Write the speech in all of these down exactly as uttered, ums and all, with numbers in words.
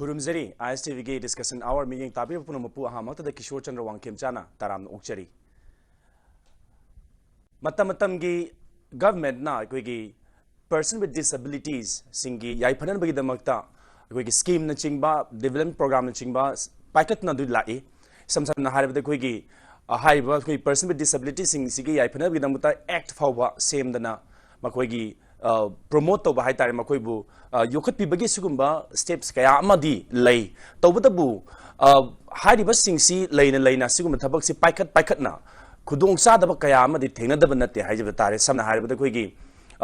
ꯈꯨꯔꯨꯝꯖꯔꯤ꯫ I S T ꯚꯤꯒꯤ Discussion Hour ꯃꯤꯠꯌꯦꯡ ꯇꯥꯕꯤꯔꯤꯕ ꯄꯨꯝꯅꯃꯛꯄꯨ ꯑꯍꯥꯟꯕꯃꯛꯇꯗ ꯀꯤꯁꯣꯔ ꯆꯟꯗ꯭ꯔ ꯋꯥꯡꯈꯦꯝꯆꯥꯅ ꯇꯔꯥꯝꯅ ꯑꯣꯛꯆꯔꯤ꯫ ꯃꯇꯝ ꯃꯇꯝꯒꯤ ꯒꯚꯔꯟꯃꯦꯟꯠꯅ ꯑꯩꯈꯣꯏꯒꯤ person with disabilities ꯁꯤꯡꯒꯤ ꯌꯥꯏꯐꯅꯕꯒꯤꯗꯃꯛꯇ ꯑꯩꯈꯣꯏꯒꯤ scheme ꯅꯆꯤꯡꯕ, development program ꯅꯆꯤꯡꯕ ꯄꯥꯏꯈꯠꯇꯨꯅ ꯑꯗꯨ ꯂꯥꯛꯏ꯫ ꯏꯁꯝ ꯁꯝꯅ ꯍꯥꯏꯔꯕꯗ ꯑꯩꯈꯣꯏꯒꯤ, ꯑ, ꯍꯥꯏꯔꯤꯕ ꯑꯩꯈꯣꯏ person with disability ꯁꯤꯡꯁꯤꯒꯤ ꯌꯥꯏꯐꯅꯕꯒꯤꯗꯃꯛꯇ act ꯐꯥꯎꯕ ꯁꯦꯝꯗꯅ ꯃꯈꯣꯏꯒꯤ, ꯑ, promote ꯇꯧꯕ ꯍꯥꯏꯇꯥꯔꯦ, ꯃꯈꯣꯏꯕꯨ, ꯑ, ꯌꯣꯛꯈꯠꯄꯤꯕꯒꯤ ꯁꯤꯒꯨꯝꯕ steps ꯀꯌꯥ ꯑꯃꯗꯤ ꯂꯩ꯫ ꯇꯧꯕꯇꯕꯨ, ꯑ, ꯍꯥꯏꯔꯤꯕꯁꯤꯡꯁꯤ ꯂꯩꯅ ꯂꯩꯅ ꯁꯤꯒꯨꯝꯕ ꯊꯕꯛꯁꯤ ꯄꯥꯏꯈꯠ ꯄꯥꯏꯈꯠꯅ ꯈꯨꯗꯣꯡꯆꯥꯗꯕ ꯀꯌꯥ ꯑꯃꯗꯤ ꯊꯦꯡꯅꯗꯕ ꯅꯠꯇꯦ ꯍꯥꯏꯖꯕ ꯇꯥꯔꯦ꯫ ꯁꯝꯅ ꯍꯥꯏꯔꯕꯗ ꯑꯩꯈꯣꯏꯒꯤ,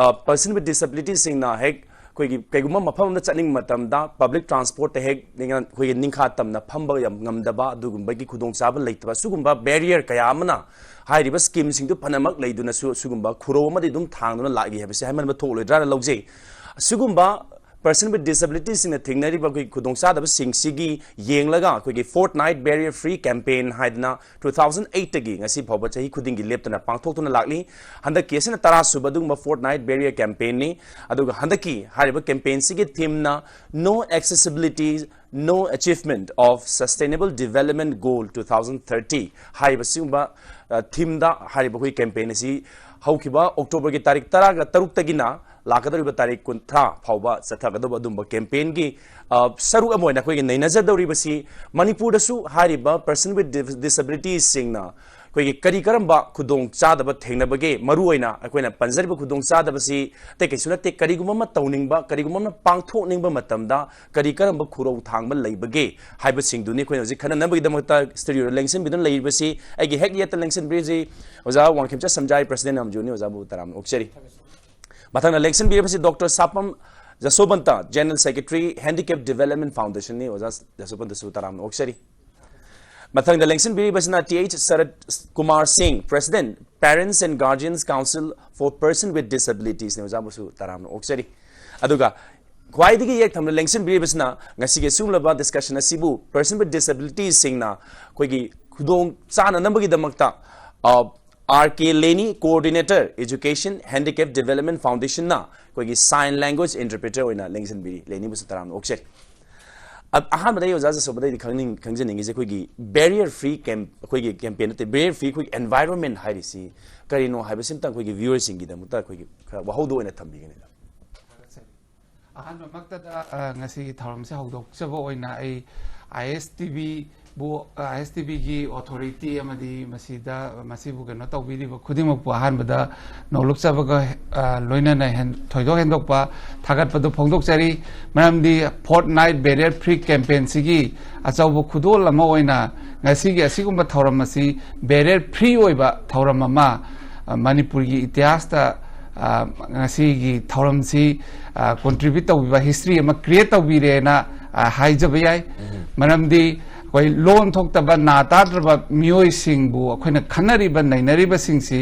ꯑ, person with disability ꯁꯤꯡꯅ ꯍꯦꯛ ꯑꯩꯈꯣꯏꯒꯤ ꯀꯩꯒꯨꯝꯕ ꯃꯐꯝ ꯑꯃꯗ ꯆꯠꯅꯤꯡꯕ ꯃꯇꯝꯗ public transport ꯇ ꯍꯦꯛ ꯅꯤꯡꯉ-, ꯑꯩꯈꯣꯏꯒꯤ ꯅꯤꯡꯈꯥ ꯇꯝꯅ ꯐꯝꯕ ꯌꯥꯝ ꯉꯝꯗꯕ, ꯑꯗꯨꯒꯨꯝꯕꯒꯤ ꯈꯨꯗꯣꯡꯆꯥꯕ ꯂꯩꯇꯕ, ꯁꯤꯒꯨꯝꯕ barrier ꯀꯌꯥ ꯑꯃꯅ ꯍꯥꯏꯔꯤꯕ scheme ꯁꯤꯡꯗꯨ ꯐꯅꯃꯛ ꯂꯩꯗꯨꯅꯁꯨ ꯁꯤꯒꯨꯝꯕ ꯈꯨꯔꯧ ꯑꯃꯗꯤ ꯑꯗꯨꯝ ꯊꯥꯡꯗꯨꯅ ꯂꯥꯛꯏ ꯍꯥꯏꯕꯁꯤ ꯍꯥꯏꯃꯟꯕ ꯊꯣꯛꯂꯣꯏꯗ꯭ꯔꯥꯅ ꯂꯧꯖꯩ꯫ ꯑꯁꯤꯒꯨꯝꯕ person with disability ꯁꯤꯡꯅ ꯊꯦꯡꯅꯔꯤꯕ ꯑꯩꯈꯣꯏꯒꯤ ꯈꯨꯗꯣꯡꯆꯥꯗꯕꯁꯤꯡꯁꯤꯒꯤ ꯌꯦꯡꯂꯒ ꯑꯩꯈꯣꯏꯒꯤ Fortnight Barrier Free Campaign ꯍꯥꯏꯗꯅ two thousand eight ꯇꯒꯤ ꯉꯁꯤ ꯐꯥꯎꯕ ꯆꯍꯤ ꯈꯨꯗꯤꯡꯒꯤ ꯂꯦꯞꯇꯅ ꯄꯥꯡꯊꯣꯛꯇꯨꯅ ꯂꯥꯛꯂꯤ꯫ ꯍꯟꯗꯛꯀꯤ ꯑꯁꯤꯅ ꯇꯔꯥ ꯁꯨꯕ ꯑꯗꯨꯒꯨꯝꯕ Fortnight Barrier Campaign ꯅꯤ꯫ ꯑꯗꯨꯒ ꯍꯟꯗꯛꯀꯤ ꯍꯥꯏꯔꯤꯕ campaign ꯁꯤꯒꯤ theme ꯅ No Accessibility, No Achievement of Sustainable Development Goal two thousand thirty ꯍꯥꯏꯔꯤꯕ ꯁꯤꯒꯨꯝꯕ, ꯑ, theme ꯗ ꯍꯥꯏꯔꯤꯕ ꯑꯩꯈꯣꯏ campaign ꯑꯁꯤ ꯍꯧꯈꯤꯕ October ꯒꯤ ꯇꯥꯔꯤꯛ ꯇꯔꯥꯒ ꯇꯔꯨꯛꯇꯒꯤꯅ ꯂꯥꯛꯀꯗꯧꯔꯤꯕ ꯇꯥꯔꯤꯛ ꯀꯨꯟꯊ꯭ꯔꯥ ꯐꯥꯎꯕ ꯆꯠꯊꯒꯗꯧꯕ ꯑꯗꯨꯝꯕ campaign ꯒꯤ, ꯑ, ꯁꯔꯨꯛ ꯑꯃ ꯑꯣꯏꯅ ꯑꯩꯈꯣꯏꯒꯤ ꯅꯩꯅꯖꯗꯧꯔꯤꯕꯁꯤ ꯃꯅꯤꯄꯨꯔꯗꯁꯨ ꯍꯥꯏꯔꯤꯕ person with dis-, disability ꯁꯤꯡꯅ ꯑꯩꯈꯣꯏꯒꯤ ꯀꯔꯤ ꯀꯔꯝꯕ ꯈꯨꯗꯣꯡꯆꯥꯗꯕ ꯊꯦꯡꯅꯕꯒꯦ, ꯃꯔꯨꯑꯣꯏꯅ ꯑꯩꯈꯣꯏꯅ ꯄꯟꯖꯔꯤꯕ ꯈꯨꯗꯣꯡꯆꯥꯗꯕꯁꯤ ꯑꯇꯩ ꯀꯩꯁꯨ ꯅꯠꯇꯦ, ꯀꯔꯤꯒꯨꯝꯕ ꯑꯃ ꯇꯧꯅꯤꯡꯕ, ꯀꯔꯤꯒꯨꯝꯕ ꯑꯃ ꯄꯥꯡꯊꯣꯛꯅꯤꯡꯕ ꯃꯇꯝꯗ ꯀꯔꯤ ꯀꯔꯝꯕ ꯈꯨꯔꯧ ꯊꯥꯡꯕ ꯂꯩꯕꯒꯦ ꯍꯥꯏꯕꯁꯤꯡꯗꯨꯅꯤ ꯑꯩꯈꯣꯏꯅ ꯍꯧꯖꯤꯛ ꯈꯟꯅꯅꯕꯒꯤꯗꯃꯛꯇ studio ꯗ ꯂꯦꯡꯁꯤꯟꯕꯤꯗꯨꯅ ꯂꯩꯔꯤꯕꯁꯤ꯫ ꯑꯩꯒꯤ ꯍꯦꯛ ꯌꯦꯠꯇ ꯂꯦꯡꯁꯤꯟꯕꯤꯔꯤꯁꯤ ꯑꯣꯖꯥ Wangkhemcha ꯁꯝꯖꯥꯏ, President M G O ꯅꯤ, ꯑꯣꯖꯥꯕꯨ ꯇꯔꯥꯝꯅ ꯑꯣꯛꯆꯔꯤ꯫ ꯃꯊꯪꯗ ꯂꯦꯡꯁꯤꯟꯕꯤꯔꯤꯕꯁꯤ Doctor ꯁꯥꯄꯝ ꯖꯁꯣꯕꯟꯇ, General Secretary, Handicap Development Foundation ꯅꯤ꯫ ꯑꯣꯖꯥ ꯖꯁꯣꯕꯟꯇꯁꯨ ꯇꯔꯥꯝꯅ ꯑꯣꯛꯆꯔꯤ꯫ ꯃꯊꯪꯗ ꯂꯦꯡꯁꯤꯟꯕꯤꯔꯤꯕꯁꯤꯅ ꯇꯤ ꯑꯩꯆ ꯁꯔꯠ ꯀꯨꯃꯥꯔ ꯁꯤꯡ, President, Parents and Guardians Council for Person with Disabilities ꯅꯤ꯫ ꯑꯣꯖꯥꯕꯨꯁꯨ ꯇꯔꯥꯝꯅ ꯑꯣꯛꯆꯔꯤ꯫ ꯑꯗꯨꯒ ꯈ꯭ꯋꯥꯏꯗꯒꯤ ꯌꯦꯛ ꯊꯪꯅ ꯂꯦꯡꯁꯤꯟꯕꯤꯔꯤꯕꯁꯤꯅ ꯉꯁꯤꯒꯤ ꯁꯤꯒꯨꯝꯂꯕ discussion ꯑꯁꯤꯕꯨ person with disabilities ꯁꯤꯡꯅ ꯑꯩꯈꯣꯏꯒꯤ ꯈꯨꯗꯣꯡ ꯆꯥꯅꯅꯕꯒꯤꯗꯃꯛꯇ, ꯑ, ꯑꯥꯔ ꯀꯦ ꯂꯦꯅꯤ, Coordinator, Education, Handicap Development Foundation ꯅ ꯑꯩꯈꯣꯏꯒꯤ sign language interpreter ꯑꯣꯏꯅ ꯂꯦꯡꯁꯤꯟꯕꯤꯔꯤ꯫ ꯂꯦꯅꯤꯕꯨꯁꯨ ꯇꯔꯥꯝꯅ ꯑꯣꯛꯆꯔꯤ꯫ ꯑ- ꯑꯍꯥꯟꯕꯗ ꯑꯩ ꯑꯣꯖꯥ ꯖꯁꯣꯕꯗ ꯑꯩꯗꯤ ꯈꯪꯅꯤꯡ ꯈꯪꯖꯅꯤꯡꯉꯤꯁꯦ, ꯑꯩꯈꯣꯏꯒꯤ ꯕꯦꯔꯤꯌꯔ ꯐ꯭ꯔꯤ ꯀꯦꯝ ꯑꯩꯈꯣꯏꯒꯤ ꯀꯦꯝꯄꯦꯟ ꯅꯠꯇꯦ, ꯕꯦꯔꯤꯌꯔ ꯐ꯭ꯔꯤ ꯑꯩꯈꯣꯏꯒꯤ ꯑꯦꯟꯚꯥꯏꯔꯣꯟꯃꯦꯟ ꯍꯥꯏꯔꯤꯁꯤ ꯀꯔꯤꯅꯣ ꯍꯥꯏꯕꯁꯤꯝꯇꯪ ꯑꯩꯈꯣꯏꯒꯤ ꯚ꯭ꯌꯨꯋꯔꯁꯤꯡꯒꯤꯗꯃꯛꯇ ꯑꯩꯈꯣꯏꯒꯤ ꯈꯔ ꯋꯥꯍꯧꯗꯣ ꯑꯣꯏꯅ ꯊꯝꯕꯤꯒꯅꯤꯗ꯫ ꯑꯍꯥꯟꯕꯃꯛꯇꯗ ꯑ, ꯉꯁꯤꯒꯤ ꯊꯧꯔꯝꯁꯦ ꯍꯧꯗꯣꯛꯆꯕ ꯑꯣꯏꯅ ꯑꯩ ꯑꯥꯏ ꯑꯦꯁ ꯇꯤ ꯚꯤꯕꯨ ꯑꯥꯏ ꯑꯦꯁ ꯇꯤ ꯚꯤꯒꯤ ꯑꯣꯊꯣꯔꯤꯇꯤ ꯑꯃꯗꯤ ꯃꯁꯤꯗ ꯃꯁꯤꯕꯨ ꯀꯩꯅꯣ ꯇꯧꯕꯤꯔꯤꯕ ꯈꯨꯗꯤꯡꯃꯛꯄꯨ ꯑꯍꯥꯟꯕꯗ ꯅꯣꯂꯨꯛꯆꯕꯒ ꯑ, ꯂꯣꯏꯅꯅ ꯍꯦꯟ- ꯊꯣꯏꯗꯣꯛ ꯍꯦꯟꯗꯣꯛꯄ ꯊꯥꯒꯠꯄꯗꯨ ꯐꯣꯡꯗꯣꯛꯆꯔꯤ꯫ ꯃꯔꯝꯗꯤ ꯐꯣꯔꯠ ꯅꯥꯏꯠ ꯕꯦꯔꯤꯌꯔ ꯐ꯭ꯔꯤ ꯀꯦꯝꯄꯦꯟꯁꯤꯒꯤ ꯑꯆꯧꯕ ꯈꯨꯗꯣꯜ ꯑꯃ ꯑꯣꯏꯅ ꯉꯁꯤꯒꯤ ꯑꯁꯤꯒꯨꯝꯕ ꯊꯧꯔꯝ ꯑꯁꯤ ꯕꯦꯔꯤꯌꯔ ꯐ꯭ꯔꯤ ꯑꯣꯏꯕ ꯊꯧꯔꯝ ꯑꯃ ꯑ, ꯃꯅꯤꯄꯨꯔꯒꯤ ꯏꯇꯤꯍꯥꯁꯇ ꯑ, ꯉꯁꯤꯒꯤ ꯊꯧꯔꯝꯁꯤ ꯀꯣꯟꯇ꯭ꯔꯤꯕ꯭ꯌꯨꯠ ꯇꯧꯕꯤꯕ, ꯍꯤꯁꯇ꯭ꯔꯤ ꯑꯃ ꯀ꯭ꯔꯤꯌꯦꯠ ꯇꯧꯕꯤꯔꯦꯅ ꯑ, ꯍꯥꯏꯖꯕ ꯌꯥꯏ꯫ ꯃꯔꯝꯗꯤ ꯑꯩꯈꯣꯏ ꯂꯣꯟ ꯊꯣꯛꯇꯕ, ꯅꯥ ꯇꯥꯗ꯭ꯔꯕ ꯃꯤꯑꯣꯏꯁꯤꯡꯕꯨ ꯑꯩꯈꯣꯏꯅ ꯈꯟꯅꯔꯤꯕ ꯅꯩꯅꯔꯤꯕꯁꯤꯡꯁꯤ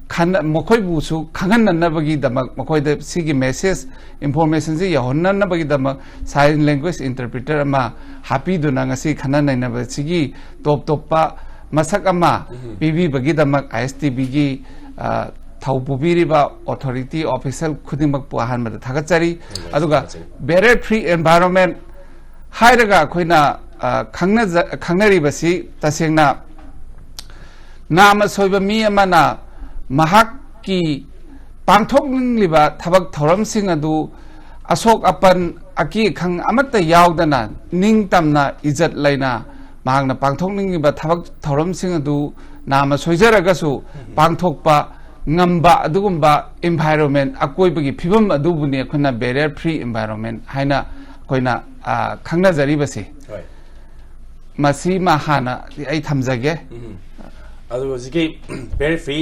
ꯈꯟꯅ- ꯃꯈꯣꯏꯕꯨꯁꯨ ꯈꯪꯍꯟꯅꯅꯕꯒꯤꯗꯃꯛ, ꯃꯈꯣꯏꯗ ꯁꯤꯒꯤ ꯃꯦꯁꯦꯖ, ꯏꯟꯐꯣꯔꯃꯦꯁꯟꯁꯤ ꯌꯧꯍꯟꯅꯅꯕꯒꯤꯗꯃꯛ ꯁꯥꯏꯟ ꯂꯦꯡꯒ꯭ꯋꯦꯖ ꯏꯟꯇꯔꯄ꯭ꯔꯤꯇꯔ ꯑꯃ ꯍꯥꯞꯄꯤꯗꯨꯅ ꯉꯁꯤ ꯈꯟꯅ ꯅꯩꯅꯕꯁꯤꯒꯤ ꯇꯣꯞ ꯇꯣꯞꯄ ꯃꯁꯛ ꯑꯃ ꯄꯤꯕꯤꯕꯒꯤꯗꯃꯛ ꯑꯥꯏ ꯑꯦꯁ ꯇꯤ ꯚꯤꯒꯤ ꯊꯧ ꯄꯨꯕꯤꯔꯤꯕ ꯑꯣꯊꯣꯔꯤꯇꯤ ꯑꯣꯐꯤꯁꯦꯜ ꯈꯨꯗꯤꯡꯃꯛꯄꯨ ꯑꯍꯥꯟꯕꯗ ꯊꯥꯒꯠꯆꯔꯤ꯫ ꯑꯗꯨꯒ ꯕꯦꯔꯤꯌꯔ ꯐ꯭ꯔꯤ ꯑꯦꯟꯚꯥꯏꯔꯣꯟꯃꯦꯟ ꯍꯥꯏꯔꯒ ꯑꯩꯈꯣꯏꯅ ꯑ, ꯈꯪꯅꯖ- ꯈꯪꯅꯔꯤꯕꯁꯤ ꯇꯁꯦꯡꯅ ꯅꯥꯃ ꯁꯣꯏꯕ ꯃꯤ ꯑꯃꯅ ꯃꯍꯥꯛꯀꯤ ꯄꯥꯡꯊꯣꯛꯅꯤꯡꯂꯤꯕ ꯊꯕꯛ ꯊꯧꯔꯝꯁꯤꯡ ꯑꯗꯨ ꯑꯁꯣꯛ ꯑꯄꯟ, ꯑꯀꯤ ꯑꯈꯪ ꯑꯃꯠꯇ ꯌꯥꯎꯗꯅ ꯅꯤꯡꯇꯝꯅ, ꯏꯖꯠ ꯂꯩꯅ ꯃꯍꯥꯛꯅ ꯄꯥꯡꯊꯣꯛꯅꯤꯡꯂꯤꯕ ꯊꯕꯛ ꯊꯧꯔꯝꯁꯤꯡ ꯑꯗꯨ ꯅꯥꯃ ꯁꯣꯏꯖꯔꯒꯁꯨ ꯄꯥꯡꯊꯣꯛꯄ ꯉꯝꯕ ꯑꯗꯨꯒꯨꯝꯕ ꯏꯟꯚꯥꯏꯔꯣꯟꯃꯦꯟ, ꯑꯀꯣꯏꯕꯒꯤ ꯐꯤꯕꯝ ꯑꯗꯨꯕꯨꯅꯤ ꯑꯩꯈꯣꯏꯅ ꯕꯦꯔꯤꯌꯔ ꯐ꯭ꯔꯤ ꯏꯟꯚꯥꯏꯔꯣꯟꯃꯦꯟ ꯍꯥꯏꯅ ꯑꯩꯈꯣꯏꯅ ꯑ, ꯈꯪꯅꯖꯔꯤꯕꯁꯤ꯫ ꯍꯣꯏ꯫ ꯃꯁꯤꯃ ꯍꯥꯟꯅ ꯑꯩ ꯊꯝꯖꯒꯦ꯫ ꯎꯝ꯫ ꯑꯗꯨꯒ ꯍꯧꯖꯤꯛꯀꯤ ꯕꯦꯔꯤꯌꯔ ꯐ꯭ꯔꯤ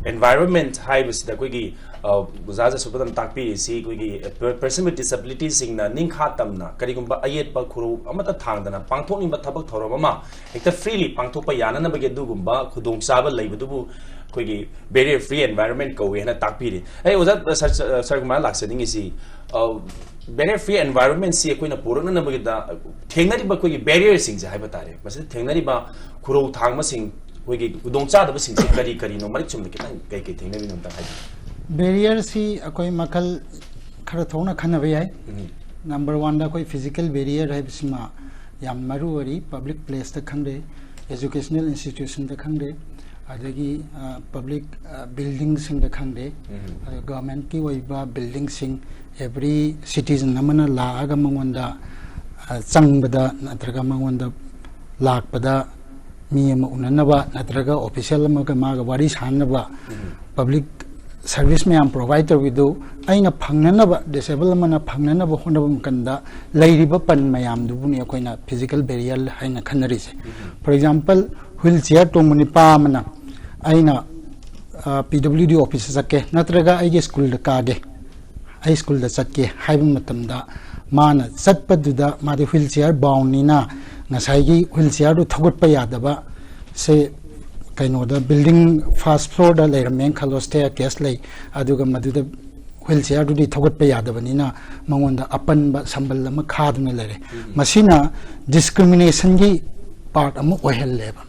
ꯑꯦꯟꯚꯥꯏꯔꯣꯟꯃꯦꯟ ꯍꯥꯏꯕꯁꯤꯗ ꯑꯩꯈꯣꯏꯒꯤ ꯑ, ꯑꯣꯖꯥ ꯖꯁꯣꯕꯗꯅ ꯇꯥꯛꯄꯤꯔꯤꯁꯤ ꯑꯩꯈꯣꯏꯒꯤ ꯄꯔꯁꯟ ꯋꯤꯠ ꯗꯤꯁꯦꯕꯤꯂꯤꯇꯤꯁꯤꯡꯅ ꯅꯤꯡꯈꯥ ꯇꯝꯅ ꯀꯔꯤꯒꯨꯝꯕ ꯑꯌꯦꯠꯄ ꯈꯨꯔꯧ ꯑꯃꯠꯇ ꯊꯥꯡꯗꯅ ꯄꯥꯡꯊꯣꯛꯅꯤꯡꯕ ꯊꯕꯛ ꯊꯧꯔꯝ ꯑꯃ ꯍꯦꯛꯇ ꯐ꯭ꯔꯤꯂꯤ ꯄꯥꯡꯊꯣꯛꯄ ꯌꯥꯅꯅꯕꯒꯤ ꯑꯗꯨꯒꯨꯝꯕ ꯈꯨꯗꯣꯡꯆꯥꯕ ꯂꯩꯕꯗꯨꯕꯨ ꯑꯩꯈꯣꯏꯒꯤ ꯕꯦꯔꯤꯌꯔ ꯐ꯭ꯔꯤ ꯑꯦꯟꯚꯥꯏꯔꯣꯟꯃꯦꯟ ꯀꯧꯏ ꯍꯥꯏꯅ ꯇꯥꯛꯄꯤꯔꯤ꯫ ꯑꯩ ꯑꯣꯖꯥ, ꯁꯔ, ꯁꯔ ꯀꯨꯃꯥꯔ, ꯂꯥꯛꯆꯅꯤꯡꯉꯤꯁꯤ, ꯑ, ꯕꯦꯔꯤꯌꯔ ꯐ꯭ꯔꯤ ꯑꯦꯟꯚꯥꯏꯔꯣꯟꯃꯦꯟꯁꯤ ꯑꯩꯈꯣꯏꯅ ꯄꯨꯔꯛꯅꯅꯕꯒꯤꯗ ꯊꯦꯡꯅꯔꯤꯕ ꯑꯩꯈꯣꯏꯒꯤ ꯕꯦꯔꯤꯌꯔꯁꯤꯡꯁꯦ ꯍꯥꯏꯕ ꯇꯥꯔꯦ, ꯃꯁꯤꯗ ꯊꯦꯡꯅꯔꯤꯕ ꯈꯨꯔꯧ ꯊꯥꯡꯕꯁꯤꯡ, ꯑꯩꯈꯣꯏꯒꯤ ꯈꯨꯗꯣꯡꯆꯥꯗꯕꯁꯤꯡꯁꯦ ꯀꯔꯤ ꯀꯔꯤꯅꯣ, ꯃꯔꯤꯛ ꯆꯨꯝꯅ ꯈꯤꯇꯪ ꯀꯩ ꯀꯩ ꯊꯦꯡꯅꯔꯤꯅꯣ ꯑꯝꯇꯪ ꯍꯥꯏꯕꯤꯌꯨ꯫ ꯕꯦꯔꯤꯌꯔꯁꯤ ꯑꯩꯈꯣꯏ ꯃꯈꯜ ꯈꯔ ꯊꯣꯛꯅ ꯈꯟꯅꯕ ꯌꯥꯏ꯫ ꯎꯝ꯫ ꯅꯝꯕꯔ ꯋꯥꯟꯗ ꯑꯩꯈꯣꯏ ꯐꯤꯖꯤꯀꯦꯜ ꯕꯦꯔꯤꯌꯔ ꯍꯥꯏꯕꯁꯤꯃ ꯌꯥꯝ ꯃꯔꯨ ꯑꯣꯏꯔꯤ꯫ ꯄꯕ꯭ꯂꯤꯛ ꯄ꯭ꯂꯦꯁꯇ ꯈꯪꯗꯦ, ꯑꯦꯖꯨꯀꯦꯁꯅꯦꯜ ꯏꯟꯁꯇꯤꯇ꯭ꯌꯨꯁꯟꯗ ꯈꯪꯗꯦ, ꯑꯗꯒꯤ ꯄꯕ꯭ꯂꯤꯛ ꯕꯤꯜꯗꯤꯡꯁꯤꯡꯗ ꯈꯪꯗꯦ, ꯑꯗꯨꯒ ꯒꯚꯔꯟꯃꯦꯟꯠꯀꯤ ꯑꯣꯏꯕ ꯕꯤꯜꯗꯤꯡꯁꯤꯡ, ꯑꯦꯕ꯭ꯔꯤ ꯁꯤꯇꯤꯖꯟ ꯑꯃꯅ ꯂꯥꯛꯑꯒ ꯃꯉꯣꯟꯗ ꯑ, ꯆꯪꯕꯗ ꯅꯠꯇ꯭ꯔꯒ ꯃꯉꯣꯟꯗ ꯂꯥꯛꯄꯗ ꯃꯤ ꯑꯃ ꯎꯅꯅꯕ ꯅꯠꯇ꯭ꯔꯒ ꯑꯣꯐꯤꯁꯤꯌꯦꯜ ꯑꯃꯒ ꯃꯥꯒ ꯋꯥꯔꯤ ꯁꯥꯟꯅꯕ, ꯄꯕ꯭ꯂꯤꯛ ꯁꯔꯚꯤꯁ ꯃꯌꯥꯝ ꯄ꯭ꯔꯣꯚꯥꯏꯠ ꯇꯧꯕꯤꯗꯨ ꯑꯩꯅ ꯐꯪꯅꯅꯕ, ꯗꯤꯁꯦꯕꯜ ꯑꯃꯅ ꯐꯪꯅꯅꯕ ꯍꯣꯠꯅꯕ ꯃꯇꯝꯗ ꯂꯩꯔꯤꯕ ꯄꯟ ꯃꯌꯥꯝꯗꯨꯕꯨꯅꯤ ꯑꯩꯈꯣꯏꯅ ꯐꯤꯖꯤꯀꯦꯜ ꯕꯦꯔꯤꯌꯔ ꯍꯥꯏꯅ ꯈꯟꯅꯔꯤꯁꯦ꯫ ꯐꯣꯔ ꯑꯦꯛꯖꯥꯝꯄꯜ, ꯍ꯭ꯋꯤꯜ ꯆꯤꯌꯔ ꯇꯣꯡꯕ ꯅꯤꯄꯥ ꯑꯃꯅ ꯑꯩꯅ ꯄꯤ ꯗꯕ꯭ꯂꯤꯎ ꯗꯤ ꯑꯣꯐꯤꯁꯇ ꯆꯠꯀꯦ ꯅꯠꯇ꯭ꯔꯒ ꯑꯩꯒꯤ ꯁ꯭ꯀꯨꯜꯗ ꯀꯥꯒꯦ, ꯑꯩ ꯁ꯭ꯀꯨꯜꯗ ꯆꯠꯀꯦ ꯍꯥꯏꯕ ꯃꯇꯝꯗ ꯃꯥꯅ ꯆꯠꯄꯗꯨꯗ ꯃꯥꯗꯤ ꯍ꯭ꯋꯤꯜ ꯆꯤꯌꯔ ꯕꯥꯎꯟꯅꯤꯅ ꯉꯁꯥꯏꯒꯤ ꯍ꯭ꯋꯤꯜ ꯆꯤꯌꯔꯗꯨ ꯊꯧꯒꯠꯄ ꯌꯥꯗꯕ ꯁꯦ ꯀꯩꯅꯣꯗ ꯕꯤꯜꯗꯤꯡ ꯐꯥꯔꯁ ꯐ꯭ꯂꯣꯔꯗ ꯂꯩꯔꯝꯃꯦꯅ ꯈꯜꯂꯣ, ꯁ꯭ꯇꯦꯌꯔ ꯀꯦꯁ ꯂꯩ, ꯑꯗꯨꯒ ꯃꯗꯨꯗ ꯍ꯭ꯋꯤꯜ ꯆꯤꯌꯔꯗꯨꯗꯤ ꯊꯧꯒꯠꯄ ꯌꯥꯗꯕꯅꯤꯅ ꯃꯉꯣꯟꯗ ꯑꯄꯟꯕ ꯁꯝꯕꯜ ꯑꯃ ꯈꯥꯗꯨꯅ ꯂꯩꯔꯦ꯫ ꯃꯁꯤꯅ ꯗꯤꯁꯀ꯭ꯔꯤꯃꯤꯅꯦꯁꯟꯒꯤ ꯄꯥꯔꯠ ꯑꯃ ꯑꯣꯏꯍꯜꯂꯦꯕ꯫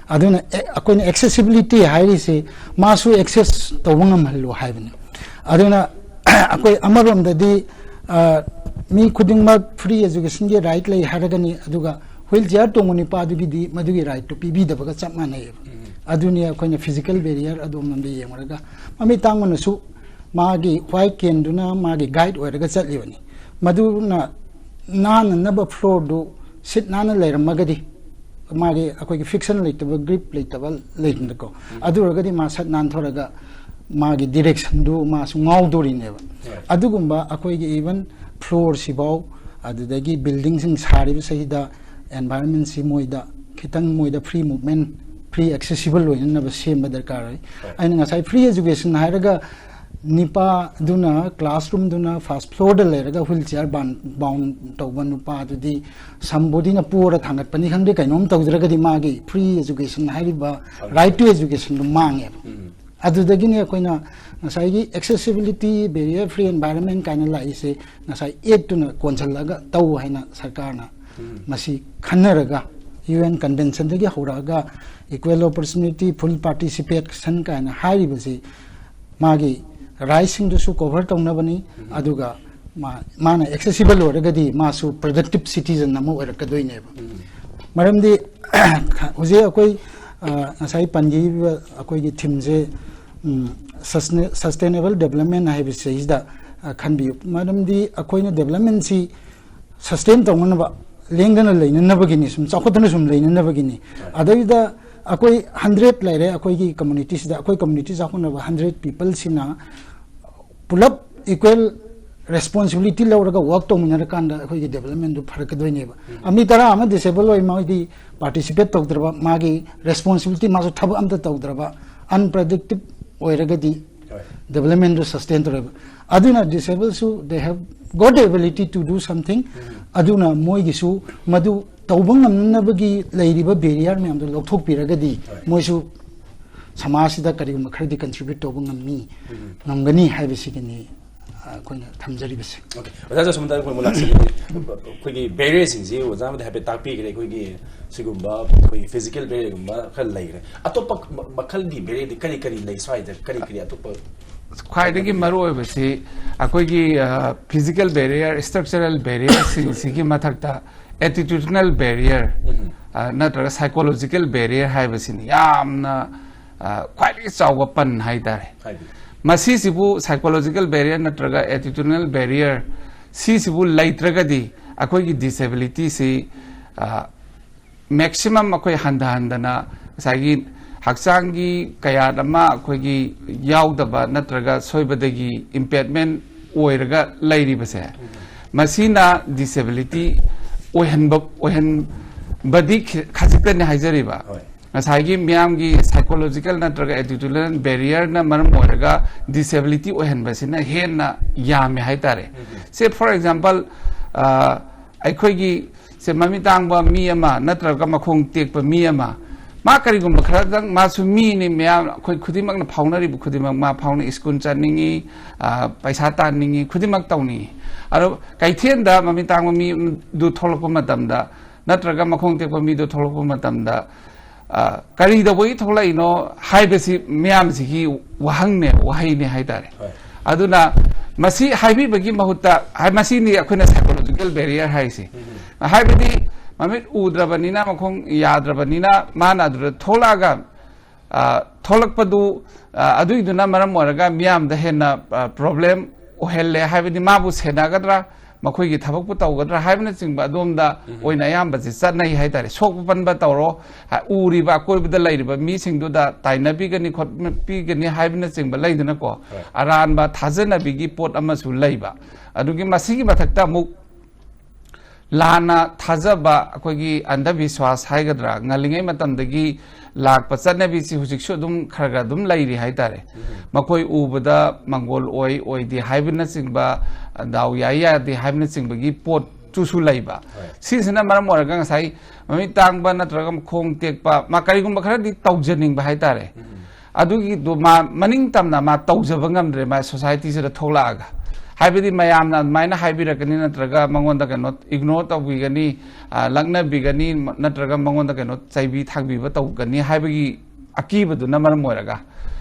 ꯑꯗꯨꯅ ꯑꯦ- ꯑꯩꯈꯣꯏꯅ ꯑꯦꯛꯁꯦꯁꯤꯕꯤꯂꯤꯇꯤ ꯍꯥꯏꯔꯤꯁꯤ ꯃꯥꯁꯨ ꯑꯦꯛꯁꯦꯁ ꯇꯧꯕ ꯉꯝꯍꯜꯂꯨ ꯍꯥꯏꯕꯅꯤ꯫ ꯑꯗꯨꯅ ꯑꯩꯈꯣꯏ ꯑꯃꯔꯣꯝꯗꯗꯤ ꯑ, ꯃꯤ ꯈꯨꯗꯤꯡꯃꯛ ꯐ꯭ꯔꯤ ꯑꯦꯖꯨꯀꯦꯁꯟꯒꯤ ꯔꯥꯏꯠ ꯂꯩ ꯍꯥꯏꯔꯒꯅꯤ, ꯑꯗꯨꯒ ꯍ꯭ꯋꯤꯜ ꯆꯤꯌꯔ ꯇꯣꯡꯕ ꯅꯨꯄꯥꯗꯨꯒꯤꯗꯤ ꯃꯗꯨꯒꯤ ꯔꯥꯏꯠꯇꯨ ꯄꯤꯕꯤꯗꯕꯒ ꯆꯞ ꯃꯥꯟꯅꯩꯌꯦꯕ꯫ ꯑꯗꯨꯅꯤ ꯑꯩꯈꯣꯏꯅ ꯐꯤꯖꯤꯀꯦꯜ ꯕꯦꯔꯤꯌꯔ ꯑꯗꯣꯝꯂꯣꯝꯗ ꯌꯦꯡꯉꯨꯔꯒ ꯃꯃꯤꯠ ꯇꯥꯡꯕꯅꯁꯨ ꯃꯥꯒꯤ ꯋꯥꯏꯠ ꯀꯦꯟꯗꯨꯅ ꯃꯥꯒꯤ ꯒꯥꯏꯗ ꯑꯣꯏꯔꯒ ꯆꯠꯂꯤꯕꯅꯤ꯫ ꯃꯗꯨꯅ ꯅꯥꯟꯅꯅꯕ ꯐ꯭ꯂꯣꯔꯗꯨ ꯁꯤꯠ ꯅꯥꯟꯅ ꯂꯩꯔꯝꯃꯒꯗꯤ ꯃꯥꯒꯤ ꯑꯩꯈꯣꯏꯒꯤ ꯐ꯭ꯔꯤꯛꯁꯟ ꯂꯩꯇꯕ, ꯒ꯭ꯔꯤꯞ ꯂꯩꯇꯕ ꯂꯩꯗꯅꯀꯣ, ꯑꯗꯨ ꯑꯣꯏꯔꯒꯗꯤ ꯃꯥ ꯁꯠ ꯅꯥꯟꯊꯣꯔꯒ ꯃꯥꯒꯤ ꯗꯤꯔꯦꯛꯁꯟꯗꯨ ꯃꯥꯁꯨ ꯉꯥꯎꯗꯣꯔꯤꯅꯦꯕ꯫ ꯑꯗꯨꯒꯨꯝꯕ ꯑꯩꯈꯣꯏꯒꯤ ꯏꯚꯟ ꯐ꯭ꯂꯣꯔꯁꯤꯐꯥꯎ, ꯑꯗꯨꯗꯒꯤ ꯕꯤꯜꯗꯤꯡꯁꯤꯡ ꯁꯥꯔꯤꯕꯁꯤꯗ ꯑꯦꯟꯚꯥꯏꯔꯟꯃꯦꯟꯁꯤ ꯃꯣꯏꯗ ꯈꯤꯇꯪ ꯃꯣꯏꯗ ꯐ꯭ꯔꯤ ꯃꯨꯚꯃꯦꯟ, ꯐ꯭ꯔꯤ ꯑꯦꯛꯁꯦꯁꯤꯕꯜ ꯑꯣꯏꯅꯅꯕ ꯁꯦꯝꯕ ꯗꯔꯀꯥꯔ ꯑꯣꯏ꯫ ꯑꯩꯅ ꯉꯁꯥꯏ ꯐ꯭ꯔꯤ ꯑꯦꯖꯨꯀꯦꯁꯟ ꯍꯥꯏꯔꯒ ꯅꯤꯄꯥꯗꯨꯅ ꯀ꯭ꯂꯥꯁꯔꯨꯝꯗꯨꯅ ꯐꯥꯔꯁ ꯐ꯭ꯂꯣꯔꯗ ꯂꯩꯔꯒ ꯍ꯭ꯋꯤꯜ ꯆꯤꯌꯔ ꯕꯥꯎꯟ ꯇꯧꯕ ꯅꯨꯄꯥꯗꯨꯗꯤ ꯁꯝꯕꯣꯗꯤꯅ ꯄꯣꯔ ꯊꯥꯡꯒꯠꯄꯅꯤ ꯈꯪꯗꯦ, ꯀꯩꯅꯣꯝ ꯇꯧꯗ꯭ꯔꯒꯗꯤ ꯃꯥꯒꯤ ꯐ꯭ꯔꯤ ꯑꯦꯖꯨꯀꯦꯁꯟ ꯍꯥꯏꯔꯤꯕ ꯔꯥꯏꯠ ꯇꯨ ꯑꯦꯖꯨꯀꯦꯁꯟꯗꯨ ꯃꯥꯡꯉꯦꯕ꯫ ꯑꯗꯨꯗꯒꯤꯅꯤ ꯑꯩꯈꯣꯏꯅ ꯉꯁꯥꯏꯒꯤ ꯑꯦꯛꯁꯦꯁꯤꯕꯤꯂꯤꯇꯤ, ꯕꯦꯔꯤꯌꯔ ꯐ꯭ꯔꯤ ꯑꯦꯟꯚꯥꯏꯔꯟꯃꯦꯟ ꯀꯥꯏꯅ ꯂꯥꯛꯏꯁꯦ ꯉꯁꯥꯏ ꯑꯦꯛꯇꯨꯅ ꯀꯣꯟꯁꯤꯜꯂꯒ ꯇꯧ ꯍꯥꯏꯅ ꯁꯔꯀꯥꯔꯅ ꯃꯁꯤ ꯈꯟꯅꯔꯒ ꯌꯨ ꯑꯦꯟ ꯀꯟꯚꯦꯟꯁꯟꯗꯒꯤ ꯍꯧꯔꯛꯑꯒ ꯏꯀ꯭ꯋꯦꯜ ꯑꯣꯄꯣꯔꯆꯨꯅꯤꯇꯤ, ꯐꯨꯜ ꯄꯥꯔꯇꯤꯁꯤꯄꯦꯁꯟ ꯀꯥꯏꯅ ꯍꯥꯏꯔꯤꯕꯁꯤ ꯃꯥꯒꯤ ꯔꯥꯏꯠꯁꯤꯡꯗꯨꯁꯨ ꯀꯣꯚꯔ ꯇꯧꯅꯕꯅꯤ, ꯑꯗꯨꯒ ꯃꯥ- ꯃꯥꯅ ꯑꯦꯛꯁꯦꯁꯤꯕꯜ ꯑꯣꯏꯔꯒꯗꯤ ꯃꯥꯁꯨ ꯄ꯭ꯔꯗꯛꯇꯤꯞ ꯁꯤꯇꯤꯖꯟ ꯑꯃ ꯑꯣꯏꯔꯛꯀꯗꯣꯏꯅꯦꯕ꯫ ꯃꯔꯝꯗꯤ ꯍꯧꯖꯤꯛ ꯑꯩꯈꯣꯏ, ꯑ, ꯉꯁꯥꯏ ꯄꯟꯈꯤꯕ ꯑꯩꯈꯣꯏꯒꯤ ꯊꯤꯝꯁꯦ ꯁꯁꯇꯦꯅꯦꯕꯜ ꯗꯦꯕꯂꯞꯃꯦꯟ ꯍꯥꯏꯕꯁꯤꯗ, ꯑ, ꯈꯟꯕꯤꯌꯨ꯫ ꯃꯔꯝꯗꯤ ꯑꯩꯈꯣꯏꯅ ꯗꯦꯕꯂꯞꯃꯦꯟꯁꯤ ꯁꯁꯇꯦꯟ ꯇꯧꯅꯅꯕ, ꯂꯦꯡꯗꯅ ꯂꯩꯅꯅꯕꯒꯤꯅꯤ, ꯁꯨꯝ ꯆꯥꯎꯈꯠꯇꯅ ꯁꯨꯝ ꯂꯩꯅꯅꯕꯒꯤꯅꯤ꯫ ꯑꯗꯩꯗ ꯑꯩꯈꯣꯏ ꯍꯟꯗ꯭ꯔꯦꯠ ꯂꯩꯔꯦ ꯑꯩꯈꯣꯏꯒꯤ ꯀꯝꯃꯨꯅꯤꯇꯤꯁꯤꯗ, ꯑꯩꯈꯣꯏ ꯀꯝꯃꯨꯅꯤꯇꯤ ꯆꯥꯎꯈꯠꯅꯕ ꯍꯟꯗ꯭ꯔꯦꯠ ꯄꯤꯄꯜꯁꯤꯅ ꯄꯨꯂꯞ ꯏꯀ꯭ꯋꯦꯜ ꯔꯦꯁꯄꯣꯟꯁꯤꯕꯤꯂꯤꯇꯤ ꯂꯧꯔꯒ ꯋꯥꯛ ꯇꯧꯃꯤꯟꯅꯔꯀꯥꯟꯗ ꯑꯩꯈꯣꯏꯒꯤ ꯗꯦꯕꯂꯞꯃꯦꯟꯗꯨ ꯐꯔꯛꯀꯗꯣꯏꯅꯦꯕ꯫ ꯃꯤ ꯇꯔꯥ ꯑꯃ ꯗꯤꯁꯦꯕꯜ ꯑꯣꯏ, ꯃꯣꯏꯗꯤ ꯄꯥꯔꯇꯤꯁꯤꯄꯦꯠ ꯇꯧꯗ꯭ꯔꯕ, ꯃꯥꯒꯤ ꯔꯦꯁꯄꯣꯟꯁꯤꯕꯤꯂꯤꯇꯤ, ꯃꯥꯁꯨ ꯊꯕꯛ ꯑꯝꯇ ꯇꯧꯗ꯭ꯔꯕ, ꯑꯟꯄ꯭ꯔꯗꯛꯇꯤꯞ ꯑꯣꯏꯔꯒꯗꯤ ꯗꯦꯕꯂꯞꯃꯦꯟꯗꯨ ꯁꯁꯇꯦꯟ ꯇꯧꯔꯣꯏꯕ꯫ ꯑꯗꯨꯅ ꯗꯤꯁꯦꯕꯜꯁꯨ they have got the ability to do something꯫ ꯑꯗꯨꯅ ꯃꯣꯏꯒꯤꯁꯨ ꯃꯗꯨ ꯇꯧꯕ ꯉꯝꯅꯕꯒꯤ ꯂꯩꯔꯤꯕ ꯕꯦꯔꯤꯌꯔ ꯃꯌꯥꯝꯗꯣ ꯂꯧꯊꯣꯛꯄꯤꯔꯒꯗꯤ ꯃꯣꯏꯁꯨ ꯁꯃꯥꯖꯁꯤꯗ ꯀꯔꯤꯒꯨꯝꯕ ꯈꯔꯗꯤ ꯀꯟꯇ꯭ꯔꯤꯕ꯭ꯌꯨꯠ ꯇꯧꯕ ꯉꯝꯃꯤ, ꯉꯝꯒꯅꯤ ꯍꯥꯏꯕꯁꯤꯒꯤꯅꯤ, ꯑ, ꯑꯩꯈꯣꯏꯅ ꯊꯝꯖꯔꯤꯕꯁꯦ꯫ ꯑꯣꯀꯦ, ꯑꯣꯖꯥ ꯖꯣꯁꯃꯟꯗ, ꯑꯩꯈꯣꯏ ꯑꯃꯨꯛ ꯂꯥꯛꯆꯒꯦ꯫ ꯑꯩꯈꯣꯏꯒꯤ ꯕꯦꯔꯤꯌꯔꯁꯤꯡꯁꯤ ꯑꯣꯖꯥ ꯑꯃꯗ ꯍꯥꯏꯐꯦꯠ ꯇꯥꯛꯄꯤꯈ꯭ꯔꯦ꯫ ꯑꯩꯈꯣꯏꯒꯤ ꯁꯤꯒꯨꯝꯕ ꯑꯩꯈꯣꯏꯒꯤ ꯐꯤꯖꯤꯀꯦꯜ ꯕꯦꯔꯤꯌꯔꯒꯨꯝꯕ ꯈꯔ ꯂꯩꯈ꯭ꯔꯦ꯫ ꯑꯇꯣꯞꯄ ꯃ- ꯃꯈꯜꯒꯤ ꯕꯦꯔꯤꯌꯔꯗꯤ ꯀꯔꯤ ꯀꯔꯤ ꯂꯩ? ꯁ꯭ꯋꯥꯏꯗ ꯀꯔꯤ ꯀꯔꯤ ꯑꯇꯣꯞꯄ ꯈ꯭ꯋꯥꯏꯗꯒꯤ ꯃꯔꯨꯑꯣꯏꯕꯁꯤ ꯑꯩꯈꯣꯏꯒꯤ ꯐꯤꯖꯤꯀꯦꯜ ꯕꯦꯔꯤꯌꯔ, ꯁ꯭ꯇ꯭ꯔꯛꯆꯔꯦꯜ ꯕꯦꯔꯤꯌꯔꯁꯤꯡꯁꯤꯒꯤ ꯃꯊꯛꯇ ꯑꯦꯇꯤꯇ꯭ꯌꯨꯗꯅꯦꯜ ꯕꯦꯔꯤꯌꯔ ꯅꯠꯇ꯭ꯔꯒ ꯁꯥꯏꯀꯣꯂꯣꯖꯤꯀꯦꯜ ꯕꯦꯔꯤꯌꯔ ꯍꯥꯏꯕꯁꯤꯅꯤ ꯌꯥꯝꯅ, ꯑ, ꯈ꯭ꯋꯥꯏꯗꯒꯤ ꯆꯥꯎꯕ ꯄꯟ ꯍꯥꯏꯇꯥꯔꯦ꯫ ꯍꯥꯏꯕꯤꯌꯨ꯫ ꯃꯁꯤꯁꯤꯕꯨ ꯁꯥꯏꯀꯣꯂꯣꯖꯤꯀꯦꯜ ꯕꯦꯔꯤꯌꯔ ꯅꯠꯇ꯭ꯔꯒ ꯑꯦꯇꯤꯇ꯭ꯌꯨꯗꯅꯦꯜ ꯕꯦꯔꯤꯌꯔ ꯁꯤꯁꯤꯕꯨ ꯂꯩꯇ꯭ꯔꯒꯗꯤ ꯑꯩꯈꯣꯏꯒꯤ ꯗꯤꯁꯦꯕꯤꯂꯤꯇꯤꯁꯤ, ꯑ, ꯃꯦꯛꯁꯤꯃꯝ ꯑꯩꯈꯣꯏ ꯍꯟꯊꯍꯟꯗꯅ ꯉꯁꯥꯏꯒꯤ ꯍꯛꯆꯥꯡꯒꯤ ꯀꯌꯥꯠ ꯑꯃ ꯑꯩꯈꯣꯏꯒꯤ ꯌꯥꯎꯗꯕ ꯅꯠꯇ꯭ꯔꯒ ꯁꯣꯏꯕꯗꯒꯤ ꯏꯝꯄꯦꯔꯃꯦꯟ ꯑꯣꯏꯔꯒ ꯂꯩꯔꯤꯕꯁꯦ, ꯃꯁꯤꯅ ꯗꯤꯁꯦꯕꯤꯂꯤꯇꯤ ꯑꯣꯏꯍꯟꯕ ꯑꯣꯏꯍꯟꯕꯗꯤ ꯈꯤ- ꯈꯖꯤꯛꯇꯅꯤ ꯍꯥꯏꯖꯔꯤꯕ꯫ ꯍꯣꯏ꯫ ꯉꯁꯥꯏꯒꯤ ꯃꯤꯌꯥꯝꯒꯤ ꯁꯥꯏꯀꯣꯂꯣꯖꯤꯀꯦꯜ ꯅꯠꯇ꯭ꯔꯒ ꯑꯦꯇꯤꯇ꯭ꯌꯨꯗꯅꯦꯜ ꯕꯦꯔꯤꯌꯔꯅ ꯃꯔꯝ ꯑꯣꯏꯔꯒ ꯗꯤꯁꯦꯕꯤꯂꯤꯇꯤ ꯑꯣꯏꯍꯟꯕꯁꯤꯅ ꯍꯦꯟꯅ ꯌꯥꯝꯃꯦ ꯍꯥꯏꯇꯥꯔꯦ꯫ ꯁꯦ, ꯐꯣꯔ ꯑꯦꯛꯖꯥꯝꯄꯜ, ꯑꯩꯈꯣꯏꯒꯤ ꯁꯦ ꯃꯃꯤꯠ ꯇꯥꯡꯕ ꯃꯤ ꯑꯃ ꯅꯠꯇ꯭ꯔꯒ ꯃꯈꯣꯡ ꯇꯦꯛꯄ ꯃꯤ ꯑꯃ, ꯃꯥ ꯀꯔꯤꯒꯨꯝꯕ ꯈꯔꯗꯪ, ꯃꯥꯁꯨ ꯃꯤꯅꯤ, ꯃꯌꯥꯝ ꯑꯩꯈꯣꯏ ꯈꯨꯗꯤꯡꯃꯛꯅ ꯐꯥꯎꯅꯔꯤꯕ ꯈꯨꯗꯤꯡꯃꯛ ꯃꯥ ꯐꯥꯎꯅ, ꯁ꯭ꯀꯨꯜ ꯆꯠꯅꯤꯡꯉꯤ, ꯑ, ꯄꯩꯁꯥ ꯇꯥꯟꯅꯤꯡꯉꯤ, ꯈꯨꯗꯤꯡꯃꯛ ꯇꯧꯅꯤꯡꯉꯤ꯫ ꯑꯗꯣ ꯀꯩꯊꯦꯜꯗ ꯃꯃꯤꯠ ꯇꯥꯡꯕ ꯃꯤꯗꯨ ꯊꯣꯛꯂꯛꯄ ꯃꯇꯝꯗ ꯅꯠꯇ꯭ꯔꯒ ꯃꯈꯣꯡ ꯇꯦꯛꯄ ꯃꯤꯗꯨ ꯊꯣꯛꯂꯛꯄ ꯃꯇꯝꯗ, ꯑ, ꯀꯔꯤ ꯇꯧꯕꯒꯤ ꯊꯣꯛꯂꯛꯏꯅꯣ ꯍꯥꯏꯕꯁꯤ ꯃꯌꯥꯝꯁꯤꯒꯤ ꯋꯥꯍꯪꯅꯦ, ꯋꯥꯍꯩꯅꯦ ꯍꯥꯏꯇꯥꯔꯦ꯫ ꯍꯣꯏ꯫ ꯑꯗꯨꯅ ꯃꯁꯤ ꯍꯥꯏꯕꯤꯕꯒꯤ ꯃꯍꯨꯠꯇ, ꯍꯥꯏ-, ꯃꯁꯤꯅꯤ ꯑꯩꯈꯣꯏꯅ psychological barrier ꯍꯥꯏꯔꯤꯁꯦ꯫ ꯍꯥꯏꯕꯗꯤ ꯃꯃꯤꯠ ꯎꯗ꯭ꯔꯕꯅꯤꯅ, ꯃꯈꯣꯡ ꯌꯥꯗ꯭ꯔꯕꯅꯤꯅ, ꯃꯥꯅ ꯑꯗꯨꯗ ꯊꯣꯛꯂꯛꯑꯒ, ꯑ, ꯊꯣꯛꯂꯛꯄꯗꯨ, ꯑ, ꯑꯗꯨꯏꯗꯨꯅ ꯃꯔꯝ ꯑꯣꯏꯔꯒ ꯃꯤꯌꯥꯝꯗ ꯍꯦꯟꯅ, ꯑ, problem ꯑꯣꯏꯍꯜꯂꯦ꯫ ꯍꯥꯏꯕꯗꯤ ꯃꯥꯕꯨ ꯁꯦꯟꯅꯒꯗ꯭ꯔꯥ, ꯃꯈꯣꯏꯒꯤ ꯊꯕꯛꯄꯨ ꯇꯧꯒꯗ꯭ꯔꯥ ꯍꯥꯏꯕꯅꯆꯤꯡꯕ ꯑꯗꯣꯝꯗ ꯑꯣꯏꯅ ꯑꯌꯥꯝꯕꯁꯦ ꯆꯠꯅꯩ ꯍꯥꯏꯇꯥꯔꯦ꯫ ꯁꯣꯛꯄ ꯄꯟꯕ ꯇꯧꯔꯣ, ꯍꯥ, ꯎꯔꯤꯕ ꯑꯀꯣꯏꯕꯗ ꯂꯩꯔꯤꯕ ꯃꯤꯁꯤꯡꯗꯨꯗ ꯇꯥꯏꯅꯕꯤꯒꯅꯤ ꯈꯣꯠꯄꯤꯒꯅꯤ ꯍꯥꯏꯕꯅꯆꯤꯡꯕ ꯂꯩꯗꯅꯀꯣ꯫ ꯑꯔꯥꯟꯕ ꯊꯥꯖꯅꯕꯤꯒꯤ ꯄꯣꯠ ꯑꯃꯁꯨ ꯂꯩꯕ꯫ ꯑꯗꯨꯒꯤ ꯃꯁꯤꯒꯤ ꯃꯊꯛꯇ ꯑꯃꯨꯛ ꯂꯥꯟꯅ ꯊꯥꯖꯕ, ꯑꯩꯈꯣꯏꯒꯤ ꯑꯟꯙꯕꯤꯁ꯭ꯋꯥꯁ ꯍꯥꯏꯒꯗ꯭ꯔꯥ, ꯉꯜꯂꯤꯉꯩ ꯃꯇꯝꯗꯒꯤ ꯂꯥꯛꯄ ꯆꯠꯅꯕꯤꯁꯤ ꯍꯧꯖꯤꯛꯁꯨ ꯑꯗꯨꯝ ꯈꯔ ꯈꯔ ꯑꯗꯨꯝ ꯂꯩꯔꯤ ꯍꯥꯏꯇꯥꯔꯦ꯫ ꯃꯈꯣꯏ ꯎꯕꯗ ꯃꯪꯒꯣꯜ ꯑꯣꯏ ꯑꯣꯏꯗꯦ ꯍꯥꯏꯕꯅꯆꯤꯡꯕ, ꯗꯥꯎ ꯌꯥꯏ ꯌꯥꯗꯦ ꯍꯥꯏꯕꯅꯆꯤꯡꯕꯒꯤ ꯄꯣꯠꯇꯨꯁꯨ ꯂꯩꯕ꯫ ꯁꯤꯁꯤꯅ ꯃꯔꯝ ꯑꯣꯏꯔꯒ ꯉꯁꯥꯏ ꯃꯃꯤꯠ ꯇꯥꯡꯕ ꯅꯠꯇ꯭ꯔꯒ ꯃꯈꯣꯡ ꯇꯦꯛꯄ, ꯃꯥ ꯀꯔꯤꯒꯨꯝꯕ ꯈꯔꯗꯤ ꯇꯧꯖꯅꯤꯡꯕ ꯍꯥꯏꯇꯥꯔꯦ꯫ ꯑꯗꯨꯒꯤꯗꯣ ꯃꯥ ꯃꯅꯤꯡ ꯇꯝꯅ ꯃꯥ ꯇꯧꯖꯕ ꯉꯝꯗ꯭ꯔꯦ, ꯃꯥ societyꯁꯤꯗ ꯊꯣꯛꯂꯛꯑꯒ꯫ ꯍꯥꯏꯕꯗꯤ ꯃꯌꯥꯝꯅ ꯑꯗꯨꯃꯥꯏꯅ ꯍꯥꯏꯕꯤꯔꯛꯀꯅꯤ, ꯅꯠꯇ꯭ꯔꯒ ꯃꯉꯣꯟꯗ ꯀꯩꯅꯣ ignore ꯇꯧꯕꯤꯒꯅꯤ, ꯑ, ꯂꯛꯅꯕꯤꯒꯅꯤ, ꯅꯠꯇ꯭ꯔꯒ ꯃꯉꯣꯟꯗ ꯀꯩꯅꯣ ꯆꯩꯕꯤ ꯊꯥꯡꯕꯤꯕ ꯇꯧꯒꯅꯤ ꯍꯥꯏꯕꯒꯤ ꯑꯀꯤꯕꯗꯨꯅ ꯃꯔꯝ ꯑꯣꯏꯔꯒ꯫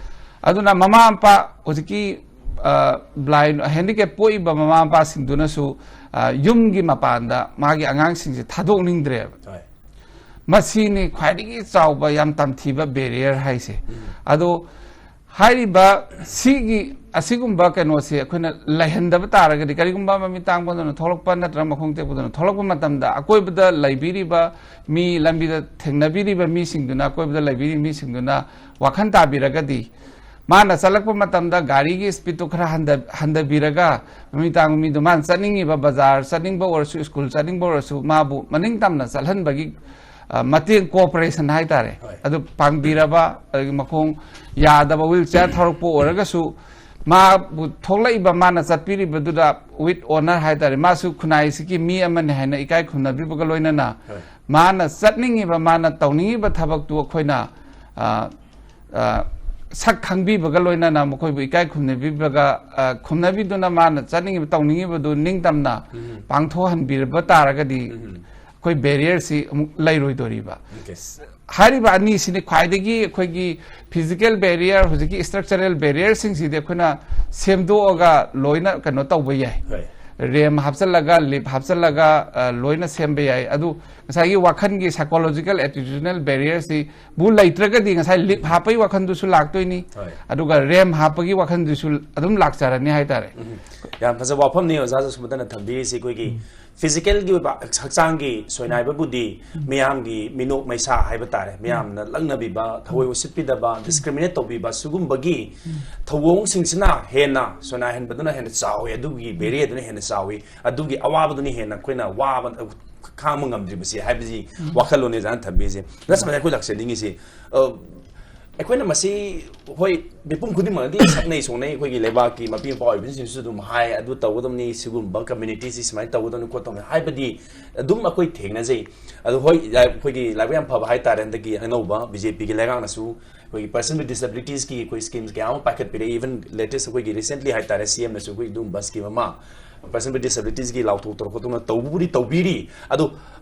ꯑꯗꯨꯅ ꯃꯃꯥ ꯃꯄꯥ ꯍꯧꯖꯤꯛꯀꯤ, ꯑ, blind, handicap ꯄꯣꯛꯏꯕ ꯃꯃꯥ ꯃꯄꯥꯁꯤꯡꯗꯨꯅꯁꯨ, ꯑ, ꯌꯨꯝꯒꯤ ꯃꯄꯥꯟꯗ ꯃꯥꯒꯤ ꯑꯉꯥꯡꯁꯤꯡꯁꯦ ꯊꯥꯗꯣꯛꯅꯤꯡꯗ꯭ꯔꯦꯕ꯫ ꯃꯁꯤꯅꯤ ꯈ꯭ꯋꯥꯏꯗꯒꯤ ꯆꯥꯎꯕ ꯌꯥꯝ ꯇꯝꯊꯤꯕ barrier ꯍꯥꯏꯁꯦ꯫ ꯑꯗꯣ ꯍꯥꯏꯔꯤꯕ ꯁꯤꯒꯤ, ꯑꯁꯤꯒꯨꯝꯕ ꯀꯩꯅꯣꯁꯦ ꯑꯩꯈꯣꯏꯅ ꯂꯩꯍꯟꯗꯕ ꯇꯥꯔꯒꯗꯤ, ꯀꯔꯤꯒꯨꯝꯕ ꯃꯃꯤꯠ ꯇꯥꯡꯕꯗꯨꯅ ꯊꯣꯛꯂꯛꯄ ꯅꯠꯇ꯭ꯔꯒ ꯃꯈꯣꯡ ꯇꯦꯛꯄꯗꯨꯅ ꯊꯣꯛꯂꯛꯄ ꯃꯇꯝꯗ, ꯑꯀꯣꯏꯕꯗ ꯂꯩꯕꯤꯔꯤꯕ ꯃꯤ, ꯂꯝꯕꯤꯗ ꯊꯦꯡꯅꯕꯤꯔꯤꯕ ꯃꯤꯁꯤꯡꯗꯨꯅ, ꯑꯀꯣꯏꯕꯗ ꯂꯩꯕꯤꯔꯤꯕ ꯃꯤꯁꯤꯡꯗꯨꯅ ꯋꯥꯈꯜ ꯇꯥꯕꯤꯔꯒꯗꯤ, ꯃꯥꯅ ꯆꯠꯂꯛꯄ ꯃꯇꯝꯗ ꯒꯥꯔꯤꯒꯤ speedꯇꯨ ꯈꯔ ꯍꯟꯊ-, ꯍꯟꯊꯕꯤꯔꯒ, ꯃꯃꯤꯠ ꯇꯥꯡꯕ ꯃꯤꯗꯨ ꯃꯥꯅ ꯆꯠꯅꯤꯡꯉꯤꯕ ꯕꯖꯥꯔ ꯆꯠꯅꯤꯡꯕ ꯑꯣꯏꯔꯁꯨ, ꯁ꯭ꯀꯨꯜ ꯆꯠꯅꯤꯡꯕ ꯑꯣꯏꯔꯁꯨ, ꯃꯥꯕꯨ ꯃꯅꯤꯡ ꯇꯝꯅ ꯆꯠꯍꯟꯕꯒꯤ, ꯑ, ꯃꯇꯦꯡ, cooperation ꯍꯥꯏꯇꯥꯔꯦ, ꯑꯗꯨ ꯄꯥꯡꯕꯤꯔꯕ, ꯑꯗꯒꯤ ꯃꯈꯣꯡ ꯌꯥꯗꯕ wheelchair ꯊꯧꯔꯛꯄ ꯑꯣꯏꯔꯒꯁꯨ, ꯃꯥꯕꯨ ꯊꯣꯛꯂꯛꯏꯕ ꯃꯥꯅ ꯆꯠꯄꯤꯔꯤꯕꯗꯨꯗ with honour ꯍꯥꯏꯇꯥꯔꯦ, ꯃꯥꯁꯨ ꯈꯨꯟꯅꯥꯏꯁꯤꯒꯤ ꯃꯤ ꯑꯃꯅꯤ ꯍꯥꯏꯅ ꯏꯀꯥꯏ ꯈꯨꯝꯅꯕꯤꯕꯒ ꯂꯣꯏꯅꯅ, ꯃꯥꯅ ꯆꯠꯅꯤꯡꯉꯤꯕ, ꯃꯥꯅ ꯇꯧꯅꯤꯡꯉꯤꯕ ꯊꯕꯛꯇꯨ ꯑꯩꯈꯣꯏꯅ, ꯑ, ꯑ, ꯁꯛ ꯈꯪꯕꯤꯕꯒ ꯂꯣꯏꯅꯅ ꯃꯈꯣꯏꯕꯨ ꯏꯀꯥꯏ ꯈꯨꯝꯅꯕꯤꯕꯒ, ꯑ, ꯈꯨꯝꯅꯕꯤꯗꯨꯅ ꯃꯥꯅ ꯆꯠꯅꯤꯡꯉꯤꯕ, ꯇꯧꯅꯤꯡꯉꯤꯕꯗꯨ ꯅꯤꯡꯇꯝꯅ ꯄꯥꯡꯊꯣꯛꯍꯟꯕꯤꯔꯕ ꯇꯥꯔꯒꯗꯤ, ꯑꯩꯈꯣꯏ barrierꯁꯤ ꯑꯃꯨꯛ ꯂꯩꯔꯣꯏꯗꯣꯔꯤꯕ꯫ ꯍꯥꯏꯔꯤꯕ ꯑꯅꯤꯁꯤꯅꯤ ꯈ꯭ꯋꯥꯏꯗꯒꯤ ꯑꯩꯈꯣꯏꯒꯤ physical barrier, ꯍꯧꯖꯤꯛꯀꯤ structural barrierꯁꯤꯡꯁꯤꯗꯤ ꯑꯩꯈꯣꯏꯅ ꯁꯦꯝꯗꯣꯛꯑꯒ ꯂꯣꯏꯅ ꯀꯩꯅꯣ ꯇꯧꯕ ꯌꯥꯏ꯫ ꯍꯣꯏ꯫ ꯔꯦꯝ ꯍꯥꯞꯆꯜꯂꯒ, ꯂꯤꯞ ꯍꯥꯞꯆꯜꯂꯒ, ꯑ, ꯂꯣꯏꯅ ꯁꯦꯝꯕ ꯌꯥꯏ꯫ ꯑꯗꯨ ꯉꯁꯥꯏꯒꯤ ꯋꯥꯈꯜꯒꯤ psychological attitudinal barrierꯁꯤ ꯕꯨ ꯂꯩꯇ꯭ꯔꯒꯗꯤ ꯉꯁꯥꯏ ꯂꯤꯞ ꯍꯥꯞꯄꯒꯤ ꯋꯥꯈꯜꯗꯨꯁꯨ ꯂꯥꯛꯇꯣꯏꯅꯤ, ꯍꯣꯏ꯫ ꯑꯗꯨꯒ ꯔꯦꯝ ꯍꯥꯞꯄꯒꯤ ꯋꯥꯈꯜꯗꯨꯁꯨ ꯑꯗꯨꯝ ꯂꯥꯛꯆꯔꯅꯤ ꯍꯥꯏꯇꯥꯔꯦ꯫ ꯌꯥꯝ ꯐꯖꯕ ꯋꯥꯐꯝꯅꯤ ꯑꯣꯖꯥ ꯁꯨꯃꯇꯅ ꯊꯝꯕꯤꯔꯤꯁꯤ꯫ ꯑꯩꯈꯣꯏꯒꯤ physicalꯒꯤ ꯑꯣꯏꯕ ꯍꯛꯆꯥꯡꯒꯤ ꯁꯣꯏꯅꯥꯏꯕꯕꯨꯗꯤ ꯃꯤꯌꯥꯝꯒꯤ ꯃꯤꯅꯣꯛ ꯃꯩꯁꯥ ꯍꯥꯏꯕ ꯇꯥꯔꯦ, ꯃꯤꯌꯥꯝꯅ ꯂꯛꯅꯕꯤꯕ, ꯊꯑꯣꯏ ꯎꯁꯤꯠꯄꯤꯗꯕ, discriminate ꯇꯧꯕꯤꯕ, ꯁꯤꯒꯨꯝꯕꯒꯤ ꯊꯧꯑꯣꯡꯁꯤꯡꯁꯤꯅ ꯍꯦꯟꯅ ꯁꯣꯏꯅꯥꯏꯍꯟꯕꯗꯨꯅ ꯍꯦꯟꯅ ꯆꯥꯎꯋꯤ, ꯑꯗꯨꯒꯤ barrierꯗꯨꯅ ꯍꯦꯟꯅ ꯆꯥꯎꯋꯤ, ꯑꯗꯨꯒꯤ ꯑꯋꯥꯕꯗꯨꯅ ꯍꯦꯟꯅ ꯑꯩꯈꯣꯏꯅ ꯋꯥꯕ ꯈꯥꯡꯕ ꯉꯝꯗ꯭ꯔꯤꯕꯁꯤ ꯍꯥꯏꯕꯁꯤ ꯋꯥꯈꯜꯂꯣꯟꯅꯤ ꯑꯣꯖꯥꯅ ꯊꯝꯕꯤꯔꯤꯁꯤ꯫ ꯂꯥꯁ ꯑꯩꯈꯣꯏ ꯂꯥꯛꯆꯅꯤꯡꯉꯤꯁꯤ, ꯑ, ꯑꯩꯈꯣꯏꯅ ꯃꯁꯤ, ꯍꯣꯏ, ꯃꯤꯄꯨꯝ ꯈꯨꯗꯤꯡꯃꯛꯅꯗꯤ ꯁꯛꯅꯩ ꯁꯣꯡꯅꯩ, ꯑꯩꯈꯣꯏꯒꯤ ꯂꯩꯕꯥꯛꯀꯤ ꯃꯄꯤ ꯃꯄꯥ ꯑꯣꯏꯕꯁꯤꯡꯁꯤꯁꯨ ꯑꯗꯨꯝ ꯍꯥꯏ, "ꯑꯗꯨ ꯇꯧꯒꯗꯕꯅꯤ, ꯁꯤꯒꯨꯝꯕ communityꯁꯤ ꯁꯨꯃꯥꯏꯅ ꯇꯧꯒꯗꯕꯅꯤ ꯈꯣꯠꯇꯕꯅꯤ" ꯍꯥꯏꯕꯗꯤ ꯑꯗꯨꯝ ꯑꯩꯈꯣꯏ ꯊꯦꯡꯅꯖꯩ꯫ ꯑꯗꯨ ꯍꯣꯏ, ꯑꯩꯈꯣꯏꯒꯤ ꯂꯥꯏꯕꯛ ꯌꯥꯝ ꯐꯕ ꯍꯥꯏꯇꯥꯔꯦ, ꯍꯟꯗꯛꯀꯤ ꯑꯅꯧꯕ BJPꯒꯤ ꯂꯩꯉꯥꯛꯅꯁꯨ ꯑꯩꯈꯣꯏꯒꯤ person with disabilitiesꯀꯤ ꯑꯩꯈꯣꯏ schemes ꯀꯌꯥ ꯑꯃ ꯄꯥꯏꯈꯠꯄꯤꯔꯛꯏ꯫ Even latest ꯑꯩꯈꯣꯏꯒꯤ recently ꯍꯥꯏꯇꯥꯔꯦ, CMꯅꯁꯨ ꯑꯩꯈꯣꯏ ꯑꯗꯨꯒꯨꯝꯕ scheme ꯑꯃ person with disabilitiesꯀꯤ ꯂꯥꯎꯊꯣꯛꯇꯅ ꯈꯣꯠꯇꯅ ꯇꯧꯕꯕꯨꯗꯤ ꯇꯧꯕꯤꯔꯤ꯫ ꯑꯗꯨ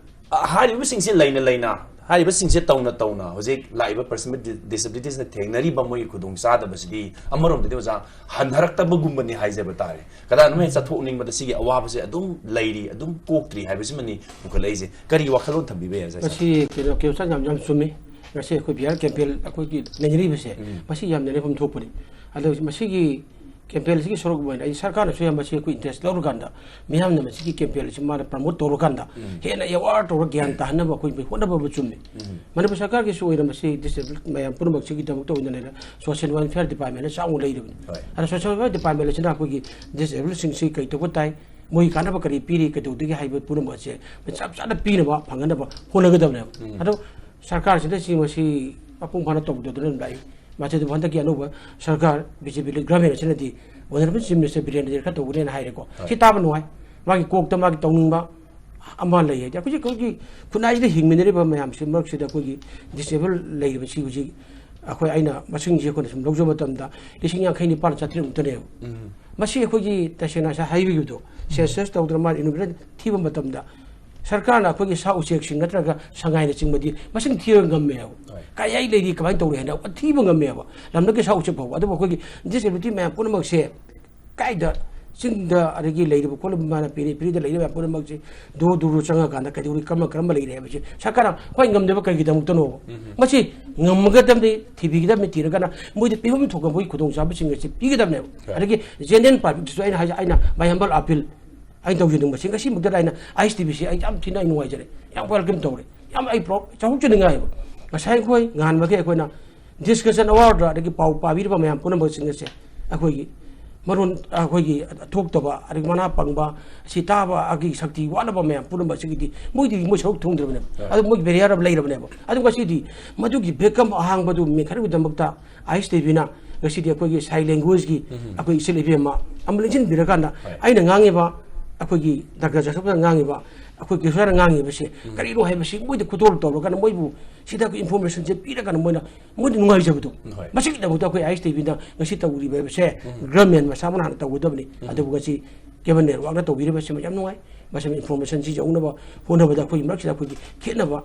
ꯑ, ꯍꯥꯏꯔꯤꯕꯁꯤꯡꯁꯦ ꯂꯩꯅ ꯂꯩꯅ, ꯍꯥꯏꯔꯤꯕꯁꯤꯡꯁꯦ ꯇꯧꯅ ꯇꯧꯅ ꯍꯧꯖꯤꯛ ꯂꯥꯛꯏꯕ person with di-, disabilitiesꯅ ꯊꯦꯡꯅꯔꯤꯕ ꯃꯣꯏꯒꯤ ꯈꯨꯗꯣꯡꯆꯥꯗꯕꯁꯤꯗꯤ ꯑꯃꯔꯣꯝꯗꯗꯤ ꯑꯣꯖꯥ ꯍꯟꯊꯔꯛꯇꯕꯒꯨꯝꯕꯅꯤ ꯍꯥꯏꯖꯕ ꯇꯥꯔꯦ꯫ ꯀꯗꯥꯏꯅꯣꯝ ꯍꯦꯛ ꯆꯠꯊꯣꯛꯅꯤꯡꯕꯗ ꯁꯤꯒꯤ ꯑꯋꯥꯕꯁꯦ ꯑꯗꯨꯝ ꯂꯩꯔꯤ, ꯑꯗꯨꯝ ꯀꯣꯛꯇ꯭ꯔꯤ ꯍꯥꯏꯕꯁꯤꯃꯅꯤ ꯄꯨꯈꯠꯂꯛꯏꯁꯦ꯫ ꯀꯔꯤ ꯋꯥꯈꯜꯂꯣꯟ ꯊꯝꯕꯤꯕ ꯌꯥꯏ, ꯑꯣꯖꯥ? ꯃꯁꯤ ꯀꯩꯅꯣ ꯀꯦꯞꯁꯟ ꯌꯥꯝ ꯌꯥꯝ ꯆꯨꯝꯃꯤ꯫ ꯉꯁꯤ ꯑꯩꯈꯣꯏ ꯕꯤ ꯑꯥꯔ ꯀꯦꯝꯄꯦꯟ ꯑꯩꯈꯣꯏꯒꯤ ꯂꯩꯅꯔꯤꯕꯁꯦ, ꯃꯁꯤ ꯌꯥꯝ ꯅꯩꯅꯐꯝ ꯊꯣꯛꯄꯅꯤ꯫ ꯑꯗꯣ ꯃꯁꯤꯒꯤ ꯀꯦꯝꯄꯦꯟꯁꯤꯒꯤ ꯁꯔꯨꯛ ꯑꯣꯏꯅ ꯑꯩ ꯁꯔꯀꯥꯔꯅꯁꯨ ꯌꯥꯝ ꯃꯁꯤ ꯑꯩꯈꯣꯏ interest ꯂꯧꯔꯀꯥꯟꯗ, ꯃꯤꯌꯥꯝꯅ ꯃꯁꯤꯒꯤ ꯀꯦꯝꯄꯦꯟꯁꯤ ꯃꯥꯅ promote ꯇꯧꯔꯀꯥꯟꯗ, ꯍꯦꯟꯅ aware ꯇꯧꯔꯒ ꯒ꯭ꯌꯥꯟ ꯇꯥꯍꯟꯅꯕ ꯑꯩꯈꯣꯏ ꯍꯣꯠꯅꯕ ꯑꯃ ꯆꯨꯝꯃꯤ꯫ ꯃꯅꯤꯄꯨꯔ ꯁꯔꯀꯥꯔꯒꯤꯁꯨ ꯑꯣꯏꯅ ꯃꯁꯤ disabled ꯃꯌꯥꯝ ꯄꯨꯝꯅꯃꯛꯁꯤꯒꯤꯗꯃꯛꯇ ꯑꯣꯏꯅ ꯂꯩꯔꯦ, social welfare departmentꯅ ꯆꯥꯎꯅ ꯂꯩꯔꯤꯕꯅꯤ꯫ ꯍꯣꯏ꯫ ꯑꯗꯣ social welfare department ꯑꯁꯤꯅ ꯑꯩꯈꯣꯏꯒꯤ disabled ꯁꯤꯡꯁꯤ ꯀꯩ ꯇꯧꯕ ꯇꯥꯏ, ꯃꯣꯏꯒꯤ ꯀꯥꯟꯅꯕ ꯀꯔꯤ ꯄꯤꯔꯤ, ꯀꯩꯗꯧꯗꯒꯦ ꯍꯥꯏꯕ ꯄꯨꯝꯅꯃꯛ ꯑꯁꯦ ꯆꯞ ꯆꯥꯅ ꯄꯤꯅꯕ ꯐꯪꯍꯟꯅꯕ ꯍꯣꯠꯅꯒꯗꯕꯅꯦꯕ꯫ ꯑꯗꯣ ꯁꯔꯀꯥꯔꯁꯤꯗ ꯁꯤ ꯃꯁꯤ ꯃꯄꯨꯡ ꯐꯥꯅ ꯇꯧꯗꯗꯨꯅ ꯑꯗꯨꯝ ꯂꯥꯛꯏ꯫ ꯃꯁꯤꯗ ꯍꯟꯗꯛꯀꯤ ꯑꯅꯧꯕ ꯁꯔꯀꯥꯔ BJP lead government ꯑꯁꯤꯅꯗꯤ Honourable Chief Minister Birendra ꯈꯔ ꯇꯧꯒꯅꯦꯅ ꯍꯥꯏꯔꯦꯀꯣ꯫ ꯁꯤ ꯇꯥꯕ ꯅꯨꯡꯉꯥꯏ꯫ ꯃꯥꯒꯤ ꯀꯣꯛꯇ ꯃꯥꯒꯤ ꯇꯧꯅꯤꯡꯕ ꯑꯃ ꯂꯩ ꯍꯥꯏꯗꯤ ꯑꯩꯈꯣꯏꯒꯤ, ꯑꯩꯈꯣꯏꯒꯤ ꯈꯨꯟꯅꯥꯏꯁꯤꯗ ꯍꯤꯡꯃꯤꯟꯅꯔꯤꯕ ꯃꯌꯥꯝꯁꯤ ꯃꯔꯛꯁꯤꯗ ꯑꯩꯈꯣꯏꯒꯤ disabled ꯂꯩꯔꯤꯕꯁꯤ ꯍꯧꯖꯤꯛ ꯑꯩꯈꯣꯏ, ꯑꯩꯅ ꯃꯁꯤꯡꯁꯤ ꯑꯩꯈꯣꯏꯅ ꯁꯨꯝ ꯂꯧꯖꯕ ꯃꯇꯝꯗ ꯂꯤꯁꯤꯡ ꯌꯥꯡꯈꯩ ꯅꯤꯄꯥꯟ ꯆꯥꯇ꯭ꯔꯦꯠꯃꯨꯛꯇꯅꯦꯕ꯫ ꯃꯁꯤ ꯑꯩꯈꯣꯏꯒꯤ ꯇꯁꯦꯡꯅ ꯉꯁꯥꯏ ꯍꯥꯏꯕꯤꯈꯤꯕꯗꯣ, census ꯇꯧꯗꯅ ꯃꯥꯅ enumerate ꯊꯤꯕ ꯃꯇꯝꯗ ꯁꯔꯀꯥꯔꯅ ꯑꯩꯈꯣꯏꯒꯤ ꯁꯥ ꯎꯆꯦꯛꯁꯤꯡ ꯅꯠꯇ꯭ꯔꯒ ꯁꯉꯥꯏꯅꯆꯤꯡꯕꯗꯤ ꯃꯁꯤꯡ ꯊꯤꯕ ꯉꯝꯃꯦꯕ꯫ ꯍꯣꯏ꯫ ꯀꯥꯏ ꯂꯩꯔꯤ, ꯀꯃꯥꯏꯅ ꯇꯧꯔꯤ ꯍꯥꯏꯅ ꯊꯤꯕ ꯉꯝꯃꯦꯕ꯫ ꯂꯝꯗꯝꯒꯤ ꯁꯥ ꯎꯆꯦꯛ ꯐꯥꯎꯕ꯫ ꯑꯗꯨꯕꯨ ꯑꯩꯈꯣꯏꯒꯤ ꯗꯤꯁꯑꯦꯕꯤꯂꯤꯇꯤ ꯃꯌꯥꯝ ꯄꯨꯝꯅꯃꯛꯁꯦ ꯀꯥꯏꯗ, ꯆꯤꯡꯗ, ꯑꯗꯒꯤ ꯂꯩꯔꯤꯕ ꯈꯣꯠꯂꯤꯕ ꯃꯥꯅ ꯄꯤꯔꯤ, ꯄꯤꯔꯤꯗ ꯂꯩꯔꯤꯕ ꯃꯌꯥꯝ ꯄꯨꯝꯅꯃꯛꯁꯦ ꯗꯣꯔ ꯗꯣꯔ ꯆꯪꯉꯀꯥꯟꯗ ꯀꯩꯗꯧꯔꯤ, ꯀꯔꯝꯕ ꯀꯔꯝꯕ ꯂꯩꯔꯤ ꯍꯥꯏꯕꯁꯦ ꯁꯔꯀꯥꯔꯅ ꯍꯣꯏ ꯉꯝꯗꯕ ꯀꯔꯤꯒꯤꯗꯃꯛꯇꯅꯣꯕ? ꯎꯝ꯫ ꯃꯁꯤ ꯉꯝꯒꯗꯕꯅꯤ, ꯊꯤꯕꯤꯒꯗꯕꯅꯤ, ꯊꯤꯔꯒꯅ ꯃꯣꯏꯗ ꯄꯤꯐꯝ ꯊꯣꯛꯄ ꯃꯣꯏꯒꯤ ꯈꯨꯗꯣꯡꯆꯥꯕꯁꯤꯡ ꯑꯁꯤ ꯄꯤꯒꯗꯕꯅꯦꯕ꯫ ꯍꯣꯏ꯫ ꯑꯗꯒꯤ ꯖꯦꯅꯦꯔꯦꯜ ꯄꯕ꯭ꯂꯤꯛꯇꯁꯨ ꯑꯩꯅ ꯍꯥꯏꯖ-, ꯑꯩꯅ my humble appeal ꯑꯩꯅ ꯇꯧꯖꯅꯤꯡꯕꯁꯤ, ꯉꯁꯤꯃꯛꯇꯗ ꯑꯩꯅ ꯑꯥꯏ ꯑꯦꯁ ꯇꯤ ꯚꯤꯁꯤ ꯑꯩ ꯌꯥꯝ ꯊꯤꯅ ꯑꯩ ꯅꯨꯡꯉꯥꯏꯖꯔꯦ, ꯌꯥꯝ ꯋꯦꯜꯀꯝ ꯇꯧꯔꯦ, ꯌꯥꯝ ꯑꯩ ꯄ꯭ꯔꯥꯎꯗ ꯆꯥꯎꯊꯣꯛꯆꯅꯤꯡꯉꯥꯏ ꯑꯣꯏꯕ꯫ ꯉꯁꯥꯏ ꯑꯩꯈꯣꯏ ꯉꯍꯥꯟꯃꯛꯀꯤ ꯑꯩꯈꯣꯏꯅ ꯗꯤꯁꯀꯁꯟ ꯑꯋꯥꯔꯗ ꯑꯗꯒꯤ ꯄꯥꯎ ꯄꯥꯕꯤꯔꯤꯕ ꯃꯌꯥꯝ ꯄꯨꯝꯅꯃꯛꯁꯤꯡ ꯑꯁꯦ ꯑꯩꯈꯣꯏꯒꯤ ꯃꯔꯣꯟ, ꯑꯩꯈꯣꯏꯒꯤ ꯊꯣꯛꯇꯕ, ꯑꯗꯒꯤ ꯃꯅꯥ ꯄꯪꯕ, ꯁꯤ ꯇꯥꯕ, ꯑꯩꯒꯤ ꯁꯛꯇꯤ ꯋꯥꯠꯂꯕ ꯃꯌꯥꯝ ꯄꯨꯝꯅꯃꯛꯁꯤꯒꯤꯗꯤ ꯃꯣꯏꯗꯤ ꯃꯣꯏ ꯁꯔꯨꯛ ꯊꯣꯡꯗ꯭ꯔꯕꯅꯦꯕ꯫ ꯍꯣꯏ꯫ ꯑꯗꯨ ꯃꯣꯏꯒꯤ ꯕꯦꯔꯤꯌꯔ ꯑꯃ ꯂꯩꯔꯕꯅꯦꯕ꯫ ꯑꯗꯨ ꯉꯁꯤꯗꯤ ꯃꯗꯨꯒꯤ ꯚꯦꯀꯝ ꯑꯍꯥꯡꯕꯗꯨ ꯃꯦꯟꯈꯠꯅꯕꯒꯤꯗꯃꯛꯇ ꯑꯥꯏ ꯑꯦꯁ ꯇꯤ ꯚꯤꯅ ꯉꯁꯤꯗꯤ ꯑꯩꯈꯣꯏꯒꯤ ꯁꯥꯏꯟ ꯂꯦꯡꯒ꯭ꯋꯦꯖꯀꯤ ꯎꯝ꯫ ꯑꯩꯈꯣꯏ ꯏꯆꯜ ꯏꯕꯦꯝꯃ ꯑꯃ ꯂꯦꯡꯁꯤꯟꯕꯤꯔꯀꯥꯟꯗ, ꯍꯣꯏ꯫ ꯑꯩꯅ ꯉꯥꯡꯉꯤꯕ, ꯑꯩꯈꯣꯏꯒꯤ ꯗꯥꯛꯇꯔ ꯖꯣꯁꯦꯐꯅ ꯉꯥꯡꯉꯤꯕ, ꯑꯩꯈꯣꯏ ꯀꯦꯁꯣꯔꯅ ꯉꯥꯡꯉꯤꯕꯁꯦ ꯎꯝ꯫ ꯀꯔꯤꯅꯣ ꯍꯥꯏꯕꯁꯤ ꯃꯣꯏꯗ ꯈꯨꯗꯣꯜ ꯇꯧꯔꯒꯅ ꯃꯣꯏꯕꯨ ꯁꯤꯗ ꯑꯩꯈꯣꯏ ꯏꯟꯐꯣꯔꯃꯦꯁꯟꯁꯦ ꯄꯤꯔꯒꯅ ꯃꯣꯏꯅ, ꯃꯣꯏꯗ ꯅꯨꯡꯉꯥꯏꯖꯕꯗꯣ꯫ ꯍꯣꯏ꯫ ꯃꯁꯤꯒꯤꯗꯃꯛꯇ ꯑꯩꯈꯣꯏ ꯑꯥꯏ ꯑꯦꯁ ꯇꯤ ꯚꯤꯅ ꯉꯁꯤ ꯇꯧꯔꯤꯕ ꯍꯥꯏꯕꯁꯦ ꯎꯝ꯫ ꯒꯚꯔꯟꯃꯦꯟ ꯃꯁꯥꯃꯛꯅ ꯍꯥꯟꯅ ꯇꯧꯒꯗꯕꯅꯤ꯫ ꯎꯝ꯫ ꯑꯗꯨꯕꯨ ꯉꯁꯤ ꯀꯦꯕꯜ ꯅꯦꯠꯋꯥꯛꯅ ꯇꯧꯕꯤꯔꯤꯕꯁꯤꯃ ꯌꯥꯝ ꯅꯨꯡꯉꯥꯏ꯫ ꯃꯁꯤꯃ ꯏꯟꯐꯣꯔꯃꯦꯁꯟꯁꯤ ꯌꯧꯅꯕ ꯍꯣꯠꯅꯕꯗ ꯑꯩꯈꯣꯏꯒꯤ ꯃꯔꯛꯁꯤꯗ ꯑꯩꯈꯣꯏꯒꯤ ꯈꯦꯠꯅꯕ,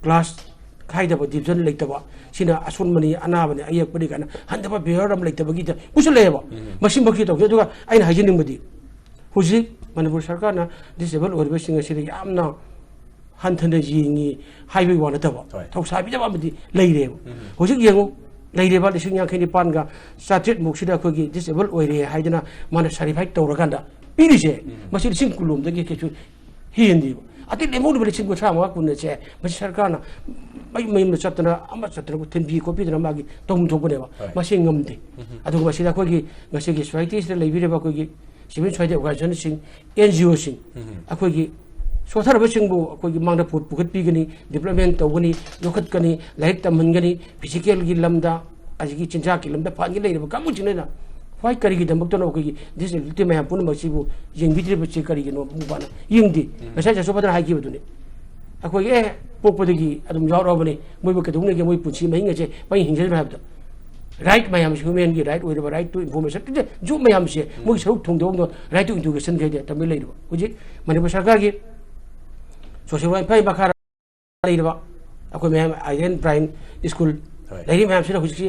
ꯀ꯭ꯂꯥꯁ ꯈꯥꯏꯗꯕ, ꯗꯤꯕꯤꯖꯟ ꯂꯩꯇꯕ, ꯁꯤꯅ ꯑꯁꯣꯟꯕꯅꯤ, ꯑꯅꯥꯕꯅꯤ, ꯑꯌꯦꯛꯄꯅꯤ ꯀꯥꯏꯅ ꯍꯟꯊꯕ ꯕꯦꯔꯤꯌꯔ ꯑꯃ ꯂꯩꯇꯕꯒꯤꯗ ꯄꯨꯁꯜꯂꯛꯑꯦꯕ꯫ ꯎꯝ꯫ ꯃꯁꯤꯃꯛꯁꯤ ꯇꯧꯁꯤ꯫ ꯑꯗꯨꯒ ꯑꯩꯅ ꯍꯥꯏꯖꯅꯤꯡꯕꯗꯤ, ꯍꯧꯖꯤꯛ ꯃꯅꯤꯄꯨꯔ ꯁꯔꯀꯥꯔꯅ ꯗꯤꯁꯑꯦꯕꯜ ꯑꯣꯏꯔꯤꯕꯁꯤꯡ ꯑꯁꯤꯗ ꯌꯥꯝꯅ ꯍꯟꯊꯅ ꯌꯦꯡꯉꯤ ꯍꯥꯏꯕꯒꯤ ꯋꯥ ꯅꯠꯇꯕ, ꯍꯣꯏ꯫ ꯊꯧꯁꯥꯕꯤꯗꯕ ꯑꯃꯗꯤ ꯂꯩꯔꯦꯕ꯫ ꯎꯝ꯫ ꯍꯧꯖꯤꯛ ꯌꯦꯡꯉꯨ, ꯂꯩꯔꯤꯕ ꯂꯤꯁꯤꯡ ꯌꯥꯡꯈꯩ ꯅꯤꯄꯥꯟꯒ ꯆꯥꯇ꯭ꯔꯦꯠ ꯃꯨꯛꯁꯤꯗ ꯑꯩꯈꯣꯏꯒꯤ ꯗꯤꯁꯑꯦꯕꯜ ꯑꯣꯏꯔꯦ ꯍꯥꯏꯗꯅ ꯃꯥꯅ ꯁꯥꯔꯇꯤꯐꯥꯏꯠ ꯇꯧꯔꯀꯥꯟꯗ ꯄꯤꯔꯤꯁꯦ, ꯎꯝ꯫ ꯃꯁꯤ ꯂꯤꯁꯤꯡ ꯀꯨꯟꯂꯣꯝꯗꯒꯤ ꯀꯩꯁꯨ ꯍꯦꯟꯗꯦꯕ꯫ ꯑꯇꯩ ꯂꯦꯝꯍꯧꯔꯤꯕ ꯂꯤꯁꯤꯡ ꯀꯨꯟꯊ꯭ꯔꯥ ꯃꯉꯥ ꯀꯨꯟ ꯑꯁꯦ ꯃꯁꯤ ꯁꯔꯀꯥꯔꯅ ꯃꯌꯨꯝ ꯃꯌꯨꯝꯗ ꯆꯠꯇꯅ, ꯑꯃ ꯆꯠꯇꯅ ꯊꯤꯟꯕꯤ ꯈꯣꯠꯄꯤꯗꯅ ꯃꯥꯒꯤ ꯇꯧꯐꯝ ꯊꯣꯛꯄꯅꯦꯕ꯫ ꯍꯣꯏ꯫ ꯃꯁꯤ ꯉꯝꯗꯦ꯫ ꯎꯝ꯫ ꯑꯗꯨꯒ ꯃꯁꯤꯗ ꯑꯩꯈꯣꯏꯒꯤ ꯉꯁꯤꯒꯤ ꯁꯣꯁꯥꯏꯇꯤꯁꯤꯗ ꯂꯩꯕꯤꯔꯤꯕ ꯑꯩꯈꯣꯏꯒꯤ ꯁꯤꯚꯤꯜ ꯁꯣꯁꯥꯏꯇꯤ ꯑꯣꯔꯒꯅꯥꯏꯖꯦꯁꯟꯁꯤꯡ, ꯑꯦꯟ ꯖꯤ ꯑꯣꯁꯤꯡ, ꯎꯝ꯫ ꯑꯩꯈꯣꯏꯒꯤ ꯁꯣꯊꯔꯕꯁꯤꯡꯕꯨ ꯑꯩꯈꯣꯏꯒꯤ ꯃꯥꯡꯗ ꯄꯨ-, ꯄꯨꯈꯠꯄꯤꯒꯅꯤ, ꯗꯤꯕ꯭ꯂꯞꯃꯦꯟ ꯇꯧꯒꯅꯤ, ꯌꯣꯛꯈꯠꯀꯅꯤ, ꯂꯥꯏꯔꯤꯛ ꯇꯝꯍꯟꯒꯅꯤ, ꯐꯤꯖꯤꯀꯦꯜꯒꯤ ꯂꯝꯗ, ꯑꯗꯒꯤ ꯆꯤꯟꯖꯥꯛꯀꯤ ꯂꯝꯗ ꯐꯍꯟꯒꯦ ꯂꯩꯔꯤꯕ ꯀꯥꯡꯕꯨꯁꯤꯡꯅ ꯍꯣꯏ ꯀꯔꯤꯒꯤꯗꯃꯛꯇꯅꯣ ꯑꯩꯈꯣꯏꯒꯤ ꯗꯤꯁꯑꯦꯕꯤꯂꯤꯇꯤ ꯃꯌꯥꯝ ꯄꯨꯝꯅꯃꯛꯁꯤꯕꯨ ꯌꯦꯡꯕꯤꯗ꯭ꯔꯤꯕꯁꯤ ꯀꯔꯤꯒꯤꯅꯣ ꯃꯕꯨꯡ ꯐꯥꯅ ꯌꯦꯡꯗꯦ꯫ ꯎꯝ꯫ ꯉꯁꯥꯏ ꯖꯁꯣꯄꯗꯅ ꯍꯥꯏꯈꯤꯕꯗꯨꯅꯤ, ꯑꯩꯈꯣꯏꯒꯤ ꯑꯦ ꯄꯣꯛꯄꯗꯒꯤ ꯑꯗꯨꯝ ꯌꯥꯎꯔꯛꯑꯕꯅꯤ, ꯃꯣꯏꯕꯨ ꯀꯩꯗꯧꯅꯒꯦ, ꯃꯣꯏ ꯄꯨꯟꯁꯤ ꯃꯍꯤꯡ ꯑꯁꯦ ꯃꯍꯤꯡ ꯍꯤꯡꯖꯗ꯭ꯔꯥ ꯍꯥꯏꯕꯗ꯫ ꯔꯥꯏꯠ ꯃꯌꯥꯝꯁꯦ, ꯍ꯭ꯌꯨꯃꯦꯟꯒꯤ ꯔꯥꯏꯠ ꯑꯣꯏꯔꯤꯕ, ꯔꯥꯏꯠ ꯇꯨ ꯏꯟꯐꯣꯔꯃꯦꯁꯟ, ꯖꯨ ꯃꯌꯥꯝꯁꯦ ꯃꯣꯏꯒꯤ ꯁꯔꯨꯛ ꯊꯣꯡꯗꯣꯛꯑꯝꯗꯣ ꯔꯥꯏꯠ ꯇꯨ ꯏꯗꯨꯀꯦꯁꯟ ꯀꯩꯗ ꯇꯝꯕ ꯂꯩꯔꯤꯕ꯫ ꯍꯧꯖꯤꯛ ꯃꯅꯤꯄꯨꯔ ꯁꯔꯀꯥꯔꯒꯤ ꯁꯣꯁꯤꯌꯦꯜ ꯋꯦꯜꯐꯤꯌꯔ ꯃꯈꯥꯗ ꯂꯩꯔꯕ ꯑꯩꯈꯣꯏ ꯃꯌꯥꯝ ꯑꯥꯏꯗꯦꯟ ꯕ꯭ꯔꯥꯏꯟ ꯁ꯭ꯀꯨꯜ ꯍꯣꯏ꯫ ꯂꯩꯔꯤꯕ ꯃꯌꯥꯝꯁꯤꯅ ꯍꯧꯖꯤꯛꯁꯤ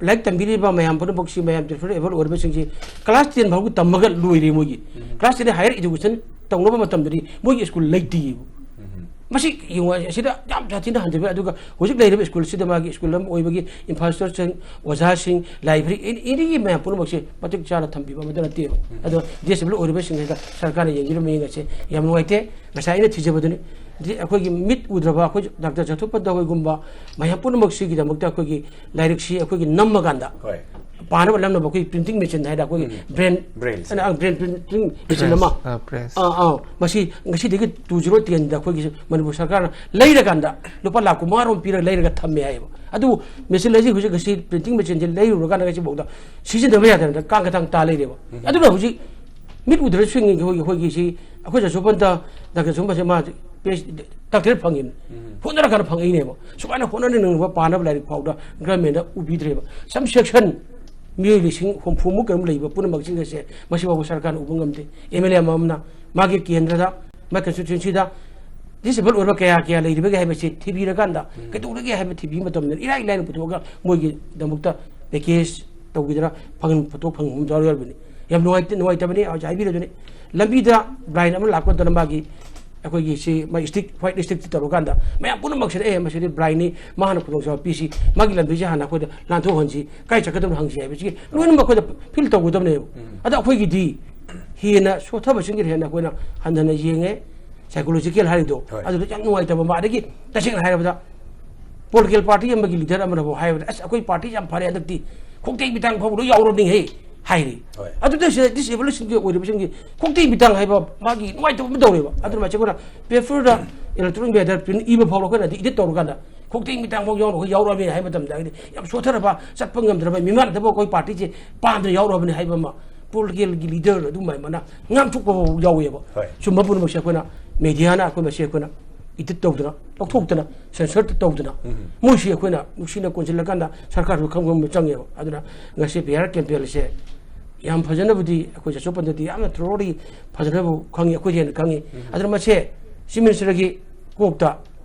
ꯂꯥꯏꯔꯤꯛ ꯇꯝꯕꯤꯔꯤꯕ ꯃꯌꯥꯝ ꯄꯨꯝꯅꯃꯛꯁꯤ, ꯃꯌꯥꯝ ꯗꯤꯐ꯭ꯔꯦꯟ ꯑꯦꯕꯜ ꯑꯣꯏꯔꯤꯕꯁꯤꯡꯁꯤ ꯀ꯭ꯂꯥꯁ ꯇꯦꯟ ꯐꯥꯎꯒꯤ ꯇꯝꯃꯒ ꯂꯣꯏꯔꯦ ꯃꯣꯏꯒꯤ꯫ ꯎꯝ꯫ ꯀ꯭ꯂꯥꯁ ꯇꯦꯟ ꯍꯥꯏꯌꯔ ꯏꯗꯨꯀꯦꯁꯟ ꯇꯧꯅꯕ ꯃꯇꯝꯗꯗꯤ ꯃꯣꯏꯒꯤ ꯁ꯭ꯀꯨꯜ ꯂꯩꯇꯦꯌꯦꯕ꯫ ꯎꯝ꯫ ꯃꯁꯤ ꯌꯦꯡꯉꯨ, ꯑꯁꯤꯗ ꯌꯥꯝ ꯁꯥꯊꯤꯅ ꯍꯟꯊꯕ ꯌꯥꯏ꯫ ꯑꯗꯨꯒ ꯍꯧꯖꯤꯛ ꯂꯩꯔꯤꯕ ꯁ꯭ꯀꯨꯜꯁꯤꯗ ꯃꯥꯒꯤ ꯁ꯭ꯀꯨꯜ ꯑꯃ ꯑꯣꯏꯕꯒꯤ ꯏꯟꯐ꯭ꯔꯥꯁ꯭ꯇ꯭ꯔꯛꯆꯔ, ꯑꯣꯖꯥꯁꯤꯡ, ꯂꯥꯏꯕ꯭ꯔꯦꯔꯤ, ꯑꯦꯅꯤ, ꯑꯦꯅꯤꯒꯤ ꯃꯌꯥꯝ ꯄꯨꯝꯅꯃꯛꯁꯦ ꯃꯇꯤꯛ ꯆꯥꯅ ꯊꯝꯕꯤꯕ ꯑꯃꯠꯇ ꯅꯠꯇꯦꯕ꯫ ꯎꯝ꯫ ꯑꯗꯣ ꯗꯤꯁꯑꯦꯕꯜ ꯑꯣꯏꯔꯤꯕꯁꯤꯡꯁꯤꯗ ꯁꯔꯀꯥꯔꯅ ꯌꯦꯡꯕꯤꯔꯝꯕ ꯌꯦꯡꯉꯁꯦ꯫ ꯌꯥꯝ ꯅꯨꯡꯉꯥꯏꯇꯦ꯫ ꯉꯁꯥꯏ ꯑꯩꯅ ꯊꯤꯖꯕꯗꯨꯅꯤ꯫ ꯗꯤ ꯑꯩꯈꯣꯏꯒꯤ ꯃꯤꯠ ꯎꯗ꯭ꯔꯕ ꯑꯩꯈꯣꯏ ꯗꯥꯛꯇꯔ ꯆꯠꯊꯣꯛꯄꯗ ꯑꯩꯈꯣꯏꯒꯨꯝꯕ ꯃꯌꯥꯝ ꯄꯨꯝꯅꯃꯛꯁꯤꯒꯤꯗꯃꯛꯇ ꯑꯩꯈꯣꯏꯒꯤ ꯂꯥꯏꯔꯤꯛꯁꯤ ꯑꯩꯈꯣꯏꯒꯤ ꯅꯝꯃꯀꯥꯟꯗ ꯍꯣꯏ꯫ ꯄꯥꯅꯕ ꯂꯝꯅꯕ ꯑꯩꯈꯣꯏ ꯄ꯭ꯔꯤꯟꯇꯤꯡ ꯃꯦꯆꯤꯟ ꯍꯥꯏꯗ ꯑꯩꯈꯣꯏꯒꯤ ꯎꯝ꯫ Braille Brailles. ꯑ, ꯕ꯭ꯔꯦꯟ ꯄ꯭ꯔꯤꯟꯇꯤꯡ ꯃꯦꯆꯤꯟ ꯑꯃ꯫ ꯑ, ꯄ꯭ꯔꯦꯁ꯫ ꯑꯥ, ꯑꯥ꯫ ꯃꯁꯤ ꯉꯁꯤꯗꯒꯤ ꯇꯨ ꯖꯤꯔꯣ ꯇꯦꯟꯗ ꯑꯩꯈꯣꯏꯒꯤ ꯃꯅꯤꯄꯨꯔ ꯁꯔꯀꯥꯔꯅ ꯂꯩꯔꯀꯥꯟꯗ ꯂꯨꯄꯥ ꯂꯥꯈ ꯀꯨꯟꯃꯉꯥ ꯔꯣꯝ ꯄꯤꯔꯒ ꯂꯩꯔꯒ ꯊꯝꯃꯦ ꯍꯥꯏꯌꯦꯕ꯫ ꯑꯗꯨꯕꯨ ꯃꯦꯆꯤꯟ ꯑꯁꯤ ꯍꯧꯖꯤꯛ ꯉꯁꯤ ꯄ꯭ꯔꯤꯟꯇꯤꯡ ꯃꯦꯆꯤꯟꯁꯤ ꯂꯩꯔꯨꯔꯀꯥꯟꯗ ꯉꯁꯤꯐꯥꯎꯗ ꯁꯤꯖꯤꯟꯅꯕ ꯌꯥꯗꯅ ꯀꯥꯡ ꯀꯊꯥꯡ ꯇꯥ ꯂꯩꯔꯦꯕ꯫ ꯎꯝ꯫ ꯑꯗꯨꯅ ꯍꯧꯖꯤꯛ ꯃꯤꯠ ꯎꯗ꯭ꯔꯁꯨ ꯑꯩꯈꯣꯏꯒꯤ, ꯑꯩꯈꯣꯏꯒꯤ ꯁꯤ ꯑꯩꯈꯣꯏ ꯆꯥꯁꯣꯄꯟꯇ ꯗꯥꯛꯇꯔ ꯆꯥꯁꯣꯄꯟꯁꯦ ꯃꯥ ꯄꯤ ꯑꯩꯆ ꯗꯤ ꯗꯥꯛꯇꯔꯦꯠ ꯐꯪꯉꯤꯕꯅꯤ꯫ ꯎꯝ꯫ ꯍꯣꯠꯅꯔꯀꯥꯟꯗ ꯐꯪꯉꯛꯏꯅꯦꯕ꯫ ꯁꯨꯃꯥꯏꯅ ꯍꯣꯠꯅꯅꯤꯡꯕ ꯄꯥꯅꯕ ꯂꯥꯏꯔꯤꯛ ꯐꯥꯎꯗ ꯒꯚꯔꯟꯃꯦꯟꯗ ꯎꯕꯤꯗ꯭ꯔꯦꯕ꯫ ꯁꯝ ꯁꯦꯛꯁꯟ ꯃꯤꯑꯣꯏ ꯂꯤꯁꯤꯡ ꯍꯨꯝꯐꯨꯃꯨꯛ ꯀꯩꯅꯣꯝ ꯂꯩꯕ ꯄꯨꯝꯅꯃꯛꯁꯤꯡ ꯑꯁꯦ ꯃꯁꯤꯐꯥꯎꯕ ꯁꯔꯀꯥꯔꯅ ꯎꯕ ꯉꯝꯗꯦ꯫ ꯑꯦꯝ ꯑꯦꯜ ꯑꯦ ꯑꯃꯃꯝꯅ ꯃꯥꯒꯤ ꯀꯦꯟꯗ꯭ꯔꯗ, ꯃꯥꯒꯤ ꯀꯟꯁꯇꯤꯇ꯭ꯌꯨꯟꯁꯤꯗ ꯗꯤꯁꯑꯦꯕꯜ ꯑꯣꯏꯕ ꯀꯌꯥ ꯀꯌꯥ ꯂꯩꯔꯤꯕꯒꯦ ꯍꯥꯏꯕꯁꯤ ꯊꯤꯕꯤꯔꯀꯥꯟꯗ, ꯎꯝ꯫ ꯀꯩꯗꯧꯔꯒꯦ ꯍꯥꯏꯕ ꯊꯤꯕꯤꯕ ꯃꯇꯝꯗ ꯏꯔꯥꯏ ꯂꯥꯏꯅ ꯄꯨꯊꯣꯛꯑꯒ ꯃꯣꯏꯒꯤꯗꯃꯛꯇ ꯄꯦꯀꯦꯖ ꯇꯧꯕꯤꯗꯅ ꯐꯪꯍꯟ-, ꯄꯣꯠꯊꯣꯛ ꯐꯪꯍꯟꯕ ꯌꯥꯎꯔꯤꯕꯅꯤ꯫ ꯌꯥꯝ ꯅꯨꯡꯉꯥꯏꯇ-, ꯅꯨꯡꯉꯥꯏꯇꯕꯅꯤ ꯍꯧꯖꯤꯛ ꯍꯥꯏꯕꯤꯔꯗꯨꯅꯤ꯫ ꯂꯝꯕꯤꯗ ꯕ꯭ꯂꯥꯏꯟ ꯑꯃ ꯂꯥꯛꯄ ꯃꯇꯝꯗ ꯃꯥꯒꯤ ꯑꯩꯈꯣꯏꯒꯤ ꯁꯤ ꯃꯥꯒꯤ ꯁ꯭ꯇꯤꯛ, ꯋꯥꯏꯠ ꯁ꯭ꯇꯤꯛꯇ ꯇꯧꯔꯀꯥꯟꯗ ꯃꯌꯥꯝ ꯄꯨꯝꯅꯃꯛꯁꯤꯗ, "ꯑꯦ, ꯃꯁꯤꯗꯤ ꯕ꯭ꯂꯥꯏꯟꯅꯤ, ꯃꯥꯅ ꯈꯨꯗꯣꯡꯆꯥꯕ ꯄꯤꯁꯤ, ꯃꯥꯒꯤ ꯂꯝꯕꯤꯁꯦ ꯍꯥꯟꯅ ꯑꯩꯈꯣꯏꯗ ꯂꯥꯟꯊꯣꯛꯍꯟꯁꯤ, ꯀꯥꯏ ꯆꯠꯀꯗꯕꯅꯣ ꯍꯪꯁꯤ" ꯍꯥꯏꯕꯁꯤꯒꯤ ꯂꯣꯏꯅꯃꯛ ꯑꯩꯈꯣꯏꯗ ꯐꯤꯜ ꯇꯧꯒꯗꯕꯅꯦꯕ꯫ ꯎꯝ꯫ ꯑꯗ ꯑꯩꯈꯣꯏꯒꯤꯗꯤ ꯍꯦꯟꯅ ꯁꯣꯠꯊꯕꯁꯤꯡꯒꯤꯗꯤ ꯍꯦꯟꯅ ꯑꯩꯈꯣꯏꯅ ꯍꯟꯊꯅ ꯌꯦꯡꯉꯦ, ꯁꯥꯏꯀꯣꯂꯣꯖꯤꯀꯦꯜ ꯍꯥꯏꯔꯤꯗꯣ꯫ ꯍꯣꯏ꯫ ꯑꯗꯨꯗ ꯌꯥꯝ ꯅꯨꯡꯉꯥꯏꯇꯕ ꯑꯃ꯫ ꯑꯗꯒꯤ ꯇꯁꯦꯡꯅ ꯍꯥꯏꯔꯕꯗ ꯄꯣꯂꯤꯇꯤꯀꯦꯜ ꯄꯥꯔꯇꯤ ꯑꯃꯒꯤ ꯂꯤꯗꯔ ꯑꯃꯅꯐꯥꯎ ꯍꯥꯏꯕꯗ, "ꯑꯁ, ꯑꯩꯈꯣꯏ ꯄꯥꯔꯇꯤ ꯌꯥꯝ ꯐꯔꯦ, ꯍꯟꯗꯛꯇꯤ ꯈꯣꯡꯇꯦꯛ ꯃꯤꯇꯥꯡ ꯐꯥꯎꯕ ꯂꯣꯏ ꯌꯥꯎꯔꯕꯅꯤꯍꯦ" ꯍꯥꯏꯔꯤ꯫ ꯍꯣꯏ꯫ ꯑꯗꯨꯗ ꯁꯤꯗ ꯗꯤꯁꯑꯦꯕꯜꯁꯤꯡꯒꯤ ꯑꯣꯏꯔꯤꯕꯁꯤꯡꯒꯤ ꯈꯣꯡꯇꯦꯛ ꯃꯤꯇꯥꯡ ꯍꯥꯏꯕ ꯃꯥꯒꯤ ꯅꯨꯡꯉꯥꯏꯇꯕ ꯑꯃ ꯇꯧꯔꯦꯕ꯫ ꯑꯗꯨꯅ ꯃꯁꯤ ꯑꯩꯈꯣꯏꯅ ꯄꯦꯄꯔꯗ ꯏꯂꯦꯛꯇ꯭ꯔꯣꯅꯤꯛ ꯃꯦꯗꯤꯌꯥꯗ ꯄ꯭ꯔꯤꯟ ꯏꯕ ꯐꯥꯎꯕ ꯑꯩꯈꯣꯏꯅ ꯏꯗꯤꯠ ꯇꯧꯔꯀꯥꯟꯗ ꯈꯣꯡꯇꯦꯛ ꯃꯤꯇꯥꯡ ꯐꯥꯎ ꯌꯥꯎꯔꯕ, ꯑꯩꯈꯣꯏ ꯌꯥꯎꯔꯛꯑꯕꯅꯤ ꯍꯥꯏꯕ ꯃꯇꯝꯗ ꯍꯥꯏꯗꯤ ꯌꯥꯝ ꯁꯣꯠꯊꯔꯕ, ꯆꯠꯄ ꯉꯝꯗ꯭ꯔꯕ, ꯃꯤꯃꯥꯟꯅꯗꯕ ꯑꯩꯈꯣꯏ ꯄꯥꯔꯇꯤꯁꯦ ꯄꯥꯝꯗꯅ ꯌꯥꯎꯔꯛꯑꯕꯅꯤ ꯍꯥꯏꯕ ꯑꯃ ꯄꯣꯂꯤꯇꯤꯀꯦꯜꯒꯤ ꯂꯤꯗꯔ ꯑꯗꯨꯃꯥꯏꯅ ꯉꯥꯡꯊꯣꯛꯄ ꯐꯥꯎ ꯌꯥꯎꯋꯦꯕ꯫ ꯍꯣꯏ꯫ ꯁꯨꯝꯕ ꯄꯨꯝꯅꯃꯛꯁꯦ ꯑꯩꯈꯣꯏꯅ ꯃꯦꯗꯤꯌꯥꯅ ꯑꯩꯈꯣꯏ ꯃꯁꯤ ꯑꯩꯈꯣꯏꯅ ꯏꯗꯤꯠ ꯇꯧꯗꯅ, ꯂꯧꯊꯣꯛꯇꯅ, ꯁꯦꯟꯁꯔ ꯇꯧꯗꯅ, ꯎꯝ꯫ ꯃꯣꯏꯁꯤ ꯑꯩꯈꯣꯏꯅ ꯅꯨꯡꯁꯤꯅ ꯀꯣꯟꯁꯤꯜꯂꯀꯥꯟꯗ ꯁꯔꯀꯥꯔꯁꯨ ꯈꯪꯕ ꯑꯃ ꯆꯪꯉꯦꯕ꯫ ꯑꯗꯨꯅ ꯉꯁꯤ ꯕꯤ ꯑꯥꯔ ꯀꯦꯝꯄꯦꯟꯁꯦ ꯌꯥꯝ ꯐꯖꯅꯕꯨꯗꯤ ꯑꯩꯈꯣꯏ ꯆꯥꯁꯣꯄꯟꯗꯗꯤ ꯌꯥꯝꯅ ꯊ꯭ꯔꯣꯂꯤ ꯐꯖꯅꯕꯨ ꯈꯪꯉꯤ, ꯑꯩꯈꯣꯏꯗꯤ ꯍꯦꯟꯅ ꯈꯪꯉꯤ꯫ ꯎꯝ꯫ ꯑꯗꯨꯅ ꯃꯁꯦ ꯆꯤꯐ ꯃꯤꯅꯤꯁꯇꯔꯒꯤ ꯀꯣꯛꯇ,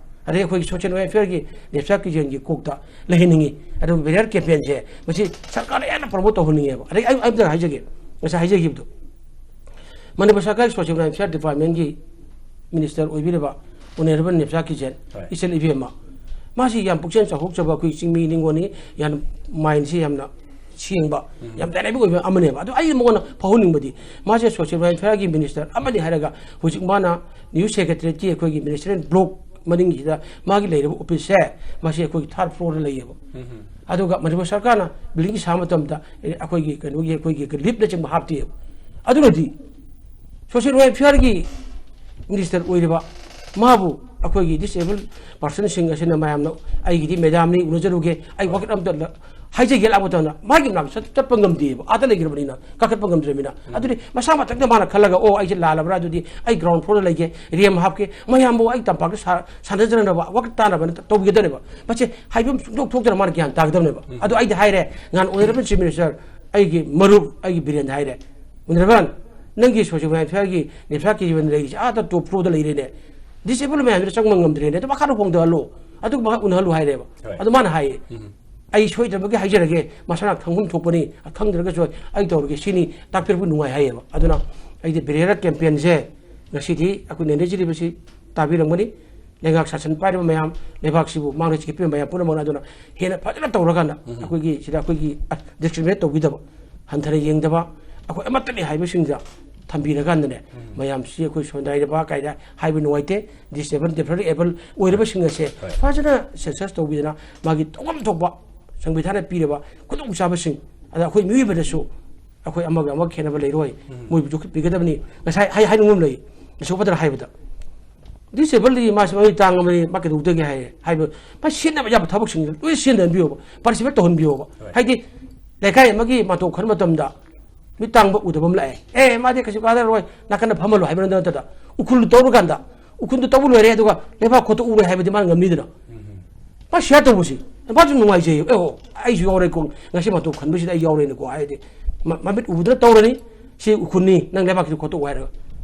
ꯑꯗꯩ ꯑꯩꯈꯣꯏꯒꯤ ꯁꯣꯁꯤꯌꯦꯜ ꯋꯦꯜꯐꯤꯌꯔꯒꯤ ꯅꯦꯞꯁꯥ ꯀꯤꯖꯦꯟꯒꯤ ꯀꯣꯛꯇ ꯂꯩꯍꯟꯅꯤꯡꯉꯤ꯫ ꯑꯗꯨꯒ ꯕꯦꯔꯤꯌꯔ ꯀꯦꯝꯄꯦꯟꯁꯦ ꯃꯁꯤ ꯁꯔꯀꯥꯔꯅ ꯍꯦꯟꯅ ꯄ꯭ꯔꯣꯃꯣꯠ ꯇꯧꯍꯟꯅꯤꯡꯉꯦꯕ꯫ ꯑꯗꯩ ꯑꯩ ꯑꯝꯇ ꯍꯥꯏꯖꯒꯦ, ꯉꯁꯥꯏ ꯍꯥꯏꯖꯈꯤꯕꯗꯣ, ꯃꯅꯤꯄꯨꯔ ꯁꯔꯀꯥꯔꯒꯤ ꯁꯣꯁꯤꯌꯦꯜ ꯋꯦꯜꯐꯤꯌꯥꯔ ꯗꯤꯄꯥꯔꯠꯃꯦꯟꯒꯤ ꯃꯤꯅꯤꯁꯇꯔ ꯑꯣꯏꯕꯤꯔꯕ ꯑꯣꯅꯔꯦꯕꯜ ꯅꯦꯞꯁꯥ ꯀꯤꯖꯦꯟ, ꯍꯣꯏ꯫ ꯏꯆꯜ ꯏꯕꯦꯝꯃ, ꯃꯥꯁꯤ ꯌꯥꯝ ꯄꯨꯛꯆꯦꯜ ꯆꯥꯎꯊꯣꯛꯆꯕ ꯑꯩꯈꯣꯏ ꯆꯤꯡꯃꯤ ꯅꯤꯉꯣꯜꯅꯤ, ꯌꯥꯝꯅ ꯃꯥꯏꯟꯁꯤ ꯌꯥꯝꯅ ꯁꯦꯡꯕ, ꯎꯝ꯫ ꯌꯥꯝ ꯗꯥꯏꯅꯥꯃꯤꯛ ꯑꯣꯏꯕ ꯑꯃꯅꯦꯕ꯫ ꯑꯗꯣ ꯑꯩ ꯃꯉꯣꯟꯗ ꯐꯥꯎꯍꯟꯅꯤꯡꯕꯗꯤ, ꯃꯥꯁꯦ ꯁꯣꯁꯤꯌꯦꯜ ꯋꯦꯜꯐꯤꯌꯥꯔꯒꯤ ꯃꯤꯅꯤꯁꯇꯔ ꯑꯃꯅꯤ ꯍꯥꯏꯔꯒ ꯍꯧꯖꯤꯛ ꯃꯥꯅ ꯅ꯭ꯌꯨ ꯁꯦꯀ꯭ꯔꯦꯇꯔꯤꯌꯦꯠꯀꯤ ꯑꯩꯈꯣꯏꯒꯤ ꯃꯤꯅꯤꯁꯇꯔꯤꯌꯦꯜ ꯕ꯭ꯂꯣꯛ ꯃꯅꯤꯡꯁꯤꯗ ꯃꯥꯒꯤ ꯂꯩꯔꯤꯕ ꯑꯣꯐꯤꯁꯁꯦ, ꯃꯁꯤ ꯑꯩꯈꯣꯏꯒꯤ ꯊꯥꯔꯠ ꯐ꯭ꯂꯣꯔꯗ ꯂꯩꯌꯦꯕ꯫ ꯎꯝ꯫ ꯑꯗꯨꯒ ꯃꯅꯤꯄꯨꯔ ꯁꯔꯀꯥꯔꯅ ꯕꯤꯜꯗꯤꯡ ꯁꯥꯕ ꯃꯇꯝꯗ, ꯑꯦ, ꯑꯩꯈꯣꯏꯒꯤ ꯀꯩꯅꯣꯒꯤ, ꯑꯩꯈꯣꯏꯒꯤ ꯂꯤꯞꯅꯆꯤꯡꯕ ꯍꯥꯞꯇꯦꯕ꯫ ꯑꯗꯨꯅꯗꯤ ꯁꯣꯁꯤꯌꯦꯜ ꯋꯦꯜꯐꯤꯌꯥꯔꯒꯤ ꯃꯤꯅꯤꯁꯇꯔ ꯑꯣꯏꯔꯤꯕ ꯃꯥꯕꯨ ꯑꯩꯈꯣꯏꯒꯤ ꯗꯤꯁꯑꯦꯕꯜ ꯄꯥꯔꯁꯟꯁꯤꯡ ꯑꯁꯤꯅ ꯃꯌꯥꯝꯅ, "ꯑꯩꯒꯤꯗꯤ ꯃꯦꯗꯥꯝꯅꯤ, ꯎꯅꯖꯔꯨꯒꯦ, ꯑꯩ ꯋꯥꯀꯠ ꯑꯝꯇ ꯂ-," ꯍꯥꯏꯖꯒꯦ ꯂꯥꯛꯄ ꯃꯇꯝꯗ ꯃꯥꯒꯤ ꯃꯅꯥꯛꯇ ꯆꯠ-, ꯆꯠꯄ ꯉꯝꯗꯦꯕ, ꯑꯥꯗ ꯂꯩꯈ꯭ꯔꯕꯅꯤꯅ, ꯀꯥꯈꯠꯄ ꯉꯝꯗ꯭ꯔꯕꯅꯤꯅ꯫ ꯎꯝ꯫ ꯑꯗꯨꯗꯤ ꯃꯁꯥ ꯃꯊꯟꯇ ꯃꯥꯅ ꯈꯜꯂꯒ, "ꯑꯣ, ꯑꯩꯁꯦ ꯂꯥꯜꯂꯕ꯭ꯔꯥ? ꯑꯗꯨꯗꯤ ꯑꯩ ꯒ꯭ꯔꯥꯎꯟ ꯐ꯭ꯂꯣꯔꯗ ꯂꯩꯒꯦ, ꯔꯦꯝ ꯍꯥꯞꯀꯦ, ꯃꯌꯥꯝꯕꯨ ꯑꯩ ꯇꯝꯄꯥꯛꯇ ꯁꯥ-, ꯁꯥꯟꯅꯖꯅꯕ ꯋꯥꯀꯠ ꯇꯥꯅꯕꯅ ꯇꯧꯕꯤꯒꯗꯕꯅꯦꯕ"꯫ ꯃꯁꯤ ꯍꯥꯏꯐꯝ ꯁꯨꯡꯊꯣꯛ ꯊꯣꯛꯇꯅ ꯃꯥꯅ ꯒ꯭ꯌꯥꯟ ꯇꯥꯒꯗꯕꯅꯦꯕ꯫ ꯎꯝ꯫ ꯑꯗꯣ ꯑꯩꯗꯤ ꯍꯥꯏꯔꯦ, ꯉꯍꯥꯟ ꯑꯣꯅꯔꯦꯕꯜ ꯆꯤꯐ ꯃꯤꯅꯤꯁꯇꯔ, ꯑꯩꯒꯤ ꯃꯔꯨꯞ, ꯑꯩꯒꯤ ꯕꯤꯔꯦꯟꯗ ꯍꯥꯏꯔꯦ, "ꯑꯣꯅꯔꯦꯕꯜ, ꯅꯪꯒꯤ ꯁꯣꯁꯤꯌꯦꯜ ꯋꯦꯜꯐꯤꯌꯥꯔꯒꯤ ꯅꯦꯞꯁꯥ ꯀꯤꯖꯦꯟ ꯂꯩꯔꯤꯁꯦ ꯑꯥꯗ ꯇꯣꯞ ꯐ꯭ꯂꯣꯔꯗ ꯂꯩꯔꯦꯅꯦ, ꯗꯤꯁꯑꯦꯕꯜ ꯃꯌꯥꯝꯁꯤꯗ ꯆꯪꯕ ꯉꯝꯗ꯭ꯔꯦꯅꯦ, ꯑꯗꯨ ꯃꯈꯥꯗ ꯍꯣꯡꯗꯍꯜꯂꯣ, ꯑꯗꯨꯒ ꯃꯈꯥ ꯎꯅꯍꯜꯂꯨ" ꯍꯥꯏꯔꯦꯕ꯫ ꯍꯣꯏ꯫ ꯑꯗꯨ ꯃꯥꯅ ꯍꯥꯏꯌꯦ, ꯎꯝ꯫ "ꯑꯩ ꯁꯣꯏꯗꯅꯕꯒꯤ ꯍꯥꯏꯖꯔꯒꯦ, ꯃꯁꯥꯅ ꯈꯪꯐꯝ ꯊꯣꯛꯄꯅꯤ, ꯈꯪꯗ꯭ꯔꯒꯁꯨ ꯑꯩ ꯇꯧꯔꯒꯦ, ꯁꯤꯅꯤ ꯇꯥꯛꯄꯤꯔꯛꯄ ꯅꯨꯡꯉꯥꯏ" ꯍꯥꯏꯌꯦꯕ꯫ ꯑꯗꯨꯅ ꯑꯩꯗꯤ ꯕꯦꯔꯤꯌꯔ ꯀꯦꯝꯄꯦꯟꯁꯦ ꯉꯁꯤꯗꯤ ꯑꯩꯈꯣꯏ ꯅꯦꯅꯦꯖꯤꯔꯤꯕꯁꯤ ꯇꯥꯕꯤꯔꯝꯒꯅꯤ꯫ ꯂꯩꯉꯥꯛ ꯁꯥꯁꯟ ꯄꯥꯏꯔꯤꯕ ꯃꯌꯥꯝ, ꯂꯩꯕꯥꯛꯁꯤꯕꯨ ꯃꯥꯡꯗ ꯆꯤꯛꯄꯤꯕ ꯃꯌꯥꯝ ꯄꯨꯝꯅꯃꯛꯅ ꯑꯗꯨꯅ ꯍꯦꯟꯅ ꯐꯖꯅ ꯇꯧꯔꯀꯥꯟꯗ ꯎꯝ꯫ ꯑꯩꯈꯣꯏꯒꯤ ꯁꯤꯗ ꯑꯩꯈꯣꯏꯒꯤ, ꯑ, ꯗꯤꯁꯀ꯭ꯔꯤꯃꯤꯅꯦꯠ ꯇꯧꯕꯤꯗꯕ, ꯍꯟꯊꯅ ꯌꯦꯡꯗꯕ, ꯑꯩꯈꯣꯏ ꯑꯃꯠꯇꯅꯤ ꯍꯥꯏꯕꯁꯤꯡꯗ ꯊꯝꯕꯤꯔꯀꯥꯟꯗꯅꯦ, ꯎꯝ꯫ ꯃꯌꯥꯝꯁꯤ ꯑꯩꯈꯣꯏ ꯁꯣꯟꯗꯥꯏꯔꯕ ꯀꯥꯏꯗ ꯍꯥꯏꯕ ꯅꯨꯡꯉꯥꯏꯇꯦ, ꯗꯤꯁꯑꯦꯕꯜ, ꯗꯤꯐꯔꯦꯟ ꯑꯦꯕꯜ ꯑꯣꯏꯔꯕꯁꯤꯡ ꯑꯁꯦ ꯍꯣꯏ꯫ ꯐꯖꯅ ꯁꯦꯟꯁꯁ ꯇꯧꯕꯤꯗꯅ ꯃꯥꯒꯤ ꯇꯧꯐꯝ ꯊꯣꯛꯄ ꯁꯪꯕꯤꯙꯥꯟꯅ ꯄꯤꯔꯕ ꯈꯨꯗꯣꯡꯆꯥꯕꯁꯤꯡ, ꯑꯗ ꯑꯩꯈꯣꯏ ꯃꯤꯑꯣꯏꯕꯗꯁꯨ ꯑꯩꯈꯣꯏ ꯑꯃꯒ ꯑꯃꯒ ꯈꯦꯠꯅꯕ ꯂꯩꯔꯣꯏ, ꯎꯝ꯫ ꯃꯣꯏꯕꯨ ꯆꯥꯎꯈꯠꯄꯤꯒꯗꯕꯅꯤ꯫ ꯉꯁꯥꯏ ꯍꯥꯏ-, ꯍꯥꯏꯅꯤꯡꯕ ꯑꯃ ꯂꯩ, ꯏꯁꯣꯔ ꯐꯖꯅ ꯍꯥꯏꯕꯗ, ꯗꯤꯁꯑꯦꯕꯜꯗꯤ ꯃꯥꯁꯤ ꯃꯃꯤꯠ ꯇꯥꯡꯉꯕꯅꯤ, ꯃꯥ ꯀꯩꯗꯧꯗꯒꯦ ꯍꯥꯏꯌꯦ꯫ ꯍꯥꯏꯕ, ꯃꯥ ꯁꯤꯖꯤꯟꯅꯕ ꯌꯥꯕ ꯊꯕꯛꯁꯤꯡꯗꯣ ꯂꯣꯏ ꯁꯤꯖꯤꯟꯅꯍꯟꯕꯤꯌꯣꯕ, ꯄꯥꯔꯇꯤꯁꯤꯄꯦꯠ ꯇꯧꯍꯟꯕꯤꯌꯣꯕ꯫ ꯍꯣꯏ꯫ ꯍꯥꯏꯗꯤ, ꯂꯩꯀꯥꯏ ꯑꯃꯒꯤ ꯃꯇꯧ ꯈꯔ ꯃꯇꯝꯗ ꯃꯤꯠ ꯇꯥꯡꯕ ꯎꯗꯕ ꯑꯃ ꯂꯥꯛꯑꯦ, "ꯑꯦ, ꯃꯥꯗꯤ ꯀꯩꯁꯨ ꯀꯥꯟꯅꯔꯣꯏ, ꯅꯥꯀꯟꯗ ꯐꯝꯍꯜꯂꯣ" ꯍꯥꯏꯕ ꯅꯠꯇꯅ, ꯎꯈ꯭ꯔꯨꯜꯗ ꯇꯧꯔꯀꯥꯟꯗ, ꯎꯈ꯭ꯔꯨꯜꯗ ꯇꯧꯕ ꯂꯣꯏꯔꯦ, ꯑꯗꯨꯒ ꯂꯩꯕꯥꯛ ꯈꯣꯠꯇꯣꯛꯎꯔꯦ ꯍꯥꯏꯕꯗꯤ ꯃꯥꯅ ꯉꯝꯅꯤꯗꯅ꯫ ꯎꯝ꯫ ꯃꯥ ꯁꯤꯌꯥꯔ ꯇꯧꯕꯁꯤ ꯃꯥꯁꯨ ꯅꯨꯡꯉꯥꯏꯖꯩ꯫ "ꯑꯦ, ꯑꯣ, ꯑꯩꯁꯨ ꯌꯥꯎꯔꯦꯀꯣ, ꯉꯁꯤ ꯃꯇꯧ ꯈꯟꯕꯁꯤꯗ ꯑꯩ ꯌꯥꯎꯔꯦꯅꯀꯣ" ꯍꯥꯏꯗꯤ, ꯃ-, ꯃꯃꯤꯠ ꯎꯕꯗꯅ ꯇꯧꯔꯅꯤ, "ꯁꯤ ꯎꯈ꯭ꯔꯨꯜꯅꯤ, ꯅꯪ ꯂꯩꯕꯥꯛꯀꯤꯗꯤ ꯈꯣꯠꯇꯣꯛꯎ" ꯍꯥꯏꯔꯒ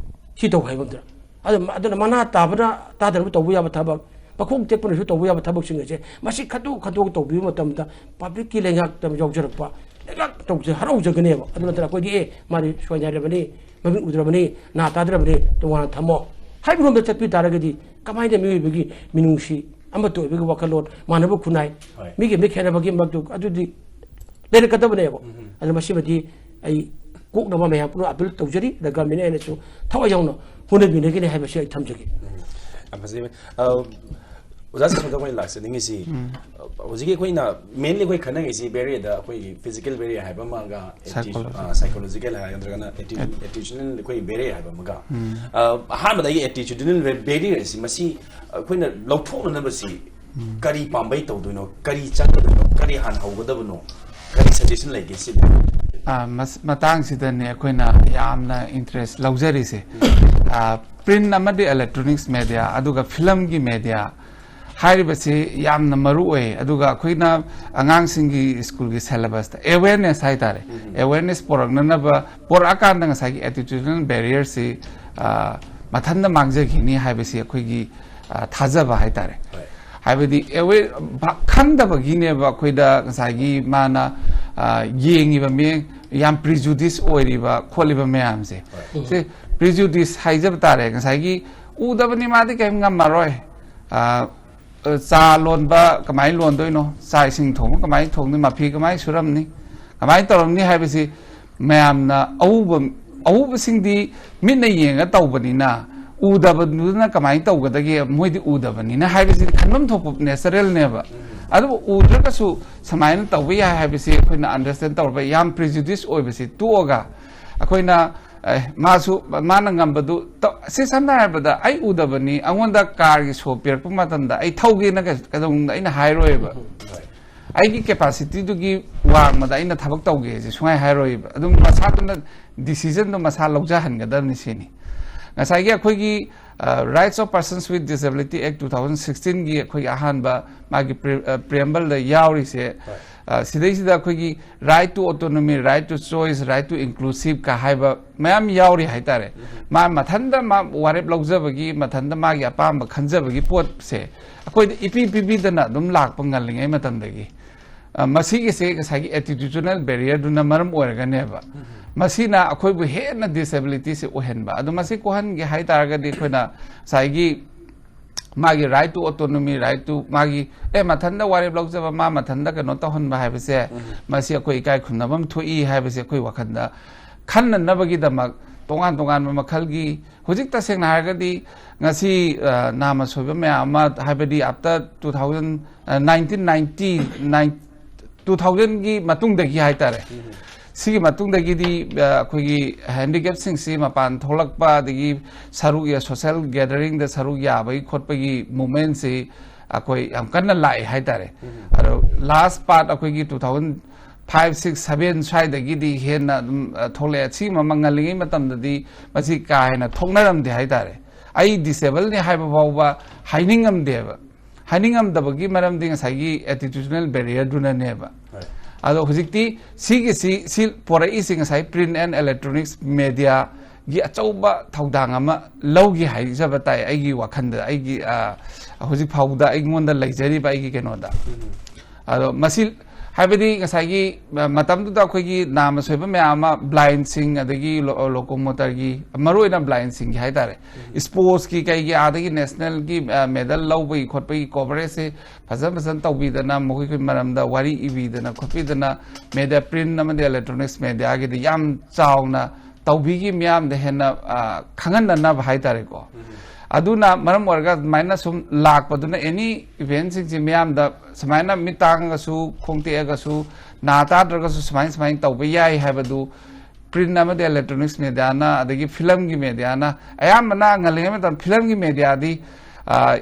ꯁꯤ ꯇꯧ ꯍꯥꯏꯕ ꯅꯠꯇ꯭ꯔꯥ? ꯑꯗꯨ, ꯑꯗꯨꯅ ꯃꯅꯥ ꯇꯥꯕꯅ ꯇꯥꯗꯅꯕ ꯇꯧꯕ ꯌꯥꯕ ꯊꯕꯛ, ꯃꯈꯣꯡ ꯇꯦꯛꯄꯅꯁꯨ ꯇꯧꯕ ꯌꯥꯕ ꯊꯕꯛꯁꯤꯡ ꯑꯁꯦ ꯃꯁꯤ ꯈꯟꯗꯣꯛ ꯈꯟꯗꯣꯛ ꯇꯧꯕꯤꯕ ꯃꯇꯝꯗ ꯄꯕ꯭ꯂꯤꯛꯀꯤ ꯂꯩꯉꯥꯛꯇ ꯌꯥꯎꯖꯔꯛꯄ ꯂꯩꯉꯥꯛ ꯇꯧꯖ-, ꯍꯔꯥꯎꯖꯒꯅꯦꯕ꯫ ꯑꯗꯨ ꯅꯠꯇꯅ ꯑꯩꯈꯣꯏꯗꯤ, "ꯑꯦ, ꯃꯥꯗꯤ ꯁꯣꯏꯅꯥꯏꯔꯕꯅꯤ, ꯃꯃꯤꯠ ꯎꯗ꯭ꯔꯕꯅꯤ, ꯅꯥ ꯇꯥꯗ꯭ꯔꯕꯅꯤ, ꯇꯣꯉꯥꯟꯅ ꯊꯝꯃꯣ" ꯍꯥꯏꯕꯔꯣꯝꯗ ꯆꯠꯄꯤ ꯇꯥꯔꯒꯗꯤ ꯀꯃꯥꯏꯅ ꯃꯤꯑꯣꯏꯕꯒꯤ ꯃꯤꯅꯨꯡꯁꯤ, ꯑꯃꯠꯇ ꯑꯣꯏꯕꯒꯤ ꯋꯥꯈꯜꯂꯣꯟ, ꯃꯥꯟꯅꯕ ꯈꯨꯟꯅꯥꯏ, ꯍꯣꯏ꯫ ꯃꯤꯒꯤ ꯃꯤꯠ ꯈꯦꯠꯅꯕꯒꯤ ꯃꯔꯛꯇ ꯑꯗꯨꯗꯤ ꯂꯩꯔꯛꯀꯗꯕꯅꯦꯕ꯫ ꯎꯝ꯫ ꯑꯗꯨꯅ ꯃꯁꯤꯃꯗꯤ ꯑꯩ ꯀꯣꯛꯅꯕ ꯃꯌꯥꯝ ꯄꯨꯝꯅꯃꯛ ꯑꯄꯤꯜ ꯇꯧꯖꯔꯤ꯫ ꯑꯗ ꯒꯚꯔꯟꯃꯦꯟꯠ ꯑꯩꯅꯁꯨ ꯊꯋꯥꯏ ꯌꯥꯎꯅ ꯍꯣꯠꯅꯕꯤꯅꯒꯅꯤ ꯍꯥꯏꯕꯁꯤ ꯑꯩ ꯊꯝꯖꯒꯦ꯫ ꯎꯝ꯫ ꯌꯥꯝ ꯐꯖꯩ꯫ ꯑ, ꯑꯣꯖꯥ ꯁꯤꯡꯗ ꯑꯩꯈꯣꯏꯅ ꯂꯥꯛꯆꯅꯤꯡꯉꯤꯁꯤ, ꯎꯝ꯫ ꯑ, ꯍꯧꯖꯤꯛꯀꯤ ꯑꯩꯈꯣꯏꯅ mainly ꯑꯩꯈꯣꯏ ꯈꯟꯅꯔꯤꯁꯤ ꯕꯦꯔꯤꯌꯥꯗ ꯑꯩꯈꯣꯏꯒꯤ physical barrier ꯍꯥꯏꯕ ꯑꯃꯒ, atti-, psychological꯫ ꯑ, psychological ꯍꯥꯏꯒꯗ꯭ꯔꯒꯅ atti-, At- attitudinal ꯑꯩꯈꯣꯏ barrier ꯍꯥꯏꯕ ꯑꯃꯒ꯫ ꯎꯝ꯫ ꯑ, ꯑꯍꯥꯟꯕꯗ ꯑꯩꯒꯤ attitudinal barrier ꯑꯁꯤ ꯃꯁꯤ ꯑꯩꯈꯣꯏꯅ ꯂꯧꯊꯣꯛꯅꯅꯕꯁꯤ ꯎꯝ꯫ ꯀꯔꯤ ꯄꯥꯝꯕꯩ ꯇꯧꯗꯣꯏꯅꯣ? ꯀꯔꯤ ꯆꯪꯒꯗꯣꯏꯅꯣ? ꯀꯔꯤ ꯍꯥꯟꯅ ꯍꯧꯒꯗꯕꯅꯣ? ꯀꯔꯤ suggestion ꯂꯩꯒꯦ ꯁꯤꯗ? ꯑ, ꯃꯁ-, ꯃꯇꯥꯡꯁꯤꯗꯅꯦ ꯑꯩꯈꯣꯏꯅ ꯌꯥꯝꯅ interest ꯂꯧꯖꯔꯤꯁꯦ꯫ ꯎꯝ꯫ ꯑ, print ꯑꯃꯗꯤ electronics media, ꯑꯗꯨꯒ film ꯒꯤ media ꯍꯥꯏꯔꯤꯕꯁꯤ ꯌꯥꯝꯅ ꯃꯔꯨ ꯑꯣꯏ꯫ ꯑꯗꯨꯒ ꯑꯩꯈꯣꯏꯅ ꯑꯉꯥꯡꯁꯤꯡꯒꯤ ꯁ꯭ꯀꯨꯜꯒꯤ syllabus ꯇ awareness ꯍꯥꯏꯇꯥꯔꯦ, ꯎꯝ꯫ Awareness ꯄꯨꯔꯛꯅꯅꯕ, ꯄꯨꯔꯛꯑꯀꯥꯟꯗ ꯉꯁꯥꯏꯒꯤ attitudinal barrier ꯁꯤ, ꯑ, ꯃꯊꯟꯇ ꯃꯥꯡꯖꯈꯤꯅꯤ ꯍꯥꯏꯕꯁꯤ ꯑꯩꯈꯣꯏꯒꯤ, ꯑ, ꯊꯥꯖꯕ ꯍꯥꯏꯇꯥꯔꯦ꯫ ꯍꯣꯏ꯫ ꯍꯥꯏꯕꯗꯤ aware, ꯚ-, ꯈꯪꯗꯕꯒꯤꯅꯦꯕ ꯑꯩꯈꯣꯏꯗ ꯉꯁꯥꯏꯒꯤ ꯃꯥꯅ, ꯑ, ꯌꯦꯡꯉꯤꯕ ꯃꯤꯠꯌꯦꯡ ꯌꯥꯝ prejudice ꯑꯣꯏꯔꯤꯕ ꯈꯣꯠꯂꯤꯕ ꯃꯌꯥꯝꯁꯦ꯫ ꯍꯣꯏ꯫ ꯁꯤ prejudice ꯍꯥꯏꯖꯕ ꯇꯥꯔꯦ꯫ ꯉꯁꯥꯏꯒꯤ ꯎꯗꯕꯅꯤ ꯃꯥꯗꯤ ꯀꯔꯤꯝ ꯉꯝꯃꯔꯣꯏ꯫ ꯑ, ꯆꯥ ꯂꯣꯟꯕ ꯀꯃꯥꯏꯅ ꯂꯣꯟꯗꯣꯏꯅꯣ? ꯆꯥꯛ ꯏꯁꯤꯡ ꯊꯣꯡꯕ ꯀꯃꯥꯏꯅ ꯊꯣꯡꯗꯣꯏꯅꯣ? ꯃꯐꯤ ꯀꯃꯥꯏꯅ ꯁꯨꯔꯝꯅꯤ? ꯀꯃꯥꯏꯅ ꯇꯧꯔꯝꯅꯤ ꯍꯥꯏꯕꯁꯤ ꯃꯌꯥꯝꯅ ꯑꯎꯕ, ꯑꯎꯕꯁꯤꯡꯗꯤ ꯃꯤꯠꯅ ꯌꯦꯡꯉ ꯇꯧꯕꯅꯤꯅ, ꯎꯗꯕꯗꯨꯅ ꯀꯃꯥꯏꯅ ꯇꯧꯒꯗꯒꯦ? ꯃꯣꯏꯗꯤ ꯎꯗꯕꯅꯤꯅ ꯍꯥꯏꯕꯁꯤꯗꯤ ꯈꯟꯐꯝ ꯊꯣꯛꯄ natural ꯅꯦꯕ꯫ ꯑꯗꯨꯕꯨ ꯎꯗ꯭ꯔꯒꯁꯨ ꯁꯨꯃꯥꯏꯅ ꯇꯧꯕ ꯌꯥꯏ ꯍꯥꯏꯕꯁꯤ ꯑꯩꯈꯣꯏꯅ understand ꯇꯧꯔꯕ, ꯌꯥꯝ prejudice ꯑꯣꯏꯕꯁꯤ ꯇꯣꯛꯑꯒ ꯑꯩꯈꯣꯏꯅ, ꯑꯦ, ꯃꯥꯁꯨ, ꯃꯥꯅ ꯉꯝꯕꯗꯨ ꯇꯧ-, ꯁꯤ ꯁꯝꯅ ꯍꯥꯏꯔꯕꯗ ꯑꯩ ꯎꯗꯕꯅꯤ, ꯑꯩꯉꯣꯟꯗ car ꯒꯤ show ꯄꯤꯔꯛꯄ ꯃꯇꯝꯗ ꯑꯩ ꯊꯧꯒꯦꯅ ꯀꯩ-, ꯀꯩꯗꯧꯅꯨꯡꯗ ꯑꯩꯅ ꯍꯥꯏꯔꯣꯏꯕ꯫ ꯎꯝ, ꯍꯣꯏ꯫ ꯑꯩꯒꯤ capacity ꯗꯨꯒꯤ ꯋꯥꯡꯃꯗ ꯑꯩꯅ ꯊꯕꯛ ꯇꯧꯒꯦ ꯍꯥꯏꯁꯦ ꯁꯨꯡꯍꯥꯏ ꯍꯥꯏꯔꯣꯏꯕ꯫ ꯑꯗꯨꯝ ꯃꯁꯥꯗꯨꯅ decision ꯗꯣ ꯃꯁꯥ ꯂꯧꯖꯍꯟꯒꯗꯕꯅꯤ ꯁꯤꯅꯤ꯫ ꯉꯁꯥꯏꯒꯤ ꯑꯩꯈꯣꯏꯒꯤ, ꯑ, Rights of Persons with Disability Act two thousand sixteen ꯒꯤ ꯑꯩꯈꯣꯏꯒꯤ ꯑꯍꯥꯟꯕ ꯃꯥꯒꯤ pre-, ꯑ, preamble ꯗ ꯌꯥꯎꯔꯤꯁꯦ, ꯍꯣꯏ꯫ ꯑ, ꯁꯤꯗꯩꯁꯤꯗ ꯑꯩꯈꯣꯏꯒꯤ right to autonomy, right to choice, right to inclusive ꯀ ꯍꯥꯏꯕ ꯃꯌꯥꯝ ꯌꯥꯎꯔꯤ ꯍꯥꯏꯇꯥꯔꯦ꯫ ꯃꯥ ꯃꯊꯟꯇ ꯃꯥ ꯋꯥꯔꯦꯞ ꯂꯧꯖꯕꯒꯤ, ꯃꯊꯟꯇ ꯃꯥꯒꯤ ꯑꯄꯥꯝꯕ ꯈꯟꯖꯕꯒꯤ ꯄꯣꯠꯁꯦ ꯑꯩꯈꯣꯏꯗ ꯏꯄꯤ ꯄꯤꯕꯤꯗꯅ ꯑꯗꯨꯝ ꯂꯥꯛꯄ ꯉꯜꯂꯤꯉꯩ ꯃꯇꯝꯗꯒꯤ꯫ ꯑ, ꯃꯁꯤꯒꯤꯁꯦ ꯉꯁꯥꯏꯒꯤ attitudinal barrier ꯗꯨꯅ ꯃꯔꯝ ꯑꯣꯏꯔꯒꯅꯦꯕ꯫ ꯃꯁꯤꯅ ꯑꯩꯈꯣꯏꯕꯨ ꯍꯦꯟꯅ disability ꯁꯦ ꯑꯣꯏꯍꯟꯕ꯫ ꯑꯗꯣ ꯃꯁꯤ ꯀꯣꯛꯍꯟꯒꯦ ꯍꯥꯏ ꯇꯥꯔꯒꯗꯤ ꯑꯩꯈꯣꯏꯅ ꯉꯁꯥꯏꯒꯤ ꯃꯥꯒꯤ right to autonomy, right to ꯃꯥꯒꯤ, ꯑꯦ, ꯃꯊꯟꯇ ꯋꯥꯔꯦꯞ ꯂꯧꯖꯕ, ꯃꯥ ꯃꯊꯟꯇ ꯀꯩꯅꯣ ꯇꯧꯍꯟꯕ ꯍꯥꯏꯕꯁꯦ, ꯃꯁꯤ ꯑꯩꯈꯣꯏ ꯏꯀꯥꯏ ꯈꯨꯝꯅꯐꯝ ꯊꯣꯛꯏ ꯍꯥꯏꯕꯁꯦ ꯑꯩꯈꯣꯏ ꯋꯥꯈꯜꯗ ꯈꯟꯅꯅꯕꯒꯤꯗꯃꯛ ꯇꯣꯉꯥꯟ ꯇꯣꯉꯥꯟꯕ ꯃꯈꯜꯒꯤ, ꯍꯧꯖꯤꯛ ꯇꯁꯦꯡꯅ ꯍꯥꯏꯔꯒꯗꯤ ꯉꯁꯤ, ꯑ, ꯅꯥꯃ ꯁꯣꯏꯕ ꯃꯌꯥꯝ ꯑꯃ, ꯍꯥꯏꯕꯗꯤ after two thousand, ꯑ, nineteen ninety, two thousand ꯒꯤ ꯃꯇꯨꯡꯗꯒꯤ ꯍꯥꯏꯇꯥꯔꯦ, ꯁꯤꯒꯤ ꯃꯇꯨꯡꯗꯒꯤꯗꯤ, ꯑ, ꯑꯩꯈꯣꯏꯒꯤ handicap ꯁꯤꯡꯁꯤ ꯃꯄꯥꯟ ꯊꯣꯛꯂꯛꯄ, ꯑꯗꯒꯤ ꯁꯔꯨꯛ ꯌꯥ-, social gathering ꯗ ꯁꯔꯨꯛ ꯌꯥꯕꯒꯤ ꯈꯣꯠꯄꯒꯤ movement ꯁꯤ ꯑꯩꯈꯣꯏ ꯌꯥꯝ ꯀꯟꯅ ꯂꯥꯛꯑꯦ ꯍꯥꯏꯇꯥꯔꯦ꯫ ꯑꯗꯣ last part ꯑꯩꯈꯣꯏꯒꯤ two thousand five, six, seven ꯁ꯭ꯋꯥꯏꯗꯒꯤꯗꯤ ꯍꯦꯟꯅ ꯑꯗꯨꯝ, ꯑ, ꯊꯣꯛꯂꯛꯑꯦ꯫ ꯁꯤꯒꯤ ꯃꯃꯥꯡ ꯉꯜꯂꯤꯉꯩ ꯃꯇꯝꯗꯗꯤ ꯃꯁꯤ ꯀꯥ ꯍꯦꯟꯅ ꯊꯣꯛꯅꯔꯝꯗꯦ ꯍꯥꯏꯇꯥꯔꯦ꯫ ꯑꯩ disable ꯅꯤ ꯍꯥꯏꯕ ꯐꯥꯎꯕ ꯍꯥꯏꯅꯤꯡꯉꯝꯗꯦꯕ꯫ ꯍꯥꯏꯅꯤꯡꯉꯝꯗꯕꯒꯤ ꯃꯔꯝꯗꯤ ꯉꯁꯥꯏꯒꯤ attitudinal barrier ꯗꯨꯅꯅꯦꯕ꯫ ꯑꯗꯣ ꯍꯧꯖꯤꯛꯇꯤ ꯁꯤꯒꯤꯁꯤ, ꯁꯤ ꯄꯣꯔꯛꯏꯁꯤ ꯉꯁꯥꯏ print and electronics media ꯒꯤ ꯑꯆꯧꯕ ꯊꯧꯗꯥꯡ ꯑꯃ ꯂꯧꯈꯤ ꯍꯥꯏꯖꯕ ꯇꯥꯏ ꯑꯩꯒꯤ ꯋꯥꯈꯜꯗ, ꯑꯩꯒꯤ, ꯑ, ꯍꯧꯖꯤꯛ ꯐꯥꯎꯕꯗ ꯑꯩꯉꯣꯟꯗ ꯂꯩꯖꯔꯤꯕ ꯑꯩꯒꯤ ꯀꯩꯅꯣꯗ꯫ ꯑꯗꯣ ꯃꯁꯤ, ꯍꯥꯏꯕꯗꯤ ꯉꯁꯥꯏꯒꯤ, ꯑ, ꯃꯇꯝꯗꯨꯗ ꯑꯩꯈꯣꯏꯒꯤ ꯅꯥꯃ ꯁꯣꯏꯕ ꯃꯌꯥꯝ ꯑꯃ, blind ꯁꯤꯡ, ꯑꯗꯒꯤ ꯂꯣ-, locomotor ꯒꯤ, ꯃꯔꯨꯑꯣꯏꯅ blind ꯁꯤꯡꯒꯤ ꯍꯥꯏꯇꯥꯔꯦ, sports ꯀꯤ ꯀꯩꯒꯤ, ꯑꯗꯒꯤ national ꯒꯤ, ꯑ, medal ꯂꯧꯕꯒꯤ ꯈꯣꯠꯄꯒꯤ coverage ꯁꯦ ꯐꯖ ꯐꯖꯅ ꯇꯧꯕꯤꯗꯅ, ꯃꯈꯣꯏꯒꯤ ꯃꯔꯝꯗ ꯋꯥꯔꯤ ꯏꯕꯤꯗꯅ ꯈꯣꯠꯄꯤꯗꯅ, media, print ꯑꯃꯗꯤ electronics media ꯒꯤꯗꯤ ꯌꯥꯝ ꯆꯥꯎꯅ ꯇꯧꯕꯤꯈꯤ, ꯃꯤꯌꯥꯝꯗ ꯍꯦꯟꯅ, ꯑ, ꯈꯪꯍꯟꯅꯅꯕ ꯍꯥꯏꯇꯥꯔꯦꯀꯣ꯫ ꯑꯗꯨꯅ ꯃꯔꯝ ꯑꯣꯏꯔꯒ ꯑꯗꯨꯃꯥꯏꯅ ꯁꯨꯝ ꯂꯥꯛꯄꯗꯨꯅ any event ꯁꯤꯡꯁꯤ ꯃꯤꯌꯥꯝꯗ ꯁꯨꯃꯥꯏꯅ ꯃꯤꯠ ꯇꯥꯡꯉꯒꯁꯨ, ꯈꯣꯡ ꯇꯦꯛꯑꯒꯁꯨ, ꯅꯥ ꯇꯥꯗ꯭ꯔꯒꯁꯨ ꯁꯨꯃꯥꯏꯅ ꯁꯨꯃꯥꯏꯅ ꯇꯧꯕ ꯌꯥꯏ ꯍꯥꯏꯕꯗꯨ print ꯑꯃꯗꯤ electronics media ꯅ, ꯑꯗꯒꯤ film ꯒꯤ media ꯅ, ꯑꯌꯥꯝꯕꯅ ꯉꯜꯂꯤꯉꯩ ꯃꯇꯝ film ꯒꯤ media ꯗꯤ, ꯑ,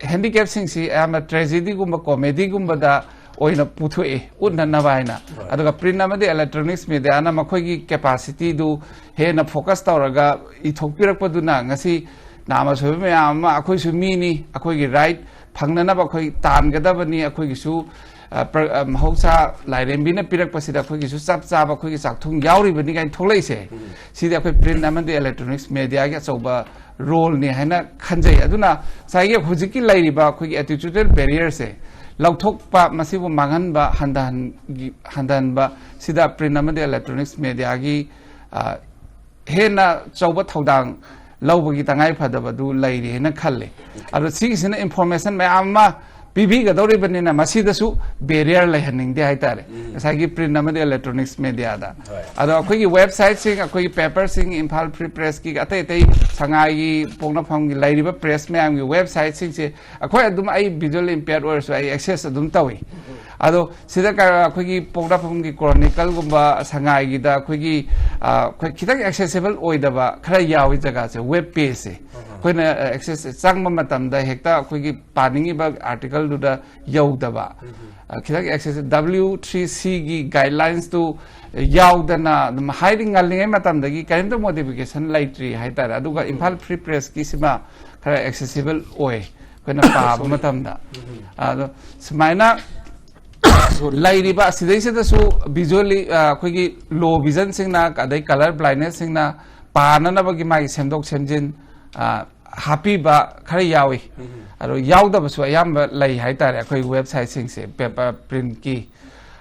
handicap ꯁꯤꯡꯁꯤ ꯑꯌꯥꯝꯕ tragedy ꯒꯨꯝꯕ, comedy ꯒꯨꯝꯕꯗ ꯑꯣꯏꯅ ꯄꯨꯊꯣꯛꯑꯦ, ꯎꯠꯅꯅꯕ ꯍꯥꯏꯅ꯫ ꯑꯗꯨꯒ print ꯑꯃꯗꯤ electronics media ꯅ ꯃꯈꯣꯏꯒꯤ capacity ꯗꯨ ꯍꯦꯟꯅ focus ꯇꯧꯔꯒ ꯏꯊꯣꯛꯄꯤꯔꯛꯄꯗꯨꯅ ꯉꯁꯤ ꯅꯥꯃ ꯁꯣꯏꯕ ꯃꯌꯥꯝ ꯑꯃ, ꯑꯩꯈꯣꯏꯁꯨ ꯃꯤꯅꯤ, ꯑꯩꯈꯣꯏꯒꯤ right ꯐꯪꯅꯅꯕ ꯑꯩꯈꯣꯏ ꯇꯥꯟꯒꯗꯕꯅꯤ, ꯑꯩꯈꯣꯏꯒꯤꯁꯨ ꯑ, ꯃꯍꯧꯁꯥ ꯂꯥꯏꯔꯦꯝꯕꯤꯅ ꯄꯤꯔꯛꯄꯁꯤꯗ ꯑꯩꯈꯣꯏꯒꯤꯁꯨ ꯆꯞ ꯆꯥꯕ ꯑꯩꯈꯣꯏꯒꯤ ꯆꯥꯛꯊꯨꯡ ꯌꯥꯎꯔꯤꯕꯅꯤ ꯀꯥꯏꯅ ꯊꯣꯛꯂꯛꯏꯁꯦ꯫ ꯁꯤꯗꯤ ꯑꯩꯈꯣꯏ print ꯑꯃꯗꯤ electronics mediaꯒꯤ ꯑꯆꯧꯕ roleꯅꯤ ꯍꯥꯏꯅ ꯈꯟꯖꯩ꯫ ꯑꯗꯨꯅ ꯉꯁꯥꯏꯒꯤ ꯍꯧꯖꯤꯛꯀꯤ ꯂꯩꯔꯤꯕ ꯑꯩꯈꯣꯏꯒꯤ attitudinal barrierꯁꯦ ꯂꯧꯊꯣꯛꯄ, ꯃꯁꯤꯕꯨ ꯃꯥꯡꯍꯟꯕ, ꯍꯟꯊꯍꯟ-, ꯍꯟꯊꯍꯟꯕ, ꯁꯤꯗ print ꯑꯃꯗꯤ electronics mediaꯒꯤ, ꯑ, ꯍꯦꯟꯅ ꯑꯆꯧꯕ ꯊꯧꯗꯥꯡ ꯂꯧꯕꯒꯤ ꯇꯉꯥꯏ ꯐꯗꯕꯗꯨ ꯂꯩꯔꯤ ꯍꯥꯏꯅ ꯈꯜꯂꯤ꯫ ꯑꯗꯣ ꯁꯤꯒꯤꯁꯤꯅ information ꯃꯌꯥꯝ ꯑꯃ ꯄꯤꯕꯤꯒꯗꯧꯔꯤꯕꯅꯤꯅ ꯃꯁꯤꯗꯁꯨ barrier ꯂꯩꯍꯟꯅꯤꯡꯗꯦ ꯍꯥꯏꯇꯥꯔꯦ꯫ ꯉꯁꯥꯏꯒꯤ print ꯑꯃꯗꯤ electronics mediaꯗ꯫ ꯑꯗꯣ ꯑꯩꯈꯣꯏꯒꯤ websiteꯁꯤꯡ, ꯑꯩꯈꯣꯏꯒꯤ paperꯁꯤꯡ, ꯏꯝꯐꯥꯜ Free Pressꯀꯤ ꯑꯇꯩ ꯑꯇꯩ ꯁꯉꯥꯏꯒꯤ ꯄꯣꯛꯅꯐꯝꯒꯤ ꯂꯩꯔꯤꯕ press ꯃꯌꯥꯝꯒꯤ websiteꯁꯤꯡꯁꯦ ꯑꯩꯈꯣꯏ ꯑꯗꯨꯝ, ꯑꯩ visually impaired ꯑꯣꯏꯔꯁꯨ ꯑꯩ access ꯑꯗꯨꯝ ꯇꯧꯏ꯫ ꯑꯗꯣ ꯁꯤꯗ ꯀ-, ꯑꯩꯈꯣꯏꯒꯤ ꯄꯣꯛꯅꯐꯝꯒꯤ Chronicleꯒꯨꯝꯕ ꯁꯉꯥꯏꯒꯤꯗ ꯑꯩꯈꯣꯏꯒꯤ, ꯑ, ꯑꯩꯈꯣꯏ ꯈꯤꯇꯪ accessible ꯑꯣꯏꯗꯕ ꯈꯔ ꯌꯥꯎꯏ ꯖꯒꯥꯁꯦ, web pageꯁꯦ꯫ ꯑꯩꯈꯣꯏꯅ, ꯑ, access ꯆꯪꯕ ꯃꯇꯝꯗ ꯍꯦꯛꯇ ꯑꯩꯈꯣꯏꯒꯤ ꯄꯥꯅꯤꯡꯉꯤꯕ articleꯗꯨꯗ ꯌꯧꯗꯕ, ꯑ, ꯈꯤꯇꯪ access, W three Cꯒꯤ guidelinesꯇꯨ ꯌꯥꯎꯗꯅ ꯑꯗꯨꯝ ꯍꯥꯏꯗꯤ ꯉꯜꯂꯤꯉꯩ ꯃꯇꯝꯗꯒꯤ ꯀꯔꯤꯝꯇ modification ꯂꯩꯇ꯭ꯔꯤ ꯍꯥꯏꯇꯥꯔꯦ꯫ ꯑꯗꯨꯒ ꯏꯝꯐꯥꯜ Free Pressꯀꯤꯁꯤꯃ ꯈꯔ accessible ꯑꯣꯏ ꯑꯩꯈꯣꯏꯅ ꯄꯥꯕ ꯃꯇꯝꯗ꯫ ꯑꯗꯣ ꯁꯨꯃꯥꯏꯅ ꯂꯩꯔꯤꯕ ꯑꯁꯤꯗꯩꯁꯤꯗꯁꯨ visually, ꯑ, ꯑꯩꯈꯣꯏꯒꯤ low visionꯁꯤꯡꯅ, ꯑꯗꯩ colour blindnessꯁꯤꯡꯅ ꯄꯥꯅꯅꯕꯒꯤ ꯃꯥꯒꯤ ꯁꯦꯝꯗꯣꯛ ꯁꯦꯝꯖꯤꯟ, ꯑ, ꯍꯥꯞꯄꯤꯕ ꯈꯔ ꯌꯥꯎꯏ꯫ ꯑꯗꯣ ꯌꯥꯎꯗꯕꯁꯨ ꯑꯌꯥꯝꯕ ꯂꯩ ꯍꯥꯏꯇꯥꯔꯦ ꯑꯩꯈꯣꯏ websiteꯁꯤꯡꯁꯦ, paper printꯀꯤ꯫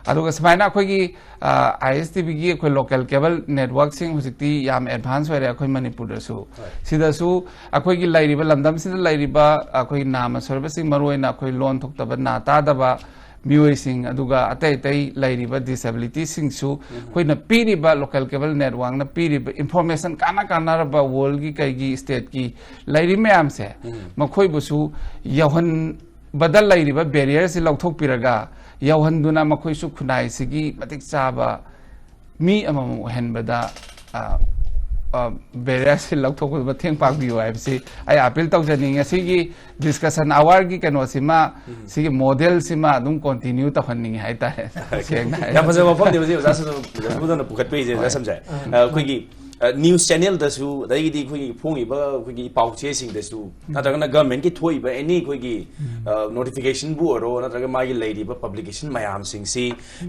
ꯑꯗꯨꯒ ꯁꯨꯃꯥꯏꯅ ꯑꯩꯈꯣꯏꯒꯤ, ꯑ, ISTVꯒꯤ ꯑꯩꯈꯣꯏ local cable networkꯁꯤꯡ ꯍꯧꯖꯤꯛꯇꯤ ꯌꯥꯝ advance ꯑꯣꯏꯔꯦ ꯑꯩꯈꯣꯏ ꯃꯅꯤꯄꯨꯔꯗꯁꯨ꯫ ꯁꯤꯗꯁꯨ ꯑꯩꯈꯣꯏꯒꯤ ꯂꯩꯔꯤꯕ ꯂꯝꯗꯝꯁꯤꯗ ꯂꯩꯔꯤꯕ ꯑꯩꯈꯣꯏ ꯅꯥꯃ ꯁꯣꯏꯔꯕꯁꯤꯡ, ꯃꯔꯨꯑꯣꯏꯅ ꯑꯩꯈꯣꯏ ꯂꯣꯟ ꯊꯣꯛꯇꯕ, ꯅꯥ ꯇꯥꯗꯕ ꯃꯤꯑꯣꯏꯁꯤꯡ, ꯑꯗꯨꯒ ꯑꯇꯩ ꯑꯇꯩ ꯂꯩꯔꯤꯕ disabilityꯁꯤꯡꯁꯨ ꯑꯩꯈꯣꯏꯅ ꯄꯤꯔꯤꯕ local cable networkꯅ ꯄꯤꯔꯤꯕ information, ꯀꯥꯟꯅ ꯀꯥꯟꯅꯔꯕ worldꯀꯤ ꯀꯩꯒꯤ stateꯀꯤ ꯂꯩꯔꯤ ꯃꯌꯥꯝꯁꯦ, ꯃꯈꯣꯏꯕꯨꯁꯨ ꯌꯧꯍꯟꯕꯗ ꯂꯩꯔꯤꯕ barrierꯁꯤ ꯂꯧꯊꯣꯛꯄꯤꯔꯒ, ꯌꯧꯍꯟꯗꯨꯅ ꯃꯈꯣꯏꯁꯨ ꯈꯨꯟꯅꯥꯏꯁꯤꯒꯤ ꯃꯇꯤꯛ ꯆꯥꯕ ꯃꯤ ꯑꯃꯃꯝ ꯑꯣꯏꯍꯟꯕꯗ, ꯑ, ꯑ, barrierꯁꯤ ꯂꯧꯊꯣꯛꯄꯗ ꯃꯇꯦꯡ ꯄꯥꯡꯕꯤꯌꯨ ꯍꯥꯏꯕꯁꯤ ꯑꯩ appeal ꯇꯧꯖꯅꯤꯡꯉꯤ꯫ ꯉꯁꯤꯒꯤ discussion hourꯒꯤ ꯀꯩꯅꯣꯁꯤꯃ, ꯁꯤꯒꯤ modelꯁꯤꯃ ꯑꯗꯨꯝ continue ꯇꯧꯍꯟꯅꯤꯡꯉꯤ ꯍꯥꯏꯇꯥꯔꯦ꯫ ꯁꯦꯡꯅ ꯍꯥꯏꯔꯕꯗ꯫ ꯌꯥꯝ ꯐꯖꯕ ꯋꯥꯐꯝꯅꯤ ꯍꯧꯖꯤꯛ ꯑꯣꯖꯥ ꯁꯨꯗꯅ ꯄꯨꯈꯠꯄꯤꯔꯤꯁꯦ, ꯑꯣꯖꯥ ꯁꯝꯖꯥꯏ꯫ ꯑ, ꯑꯩꯈꯣꯏꯒꯤ ꯅ꯭ꯌꯨꯁ ꯆꯦꯅꯦꯜꯗꯁꯨ, ꯑꯗꯒꯤꯗꯤ ꯑꯩꯈꯣꯏꯒꯤ ꯐꯣꯡꯉꯤꯕ ꯑꯩꯈꯣꯏꯒꯤ ꯄꯥꯎ ꯆꯦꯁꯤꯡꯗꯁꯨ, ꯅꯠꯇ꯭ꯔꯒꯅ ꯒꯚꯔꯟꯃꯦꯟꯠꯀꯤ ꯊꯣꯛꯏꯕ ꯑꯦꯅꯤ ꯑꯩꯈꯣꯏꯒꯤ ꯅꯣꯇꯤꯐꯤꯀꯦꯁꯟꯕꯨ ꯑꯣꯏꯔꯣ, ꯅꯠꯇ꯭ꯔꯒ ꯃꯥꯒꯤ ꯂꯩꯔꯤꯕ ꯄꯕ꯭ꯂꯤꯀꯦꯁꯟ ꯃꯌꯥꯝꯁꯤꯡꯁꯤ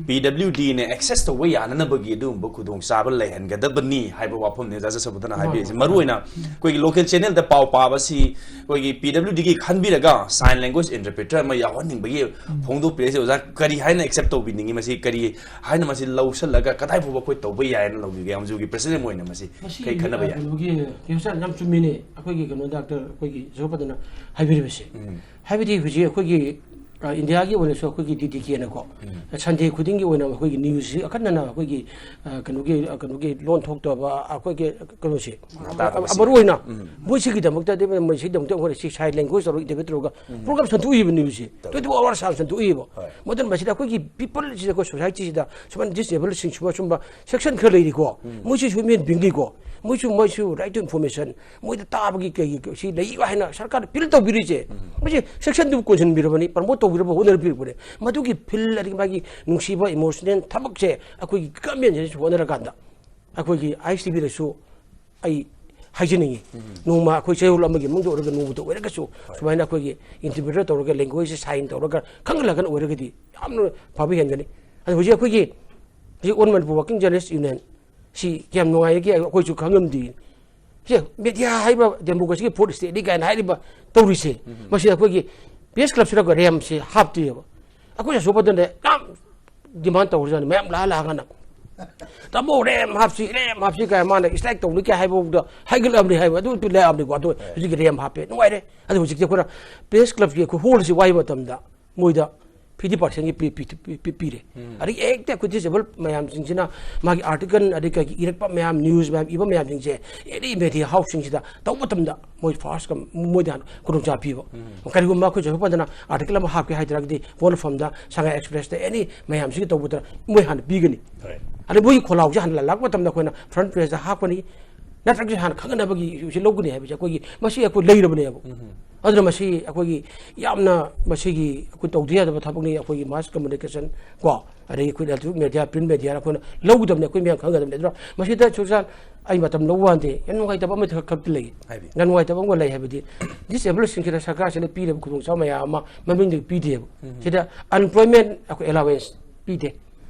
ꯄꯤ ꯗꯕ꯭ꯂꯤꯎ ꯗꯤꯅ ꯑꯦꯛꯁꯦꯁ ꯇꯧꯕ ꯌꯥꯅꯅꯕꯒꯤ ꯑꯗꯨꯒꯨꯝꯕ ꯈꯨꯗꯣꯡꯆꯥꯕ ꯂꯩꯍꯟꯒꯗꯕꯅꯤ ꯍꯥꯏꯕ ꯋꯥꯐꯝꯅꯤ ꯑꯣꯖꯥ ꯖꯁꯕꯨꯗꯅ ꯍꯥꯏꯕꯤꯔꯤꯁꯦ꯫ ꯃꯔꯨꯑꯣꯏꯅ ꯑꯩꯈꯣꯏꯒꯤ ꯂꯣꯀꯦꯜ ꯆꯦꯅꯦꯜꯗ ꯄꯥꯎ ꯄꯥꯕꯁꯤ ꯑꯩꯈꯣꯏꯒꯤ ꯄꯤ ꯗꯕ꯭ꯂꯤꯎ ꯗꯤꯒꯤ ꯈꯟꯕꯤꯔꯒ ꯁꯥꯏꯟ ꯂꯦꯡꯒ꯭ꯋꯦꯖ ꯏꯟꯇꯔꯄ꯭ꯔꯤꯇꯔ ꯑꯃ ꯌꯥꯎꯍꯟꯅꯤꯡꯕꯒꯤ ꯐꯣꯡꯗꯣꯛꯄꯤꯔꯛꯏꯁꯦ꯫ ꯑꯣꯖꯥ, ꯀꯔꯤ ꯍꯥꯏꯅ ꯑꯦꯛꯁꯦꯞ ꯇꯧꯕꯤꯅꯤꯡꯉꯤ? ꯃꯁꯤ ꯀꯔꯤ ꯍꯥꯏꯅ ꯃꯁꯤ ꯂꯧꯁꯜꯂꯒ ꯀꯗꯥꯏ ꯐꯥꯎꯕ ꯑꯩꯈꯣꯏ ꯇꯧꯕ ꯌꯥꯏꯅ ꯂꯧꯕꯤꯒꯦ? ꯑꯦꯝ ꯖꯤ ꯑꯣꯒꯤ ꯄ꯭ꯔꯦꯁꯤꯗꯦꯟ ꯑꯣꯏꯅ ꯃꯁꯤ ꯃꯁꯤ, ꯀꯩ ꯈꯟꯅꯕ ꯑ, ꯌꯥꯏ? ꯀꯩꯅꯣꯒꯤ, ꯀꯩꯅꯣꯁꯦ ꯌꯥꯝ ꯆꯨꯝꯃꯤꯅꯦ, ꯑꯩꯈꯣꯏꯒꯤ ꯀꯩꯅꯣ ꯗꯥꯛꯇꯔ ꯑꯩꯈꯣꯏꯒꯤ ꯖꯣꯕꯄꯗꯅ ꯍꯥꯏꯕꯤꯔꯤꯕꯁꯦ꯫ ꯎꯝ꯫ ꯍꯥꯏꯕꯗꯤ ꯍꯧꯖꯤꯛ ꯑꯩꯈꯣꯏꯒꯤ, ꯑ, ꯏꯟꯗꯤꯌꯥꯒꯤ ꯑꯣꯏꯅꯁꯨ ꯑꯩꯈꯣꯏꯒꯤ ꯗꯤ ꯗꯤ ꯀꯦꯅꯀꯣ, ꯎꯝ꯫ ꯁꯟꯗꯦ ꯈꯨꯗꯤꯡꯒꯤ ꯑꯣꯏꯅ ꯑꯩꯈꯣꯏꯒꯤ ꯅ꯭ꯌꯨꯁꯁꯤ ꯑꯈꯟꯅꯅ ꯑꯩꯈꯣꯏꯒꯤ, ꯑ, ꯀꯩꯅꯣꯒꯤ, ꯑ, ꯀꯩꯅꯣꯒꯤ ꯂꯣꯟ ꯊꯣꯛꯇꯕ ꯑꯩꯈꯣꯏꯒꯤ ꯀꯩꯅꯣꯁꯦ, ꯉꯥ ꯇꯥꯗꯕꯁꯦ꯫ ꯃꯔꯨ ꯑꯣꯏꯅ ꯎꯝ꯫ ꯃꯣꯏꯁꯤꯒꯤꯗꯃꯛꯇꯗꯤ, ꯃꯣꯏꯁꯤꯒꯤꯗꯃꯛꯇ ꯑꯩꯈꯣꯏꯅ ꯁꯤ ꯁꯥꯏꯟ ꯂꯦꯡꯒ꯭ꯋꯦꯖ ꯇꯧꯔꯒ ꯏꯟꯇꯔꯄ꯭ꯔꯤꯠ ꯇꯧꯔꯒ ꯎꯝ꯫ ꯄ꯭ꯔꯣꯒ꯭ꯔꯥꯝ ꯁꯟꯗꯣꯛꯏꯕ ꯅ꯭ꯌꯨꯁꯁꯦ꯫ ꯇꯧꯏ꯫ ꯇ꯭ꯋꯦꯟꯇꯤ ꯐꯣꯔ ꯑꯋꯥꯔꯁ ꯍꯥꯟꯅ ꯁꯟꯗꯣꯛꯏꯕ꯫ ꯍꯣꯏ꯫ ꯃꯗꯨꯅ ꯃꯁꯤꯗ ꯑꯩꯈꯣꯏꯒꯤ ꯄꯤꯄꯜꯁꯤꯗ, ꯑꯩꯈꯣꯏ ꯁꯣꯁꯥꯏꯇꯤꯁꯤꯗ ꯁꯨꯃꯥꯏꯅ ꯗꯤꯁꯑꯦꯕꯜꯁꯤꯡ ꯁꯨꯝꯕ, ꯁꯨꯝꯕ ꯁꯦꯛꯁꯟ ꯈꯔ ꯂꯩꯔꯤꯀꯣ꯫ ꯎꯝ꯫ ꯃꯣꯏꯁꯤꯁꯨ ꯍ꯭ꯌꯨꯃꯦꯟ ꯕꯤꯡꯒꯤꯀꯣ꯫ ꯃꯣꯏꯁꯨ, ꯃꯣꯏꯁꯨ ꯔꯥꯏꯠ ꯇꯨ ꯏꯟꯐꯣꯔꯃꯦꯁꯟ, ꯃꯣꯏꯗ ꯇꯥꯕꯒꯤ ꯀꯩꯒꯤ ꯁꯤ ꯂꯩ ꯍꯥꯏꯅ ꯁꯔꯀꯥꯔꯅ ꯐꯤꯜ ꯇꯧꯕꯤꯔꯤꯁꯦ꯫ ꯎꯝ꯫ ꯃꯁꯤ ꯁꯦꯛꯁꯟꯗꯨꯕꯨ ꯀꯣꯟꯁꯤꯟꯕꯤꯔꯕꯅꯤ, ꯄ꯭ꯔꯃꯣꯠ ꯇꯧꯕꯤꯔꯕ ꯍꯣꯠꯅꯕꯤꯔꯛꯄꯅꯦ꯫ ꯃꯗꯨꯒꯤ ꯐꯤꯜ, ꯑꯗꯒꯤ ꯃꯥꯒꯤ ꯅꯨꯡꯁꯤꯕ ꯏꯃꯣꯁꯅꯦꯜ ꯊꯕꯛꯁꯦ ꯑꯩꯈꯣꯏꯒꯤ ꯒꯃꯦꯟꯁꯤꯅꯁꯨ ꯍꯣꯠꯅꯔꯀꯥꯟꯗ ꯑꯩꯈꯣꯏꯒꯤ ꯑꯥꯏ ꯑꯦꯁ ꯇꯤ ꯚꯤꯗꯁꯨ ꯑꯩ ꯍꯥꯏꯖꯅꯤꯡꯉꯤ꯫ ꯎꯝ꯫ ꯅꯣꯡꯃ ꯑꯩꯈꯣꯏ ꯆꯌꯣꯜ ꯑꯃꯒꯤ ꯃꯅꯨꯡꯗ ꯑꯣꯏꯔꯒ, ꯅꯣꯡꯃꯇ ꯑꯣꯏꯔꯒꯁꯨ ꯍꯣꯏ꯫ ꯁꯨꯃꯥꯏꯅ ꯑꯩꯈꯣꯏꯒꯤ ꯏꯟꯇꯔꯄ꯭ꯔꯤꯇꯔ ꯇꯧꯔꯒ, ꯂꯦꯡꯒ꯭ꯋꯦꯖꯁꯦ ꯁꯥꯏꯟ ꯇꯧꯔꯒ ꯈꯪꯍꯜꯂꯒꯅ ꯑꯣꯏꯔꯒꯗꯤ ꯌꯥꯝꯅ ꯐꯕ ꯍꯦꯟꯒꯅꯤ꯫ ꯑꯗꯣ ꯍꯧꯖꯤꯛ ꯑꯩꯈꯣꯏꯒꯤ, ꯍꯧꯖꯤꯛ all Manipur working journalist union ꯁꯤ ꯀꯌꯥꯝ ꯅꯨꯡꯉꯥꯏꯔꯒꯦ ꯑꯩꯈꯣꯏꯁꯨ ꯈꯪꯉꯝꯗꯦ꯫ ꯁꯦ, ꯃꯦꯗꯤꯌꯥ ꯍꯥꯏꯕ ꯗꯦꯃꯣꯀ꯭ꯔꯦꯁꯤꯒꯤ ꯐꯣꯔꯠ ꯁ꯭ꯇꯦꯠꯅꯤ ꯀꯥꯏꯅ ꯍꯥꯏꯔꯤꯕ ꯇꯧꯔꯤꯁꯦ, ꯎꯝ꯫ ꯃꯁꯤ ꯑꯩꯈꯣꯏꯒꯤ ꯄ꯭ꯔꯦꯁ ꯀ꯭ꯂꯕꯁꯤꯗ ꯔꯦꯝꯁꯦ ꯍꯥꯞꯇꯦꯕ꯫ ꯑꯩꯈꯣꯏ ꯑꯁꯣꯛꯄꯗꯅꯦ ꯌꯥꯝ ꯗꯤꯃꯥꯟ ꯇꯧꯔꯖꯥꯠꯅꯤ, ꯃꯌꯥꯝ ꯂꯥꯛꯑ ꯂꯥꯛꯑꯒꯅ꯫ "ꯇꯥꯃꯣ, ꯔꯦꯝ ꯍꯥꯞꯁꯤ, ꯔꯦꯝ ꯍꯥꯞꯁꯤ" ꯀꯥꯏ ꯃꯥꯅ ꯏꯁꯇ꯭ꯔꯥꯏꯛ ꯇꯧꯅꯤ ꯀꯥꯏ ꯍꯥꯏꯕꯐꯥꯎꯗ ꯍꯥꯏꯒꯠꯂꯛꯑꯕꯅꯤ ꯍꯥꯏꯕ, ꯑꯗꯨ, ꯑꯗꯨ ꯂꯥꯛꯑꯕꯅꯤꯀꯣ꯫ ꯑꯗꯣ ꯍꯣꯏ꯫ ꯍꯧꯖꯤꯛꯀꯤ ꯔꯦꯝ ꯍꯥꯞꯄꯦ, ꯅꯨꯡꯉꯥꯏꯔꯦ꯫ ꯑꯗꯣ ꯍꯧꯖꯤꯛꯇꯤ ꯑꯩꯈꯣꯏꯅ ꯄ꯭ꯔꯦꯁ ꯀ꯭ꯂꯕꯀꯤ ꯑꯩꯈꯣꯏ ꯍꯣꯜꯁꯤ ꯋꯥꯏꯕ ꯃꯇꯝꯗ ꯃꯣꯏꯗ ꯐꯤꯐꯇꯤ ꯄꯥꯔꯁꯦꯟꯒꯤ ꯄꯤ-, ꯄꯤ-, ꯄꯤ-, ꯄꯤ-, ꯄꯤꯔꯦ꯫ ꯎꯝ꯫ ꯑꯗꯒꯤ ꯍꯦꯛꯇ ꯑꯩꯈꯣꯏ ꯗꯤꯁꯑꯦꯕꯜ ꯃꯌꯥꯝꯁꯤꯡꯁꯤꯅ ꯃꯥꯒꯤ ꯑꯥꯔꯇꯤꯀꯜ, ꯑꯗꯩ ꯀꯩꯒꯤ ꯏꯔꯛꯄ ꯃꯌꯥꯝ, ꯅ꯭ꯌꯨꯁ ꯃꯌꯥꯝ ꯏꯕ ꯃꯌꯥꯝꯁꯤꯡꯁꯦ ꯑꯦꯅꯤ ꯃꯦꯗꯤꯌꯥ ꯍꯥꯎꯁꯁꯤꯡꯁꯤꯗ ꯇꯧꯕ ꯃꯇꯝꯗ ꯃꯣꯏ ꯐꯥꯔꯁ ꯃꯣꯏꯗ ꯍꯥꯟꯅ ꯈꯨꯗꯣꯡꯆꯥꯕ ꯄꯤꯕ꯫ ꯎꯝ꯫ ꯀꯔꯤꯒꯨꯝꯕ ꯑꯩꯈꯣꯏ ꯆꯠꯊꯣꯛꯄꯗꯅ ꯑꯥꯔꯇꯤꯀꯜ ꯑꯃ ꯍꯥꯞꯀꯦ ꯍꯥꯏ ꯇꯥꯔꯒꯗꯤ ꯋꯥꯔꯜ ꯐꯝꯗ, ꯁꯉꯥꯏ ꯑꯦꯛꯁꯄ꯭ꯔꯦꯁꯇ, ꯑꯦꯅꯤ ꯃꯌꯥꯝꯁꯤꯒꯤ ꯇꯧꯕꯗ ꯃꯣꯏ ꯍꯥꯟꯅ ꯄꯤꯒꯅꯤ꯫ ꯍꯣꯏ꯫ ꯑꯗꯩ ꯃꯣꯏꯒꯤ ꯈꯣꯜꯂꯥꯎꯁꯦ ꯍꯥꯟꯅ ꯂꯥꯛꯄ ꯃꯇꯝꯗ ꯑꯩꯈꯣꯏꯅ ꯐ꯭ꯔꯟ ꯄꯦꯖꯇ ꯍꯥꯞꯀꯅꯤ, ꯅꯠꯇ꯭ꯔꯒꯁꯨ ꯍꯥꯟꯅ ꯈꯪꯍꯟꯅꯕꯒꯤ ꯁꯤ ꯂꯧꯒꯅꯤ ꯍꯥꯏꯕꯁꯦ ꯑꯩꯈꯣꯏꯒꯤ, ꯃꯁꯤ ꯑꯩꯈꯣꯏ ꯂꯩꯔꯕꯅꯦꯕ꯫ ꯎꯝ꯫ ꯑꯗꯨꯅ ꯃꯁꯤ ꯑꯩꯈꯣꯏꯒꯤ ꯌꯥꯝꯅ ꯃꯁꯤꯒꯤ ꯑꯩꯈꯣꯏ ꯇꯧꯗ ꯌꯥꯗꯕ ꯊꯕꯛꯅꯤ꯫ ꯑꯩꯈꯣꯏꯒꯤ mass communication ꯀꯣ, ꯑꯗꯒꯤ ꯑꯩꯈꯣꯏ electronic media, print media ꯑꯩꯈꯣꯏꯅ ꯂꯧꯒꯗꯕꯅꯤ, ꯑꯩꯈꯣꯏ ꯃꯌꯥꯝ ꯈꯪꯒꯗꯕꯅꯤ꯫ ꯑꯗꯨꯅ ꯃꯁꯤꯗ ꯁꯨꯖꯥꯟ ꯑꯩ ꯃꯇꯝ ꯂꯧꯕ ꯋꯥꯟꯗꯦ, ꯌꯥꯝ ꯅꯨꯡꯉꯥꯏꯇꯕ ꯑꯃ ꯈꯛ ꯈꯛꯇꯤ ꯂꯩ꯫ ꯍꯥꯏꯕꯤꯌꯨ꯫ ꯌꯥꯝ ꯅꯨꯡꯉꯥꯏꯇꯕ ꯑꯃꯒ ꯂꯩ ꯍꯥꯏꯕꯗꯤ, disabled ꯁꯤꯡꯁꯤꯗ ꯁꯔꯀꯥꯔꯁꯤꯅ ꯄꯤꯔꯤꯕ ꯈꯨꯗꯣꯡꯆꯥꯕ ꯃꯌꯥꯝ ꯑꯃ ꯃꯃꯤꯡꯗ ꯄꯤꯗꯦꯕ꯫ ꯁꯤꯗ unemployment ꯑꯩꯈꯣꯏ allowance ꯄꯤꯗꯦ꯫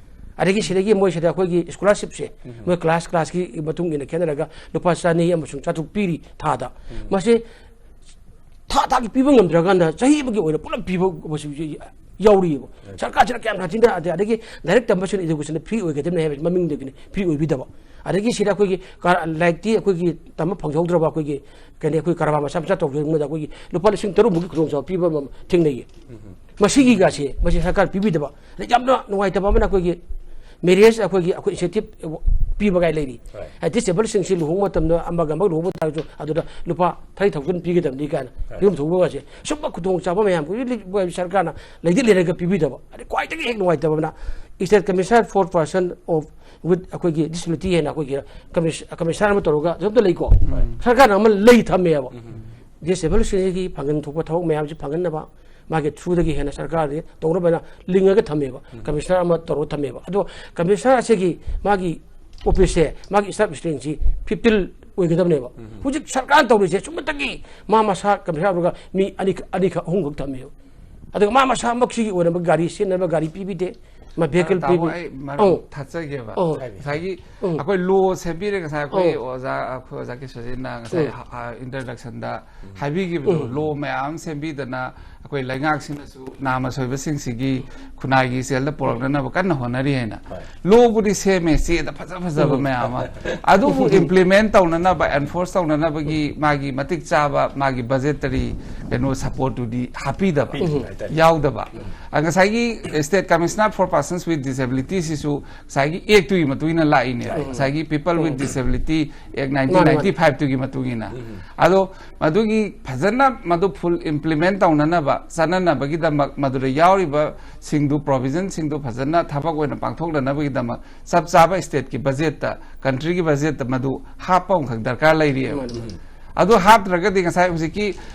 ꯑꯗꯒꯤ ꯁꯤꯗꯒꯤ ꯃꯣꯏꯁꯤꯗ ꯑꯩꯈꯣꯏꯒꯤ scholarship ꯁꯦ ꯃꯣꯏ class class ꯀꯤ ꯃꯇꯨꯡ ꯏꯟꯅ ꯈꯦꯠꯅꯔꯒ ꯂꯨꯄꯥ ꯆꯅꯤ ꯑꯃꯁꯨꯡ ꯆꯥꯇ꯭ꯔꯨꯛ ꯄꯤꯔꯤ ꯊꯥꯗ꯫ ꯃꯁꯤ ꯊꯥ ꯊꯥꯒꯤ ꯄꯤꯕ ꯉꯝꯗ꯭ꯔꯀꯥꯟꯗ ꯆꯍꯤ ꯑꯃꯒꯤ ꯑꯣꯏꯅ ꯄꯨꯂꯞ ꯄꯤꯕ ꯃꯁꯤ ꯌꯥꯎꯔꯤꯑꯕ꯫ ꯁꯔꯀꯥꯔꯁꯤꯅ ꯀꯌꯥꯝ ꯁꯥꯊꯤꯅ, ꯑꯗꯩ ꯑꯗꯒꯤ direct ꯇꯝꯕꯁꯤꯅ education ꯗ free ꯑꯣꯏꯒꯗꯕꯅꯤ ꯍꯥꯏꯕ ꯃꯃꯤꯡꯗꯒꯤꯅꯤ free ꯑꯣꯏꯕꯤꯗꯕ꯫ ꯑꯗꯒꯤ ꯁꯤꯗ ꯑꯩꯈꯣꯏꯒꯤ ꯀ-, ꯂꯥꯏꯔꯤꯛꯇꯤ ꯑꯩꯈꯣꯏꯒꯤ ꯇꯝꯕ ꯐꯪꯖꯍꯧꯗ꯭ꯔꯕ ꯑꯩꯈꯣꯏꯒꯤ ꯀꯩꯅꯣ, ꯑꯩꯈꯣꯏ ꯀꯔꯕꯥꯔ ꯃꯆꯥ ꯃꯆꯥ ꯇꯧꯖꯕꯗ ꯑꯩꯈꯣꯏꯒꯤ ꯂꯨꯄꯥ ꯂꯤꯁꯤꯡ ꯇꯔꯨꯛ ꯃꯨꯛꯀꯤ ꯈꯨꯗꯣꯡꯆꯥꯕ ꯄꯤꯕ ꯑꯃ ꯊꯦꯡꯅꯩꯌꯦ꯫ ꯃꯁꯤꯒꯤꯒꯁꯦ ꯃꯁꯤ ꯁꯔꯀꯥꯔ ꯄꯤꯕꯤꯗꯕ꯫ ꯑꯗꯩ ꯌꯥꯝꯅ ꯅꯨꯡꯉꯥꯏꯇꯕ ꯑꯃꯅ ꯑꯩꯈꯣꯏꯒꯤ marriage ꯑꯩꯈꯣꯏꯒꯤ, ꯑꯩꯈꯣꯏ incentive ꯄꯤꯕꯒꯥꯏ ꯂꯩꯔꯤ꯫ Right. ꯍꯥꯏꯗꯤ disabled ꯁꯤꯡꯁꯤ ꯂꯨꯍꯣꯡꯕ ꯃꯇꯝꯗ ꯑꯃꯒ ꯑꯃꯒ ꯂꯨꯍꯣꯡꯕ ꯇꯥꯔꯁꯨ ꯑꯗꯨꯗ ꯂꯨꯄꯥ thirty thousand ꯄꯤꯒꯗꯕꯅꯤ ꯀꯥꯏꯅ Right. ꯌꯨꯝ ꯊꯣꯡꯕꯒꯁꯦ ꯁꯨꯝꯕ ꯈꯨꯗꯣꯡꯆꯥꯕ ꯃꯌꯥꯝ ꯑꯩꯈꯣꯏꯒꯤ ꯂꯤ-, ꯁꯔꯀꯥꯔꯅ ꯂꯩꯗꯤ ꯂꯩꯔꯒ ꯄꯤꯕꯤꯗꯕ꯫ ꯑꯗꯩ ꯈ꯭ꯋꯥꯏꯗꯒꯤ ꯍꯦꯛ ꯅꯨꯡꯉꯥꯏꯇꯕꯅ state commissioner for person of with ꯑꯩꯈꯣꯏꯒꯤ disability ꯍꯥꯏꯅ ꯑꯩꯈꯣꯏꯒꯤ commis-, commissioner ꯑꯃ ꯇꯧꯔꯒ ꯑꯗꯨꯝꯇ ꯂꯩꯀꯣ꯫ ꯁꯔꯀꯥꯔꯅ ꯑꯃ ꯂꯩ ꯊꯝꯃꯦꯕ꯫ Disabled ꯁꯤꯡꯁꯤꯒꯤ ꯐꯪꯐꯝ ꯊꯣꯛꯄ ꯊꯕꯛ ꯃꯌꯥꯝꯁꯤ ꯐꯪꯍꯟꯅꯕ ꯃꯥꯒꯤ through ꯗꯒꯤ ꯍꯦꯟꯅ ꯁꯔꯀꯥꯔꯗꯤ ꯇꯧꯅꯕ ꯍꯥꯏꯅ ꯂꯤꯡꯉꯒ ꯊꯝꯃꯦꯕ꯫ Commissioner ꯑꯃ ꯇꯧꯔꯒ ꯊꯝꯃꯦꯕ꯫ ꯑꯗꯣ commissioner ꯑꯁꯤꯒꯤ ꯃꯥꯒꯤ office ꯁꯦ, ꯃꯥꯒꯤ staff strength ꯁꯤ fifty ꯑꯣꯏꯒꯗꯕꯅꯦꯕ꯫ ꯍꯧꯖꯤꯛ ꯁꯔꯀꯥꯔꯅ ꯇꯧꯔꯤꯁꯦ ꯁꯨꯝꯕꯇꯒꯤ ꯃꯥ ꯃꯁꯥ commissioner ꯑꯣꯏꯔꯒ ꯃꯤ ꯑꯅꯤ, ꯑꯅꯤꯈꯛ, ꯑꯍꯨꯝꯈꯛ ꯊꯝꯃꯦꯕ꯫ ꯑꯗꯨꯒ ꯃꯥ ꯃꯁꯥꯃꯛꯁꯤꯒꯤ ꯑꯣꯏꯅꯕ ꯒꯥꯔꯤ ꯁꯤꯖꯤꯟꯅꯕ ꯒꯥꯔꯤ ꯄꯤꯕꯤꯗꯦ, ꯃꯥ vehicle ꯇꯥꯃꯣ, ꯄꯤꯕꯤ-, ꯑꯩ ꯑꯧ꯫ ꯃꯔꯝ ꯊꯠꯆꯒꯦꯕ꯫ ꯑꯧ꯫ ꯉꯁꯥꯏꯒꯤ ꯎꯝ꯫ ꯑꯩꯈꯣꯏ law ꯁꯦꯝꯕꯤꯔꯦ꯫ ꯉꯁꯥꯏ ꯑꯩꯈꯣꯏ ꯎꯝ꯫ ꯑꯣꯖꯥ, ꯑꯩꯈꯣꯏ ꯑꯣꯖꯥ ꯀꯦꯁꯣꯖꯤꯠꯅ ꯉꯁꯥꯏ ꯎꯝ꯫ ꯍ-, ꯍ-, introduction ꯗ ꯍꯥꯏꯕꯤꯈꯤꯕꯗꯣ, ꯎꯝ꯫ law ꯃꯌꯥꯝ ꯑꯃ ꯁꯦꯝꯕꯤꯗꯅ ꯑꯩꯈꯣꯏ ꯂꯩꯉꯥꯛꯁꯤꯅꯁꯨ ꯅꯥꯝꯃ ꯁꯣꯏꯕꯁꯤꯡꯁꯤꯒꯤ ꯈꯨꯟꯅꯥꯏꯒꯤ ꯏꯆꯦꯜꯗ ꯄꯨꯔꯛꯅꯅꯕ ꯀꯟꯅ ꯍꯣꯠꯅꯔꯤ ꯍꯥꯏꯅ꯫ ꯍꯣꯏ꯫ Law ꯕꯨꯗꯤ ꯁꯦꯝꯃꯦ, ꯆꯦꯗ ꯐꯖ ꯐꯖꯕ ꯎꯝ꯫ ꯃꯌꯥꯝ ꯑꯃ꯫ ꯑꯗꯨꯕꯨ implement ꯇꯧꯅꯅꯕ, enforce ꯇꯧꯅꯅꯕꯒꯤ ꯃꯥꯒꯤ ꯃꯇꯤꯛ ꯆꯥꯕ ꯃꯥꯒꯤ budgetary ꯀꯩꯅꯣ support ꯇꯨꯗꯤ ꯍꯥꯞꯄꯤꯗꯕ, ꯄꯤꯗꯕ ꯍꯥꯏꯇꯥꯔꯦ꯫ ꯌꯥꯎꯗꯕ꯫ ꯑ, ꯉꯁꯥꯏꯒꯤ state commissioner for persons with disability ꯁꯤꯁꯨ ꯉꯁꯥꯏꯒꯤ act ꯇꯨꯒꯤ ꯃꯇꯨꯡ ꯏꯟꯅ ꯂꯥꯛꯏꯅꯦꯕ꯫ ꯂꯥꯛꯏ꯫ ꯉꯁꯥꯏꯒꯤ people with disability act ꯃꯥꯅꯤ, ꯃꯥꯅꯤ꯫ nineteen ninety-five ꯇꯨꯒꯤ ꯃꯇꯨꯡ ꯏꯟꯅ꯫ ꯑꯗꯣ ꯃꯗꯨꯒꯤ ꯐꯖꯅ ꯃꯗꯨ full implement ꯇꯧꯅꯅꯕ, ꯆꯠꯅꯅꯕꯒꯤꯗꯃꯛ ꯃꯗꯨꯗ ꯌꯥꯎꯔꯤꯕꯁꯤꯡꯗꯨ, provision ꯁꯤꯡꯗꯨ ꯐꯖꯅ ꯊꯕꯛ ꯑꯣꯏꯅ ꯄꯥꯡꯊꯣꯛꯅꯅꯕꯒꯤꯗꯃꯛ ꯆꯞ ꯆꯥꯕ state ꯀꯤ budget ꯇ, country ꯒꯤ budget ꯇ ꯃꯗꯨ ꯍꯥꯞꯄ ꯑꯃꯈꯛ ꯗꯔꯀꯥꯔ ꯂꯩꯔꯤꯑꯕ꯫ ꯃꯥꯅꯤ, ꯃꯥꯅꯤ꯫ ꯑꯗꯨ ꯍꯥꯞꯇ꯭ꯔꯒꯗꯤ ꯉꯁꯥꯏ ꯍꯧꯖꯤꯛꯀꯤ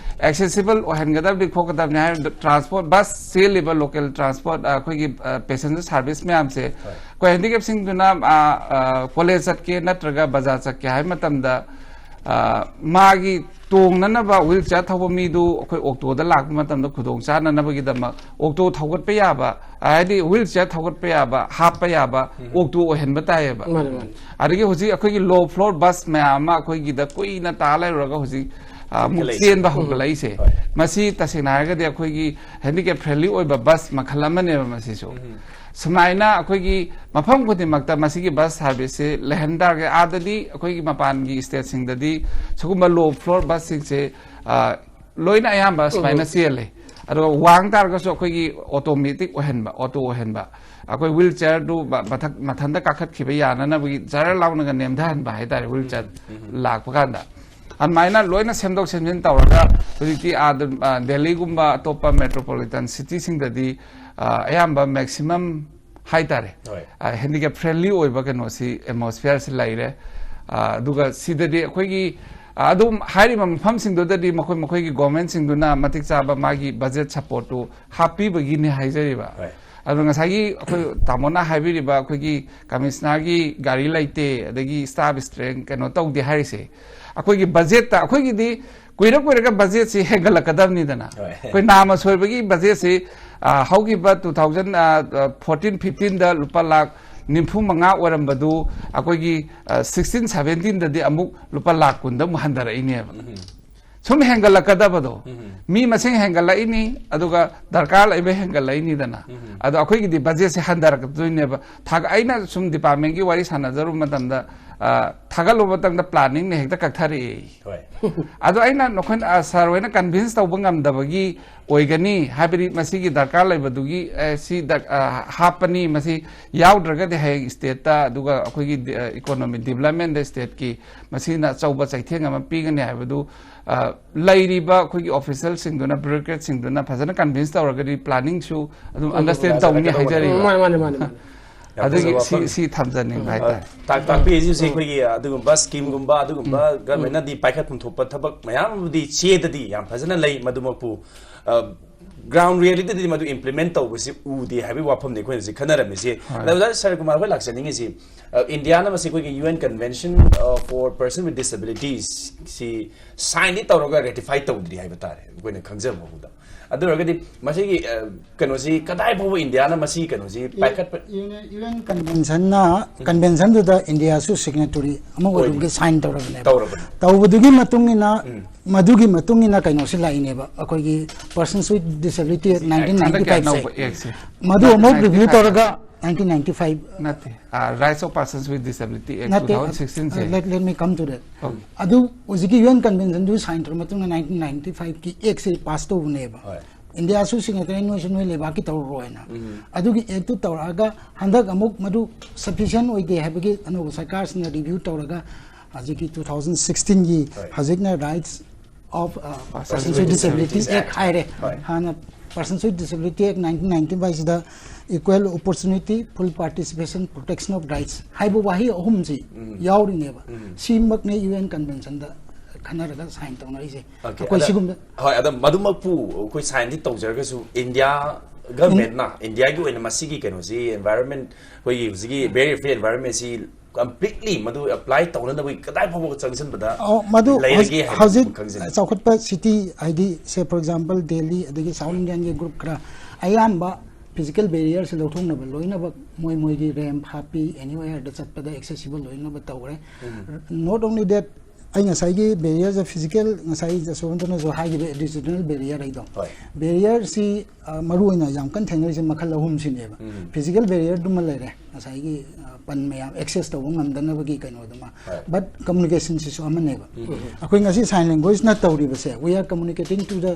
accessible ꯑꯣꯏꯍꯟꯒꯗꯕꯅꯤ ꯈꯣꯠꯀꯗꯕꯅꯤ ꯍꯥꯏꯕꯗ transport, bus ꯆꯦꯜꯂꯤꯕ local transport, ꯑ, ꯑꯩꯈꯣꯏꯒꯤ, ꯑ, passenger service ꯃꯌꯥꯝꯁꯦ ꯑꯩꯈꯣꯏ handicapꯁꯤꯡꯗꯨꯅ, ꯑ, ꯑ, college ꯆꯠꯀꯦ ꯅꯠꯇ꯭ꯔꯒ ꯕꯖꯥꯔ ꯆꯠꯀꯦ ꯍꯥꯏꯕ ꯃꯇꯝꯗ, ꯑ, ꯃꯥꯒꯤ ꯇꯣꯡꯅꯅꯕ wheelchair ꯊꯧꯕ ꯃꯤꯗꯨ ꯑꯩꯈꯣꯏ ꯑꯣꯛꯇꯣꯗ ꯂꯥꯛꯄ ꯃꯇꯝꯗ ꯈꯨꯗꯣꯡ ꯆꯥꯅꯅꯕꯒꯤꯗꯃꯛ ꯑꯣꯛꯇꯣ ꯊꯧꯒꯠꯄ ꯌꯥꯕ, ꯍꯥꯏꯗꯤ wheelchair ꯊꯧꯒꯠꯄ ꯌꯥꯕ, ꯍꯥꯞꯄ ꯌꯥꯕ ꯑꯣꯛꯇꯣ ꯑꯣꯏꯍꯟꯕ ꯇꯥꯏꯌꯦꯕ꯫ ꯃꯥꯅꯦ, ꯃꯥꯅꯦ꯫ ꯑꯗꯒꯤ ꯍꯧꯖꯤꯛ ꯑꯩꯈꯣꯏꯒꯤ low floor bus ꯃꯌꯥꯝ ꯑꯃ ꯑꯩꯈꯣꯏꯒꯤꯗ ꯀꯨꯏꯅ ꯇꯥ ꯂꯩꯔꯨꯔꯒ ꯍꯧꯖꯤꯛ, ꯑ, ꯑꯃꯨꯛ ꯆꯦꯟꯕ ꯍꯧꯒꯠꯂꯛꯏꯁꯦ꯫ ꯍꯣꯏ꯫ ꯃꯁꯤ ꯇꯁꯦꯡꯅ ꯍꯥꯏꯔꯒꯗꯤ ꯑꯩꯈꯣꯏꯒꯤ handicap friendly ꯑꯣꯏꯕ bus ꯃꯈꯜ ꯑꯃꯅꯦꯕ ꯃꯁꯤꯁꯨ꯫ ꯁꯨꯃꯥꯏꯅ ꯑꯩꯈꯣꯏꯒꯤ ꯃꯐꯝ ꯈꯨꯗꯤꯡꯃꯛꯇ ꯃꯁꯤꯒꯤ bus serviceꯁꯦ ꯂꯩꯍꯟ ꯇꯥꯔꯒꯗꯤ, ꯑꯥꯗꯗꯤ ꯑꯩꯈꯣꯏꯒꯤ ꯃꯄꯥꯟꯒꯤ stateꯁꯤꯡꯗꯗꯤ ꯁꯤꯒꯨꯝꯕ low floor busꯁꯤꯡꯁꯦ, ꯑ, ꯂꯣꯏꯅ ꯑꯌꯥꯝꯕ ꯁꯨꯃꯥꯏꯅ ꯆꯦꯜꯂꯦ꯫ ꯑꯗꯨꯒ ꯋꯥꯡ ꯇꯥꯔꯒꯁꯨ ꯑꯩꯈꯣꯏꯒꯤ automatic ꯑꯣꯏꯍꯟꯕ, auto ꯑꯣꯏꯍꯟꯕ, ꯑꯩꯈꯣꯏ wheelchairꯗꯨ ꯃ-, ꯃꯊꯛ, ꯃꯊꯟꯇ ꯀꯥꯈꯠꯈꯤꯕ ꯌꯥꯅꯅꯕꯒꯤ ꯖꯔ ꯂꯥꯎꯅꯒ ꯅꯦꯝꯊꯍꯟꯕ ꯍꯥꯏꯇꯥꯔꯦ, wheelchair ꯂꯥꯛꯄ ꯀꯥꯟꯗ꯫ ꯑꯗꯨꯃꯥꯏꯅ ꯂꯣꯏꯅ ꯁꯦꯝꯗꯣꯛ ꯁꯦꯝꯖꯤꯟ ꯇꯧꯔꯒ ꯍꯧꯖꯤꯛꯇꯤ ꯑꯥꯗ, ꯑ, ꯗꯦꯜꯂꯤꯒꯨꯝꯕ ꯑꯇꯣꯞꯄ metropolitan cityꯁꯤꯡꯗꯗꯤ, ꯑ, ꯑꯌꯥꯝꯕ maximum ꯍꯥꯏꯇꯥꯔꯦ, ꯍꯣꯏ꯫ ꯑ, handicap friendly ꯑꯣꯏꯕ ꯀꯩꯅꯣꯁꯤ, atmosphereꯁꯤ ꯂꯩꯔꯦ꯫ ꯑ, ꯑꯗꯨꯒ ꯁꯤꯗꯗꯤ ꯑꯩꯈꯣꯏꯒꯤ, ꯑ, ꯑꯗꯨꯝ ꯍꯥꯏꯔꯤꯕ ꯃꯐꯝꯁꯤꯡꯗꯨꯗꯗꯤ ꯃꯈꯣꯏ ꯃꯈꯣꯏꯒꯤ governmentꯁꯤꯡꯗꯨꯅ ꯃꯇꯤꯛ ꯆꯥꯕ ꯃꯥꯒꯤ budget supportꯇꯨ ꯍꯥꯞꯄꯤꯕꯒꯤꯅꯤ ꯍꯥꯏꯖꯔꯤꯕ꯫ ꯍꯣꯏ꯫ ꯑꯗꯣ ꯉꯁꯥꯏꯒꯤ ꯑꯩꯈꯣꯏ ꯇꯥꯃꯣꯅ ꯍꯥꯏꯕꯤꯔꯤꯕ ꯑꯩꯈꯣꯏꯒꯤ commissionerꯒꯤ ꯒꯥꯔꯤ ꯂꯩꯇꯦ, ꯑꯗꯒꯤ staff strength ꯀꯩꯅꯣ ꯇꯧꯗꯦ ꯍꯥꯏꯔꯤꯁꯦ, ꯑꯩꯈꯣꯏꯒꯤ budgetꯇ, ꯑꯩꯈꯣꯏꯒꯤꯗꯤ ꯀꯨꯏꯔ ꯀꯨꯏꯔꯒ budgetꯁꯤ ꯍꯦꯟꯒꯠꯂꯛꯀꯗꯕꯅꯤꯗꯅ꯫ ꯍꯣꯏ꯫ ꯑꯩꯈꯣꯏ ꯅꯥꯃ ꯁꯣꯏꯕꯒꯤ budgetꯁꯤ, ꯑ, ꯍꯧꯈꯤꯕ two thousand, ꯑ, fourteen fifteenꯗ ꯂꯨꯄꯥ ꯂꯥꯈ ꯅꯤꯐꯨ ꯃꯉꯥ ꯑꯣꯏꯔꯝꯕꯗꯨ ꯑꯩꯈꯣꯏꯒꯤ, ꯑ, sixteen seventeenꯗꯗꯤ ꯑꯃꯨꯛ ꯂꯨꯄꯥ ꯂꯥꯈ ꯀꯨꯟꯗ ꯑꯃꯨꯛ ꯍꯟꯊꯔꯛꯏꯅꯦꯕ꯫ ꯁꯨꯝ ꯍꯦꯟꯒꯠꯂꯛꯀꯗꯕꯗꯣ꯫ ꯃꯤ ꯃꯁꯤꯡ ꯍꯦꯟꯒꯠꯂꯛꯏꯅꯤ, ꯑꯗꯨꯒ ꯗꯔꯀꯥꯔ ꯂꯩꯕ ꯍꯦꯟꯒꯠꯂꯛꯏꯅꯤꯗꯅ꯫ ꯑꯗꯣ ꯑꯩꯈꯣꯏꯒꯤꯗꯤ budgetꯁꯦ ꯍꯟꯊꯔꯛꯀꯗꯣꯏꯅꯦꯕ꯫ ꯊꯥꯒ-, ꯑꯩꯅ ꯁꯨꯝ departmentꯀꯤ ꯋꯥꯔꯤ ꯁꯥꯟꯅꯖꯔꯨꯕ ꯃꯇꯝꯗ, ꯑ, ꯊꯥꯒꯠꯂꯨꯕ ꯃꯇꯝꯗ planningꯅ ꯍꯦꯛꯇ ꯀꯛꯊꯔꯛꯑꯦ꯫ ꯍꯣꯏ꯫ ꯑꯗꯣ ꯑꯩꯅ ꯅꯈꯣꯏꯅ, ꯑ, sir ꯍꯣꯏꯅ convince ꯇꯧꯕ ꯉꯝꯗꯕꯒꯤ ꯑꯣꯏꯒꯅꯤ, ꯍꯥꯏꯕꯗꯤ ꯃꯁꯤꯒꯤ ꯗꯔꯀꯥꯔ ꯂꯩꯕꯗꯨꯒꯤ, ꯑ, ꯁꯤ ꯗꯔ-, ꯑ, ꯍꯥꯞꯄꯅꯤ, ꯃꯁꯤ ꯌꯥꯎꯗ꯭ꯔꯒꯗꯤ ꯍꯌꯦꯡ stateꯇ, ꯑꯗꯨꯒ ꯑꯩꯈꯣꯏꯒꯤ ꯗꯤ-, ꯑ, economic developmentꯗ stateꯀꯤ ꯃꯁꯤꯅ ꯑꯆꯧꯕ ꯆꯩꯊꯦꯡ ꯑꯃ ꯄꯤꯒꯅꯤ ꯍꯥꯏꯕꯗꯨ, ꯑ, ꯂꯩꯔꯤꯕ ꯑꯩꯈꯣꯏꯒꯤ officialꯁꯤꯡꯗꯨꯅ, bureaucratꯁꯤꯡꯗꯨꯅ ꯐꯖꯅ convince ꯇꯧꯔꯒꯗꯤ planningꯁꯨ ꯑꯗꯨꯝ ꯎꯝ, understand ꯇꯧꯅꯤ ꯂꯥꯛꯀꯗꯧꯕꯅꯦ꯫ ꯍꯥꯏꯖꯔꯤꯕ꯫ ꯎꯝ, ꯃꯥꯅꯦ, ꯃꯥꯅꯦ, ꯃꯥꯅꯦ, ꯃꯥꯅꯦ꯫ ꯌꯥꯝ ꯑꯗꯨꯒꯤ ꯐꯖꯕ ꯁꯤ ꯋꯥꯐꯝꯅꯤ꯫ ꯁꯤ ꯊꯝꯖꯅꯤꯡꯕ ꯍꯥꯏꯇꯥꯔꯦ꯫ ꯇꯥꯛ-, ꯇꯥꯛꯄꯤꯔꯤꯁꯤ ꯍꯧꯖꯤꯛ ꯑꯩꯈꯣꯏꯒꯤ ꯑꯗꯨꯒꯨꯝꯕ ꯁ꯭ꯀꯤꯝꯒꯨꯝꯕ ꯑꯗꯨꯒꯨꯝꯕ ꯎꯝ꯫ ꯒꯚꯔꯟꯃꯦꯟꯠꯅꯗꯤ ꯄꯥꯏꯈꯠꯐꯝ ꯊꯣꯛꯄ ꯊꯕꯛ ꯃꯌꯥꯝ ꯑꯃꯗꯤ ꯆꯦꯗꯗꯤ ꯌꯥꯝ ꯐꯖꯅ ꯂꯩ, ꯃꯗꯨꯃꯛꯄꯨ, ꯑ, ꯒ꯭ꯔꯥꯎꯟ ꯔꯤꯌꯦꯂꯤꯇꯤꯗꯗꯤ ꯃꯗꯨ ꯏꯝꯄ꯭ꯂꯤꯃꯦꯟꯠ ꯇꯧꯕꯁꯤ ꯎꯗꯦ ꯍꯥꯏꯕꯒꯤ ꯋꯥꯐꯝꯅꯤ ꯑꯩꯈꯣꯏꯅ ꯍꯧꯖꯤꯛ ꯈꯟꯅꯔꯝꯃꯤꯁꯤ꯫ ꯍꯣꯏ꯫ ꯑꯗ ꯑꯣꯖꯥ ꯁꯔꯠ ꯀꯨꯃꯥꯔ, ꯑꯩꯈꯣꯏ ꯂꯥꯛꯆꯅꯤꯡꯉꯤꯁꯤ, ꯑ, ꯏꯟꯗꯤꯌꯥꯅ ꯃꯁꯤ ꯑꯩꯈꯣꯏꯒꯤ UN Convention, ꯑ, for Person with Disabilities ꯁꯤ ꯁꯥꯏꯟꯗꯤ ꯇꯧꯔꯒ ꯔꯦꯇꯤꯐꯥꯏ ꯇꯧꯗ꯭ꯔꯤ ꯍꯥꯏꯕ ꯇꯥꯔꯦ, ꯑꯩꯈꯣꯏꯅ ꯈꯪꯖꯕ ꯐꯥꯎꯕꯗ꯫ ꯑꯗꯨ ꯑꯣꯏꯔꯒꯗꯤ ꯃꯁꯤꯒꯤ, ꯑ, ꯀꯩꯅꯣꯁꯤ ꯀꯗꯥꯏ ꯐꯥꯎꯕ ꯏꯟꯗꯤꯌꯥꯅ ꯃꯁꯤ ꯀꯩꯅꯣꯁꯤ ꯄꯥꯏꯈꯠꯄ? UN Conventionꯅ, Conventionꯗꯨꯗ ꯏꯟꯗꯤꯌꯥꯁꯨ ꯁꯤꯒꯅꯦꯇꯔꯤ ꯑꯃ ꯑꯣꯏꯕꯒꯤ ꯑꯣꯏ꯫ ꯁꯥꯏꯟ ꯇꯧꯔꯕꯅꯦꯕ꯫ ꯇꯧꯔꯕꯅꯤ꯫ ꯇꯧꯕꯗꯨꯒꯤ ꯃꯇꯨꯡ ꯏꯟꯅ, ꯎꯝ꯫ ꯃꯗꯨꯒꯤ ꯃꯇꯨꯡ ꯏꯟꯅ ꯀꯩꯅꯣꯁꯤ ꯂꯥꯛꯏꯅꯦꯕ, ꯑꯩꯈꯣꯏꯒꯤ Persons with Disability Act ꯍꯟꯗꯛꯀꯤ nineteen ninety five ꯁꯦ꯫ ꯑꯅꯧꯕ Actꯁꯦ꯫ ꯃꯗꯨ ꯑꯃꯨꯛ ꯔꯤꯚ꯭ꯌꯨ ꯇꯧꯔꯒ nineteen ninety five ꯅꯠꯇꯦ, ꯑ, Rights of Persons with Disability Act ꯅꯠꯇꯦ, two thousand sixteen say. Let, let me come to that. Okay. ꯑꯗꯨ ꯍꯧꯖꯤꯛꯀꯤ UN Conventionꯗꯨ ꯁꯥꯏꯟ ꯇꯧꯔ ꯃꯇꯨꯡꯗ nineteen ninety five ꯀꯤ Actꯁꯦ ꯄꯥꯁ ꯇꯧꯕꯅꯦꯕ꯫ ꯍꯣꯏ꯫ ꯏꯟꯗꯤꯌꯥꯁꯨ ꯁꯤꯒꯅꯦꯇꯔꯤ, ꯅꯣꯏꯁꯨ ꯅꯣꯏ ꯂꯩꯕꯥꯛꯀꯤ ꯇꯧꯔꯔꯣꯏꯅ꯫ ꯎꯝ꯫ ꯑꯗꯨꯒꯤ Actꯇꯨ ꯇꯧꯔꯛꯑꯒ ꯍꯟꯗꯛ ꯑꯃꯨꯛ ꯃꯗꯨ sufficient ꯑꯣꯏꯗꯦ ꯍꯥꯏꯕꯒꯤ ꯑꯅꯧꯕ ꯁꯔꯀꯥꯔꯁꯤꯅ ꯔꯤꯚ꯭ꯌꯨ ꯇꯧꯔꯒ ꯍꯧꯖꯤꯛꯀꯤ two thousand sixteen ꯒꯤ ꯍꯣꯏ꯫ ꯍꯧꯖꯤꯛꯅ Rights of, uh, Persons with Disability Act ꯍꯥꯏꯔꯦ꯫ ꯍꯣꯏ꯫ ꯍꯥꯟꯅ Persons with Disability Act nineteen ninety five ꯁꯤꯗ Equal Opportunity, Full Participation, Protection of Rights ꯍꯥꯏꯕ ꯋꯥꯍꯩ ꯑꯍꯨꯝꯁꯤ ꯎꯝ꯫ ꯌꯥꯎꯔꯤꯅꯦꯕ꯫ ꯎꯝ꯫ ꯁꯤꯃꯛꯅꯦ UN Conventionꯗ ꯈꯟꯅꯔꯒ ꯁꯥꯏꯟ ꯇꯧꯅꯔꯤꯁꯦ꯫ Okay, ꯑꯩꯈꯣꯏ ꯑꯗ, ꯁꯤꯒꯨꯝꯕ ꯍꯣꯏ, ꯑꯗ ꯃꯗꯨꯃꯛꯄꯨ ꯑꯩꯈꯣꯏ ꯁꯥꯏꯟꯗꯤ ꯇꯧꯖꯔꯒꯁꯨ ꯏꯟꯗꯤꯌꯥ ꯒꯚꯔꯟꯃꯦꯟꯠꯅ ꯏꯟꯗꯤꯌꯥꯒꯤ ꯑꯣꯏꯅ ꯃꯁꯤꯒꯤ ꯀꯩꯅꯣꯁꯤ, environment, ꯑꯩꯈꯣꯏꯒꯤ ꯍꯧꯖꯤꯛꯀꯤ barrier free environmentꯁꯤ completely ꯃꯗꯨ apply ꯇꯧꯅꯅꯕꯒꯤ ꯀꯗꯥꯏ ꯐꯥꯎꯕ ꯆꯪꯁꯤꯟꯕꯗ ꯑꯣ, ꯃꯗꯨ ꯂꯩꯔꯒꯦ ꯍꯧꯖꯤꯛ, ꯍꯥꯏꯕꯗꯨ ꯍꯧꯖꯤꯛ ꯈꯪꯖꯅꯤꯡꯉꯤ꯫ ꯆꯥꯎꯈꯠꯄ city ꯍꯥꯏꯗꯤ, say, for example, Delhi ꯑꯗꯒꯤ South Indianꯒꯤ group ꯈꯔ ꯑꯌꯥꯝꯕ physical barrierꯁꯦ ꯂꯧꯊꯣꯛꯅꯕ ꯂꯣꯏꯅꯃꯛ ꯃꯣꯏ ꯃꯣꯏꯒꯤ ramp ꯍꯥꯞꯄꯤ, anywhereꯗ ꯆꯠꯄꯗ accessible ꯂꯣꯏꯅꯃꯛ ꯇꯧꯔꯦ꯫ ꯎꯝ꯫ Not only that, ꯑꯩ ꯉꯁꯥꯏꯒꯤ barrierꯁꯦ physical, ꯉꯁꯥꯏ ꯖꯁꯋꯟꯇꯅꯁꯨ ꯍꯥꯏꯈꯤꯕ additional barrier ꯍꯥꯏꯗꯣ, ꯍꯣꯏ꯫ Barrierꯁꯤ, ꯑ, ꯃꯔꯨ ꯑꯣꯏꯅ ꯌꯥꯝ ꯀꯟꯅ ꯊꯦꯡꯅꯔꯤꯁꯦ ꯃꯈꯜ ꯑꯍꯨꯝꯁꯤꯅꯦꯕ꯫ ꯎꯝ꯫ Physical barrierꯗꯨꯃ ꯂꯩꯔꯦ, ꯉꯁꯥꯏꯒꯤ, ꯑ, ꯄꯟ ꯃꯌꯥꯝ access ꯇꯧꯕ ꯉꯝꯗꯅꯕꯒꯤ ꯀꯩꯅꯣꯗꯨꯃ꯫ ꯍꯣꯏ꯫ But communicationꯁꯤꯁꯨ ꯑꯃꯅꯦꯕ꯫ ꯎꯝ꯫ ꯑꯩꯈꯣꯏ ꯉꯁꯤ sign languageꯅ ꯇꯧꯔꯤꯕꯁꯦ, we are communicating to the,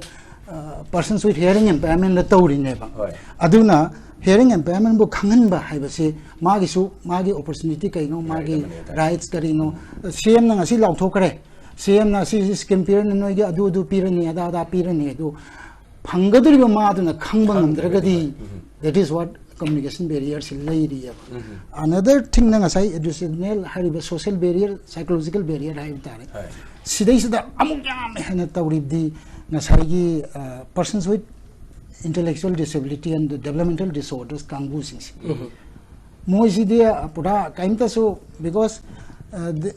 ꯑ, persons with hearing impairmentꯗ ꯇꯧꯔꯤꯅꯦꯕ꯫ ꯍꯣꯏ꯫ ꯑꯗꯨꯅ hearing impairmentꯕꯨ ꯈꯪꯍꯟꯕ ꯍꯥꯏꯕꯁꯤ ꯃꯥꯒꯤꯁꯨ ꯃꯥꯒꯤ opportunity ꯀꯩꯅꯣ, right ꯃꯥꯒꯤ ꯑꯃꯅꯤ ꯍꯥꯏꯇꯥꯔꯦ꯫ Rightsꯀ ꯀꯔꯤꯅꯣ, CMꯅ ꯉꯁꯤ ꯂꯥꯎꯊꯣꯛꯈ꯭ꯔꯦ, CMꯅ ꯁꯤ scheme ꯄꯤꯔꯅꯤ, ꯅꯣꯏꯒꯤ ꯑꯗꯨ ꯑꯗꯨ ꯄꯤꯔꯅꯤ, ꯑꯗꯥ ꯑꯗꯥ ꯄꯤꯔꯅꯤ, ꯑꯗꯨ ꯐꯪꯒꯗꯧꯔꯤꯕ ꯃꯥꯗꯨꯅ ꯈꯪꯕ ꯉꯝꯗ꯭ꯔꯒꯗꯤ, ꯎꯝ꯫ That is what communication barrier ꯁꯤ ꯂꯩꯔꯤꯑꯕ꯫ Another thing ꯅ ꯉꯁꯥꯏ educational ꯍꯥꯏꯔꯤꯕ social barrier, psychological barrier ꯍꯥꯏꯕ ꯇꯥꯔꯦ꯫ ꯍꯣꯏ꯫ ꯁꯤꯗꯩꯁꯤꯗ ꯑꯃꯨꯛ ꯌꯥꯝ ꯍꯦꯟꯅ ꯇꯧꯔꯤꯕꯗꯤ ꯉꯁꯥꯏꯒꯤ persons with intellectual disability and developmental disorders ꯀꯥꯡꯕꯨꯁꯤꯡꯁꯦ꯫ ꯃꯣꯏꯁꯤꯗꯤ ꯄꯨꯔꯥ ꯀꯔꯤꯝꯇꯁꯨ, because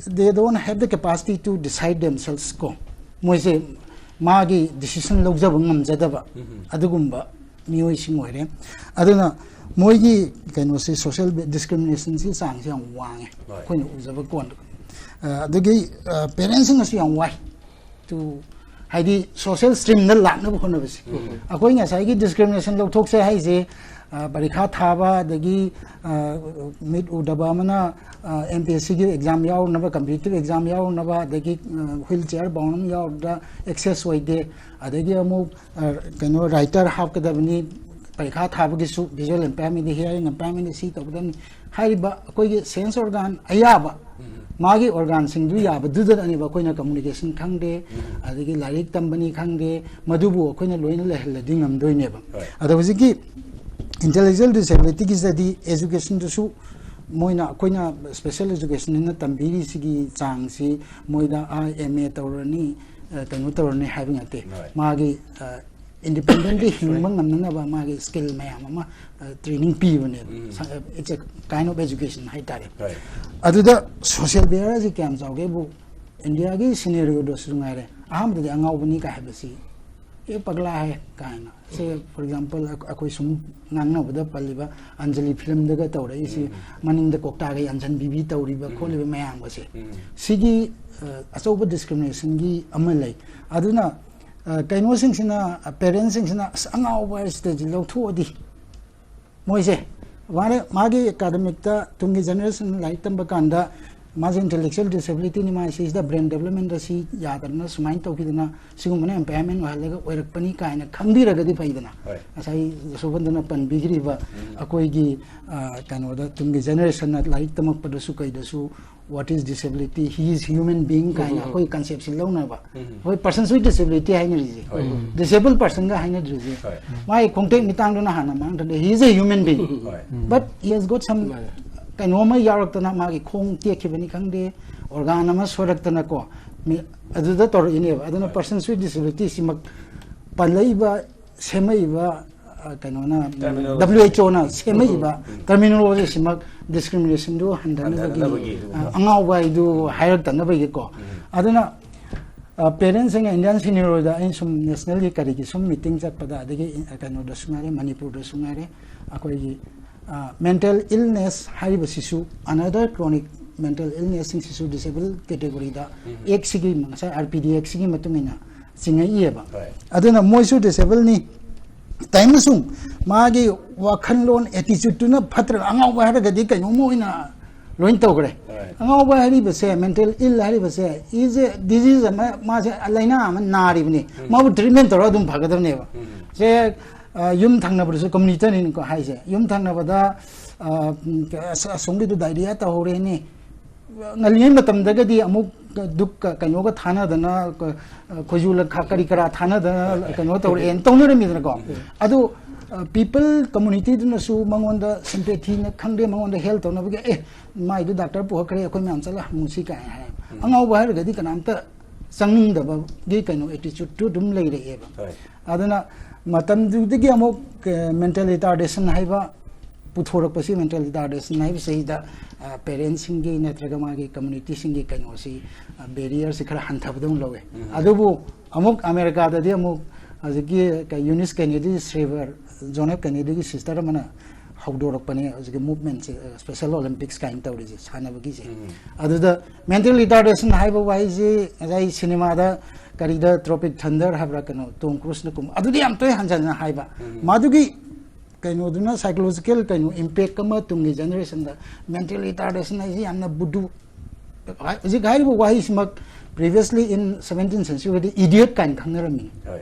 they don't have the capacity to decide themselves ꯀꯣ꯫ ꯃꯣꯏꯁꯦ ꯃꯥꯒꯤ decision ꯂꯧꯖꯕ ꯉꯝꯖꯗꯕ ꯑꯗꯨꯒꯨꯝꯕ ꯃꯤꯑꯣꯏꯁꯤꯡ ꯑꯣꯏꯔꯦ꯫ ꯑꯗꯨꯅ ꯃꯣꯏꯒꯤ ꯀꯩꯅꯣꯁꯤ, social discrimination ꯁꯤ ꯆꯥꯡꯁꯤ ꯌꯥꯝ ꯋꯥꯡꯉꯦ꯫ ꯍꯣꯏ꯫ ꯑꯩꯈꯣꯏꯅ ꯎꯖꯕ ꯀꯣꯟꯗ꯫ ꯑ, ꯑꯗꯨꯒꯤ parents ꯁꯤꯡꯅꯁꯨ ꯌꯥꯝ ꯋꯥꯏ꯫ To, ꯍꯥꯏꯗꯤ social stream ꯗ ꯂꯥꯛꯅꯕ ꯍꯣꯠꯅꯕꯁꯦ꯫ ꯑꯩꯈꯣꯏ ꯉꯁꯥꯏꯒꯤ discrimination ꯂꯧꯊꯣꯛꯁꯦ ꯍꯥꯏꯁꯦ, ꯑ, ꯄꯔꯤꯈꯥ ꯊꯥꯕ, ꯑꯗꯒꯤ, ꯑ, ꯃꯤꯠ ꯎꯗꯕ ꯑꯃꯅ, ꯑ, M P S C ꯒꯤ exam ꯌꯥꯎꯅꯕ, competitive exam ꯌꯥꯎꯅꯕ, ꯑꯗꯒꯤ, ꯑ, wheel chair bound ꯑꯃ ꯌꯥꯎꯔꯗ access ꯑꯣꯏꯗꯦ, ꯑꯗꯒꯤ ꯑꯃꯨꯛ, ꯑ, ꯀꯩꯅꯣ, writer ꯍꯥꯞꯀꯗꯕꯅꯤ, ꯄꯔꯤꯈꯥ ꯊꯥꯕꯒꯤꯁꯨ visual impairment, hearing impairment ꯁꯤ ꯇꯧꯒꯗꯕꯅꯤ ꯍꯥꯏꯔꯤꯕ ꯑꯩꯈꯣꯏꯒꯤ sense organ ꯑꯌꯥꯕ, ꯃꯥꯒꯤ organ ꯁꯤꯡꯗꯨ ꯌꯥꯕꯗꯨꯗꯅꯦꯕ ꯑꯩꯈꯣꯏꯅ communication ꯈꯪꯗꯦ, ꯑꯗꯒꯤ ꯂꯥꯏꯔꯤꯛ ꯇꯝꯕꯅꯤ ꯈꯪꯗꯦ, ꯃꯗꯨꯕꯨ ꯑꯩꯈꯣꯏꯅ ꯂꯣꯏꯅ ꯂꯩꯍꯜꯂꯗꯤ ꯉꯝꯗꯣꯏꯅꯦꯕ꯫ ꯍꯣꯏ꯫ ꯑꯗꯣ ꯍꯧꯖꯤꯛꯀꯤ intellectual disability ꯒꯤꯁꯤꯗꯗꯤ education ꯗꯨꯁꯨ ꯃꯣꯏꯅ, ꯑꯩꯈꯣꯏꯅ special education ꯅ ꯇꯝꯕꯤꯔꯤꯁꯤꯒꯤ ꯆꯥꯡꯁꯤ ꯃꯣꯏꯗ, ꯑꯥ, M A ꯇꯧꯔꯅꯤ, ꯑ, ꯀꯩꯅꯣ ꯇꯧꯔꯅꯤ ꯍꯥꯏꯕ ꯅꯠꯇꯦ꯫ Right. ꯃꯥꯒꯤ, ꯑ, independent ꯂꯤ ꯍꯤꯡꯕ ꯉꯝꯅꯅꯕ ꯃꯥꯒꯤ skill ꯃꯌꯥꯝ ꯑꯃ, ꯑ, training ꯄꯤꯕꯅꯦꯕ꯫ It's a kind of education ꯍꯥꯏꯇꯥꯔꯦ꯫ Right. ꯑꯗꯨꯗ social barrier ꯁꯤ ꯀꯌꯥꯝ ꯆꯥꯎꯒꯦꯕꯨ, India ꯒꯤ scenario ꯗꯁꯨ ꯉꯥꯏꯔꯦ, ꯑꯍꯥꯟꯕꯗꯗꯤ ꯑꯉꯥꯎꯕꯅꯤ ꯀꯥꯏ ꯍꯥꯏꯕꯁꯤ, "ꯑꯦ, ꯄꯒꯂꯥ ꯍꯥꯏ" ꯀꯥꯏꯅ꯫ ꯁꯦ, for example, ꯑꯩꯈꯣꯏ ꯁꯨꯝ ꯉꯥꯡꯅꯕꯗ ꯄꯜꯂꯤꯕ ꯑꯟꯖꯂꯤ film ꯗꯒ ꯇꯧꯔꯛꯏꯁꯤ, ꯃꯅꯤꯡꯗ ꯀꯣꯛꯇꯥꯒ ꯌꯥꯟꯁꯤꯟꯕꯤꯕꯤ ꯇꯧꯔꯤꯕ ꯈꯣꯠꯂꯤꯕ ꯃꯌꯥꯝꯒꯁꯦ꯫ ꯁꯤꯒꯤ, ꯑ, ꯑꯆꯧꯕ discrimination ꯒꯤ ꯑꯃ ꯂꯩ꯫ ꯑꯗꯨꯅ, ꯑ, ꯀꯩꯅꯣꯁꯤꯡꯁꯤꯅ, parents ꯁꯤꯡꯁꯤꯅ, "ꯑꯁ, ꯑꯉꯥꯎꯕ ꯍꯥꯏꯁꯤꯗꯒꯤ ꯂꯧꯊꯣꯛꯑꯗꯤ ꯃꯣꯏꯁꯦ ꯃꯥꯅ, ꯃꯥꯒꯤ academic ꯇ ꯇꯨꯡꯒꯤ generation ꯂꯥꯏꯔꯤꯛ ꯇꯝꯕ ꯀꯥꯟꯗ ꯃꯥꯁꯦ intellectual disability ꯅꯤ, ꯃꯥꯁꯤꯗ brain development ꯑꯁꯤ ꯌꯥꯗꯗꯅ ꯁꯨꯃꯥꯏꯅ ꯇꯧꯈꯤꯗꯅ ꯁꯤꯒꯨꯝꯕꯅ impairment ꯑꯣꯏꯍꯜꯂꯒ ꯑꯣꯏꯔꯛꯄꯅꯤ ꯀꯥꯏꯅ ꯈꯪꯕꯤꯔꯒꯗꯤ ꯐꯩꯗꯅ꯫ ꯍꯣꯏ꯫ ꯉꯁꯥꯏ ꯖꯁꯣꯕꯟꯗꯅ ꯄꯟꯕꯤꯈ꯭ꯔꯤꯕ ꯑꯩꯈꯣꯏꯒꯤ ꯑ, ꯀꯩꯅꯣꯗ ꯇꯨꯡꯒꯤ generation ꯅ ꯂꯥꯏꯔꯤꯛ ꯇꯝꯃꯛꯄꯗꯁꯨ ꯀꯩꯗꯁꯨ what is disability, he is human being ꯀꯥꯏꯅ ꯑꯩꯈꯣꯏ concept ꯁꯤ ꯂꯧꯅꯕ꯫ ꯍꯣꯏ, persons with disability ꯍꯥꯏꯅꯔꯤꯁꯦ, ꯍꯣꯏ꯫ disabled person ꯒ ꯍꯥꯏꯅꯗ꯭ꯔꯤꯁꯦ꯫ ꯍꯣꯏ꯫ ꯃꯥꯒꯤ ꯈꯣꯡꯇꯦꯛ ꯃꯤꯇꯥꯡꯗꯨꯅ ꯍꯥꯟꯅ ꯃꯥꯡꯗ꯭ꯔꯗꯤ he is a human being, ꯍꯣꯏ꯫ but he has got some ꯀꯩꯅꯣ ꯑꯃ ꯌꯥꯎꯔꯛꯇꯅ ꯃꯥꯒꯤ ꯈꯣꯡ ꯇꯦꯛꯈꯤꯕꯅꯤ ꯈꯪꯗꯦ, organ ꯑꯃ ꯁꯣꯏꯔꯛꯇꯅꯀꯣ, ꯃꯤ ꯑꯗꯨꯗ ꯇꯧꯔꯛꯏꯅꯦꯕ꯫ ꯑꯗꯨꯅ persons with disability ꯁꯤꯃꯛ ꯄꯜꯂꯛꯏꯕ, ꯁꯦꯝꯃꯛꯏꯕ ꯑ, ꯀꯩꯅꯣꯅ Terminology. W H O ꯅ ꯁꯦꯝꯃꯛꯏꯕ terminology ꯁꯤꯃꯛ discrimination ꯗꯨ ꯍꯟꯊꯅꯕꯒꯤ, ꯍꯟꯊꯅꯕꯒꯤ꯫ ꯑ, ꯑꯉꯥꯎꯕ ꯍꯥꯏꯗꯨ ꯍꯥꯏꯔꯛꯇꯅꯕꯒꯤꯀꯣ꯫ ꯑꯗꯨꯅ parents ꯁꯤꯡꯅ Indian Senior ꯍꯣꯏꯗ ꯑꯩꯅ ꯁꯨꯝ national ꯒꯤ ꯀꯔꯤꯒꯤ ꯁꯨꯝ meeting ꯆꯠꯄꯗ, ꯑꯗꯒꯤ ꯏ-, ꯀꯩꯅꯣꯗꯁꯨ ꯉꯥꯏꯔꯦ, ꯃꯅꯤꯄꯨꯔꯗꯁꯨ ꯉꯥꯏꯔꯦ, ꯑꯩꯈꯣꯏꯒꯤ mental illness ꯍꯥꯏꯔꯤꯕꯁꯤꯁꯨ another chronic mental illness ꯁꯤꯡꯁꯤꯁꯨ disable category ꯗ Act ꯁꯤꯒꯤ, ꯉꯁꯥꯏ R P D Act ꯁꯤꯒꯤ ꯃꯇꯨꯡ ꯏꯟꯅ ꯆꯤꯡꯉꯛꯏꯑꯕ꯫ ꯍꯣꯏ꯫ ꯑꯗꯨꯅ ꯃꯣꯏꯁꯨ disable ꯅꯤ꯫ ꯇꯥꯏ ꯑꯃꯁꯨꯡ ꯃꯥꯒꯤ ꯋꯥꯈꯜꯂꯣꯟ attitude ꯇꯨꯅ ꯐꯠꯇ꯭ꯔꯒ ꯑꯉꯥꯎꯕ ꯍꯥꯏꯔꯒꯗꯤ ꯀꯩꯅꯣꯝꯃ ꯑꯣꯏꯅ ꯂꯣꯏ ꯇꯧꯈ꯭ꯔꯦ꯫ Right. ꯑꯉꯥꯎꯕ ꯍꯥꯏꯔꯤꯕꯁꯦ, mental ill ꯍꯥꯏꯔꯤꯕꯁꯦ, is a disease ꯑꯃ, ꯃꯥꯁꯦ ꯂꯥꯏꯅꯥ ꯑꯃ ꯅꯥꯔꯤꯕꯅꯤ꯫ ꯃꯥꯕꯨ treatment ꯇꯧꯔꯒ ꯑꯗꯨꯝ ꯐꯒꯗꯕꯅꯦꯕ꯫ ꯁꯦ, ꯑ, ꯌꯨꯝ ꯊꯪꯅꯕꯗꯁꯨ community ꯅꯤꯀꯣ ꯍꯥꯏꯁꯦ꯫ ꯌꯨꯝ ꯊꯪꯅꯕꯗ, ꯑ, ꯑꯁ-, ꯑꯁꯣꯝꯒꯤꯗꯨ diarrhea ꯇꯧꯍꯧꯔꯦꯅꯦ꯫ ꯉꯜꯂꯤꯉꯩ ꯃꯇꯝꯗꯒꯗꯤ ꯑꯃꯨꯛ ꯙꯨꯞꯀ ꯀꯩꯅꯣꯒ ꯊꯥꯅꯗꯅ, ꯈꯣꯏꯖꯨ ꯂꯪꯈꯥ ꯀꯔꯤ ꯀꯔꯥ ꯊꯥꯅꯗꯅ ꯀꯩꯅꯣ ꯇꯧꯔꯛꯑꯦꯅ ꯇꯧꯅꯔꯝꯃꯤꯗꯅꯀꯣ꯫ ꯑꯗꯨ, ꯑ, people community ꯗꯨꯅꯁꯨ ꯃꯉꯣꯟꯗ sympathy ꯅ ꯈꯪꯗꯦ, ꯃꯉꯣꯟꯗ help ꯇꯧꯅꯕꯒꯤ, "ꯑꯦ, ꯃꯥꯏꯗꯨ doctor ꯄꯨꯈꯠꯈ꯭ꯔꯦ, ꯑꯩꯈꯣꯏ ꯃꯌꯥꯝ ꯆꯠꯂ ꯍꯪꯉꯨꯁꯤ" ꯀꯥꯏꯅ ꯍꯥꯏ꯫ ꯑꯉꯥꯎꯕ ꯍꯥꯏꯔꯒꯗꯤ ꯀꯅꯥꯝꯇ ꯆꯪꯅꯤꯡꯗꯕꯒꯤ ꯀꯩꯅꯣ attitude ꯇꯨ ꯑꯗꯨꯝ ꯂꯩꯔꯛꯑꯦꯕ꯫ ꯍꯣꯏ꯫ ꯑꯗꯨꯅ ꯃꯇꯝꯗꯨꯗꯒꯤ ꯑꯃꯨꯛ, ꯑ, mental retardation ꯍꯥꯏꯕ ꯄꯨꯊꯣꯔꯛꯄꯁꯤ, mental retardation ꯍꯥꯏꯕꯁꯤꯗ, ꯑ, parents ꯁꯤꯡꯒꯤ ꯅꯠꯇ꯭ꯔꯒ ꯃꯥꯒꯤ community ꯁꯤꯡꯒꯤ ꯀꯩꯅꯣꯁꯤ, ꯑ, barrier ꯁꯤ ꯈꯔ ꯍꯟꯊꯕꯗꯧꯅ ꯂꯧꯋꯦ꯫ ꯑꯗꯨꯕꯨ ꯑꯃꯨꯛ ꯑꯃꯦꯔꯤꯀꯥꯗꯗꯤ ꯑꯃꯨꯛ ꯍꯧꯖꯤꯛꯀꯤ ꯀ-, Eunice Kennedy Shriver, John F Kennedy ꯒꯤ sister ꯑꯃꯅ ꯍꯧꯗꯣꯔꯛꯄꯅꯦ ꯍꯧꯖꯤꯛꯀꯤ movement ꯁꯦ, ꯑ, Special Olympics ꯀꯥꯏꯅ ꯇꯧꯔꯤꯁꯦ, ꯁꯥꯟꯅꯕꯒꯤꯁꯦ꯫ ꯑꯗꯨꯗ mental retardation ꯍꯥꯏꯕ ꯋꯥꯍꯩꯁꯤ ꯉꯁꯥꯏ ꯁꯤꯅꯦꯃꯥꯗ ꯀꯔꯤꯗ Tropic Thunder ꯍꯥꯏꯕ꯭ꯔꯥ ꯀꯩꯅꯣ, Tom Cruise ꯅ ꯀꯨꯝꯕ, ꯑꯗꯨꯗꯤ ꯌꯥꯝ ꯇꯣꯏꯅ ꯍꯟꯖꯟꯅ ꯍꯥꯏꯕ꯫ ꯃꯗꯨꯒꯤ ꯀꯩꯅꯣꯗꯨꯅ psychological ꯀꯩꯅꯣ impact ꯑꯃ ꯇꯨꯡꯒꯤ generation ꯗ mental retardation ꯍꯥꯏꯁꯤ ꯌꯥꯝꯅ ꯕꯨꯗꯨ ꯍꯧꯖꯤꯛ ꯍꯥꯏꯔꯤꯕ ꯋꯥꯍꯩꯁꯤꯃꯛ previously in seventeen century the idiot ꯀꯥꯏꯅ ꯈꯪꯅꯔꯝꯃꯤ꯫ ꯍꯣꯏ꯫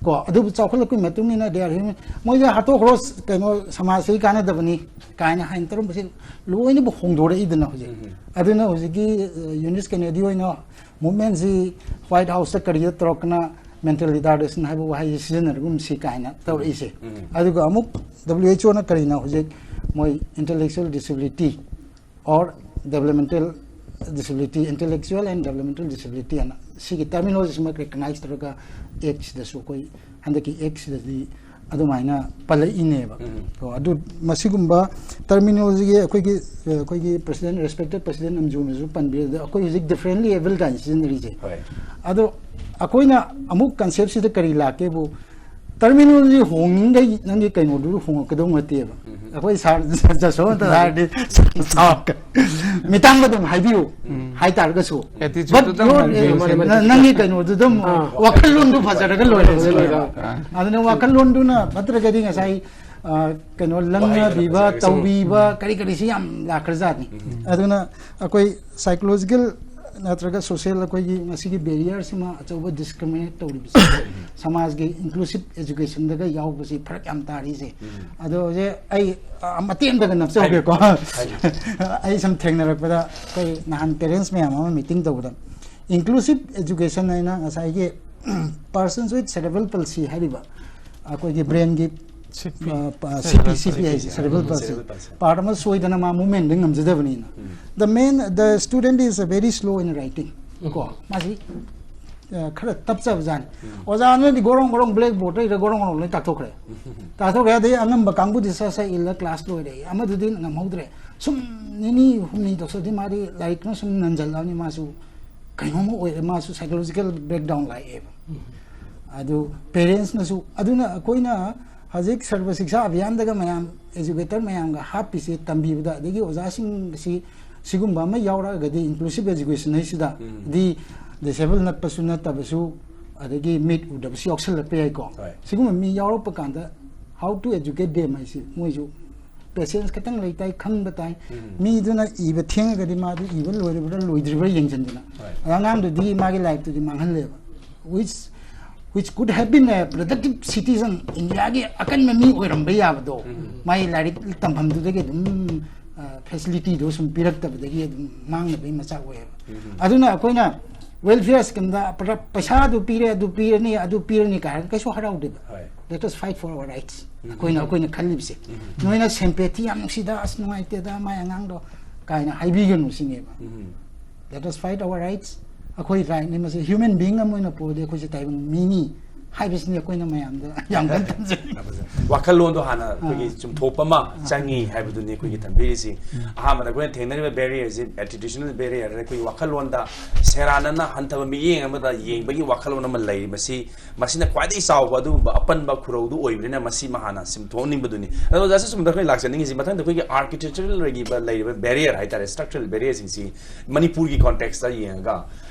ꯀꯣ, ꯑꯗꯨꯕꯨ ꯆꯥꯎꯈꯠꯂꯛꯄꯒꯤ ꯃꯇꯨꯡ ꯏꯟꯅ they are human, ꯃꯣꯏꯁꯦ ꯍꯥꯠꯇꯣꯛꯈ꯭ꯔꯣ, ꯀꯩꯅꯣ, ꯁꯃꯥꯖꯁꯤ ꯀꯥꯟꯅꯗꯕꯅꯤ ꯀꯥꯏꯅ ꯍꯥꯏꯅ ꯇꯧꯔꯝꯕꯁꯤ ꯂꯣꯏꯅꯕꯨ ꯍꯣꯡꯗꯣꯔꯛꯏꯗꯅ ꯍꯧꯖꯤꯛ꯫ ꯑꯗꯨꯅ ꯍꯧꯖꯤꯛꯀꯤ, ꯑ, ꯌꯨꯅꯤꯁ ꯀꯦꯅꯦꯗꯤ ꯍꯣꯏꯅ movement ꯁꯤ White House ꯇ ꯀꯔꯤꯗ ꯇꯧꯔꯛꯇꯅ mental retardation ꯍꯥꯏꯕ ꯋꯥꯍꯩꯁꯤ ꯁꯤꯖꯤꯟꯅꯔꯒꯨꯝꯁꯤ ꯀꯥꯏꯅ ꯇꯧꯔꯛꯏꯁꯦ꯫ ꯑꯗꯨꯒ ꯑꯃꯨꯛ W H O ꯅ ꯀꯔꯤꯅꯣ ꯍꯧꯖꯤꯛ ꯃꯣꯏ intellectual disability or developmental disability, intellectual and developmental disability ꯍꯥꯏꯅ ꯁꯤꯒꯤ terminology ꯁꯤꯃꯛ recognize ꯇꯧꯔꯒ act ꯁꯤꯗꯁꯨ ꯑꯩꯈꯣꯏ ꯍꯟꯗꯛꯀꯤ act ꯁꯤꯗꯗꯤ ꯑꯗꯨꯃꯥꯏꯅ ꯄꯜꯂꯛꯏꯅꯦꯕ꯫ ꯀꯣ, ꯑꯗꯨ ꯃꯁꯤꯒꯨꯝꯕ terminology ꯒꯤ ꯑꯩꯈꯣꯏꯒꯤ, ꯑꯩꯈꯣꯏꯒꯤ president, respected president ꯑꯝꯖꯨꯅꯁꯨ ꯄꯟꯕꯤꯔꯦ, ꯑꯗ ꯑꯩꯈꯣꯏ ꯍꯧꯖꯤꯛ differently abled ꯍꯥꯏꯅ ꯁꯤꯖꯤꯟꯅꯔꯤꯁꯦ꯫ ꯍꯣꯏ꯫ ꯑꯗꯣ ꯑꯩꯈꯣꯏꯅ ꯑꯃꯨꯛ concept ꯁꯤꯗ ꯀꯔꯤ ꯂꯥꯛꯀꯦꯕꯨ, terminology ꯍꯣꯡꯉꯤꯉꯩ ꯅꯪꯒꯤ ꯀꯩꯅꯣꯗꯨ ꯍꯣꯡꯉꯛꯀꯗꯧ ꯅꯠꯇꯦꯕ꯫ ꯑꯩꯈꯣꯏ ꯁꯥꯔ ꯖꯁꯣꯟꯇ ꯍꯥꯏꯔꯗꯤ ꯃꯤꯇꯥꯡꯕ ꯑꯗꯨꯝ ꯍꯥꯏꯕꯤꯌꯨ ꯍꯥꯏꯇꯥꯔꯒꯁꯨ, Attitude but ꯑꯗꯨꯝ your, ꯍꯥꯏꯕꯤꯌꯨ꯫ ꯅ- ꯅꯪꯒꯤ ꯀꯩꯅꯣꯗꯨ ꯑꯗꯨꯝ, ꯑꯥ꯫ ꯋꯥꯈꯜꯂꯣꯟꯗꯨ ꯐꯖꯔꯒ ꯂꯣꯏꯔꯦ꯫ ꯐꯖꯔꯒ ꯂꯣꯏꯔꯦ꯫ ꯑꯗꯨꯅ ꯋꯥꯈꯜꯂꯣꯟꯗꯨꯅ ꯐꯠꯇ꯭ꯔꯒꯗꯤ ꯉꯁꯥꯏ, ꯑ, ꯀꯩꯅꯣ, ꯂꯪꯅꯕꯤꯕ, ꯐꯖꯔꯒꯁꯨ꯫ ꯇꯧꯕꯤꯕ, ꯀꯔꯤ ꯀꯔꯤꯁꯤ ꯌꯥꯝ ꯂꯥꯛꯈ꯭ꯔꯖꯥꯠꯅꯤ꯫ ꯑꯗꯨꯅ ꯑꯩꯈꯣꯏ psychological ꯅꯠꯇ꯭ꯔꯒ social ꯑꯩꯈꯣꯏꯒꯤ ꯉꯁꯤꯒꯤ barrier ꯁꯤꯃ ꯑꯆꯧꯕ discriminate ꯇꯧꯔꯤꯕꯁꯤ ꯁꯃꯥꯖꯒꯤ inclusive education ꯗꯒ ꯌꯥꯎꯕꯁꯤ ꯐꯔꯛ ꯌꯥꯝ ꯇꯥꯔꯤꯁꯦ꯫ ꯑꯗꯣ ꯍꯧꯖꯤꯛ ꯑꯩ, ꯑ, ꯃꯇꯦꯛ ꯑꯃꯇꯒ ꯅꯞꯆꯍꯧꯒꯦꯀꯣ꯫ ꯑꯩ ꯁꯨꯝ ꯊꯦꯡꯅꯔꯛꯄꯗ ꯑꯩꯈꯣꯏ ꯅꯍꯥꯟ parents ꯃꯌꯥꯝ ꯑꯃ meeting ꯇꯧꯕꯗ inclusive education ꯍꯥꯏꯅ ꯉꯁꯥꯏꯒꯤ persons with cerebral palsy ꯍꯥꯏꯔꯤꯕ ꯑꯩꯈꯣꯏꯒꯤ brain ꯒꯤ, C P꯫ ꯑ, ꯄ-, C P, C P ꯍꯥꯏꯁꯦ, cerebral palsy꯫ Cerebral palsy꯫ Part ꯑꯃ ꯁꯣꯏꯗꯅ ꯃꯥ movement the ꯉꯝꯖꯗꯕꯅꯤꯅ꯫ The main, the student is very slow in writing꯫ ꯀꯣ, ꯃꯥꯁꯤ, ꯑ, ꯈꯔ ꯇꯞꯆꯕꯖꯥꯠꯅꯤ꯫ ꯑꯣꯖꯥꯅꯗꯤ ꯒꯣꯔꯣꯡ ꯒꯣꯔꯣꯡ blackboard ꯗ ꯏꯔ ꯒꯣꯔꯣꯡ ꯒꯣꯔꯣꯡ ꯂꯣꯏ ꯇꯥꯛꯊꯣꯛꯈ꯭ꯔꯦ꯫ ꯇꯥꯛꯊꯣꯛꯈ꯭ꯔꯦ꯫ ꯑꯗꯩ ꯑꯉꯝꯕ ꯀꯥꯡꯕꯨꯗꯤ ꯁꯠ ꯁꯠ ꯏꯜꯂ class ꯂꯣꯏꯔꯦ꯫ ꯑꯃꯗꯨꯗꯤ ꯉꯝꯍꯧꯗ꯭ꯔꯦ꯫ ꯁꯨꯝ ꯅꯤꯅꯤ ꯍꯨꯝꯅꯤ ꯇꯧꯁꯜꯂꯗꯤ ꯃꯥꯗꯤ ꯂꯥꯏꯔꯤꯛꯅ ꯁꯨꯝ ꯅꯟꯖꯜꯂꯛꯑꯕꯅꯤ, ꯃꯥꯁꯨ ꯀꯩꯅꯣꯝꯃ ꯑꯣꯏꯔꯦ, ꯃꯥꯁꯨ psychological breakdown ꯂꯥꯛꯑꯦꯕ꯫ ꯑꯗꯨ parents ꯅꯁꯨ, ꯑꯗꯨꯅ ꯑꯩꯈꯣꯏꯅ ꯍꯧꯖꯤꯛ ꯁꯔꯕ ꯁꯤꯛꯁꯥ ꯑꯚꯤꯌꯥꯟꯗꯒ ꯃꯌꯥꯝ educator ꯃꯌꯥꯝꯒ ꯍꯥꯞꯄꯤꯁꯦ, ꯇꯝꯕꯤꯕꯗ, ꯑꯗꯒꯤ ꯑꯣꯖꯥꯁꯤꯡꯁꯤ ꯁꯤꯒꯨꯝꯕ ꯑꯃ ꯌꯥꯎꯔꯛꯑꯒꯗꯤ inclusive education ꯍꯥꯏꯁꯤꯗ ꯗꯤ disable ꯅꯠꯄꯁꯨ ꯅꯠꯇꯕꯁꯨ, ꯑꯗꯒꯤ ꯃꯤꯠ ꯎꯗꯕꯁꯨ ꯌꯥꯎꯁꯜꯂꯛꯄ ꯌꯥꯏꯀꯣ꯫ ꯍꯣꯏ꯫ ꯁꯤꯒꯨꯝꯕ ꯃꯤ ꯌꯥꯎꯔꯛꯄ ꯀꯥꯟꯗ how to educate them ꯍꯥꯏꯁꯤ ꯃꯣꯏꯁꯨ ꯄꯦꯁꯦꯟꯁ ꯈꯤꯇꯪ ꯂꯩ ꯇꯥꯏ, ꯈꯪꯕ ꯇꯥꯏ꯫ ꯃꯤꯗꯨꯅ ꯏꯕ ꯊꯦꯡꯉꯒꯗꯤ ꯃꯥꯗꯤ ꯏꯕ ꯂꯣꯏꯔꯕ꯭ꯔꯥ ꯂꯣꯏꯗ꯭ꯔꯤꯕ꯭ꯔꯥ ꯌꯦꯡꯁꯤꯟꯗꯅ꯫ ꯍꯣꯏ꯫ ꯑꯗ ꯑꯉꯥꯡꯗꯨꯗꯤ ꯃꯥꯒꯤ ꯂꯥꯏꯐꯇꯨꯗꯤ ꯃꯥꯡꯍꯜꯂꯦꯕ꯫ Which, which could have been a productive citizen, ꯏꯟꯗꯤꯌꯥꯒꯤ ꯑꯀꯟꯕ ꯃꯤ ꯑꯣꯏꯔꯝꯕ ꯌꯥꯕꯗꯣ, ꯃꯥꯒꯤ ꯂꯥꯏꯔꯤꯛ ꯇꯝꯐꯝꯗꯨꯗꯒꯤ ꯑꯗꯨꯝ, ꯑ, ꯐꯦꯁꯤꯂꯤꯇꯤꯗꯣ ꯁꯨꯝ ꯄꯤꯔꯛꯇꯕꯗꯒꯤ ꯑꯗꯨꯝ ꯃꯥꯡꯅꯕꯒꯤ ꯃꯆꯥꯛ ꯑꯣꯏꯌꯦꯕ꯫ ꯑꯗꯨꯅ ꯑꯩꯈꯣꯏꯅ ꯋꯦꯜꯐꯤꯌꯔ ꯁ꯭ꯀꯤꯝꯗ ꯄꯩꯁꯥ ꯑꯗꯨ ꯄꯤꯔꯦ, ꯑꯗꯨ ꯄꯤꯔꯅꯤ, ꯑꯗꯨ ꯄꯤꯔꯅꯤ ꯀꯥꯏꯅ ꯀꯩꯁꯨ ꯍꯔꯥꯎꯗꯦꯕ꯫ ꯍꯣꯏ꯫ Let us fight for our rights. ꯑꯩꯈꯣꯏꯅ, ꯑꯩꯈꯣꯏꯅ ꯈꯜꯂꯤꯕꯁꯦ, ꯅꯣꯏꯅ ꯁꯦꯝꯄꯦꯊꯤ ꯌꯥꯝ ꯅꯨꯡꯁꯤꯗ, ꯑꯁ ꯅꯨꯡꯉꯥꯏꯇꯦꯗ ꯃꯥꯏ ꯑꯉꯥꯡꯗꯣ ꯀꯥꯏꯅ ꯍꯥꯏꯕꯤꯒꯅꯨ ꯁꯤꯅꯦꯕ꯫ Let us fight our rights. ꯑꯩꯈꯣꯏ ꯔꯥꯏꯠꯅꯤ ꯃꯁꯤ꯫ ꯍ꯭ꯌꯨꯃꯦꯟ ꯕꯤꯡ ꯑꯃ ꯑꯣꯏꯅ ꯄꯣꯛꯑꯗꯤ ꯑꯩꯈꯣꯏꯁꯦ ꯇꯥꯏꯕꯪ ꯃꯤꯅꯤ ꯍꯥꯏꯕꯁꯤꯅꯤ ꯑꯩꯈꯣꯏꯅ ꯃꯌꯥꯝꯗ ꯌꯥꯝ ꯀꯟꯅ ꯊꯝꯖꯅꯤꯡꯉꯤ꯫ ꯋꯥꯈꯜꯂꯣꯟꯗꯣ ꯍꯥꯟꯅ ꯑꯩꯈꯣꯏꯒꯤ ꯆꯨꯝꯊꯣꯛꯄ ꯑꯃ ꯆꯪꯉꯤ ꯍꯥꯏꯕꯗꯨꯅꯤ ꯑꯩꯈꯣꯏꯒꯤ ꯊꯝꯕꯤꯔꯤꯁꯤ꯫ ꯑꯍꯥꯟꯕꯗ ꯑꯩꯈꯣꯏꯅ ꯊꯦꯡꯅꯔꯤꯕ ꯕꯦꯔꯤꯌꯔꯁꯤ attitudinal barrier, ꯑꯩꯈꯣꯏꯒꯤ ꯋꯥꯈꯜꯂꯣꯟꯗ ꯁꯦꯔꯥꯟꯅꯅ ꯍꯟꯊꯕ ꯃꯤꯠꯌꯦꯡ ꯑꯃꯗ ꯌꯦꯡꯕꯒꯤ ꯋꯥꯈꯜꯂꯣꯟ ꯑꯃ ꯂꯩꯔꯤ꯫ ꯃꯁꯤ, ꯃꯁꯤꯅ ꯈ꯭ꯋꯥꯏꯗꯒꯤ ꯆꯥꯎꯕ ꯑꯗꯨꯒꯨꯝꯕ ꯑꯄꯟꯕ ꯈꯨꯔꯧꯗꯨ ꯑꯣꯏꯕꯅꯤꯅ ꯃꯁꯤ ꯃꯍꯥꯛꯅ ꯁꯤꯝꯊꯣꯛꯍꯟꯅꯤꯡꯕꯗꯨꯅꯤ꯫ ꯑꯗꯣ ꯑꯣꯖꯥ, ꯁꯤ ꯁꯨꯝꯗ ꯑꯩꯈꯣꯏ ꯂꯥꯛꯆꯅꯤꯡꯉꯤꯁꯤ ꯃꯊꯪꯗ ꯑꯩꯈꯣꯏꯒꯤ architectural ꯑꯣꯏꯔꯤꯕ ꯂꯩꯔꯤꯕ ꯕꯦꯔꯤꯌꯔ ꯍꯥꯏꯇꯥꯔꯦ, structural barrierꯁꯤꯡꯁꯤ ꯃꯅꯤꯄꯨꯔꯒꯤ context ꯌꯦꯡꯉꯒ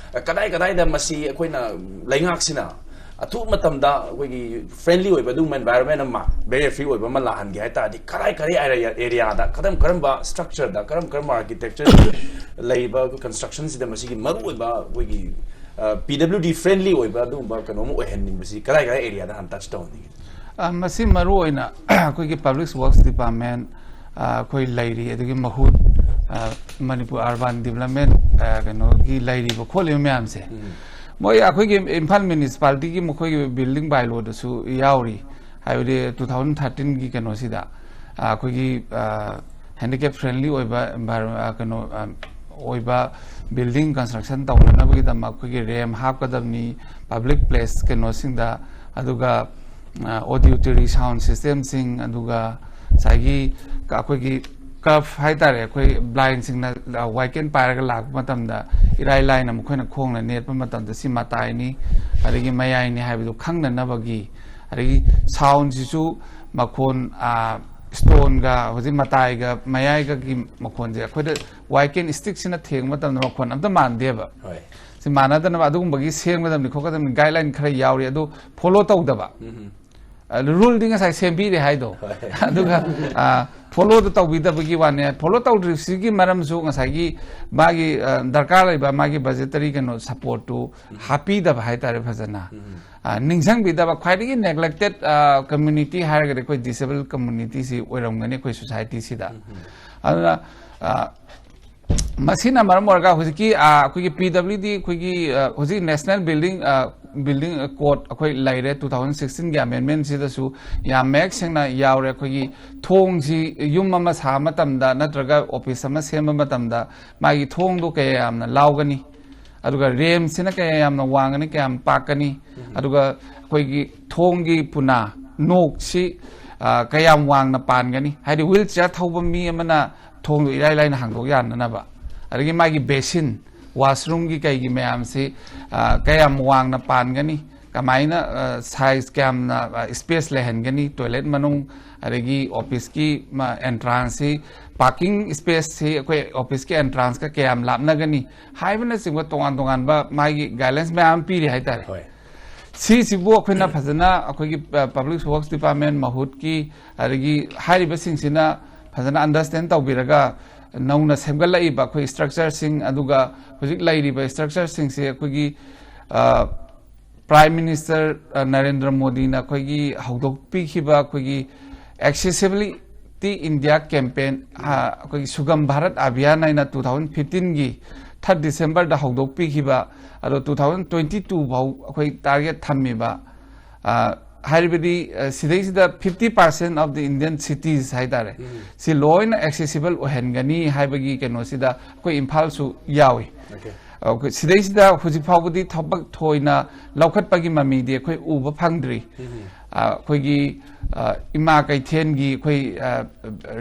ꯀꯗꯥꯏ ꯀꯗꯥꯏꯗ ꯃꯁꯤ ꯑꯩꯈꯣꯏꯅ ꯂꯩꯉꯥꯛꯁꯤꯅ ꯑꯊꯨꯕ ꯃꯇꯝꯗ ꯑꯩꯈꯣꯏꯒꯤ friendly ꯑꯣꯏꯕ ꯑꯗꯨꯒꯨꯝꯕ environment ꯑꯃ, barrier free ꯑꯣꯏꯕ ꯑꯃ ꯂꯥꯛꯍꯟꯒꯦ ꯍꯥꯏ ꯇꯥꯔꯗꯤ ꯀꯗꯥꯏ ꯀꯗꯥꯏ areaꯗ ꯀꯔꯝ ꯀꯔꯝꯕ structureꯗ ꯀꯔꯝ ꯀꯔꯝꯕ architecture ꯂꯩꯕ constructionꯁꯤꯗ ꯃꯁꯤꯒꯤ ꯃꯔꯨꯑꯣꯏꯕ ꯑꯩꯈꯣꯏꯒꯤ, ꯑ, P W D friendly ꯑꯣꯏꯕ ꯑꯗꯨꯒꯨꯝꯕ ꯀꯩꯅꯣ ꯑꯃ ꯑꯣꯏꯍꯟꯅꯤꯡꯕꯁꯤ ꯀꯗꯥꯏ ꯀꯗꯥꯏ areaꯗ ꯍꯥꯟꯅ touch ꯇꯧꯍꯟꯅꯤꯡꯉꯤ? ꯑ, ꯃꯁꯤ ꯃꯔꯨ ꯑꯣꯏꯅ ꯑꯩꯈꯣꯏꯒꯤ Public Works Department, ꯑ, ꯑꯩꯈꯣꯏ ꯂꯩꯔꯤ, ꯑꯗꯨꯒꯤ ꯃꯍꯨꯠ, ꯑ, ꯃꯅꯤꯄꯨꯔ Urban Development, ꯑ, ꯀꯩꯅꯣꯒꯤ ꯂꯩꯔꯤꯕ ꯈꯣꯠꯂꯤꯕ ꯃꯌꯥꯝꯁꯦ, ꯃꯣꯏ ꯑꯩꯈꯣꯏꯒꯤ ꯏꯝꯐꯥꯜ municipalityꯒꯤ ꯃꯈꯣꯏꯒꯤ building bylawꯗꯁꯨ ꯌꯥꯎꯔꯤ꯫ ꯍꯥꯏꯕꯗꯤ two thousand thirteenꯒꯤ ꯀꯩꯅꯣꯁꯤꯗ, ꯑ, ꯑꯩꯈꯣꯏꯒꯤ, ꯑ, handicap friendly ꯑꯣꯏꯕ environment, ꯑ, ꯀꯩꯅꯣ, ꯑ, ꯑꯣꯏꯕ building construction ꯇꯧꯅꯅꯕꯒꯤꯗꯃꯛ ꯑꯩꯈꯣꯏꯒꯤ ramp ꯍꯥꯞꯀꯗꯕꯅꯤ, public place ꯀꯩꯅꯣꯁꯤꯡꯗ, ꯑꯗꯨꯒ, ꯑ, auditory sound systemꯁꯤꯡ, ꯑꯗꯨꯒ ꯉꯁꯥꯏꯒꯤ ꯀ-, ꯑꯩꯈꯣꯏꯒꯤ curve ꯍꯥꯏꯇꯥꯔꯦ, ꯑꯩꯈꯣꯏ blindꯁꯤꯡꯅ, ꯑ, ꯋꯥꯏꯀꯦꯟ ꯄꯥꯏꯔꯒ ꯂꯥꯛꯄ ꯃꯇꯝꯗ ꯏꯔꯥꯏ ꯂꯥꯏꯅ ꯃꯈꯣꯏꯅ ꯈꯣꯡꯅ ꯅꯦꯠꯄ ꯃꯇꯝꯗ ꯁꯤ ꯃꯇꯥꯏꯅꯤ ꯑꯗꯒꯤ ꯃꯌꯥꯏꯅꯤ ꯍꯥꯏꯕꯗꯨ ꯈꯪꯅꯅꯕꯒꯤ, ꯑꯗꯒꯤ soundꯁꯤꯁꯨ ꯃꯈꯣꯟ, ꯑ, stoneꯒ ꯍꯧꯖꯤꯛ ꯃꯇꯥꯏꯒ ꯃꯌꯥꯏꯒꯒꯤ ꯃꯈꯣꯟꯁꯦ ꯑꯩꯈꯣꯏꯗ ꯋꯥꯏꯀꯦꯟ stickꯁꯤꯅ ꯊꯦꯡꯕ ꯃꯇꯝꯗ ꯃꯈꯣꯟ ꯑꯝꯇ ꯃꯥꯟꯗꯦꯕ꯫ ꯍꯣꯏ꯫ ꯁꯤ ꯃꯥꯟꯅꯗꯅꯕ ꯑꯗꯨꯒꯨꯝꯕꯒꯤ ꯁꯦꯝꯒꯗꯕꯅꯤ ꯈꯣꯠꯀꯗꯕꯅꯤ guideline ꯈꯔ ꯌꯥꯎꯔꯤ, ꯑꯗꯨ follow ꯇꯧꯗꯕ꯫ ꯔꯨꯜꯗꯤ ꯉꯁꯥꯏ ꯁꯦꯝꯕꯤꯔꯦ ꯍꯥꯏꯗꯣ꯫ ꯑꯗꯨꯒ ꯐꯣꯂꯣꯗ ꯇꯧꯕꯤꯗꯕꯒꯤ ꯋꯥꯅꯦ꯫ ꯐꯣꯂꯣ ꯇꯧꯗ꯭ꯔꯤꯕꯁꯤꯒꯤ ꯃꯔꯝꯁꯨ ꯉꯁꯥꯏꯒꯤ ꯃꯥꯒꯤ ꯑ, ꯗꯔꯀꯥꯔ ꯂꯩꯕ ꯃꯥꯒꯤ ꯕꯖꯦꯇꯔꯤ ꯀꯩꯅꯣ ꯁꯞꯄꯣꯔꯠꯇꯨ ꯍꯥꯞꯄꯤꯗꯕ ꯍꯥꯏꯇꯥꯔꯦ ꯐꯖꯅ꯫ ꯑ, ꯅꯤꯡꯁꯤꯡꯕꯤꯗꯕ, ꯈ꯭ꯋꯥꯏꯗꯒꯤ ꯅꯦꯒ꯭ꯂꯦꯛꯇꯦꯠ ꯀꯝꯃ꯭ꯌꯨꯅꯤꯇꯤ ꯍꯥꯏꯔꯒꯗꯤ ꯑꯩꯈꯣꯏ ꯗꯤꯁꯦꯕꯜ ꯀꯝꯃ꯭ꯌꯨꯅꯤꯇꯤꯁꯤ ꯑꯣꯏꯔꯝꯒꯅꯤ ꯑꯩꯈꯣꯏ ꯁꯣꯁꯥꯏꯇꯤꯁꯤꯗ꯫ ꯑꯗꯨꯅ ꯑ, ꯃꯁꯤꯅ ꯃꯔꯝ ꯑꯣꯏꯔꯒ ꯍꯧꯖꯤꯛꯀꯤ ꯑ, ꯑꯩꯈꯣꯏꯒꯤ ꯄꯤ ꯗꯕ꯭ꯂꯤꯎ ꯗꯤ ꯑꯩꯈꯣꯏꯒꯤ ꯑ, ꯍꯧꯖꯤꯛ ꯅꯦꯁꯅꯦꯜ ꯕꯤꯜꯗꯤꯡ ꯕꯤꯜꯗꯤꯡ ꯀꯣꯗ ꯑꯩꯈꯣꯏ ꯂꯩꯔꯦ, ꯇꯨ ꯊꯥꯎꯖꯟ ꯁꯤꯛꯁꯇꯤꯟꯒꯤ ꯑꯃꯦꯟꯃꯦꯟꯁꯤꯗꯁꯨ ꯌꯥꯝ ꯃꯌꯦꯛ ꯁꯦꯡꯅ ꯌꯥꯎꯔꯦ꯫ ꯑꯩꯈꯣꯏꯒꯤ ꯊꯣꯡꯁꯤ ꯌꯨꯝ ꯑꯃ ꯁꯥꯕ ꯃꯇꯝꯗ ꯅꯠꯇ꯭ꯔꯒ ꯑꯣꯐꯤꯁ ꯑꯃ ꯁꯦꯝꯕ ꯃꯇꯝꯗ ꯃꯥꯒꯤ ꯊꯣꯡꯗꯣ ꯀꯌꯥ ꯌꯥꯝꯅ ꯂꯥꯎꯒꯅꯤ, ꯑꯗꯨꯒ ꯔꯦꯝꯁꯤꯅ ꯀꯌꯥ ꯌꯥꯝꯅ ꯋꯥꯡꯒꯅꯤ, ꯀꯌꯥꯝ ꯄꯥꯛꯀꯅꯤ, ꯑꯗꯨꯒ ꯑꯩꯈꯣꯏꯒꯤ ꯊꯣꯡꯒꯤ ꯄꯨꯅꯥ, ꯅꯣꯛꯁꯤ ꯑ, ꯀꯌꯥꯝ ꯋꯥꯡꯅ ꯄꯥꯟꯒꯅꯤ, ꯍꯥꯏꯗꯤ ꯋꯤꯜ ꯆꯤꯌꯔ ꯊꯧꯕ ꯃꯤ ꯑꯃꯅ ꯊꯣꯡꯗꯣ ꯏꯔꯥꯏ ꯂꯥꯏꯅ ꯍꯥꯡꯗꯣꯛ ꯌꯥꯅꯅꯕ, ꯑꯗꯒꯤ ꯃꯥꯒꯤ ꯕꯦꯁꯤꯟ, ꯋꯥꯁꯔꯨꯝꯒꯤ ꯀꯩꯒꯤ ꯃꯌꯥꯝꯁꯤ ꯑ, ꯀꯌꯥꯝ ꯋꯥꯡꯅ ꯄꯥꯟꯒꯅꯤ, ꯀꯃꯥꯏꯅ ꯁꯥꯏꯖ ꯀꯌꯥꯝꯅ ꯁ꯭ꯄꯦꯁ ꯂꯩꯍꯟꯒꯅꯤ, ꯇꯣꯏꯂꯦꯠ ꯃꯅꯨꯡ ꯑꯗꯒꯤ ꯑꯣꯐꯤꯁꯀꯤ ꯑꯦꯟꯇ꯭ꯔꯥꯟꯁꯁꯤ, ꯄꯥꯔꯀꯤꯡ ꯁ꯭ꯄꯦꯁꯁꯤ ꯑꯩꯈꯣꯏ ꯑꯣꯐꯤꯁꯀꯤ ꯑꯦꯟꯇ꯭ꯔꯥꯟꯁꯀ ꯀꯌꯥꯝ ꯂꯥꯞꯅꯒꯅꯤ ꯍꯥꯏꯕꯅꯆꯤꯡꯕ ꯇꯣꯉꯥꯟ ꯇꯣꯉꯥꯟꯕ ꯃꯥꯒꯤ ꯒꯥꯏꯗꯂꯥꯏꯟꯁ ꯃꯌꯥꯝ ꯑꯃ ꯄꯤꯔꯤ ꯍꯥꯏꯇꯥꯔꯦ꯫ ꯍꯣꯏ꯫ ꯁꯤꯁꯤꯕꯨ ꯑꯩꯈꯣꯏꯅ ꯐꯖꯅ ꯑꯩꯈꯣꯏꯒꯤ ꯄꯕ꯭ꯂꯤꯛ ꯋꯥꯔꯛꯁ ꯗꯤꯄꯥꯔꯠꯃꯦꯟ ꯃꯍꯨꯠꯀꯤ ꯑꯗꯒꯤ ꯍꯥꯏꯔꯤꯕꯁꯤꯡꯁꯤꯅ ꯐꯖꯅ ꯑꯟꯗꯔꯁꯇꯦꯟ ꯇꯧꯕꯤꯔꯒ ꯅꯧꯅ ꯁꯦꯝꯒꯠꯂꯛꯏꯕ ꯑꯩꯈꯣꯏ ꯁ꯭ꯇ꯭ꯔꯛꯆꯔꯁꯤꯡ, ꯑꯗꯨꯒ ꯍꯧꯖꯤꯛ ꯂꯩꯔꯤꯕ ꯁ꯭ꯇ꯭ꯔꯛꯆꯔꯁꯤꯡꯁꯦ ꯑꯩꯈꯣꯏꯒꯤ ꯄ꯭ꯔꯥꯏꯝ ꯃꯤꯅꯤꯁꯇꯔ ꯅꯔꯦꯟꯗ꯭ꯔ ꯃꯣꯗꯤꯅ ꯑꯩꯈꯣꯏꯒꯤ ꯍꯧꯗꯣꯛꯄꯤꯈꯤꯕ ꯑꯩꯈꯣꯏꯒꯤ ꯑꯦꯛꯁꯦꯁꯤꯕꯤꯂꯤꯇꯤ ꯏꯟꯗꯤꯌꯥ ꯀꯦꯝꯄꯦꯟ, ꯑꯩꯈꯣꯏꯒꯤ ꯁꯨꯒꯝ ꯚꯥꯔꯠ ꯑꯚꯤꯌꯥꯟ ꯍꯥꯏꯅ ꯇꯨ ꯊꯥꯎꯖꯟ ꯐꯤꯐꯇꯤꯟꯒꯤ ꯊꯥꯔꯠ ꯗꯤꯁꯦꯝꯕꯔꯗ ꯍꯧꯗꯣꯛꯄꯤꯈꯤꯕ, ꯑꯗꯣ ꯇꯨ ꯊꯥꯎꯖꯟ ꯇ꯭ꯋꯦꯟꯇꯤ ꯇꯨ ꯐꯥꯎ ꯑꯩꯈꯣꯏ ꯇꯥꯔꯒꯦꯠ ꯊꯝꯃꯤꯕ, ꯑ, ꯍꯥꯏꯔꯤꯕꯗꯤ ꯑ, ꯁꯤꯗꯩꯁꯤꯗ fifty percent of the Indian cities ꯍꯥꯏꯇꯥꯔꯦ, ꯁꯤ ꯂꯣꯏꯅ ꯑꯦꯛꯁꯦꯁꯤꯕꯜ ꯑꯣꯏꯍꯟꯒꯅꯤ ꯍꯥꯏꯕꯒꯤ ꯀꯩꯅꯣꯁꯤꯗ ꯑꯩꯈꯣꯏ ꯏꯝꯐꯥꯜꯁꯨ ꯌꯥꯎꯏ꯫ Okay. ꯑꯩꯈꯣꯏ ꯁꯤꯗꯩꯁꯤꯗ ꯍꯧꯖꯤꯛ ꯐꯥꯎꯕꯗꯤ ꯊꯕꯛ ꯊꯣꯏꯅ ꯂꯧꯈꯠꯄꯒꯤ ꯃꯃꯤꯗꯤ ꯑꯩꯈꯣꯏ ꯎꯕ ꯐꯪꯗ꯭ꯔꯤ꯫ ꯑ, ꯑꯩꯈꯣꯏꯒꯤ ꯑ, ꯏꯃꯥ ꯀꯩꯊꯦꯜꯒꯤ ꯑꯩꯈꯣꯏ ꯑ,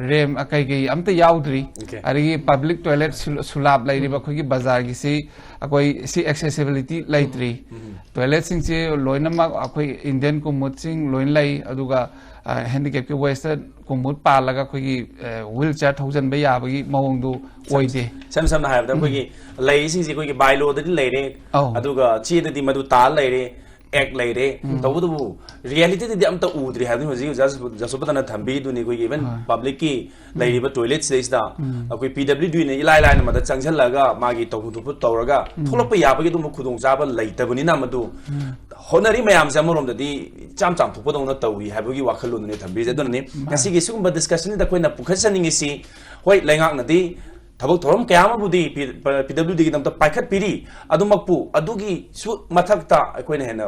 ꯔꯦꯝ ꯑ, ꯀꯩꯀꯩ ꯑꯝꯇ ꯌꯥꯎꯗ꯭ꯔꯤ꯫ Okay. ꯑꯗꯒꯤ ꯄꯕ꯭ꯂꯤꯛ ꯇꯣꯏꯂꯦꯠ ꯁꯨ- ꯁꯨꯂꯥꯞ ꯂꯩꯔꯤꯕ ꯑꯩꯈꯣꯏꯒꯤ ꯕꯖꯥꯔꯒꯤꯁꯤ ꯑꯩꯈꯣꯏ ꯁꯤ ꯑꯦꯛꯁꯦꯁꯤꯕꯤꯂꯤꯇꯤ ꯂꯩꯇ꯭ꯔꯤ꯫ ꯇꯣꯏꯂꯦꯠꯁꯤꯡꯁꯤ ꯂꯣꯏꯅꯃꯛ ꯑꯩꯈꯣꯏ ꯏꯟꯗꯤꯌꯟ ꯀꯨꯃꯨꯠꯁꯤꯡ ꯂꯣꯏꯅ ꯂꯩ, ꯑꯗꯨꯒ ꯍꯦꯟꯗꯤꯀꯦꯞꯀꯤ ꯋꯦꯁꯇꯔꯟ ꯀꯨꯃꯨꯠ ꯄꯥꯜꯂꯒ ꯑꯩꯈꯣꯏꯒꯤ ꯋꯤꯜ ꯆꯤꯌꯔ ꯊꯧꯖꯤꯟꯕ ꯌꯥꯕꯒꯤ ꯃꯑꯣꯡꯗꯨ ꯑꯣꯏꯗꯦ꯫ ꯏꯁꯝ ꯁꯝꯅ ꯍꯥꯏꯔꯕꯗ ꯑꯩꯈꯣꯏꯒꯤ ꯂꯩꯔꯤꯁꯤꯡꯁꯦ ꯑꯩꯈꯣꯏꯒꯤ ꯕꯥꯏꯂꯣꯗꯗꯤ ꯂꯩꯔꯦ, ꯑꯧ꯫ ꯑꯗꯨꯒ ꯆꯦꯗꯗꯤ ꯃꯗꯨ ꯇꯥꯔ ꯂꯩꯔꯦ꯫ ꯑꯦꯛ ꯂꯩꯔꯦ, ꯇꯧꯕꯇꯕꯨ ꯔꯤꯌꯦꯂꯤꯇꯤꯗꯗꯤ ꯑꯝꯇ ꯎꯗ꯭ꯔꯤ ꯍꯥꯏꯕꯗꯨꯅꯤ꯫ ꯍꯧꯖꯤꯛ ꯑꯣꯖꯥ ꯖꯁꯣꯄꯇꯅ ꯊꯝꯕꯤꯗꯨꯅꯤ, ꯑꯩꯈꯣꯏꯒꯤ ꯏꯚꯟ ꯍꯣꯏ꯫ ꯄꯕ꯭ꯂꯤꯛꯀꯤ ꯂꯩꯔꯤꯕ ꯇꯣꯏꯂꯦꯠꯁꯤꯗꯩꯁꯤꯗ ꯎꯝ꯫ ꯑꯩꯈꯣꯏ ꯄꯤ ꯗꯕ꯭ꯂꯤꯎ ꯗꯤꯅ ꯏꯂꯥꯏ ꯂꯥꯏꯅ ꯃꯗ ꯆꯪꯁꯤꯜꯂꯒ ꯃꯥꯒꯤ ꯇꯧꯐꯝ ꯊꯣꯛꯄ ꯇꯧꯔꯒ ꯎꯝ꯫ ꯊꯣꯛꯂꯛꯄ ꯌꯥꯕꯒꯤ ꯑꯗꯨꯝꯕ ꯈꯨꯗꯣꯡꯆꯥꯕ ꯂꯩꯇꯕꯅꯤꯅ, ꯃꯗꯨ ꯎꯝ꯫ ꯍꯣꯠꯅꯔꯤ ꯃꯌꯥꯝꯁꯦ ꯑꯃꯔꯣꯝꯗꯗꯤ ꯏꯆꯝ ꯆꯥꯝꯊꯣꯛꯄꯗꯧꯅ ꯇꯧꯔꯤ ꯍꯥꯏꯕꯒꯤ ꯋꯥꯈꯜꯂꯣꯟꯗꯨꯅꯤ ꯊꯝꯕꯤꯔꯤꯁꯦ꯫ ꯑꯗꯨꯅꯅꯤ ꯃꯥꯅꯤ꯫ ꯉꯁꯤꯒꯤ ꯁꯤꯒꯨꯝꯕ ꯗꯤꯁꯀꯁꯟꯁꯤꯗ ꯑꯩꯈꯣꯏꯅ ꯄꯨꯈꯠꯆꯅꯤꯡꯉꯤꯁꯤ, ꯍꯣꯏ, ꯂꯩꯉꯥꯛꯅꯗꯤ ꯊꯕꯛ ꯊꯧꯔꯝ ꯀꯌꯥ ꯑꯃꯕꯨꯗꯤ ꯄꯤ-, ꯄ-, ꯄꯤ ꯗꯕ꯭ꯂꯤꯎ ꯗꯤꯒꯤꯗꯃꯛꯇ ꯄꯥꯏꯈꯠꯄꯤꯔꯤ, ꯑꯗꯨꯃꯛꯄꯨ ꯑꯗꯨꯒꯤꯁꯨ ꯃꯊꯛꯇ ꯑꯩꯈꯣꯏꯅ ꯍꯦꯟꯅ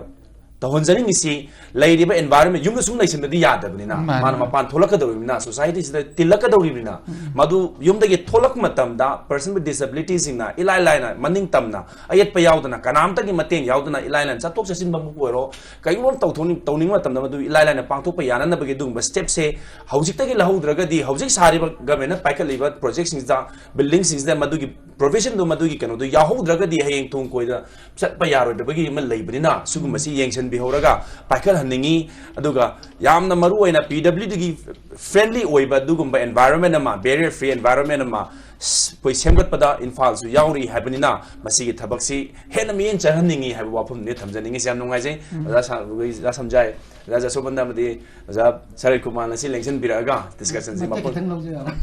ꯇꯧꯍꯟꯖꯅꯤꯡꯉꯤꯁꯤ, ꯂꯩꯔꯤꯕ environment, ꯌꯨꯝꯗ ꯁꯨꯝ ꯂꯩꯁꯤꯟꯕꯗꯤ ꯌꯥꯗꯕꯅꯤꯅ, ꯃꯥꯅꯤ, ꯃꯥꯅ ꯃꯥꯅꯤ꯫ ꯃꯄꯥꯟ ꯊꯣꯛꯂꯛꯀꯗꯧꯔꯤꯕꯅꯤꯅ, ꯁꯣꯁꯥꯏꯇꯤꯁꯤꯗ ꯇꯤꯜꯂꯛꯀꯗꯧꯔꯤꯕꯅꯤꯅ, ꯎꯝ꯫ ꯃꯗꯨ ꯌꯨꯝꯗꯒꯤ ꯊꯣꯛꯂꯛꯄ ꯃꯇꯝꯗ person with disabilityꯁꯤꯡꯅ ꯏꯂꯥꯏ ꯂꯥꯏꯅ ꯃꯅꯤꯡ ꯇꯝꯅ, ꯑꯌꯦꯠꯄ ꯌꯥꯎꯗꯅ, ꯀꯅꯥꯝꯇꯒꯤ ꯃꯇꯦꯡ ꯌꯥꯎꯗꯅ ꯏꯂꯥꯏ ꯂꯥꯏꯅ ꯆꯠꯊꯣꯛ ꯆꯠꯁꯤꯟꯕꯕꯨ ꯑꯣꯏꯔꯣ, ꯀꯔꯤꯒꯨꯝꯕ ꯑꯃ ꯇꯧꯊꯣꯛꯅꯤꯡ-, ꯇꯧꯅꯤꯡꯕ ꯃꯇꯝꯗ ꯃꯗꯨ ꯏꯂꯥꯏ ꯂꯥꯏꯅ ꯄꯥꯡꯊꯣꯛꯄ ꯌꯥꯅꯅꯕꯒꯤ ꯑꯗꯨꯒꯨꯝꯕ ꯁ꯭ꯇꯦꯞꯁꯦ ꯍꯧꯖꯤꯛꯇꯒꯤ ꯂꯧꯍꯧꯗ꯭ꯔꯒꯗꯤ, ꯍꯧꯖꯤꯛ ꯁꯥꯔꯤꯕ ꯒꯚꯔꯟꯃꯦꯟꯠꯅ ꯄꯥꯏꯈꯠꯂꯤꯕ ꯄ꯭ꯔꯣꯖꯦꯛꯁꯤꯡꯁꯤꯗ, ꯕꯤꯜꯗꯤꯡꯁꯤꯡꯁꯤꯗ ꯃꯗꯨꯒꯤ ꯄ꯭ꯔꯣꯚꯤꯖꯟꯗꯣ, ꯃꯗꯨꯒꯤ ꯀꯩꯅꯣꯗꯣ ꯌꯥꯎꯍꯧꯗ꯭ꯔꯒꯗꯤ ꯍꯌꯦꯡ ꯇꯨꯡ ꯀꯣꯏꯅ ꯆꯠꯄ ꯌꯥꯔꯣꯏꯗꯕꯒꯤ ꯑꯃ ꯂꯩꯕꯅꯤꯅ, ꯁꯤꯒꯨꯝꯕꯁꯤ ꯌꯦꯡꯁꯤꯟꯕꯤꯍꯧꯔꯒ ꯄꯥꯏꯈꯠꯍꯟꯅꯤꯡꯉꯤ꯫ ꯑꯗꯨꯒ ꯌꯥꯝꯅ ꯃꯔꯨ ꯑꯣꯏꯅ ꯄꯤ ꯗꯕ꯭ꯂꯤꯎ ꯗꯤꯒꯤ friendly ꯑꯣꯏꯕ ꯑꯗꯨꯒꯨꯝꯕ environment ꯑꯃ, barrier free environment ꯑꯃ, ꯁ-, ꯑꯩꯈꯣꯏ ꯁꯦꯝꯒꯠꯄꯗ ꯏꯝꯐꯥꯜꯁꯨ ꯌꯥꯎꯔꯤ ꯍꯥꯏꯕꯅꯤꯅ, ꯃꯁꯤꯒꯤ ꯊꯕꯛꯁꯤ ꯍꯦꯟꯅ ꯃꯤꯠꯌꯦꯡ ꯆꯪꯍꯟꯅꯤꯡꯉꯤ ꯍꯥꯏꯕ ꯋꯥꯐꯝꯗꯨꯅꯤ ꯊꯝꯖꯅꯤꯡꯉꯤꯁꯤ꯫ ꯌꯥꯝ ꯅꯨꯡꯉꯥꯏꯖꯩ꯫ ꯎꯝ꯫ ꯑꯣꯖꯥ ꯁꯥ-, ꯑꯣꯖꯥ ꯁꯝꯖꯥꯏ, ꯑꯣꯖꯥ ꯖꯁꯣꯕꯟꯗ ꯑꯃꯗꯤ ꯑꯣꯖꯥ ꯁꯔꯠ ꯀꯨꯃꯥꯔꯅ ꯁꯤ ꯂꯦꯡꯁꯤꯟꯕꯤꯔꯛꯑꯒ ꯗꯤꯁꯀꯁꯟꯁꯤ ꯃꯇꯦꯛ ꯃꯄꯨꯡ-, ꯈꯤꯇꯪ ꯂꯧꯖꯔꯛꯑꯣ꯫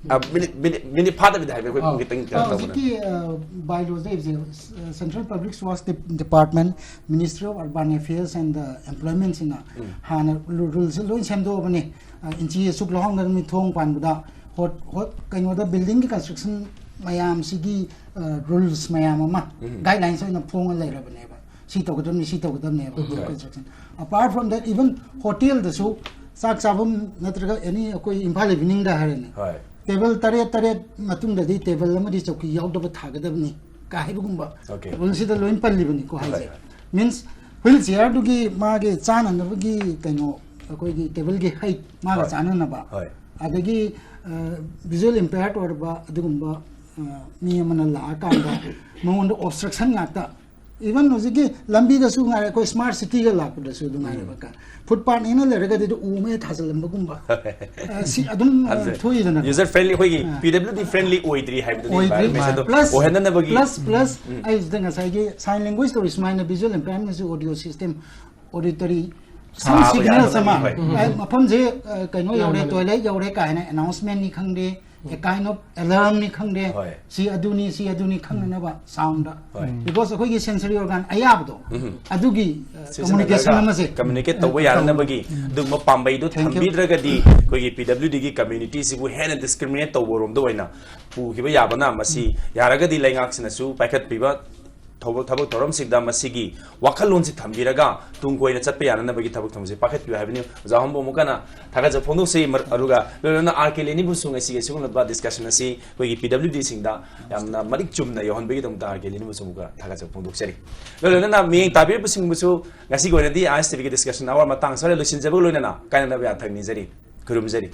ꯑ, ꯃꯤꯅꯤꯠ, ꯃꯤꯅꯤꯠ, ꯃꯤꯅꯤꯠ ꯐꯥꯗꯕꯤꯗ ꯍꯥꯏꯕꯤꯌꯨ, ꯑꯩꯈꯣꯏ ꯑꯥ, ꯄꯨꯡ ꯈꯤꯇꯪ ꯀꯩꯅꯣ ꯑꯥ, ꯇꯧꯕꯅꯦ꯫ ꯍꯧꯖꯤꯛꯀꯤ, ꯑ, ꯕꯥꯏꯂꯣꯁꯦ ꯍꯥꯏꯕꯁꯦ, ꯑ, Central Public Works Dep-, Department, Ministry of Urban Affairs and, ꯑ, Employmentꯁꯤꯡꯅ ꯎꯝ꯫ ꯍꯥꯟꯅ ꯔꯨ-, ꯔꯨꯜꯁꯦ ꯂꯣꯏ ꯁꯦꯝꯗꯣꯛꯑꯕꯅꯤ꯫ ꯑ, ꯏꯟꯆꯤ ꯑꯁꯨꯛ ꯂꯧꯍꯟꯒꯗꯕꯅꯤ ꯊꯣꯡ ꯄꯥꯟꯕꯗ, ꯍꯣꯠ-, ꯍꯣꯠ-, ꯀꯩꯅꯣꯗ buildingꯒꯤ construction ꯃꯌꯥꯝꯁꯤꯒꯤ, ꯑ, ꯔꯨꯜꯁ ꯃꯌꯥꯝ ꯑꯃ ꯎꯝ꯫ ꯒꯥꯏꯗꯂꯥꯏꯟꯁ ꯑꯣꯏꯅ ꯐꯣꯡꯉ ꯂꯩꯔꯕꯅꯦꯕ꯫ ꯁꯤ ꯇꯧꯒꯗꯕꯅꯤ, ꯁꯤ ꯇꯧꯒꯗꯕꯅꯦꯕ, ꯎꯝ, ꯍꯣꯏ꯫ Construction꯫ Apart from that, even ꯍꯣꯇꯦꯜꯗꯁꯨ ꯆꯥꯛ ꯆꯥꯐꯝ ꯅꯠꯇ꯭ꯔꯒ ꯑꯦꯅꯤ ꯑꯩꯈꯣꯏ ꯏꯝꯐꯥꯜ ꯏꯚꯤꯅꯤꯡꯗ ꯍꯥꯏꯔꯅꯦ, ꯍꯣꯏ꯫ ꯇꯦꯕꯜ ꯇꯔꯦꯠ, ꯇꯔꯦꯠ ꯃꯇꯨꯡꯗꯗꯤ ꯇꯦꯕꯜ ꯑꯃꯗꯤ ꯆꯧꯀꯤ ꯌꯥꯎꯗꯕ ꯊꯥꯒꯗꯕꯅꯤ ꯀꯥ ꯍꯥꯏꯕꯒꯨꯝꯕ ꯑꯣꯀꯦ꯫ ꯔꯨꯜꯁꯤꯗ ꯂꯣꯏ ꯄꯜꯂꯤꯕꯅꯤꯀꯣ ꯍꯣꯏ, ꯍꯥꯏꯁꯦ꯫ ꯍꯣꯏ꯫ Means wheel chairꯗꯨꯒꯤ ꯃꯥꯒꯤ ꯆꯥꯅꯅꯕꯒꯤ ꯀꯩꯅꯣ, ꯑꯩꯈꯣꯏꯒꯤ ꯇꯦꯕꯜꯒꯤ height ꯃꯥꯒ ꯍꯣꯏ꯫ ꯆꯥꯅꯅꯕ꯫ ꯍꯣꯏ꯫ ꯑꯗꯒꯤ, ꯑ, visual impaired ꯑꯣꯏꯔꯕ ꯑꯗꯨꯒꯨꯝꯕ, ꯑ, ꯃꯤ ꯑꯃꯅ ꯂꯥꯛꯑꯀꯥꯟꯗ ꯃꯉꯣꯟꯗ obstruction ꯉꯥꯛꯇ Even ꯍꯧꯖꯤꯛꯀꯤ ꯂꯝꯕꯤꯗꯁꯨ ꯉꯥꯏꯔꯦ, ꯑꯩꯈꯣꯏ smart cityꯒ ꯂꯥꯛꯄꯗꯁꯨ ꯑꯗꯨꯝ ꯉꯥꯏꯔꯦꯕꯀꯣ, footpath ꯍꯦꯟꯅ ꯂꯩꯔꯒꯗꯤ ꯑꯗꯨ ꯎ ꯃꯩ ꯊꯥꯖꯤꯜꯂꯝꯕꯒꯨꯝꯕ, ꯑ, ꯁꯤ ꯑꯗꯨꯝ, ꯑ, ꯊꯣꯛꯏꯗꯅ꯫ User friendly, ꯑꯩꯈꯣꯏꯒꯤ ꯑ꯫ P W D friendly ꯑꯣꯏꯗ꯭ꯔꯤ ꯍꯥꯏꯕꯗꯨꯅꯤ, ꯑꯣꯏꯗ꯭ꯔꯤ꯫ Environment ꯑꯗꯣ plus, ꯑꯣꯏꯍꯟꯅꯕꯒꯤ꯫ Plus, plus, ꯎꯝ꯫ ꯑꯩ ꯁꯤꯗ ꯉꯁꯥꯏꯒꯤ sign language ꯇꯧꯔꯤ ꯁꯨꯃꯥꯏꯅ visual impairment ꯑꯃꯁꯨ audio system, auditory sound signals ꯌꯥꯝ ꯑꯃ, ꯍꯣꯏ꯫ ꯑ, ꯃꯐꯝꯁꯦ, ꯑ, ꯀꯩꯅꯣ ꯌꯧꯔꯦ, ꯌꯥꯝꯅ toilet ꯌꯧꯔꯦ ꯀꯥꯏꯅ announcementꯅꯤ ꯈꯪꯗꯦ, a kind of alarmꯅꯤ ꯈꯪꯗꯦ, ꯍꯣꯏ꯫ ꯁꯤ ꯑꯗꯨꯅꯤ, ꯁꯤ ꯑꯗꯨꯅꯤ ꯈꯪꯅꯅꯕ soundꯗ꯫ ꯍꯣꯏ꯫ Because ꯑꯩꯈꯣꯏꯒꯤ sensory organ ꯑꯌꯥꯕꯗꯣ, ꯎꯝ꯫ ꯑꯗꯨꯒꯤ, ꯑ, communication ꯁꯤꯖꯤꯟꯅꯔꯒ ꯑꯃꯁꯦ, communicate ꯇꯧꯕ ꯑ, ꯌꯥꯅꯅꯕꯒꯤ ꯎꯝ꯫ ꯑꯗꯨꯒꯨꯝꯕ ꯄꯥꯝꯕꯩꯗꯣ thank you꯫ ꯊꯝꯕꯤꯗ꯭ꯔꯒꯗꯤ ꯑꯩꯈꯣꯏꯒꯤ P W Dꯒꯤ communityꯁꯤꯕꯨ ꯍꯦꯟꯅ discriminate ꯇꯧꯕ ꯔꯣꯝꯗ ꯑꯣꯏꯅ ꯄꯨꯈꯤꯕ ꯌꯥꯕꯅ ꯃꯁꯤ ꯎꯝ꯫ ꯌꯥꯔꯒꯗꯤ ꯂꯩꯉꯥꯛꯁꯤꯅꯁꯨ ꯄꯥꯏꯈꯠꯄꯤꯕ ꯊꯧꯕ-, ꯊꯕꯛ ꯊꯧꯔꯝꯁꯤꯡꯗ ꯃꯁꯤꯒꯤ ꯋꯥꯈꯜꯂꯣꯟꯁꯤ ꯊꯝꯕꯤꯔꯒ ꯇꯨꯡ ꯀꯣꯏꯅ ꯆꯠꯄ ꯌꯥꯅꯅꯕꯒꯤ ꯊꯕꯛ ꯊꯧꯔꯝꯁꯤ ꯄꯥꯏꯈꯠꯄꯤꯌꯨ ꯍꯥꯏꯕꯅꯤ꯫ ꯑꯣꯖꯥ ꯍꯣꯝꯕꯨ ꯑꯃꯨꯛ ꯍꯟꯅ ꯊꯥꯒꯠꯆꯕ ꯐꯣꯡꯗꯣꯛꯆꯩ꯫ ꯃꯔ-, ꯑꯗꯨꯒ ꯂꯣꯏꯅꯅ R K ꯂꯦꯅꯤꯕꯨꯁꯨ ꯉꯁꯤꯒꯤ ꯑꯁꯤꯒꯨꯝꯂꯕ discussion ꯑꯁꯤ ꯑꯩꯈꯣꯏꯒꯤ P W Dꯁꯤꯡꯗ ꯌꯥꯝꯅ ꯃꯔꯤꯛ ꯆꯨꯝꯅ ꯌꯧꯍꯟꯕꯒꯤꯗꯃꯛꯇ R K ꯂꯦꯅꯤꯕꯨꯁꯨ ꯑꯃꯨꯛꯀ ꯊꯥꯒꯠꯆꯕ ꯐꯣꯡꯗꯣꯛꯆꯔꯤ꯫ ꯂꯣꯏꯅꯅ ꯃꯤꯠꯌꯦꯡ ꯇꯥꯕꯤꯔꯤꯕꯁꯤꯡꯕꯨꯁꯨ ꯉꯁꯤꯒꯤ ꯑꯣꯏꯅꯗꯤ I S T Vꯒꯤ discussion hour ꯃꯇꯥꯡ ꯑꯁ꯭ꯋꯥꯏꯗ ꯂꯣꯏꯁꯤꯟꯖꯕꯒ ꯂꯣꯏꯅꯅ ꯀꯥꯏꯅꯅꯕ ꯌꯥꯊꯪ ꯅꯤꯖꯔꯤ, ꯈꯨꯔꯨꯝꯖꯔꯤ꯫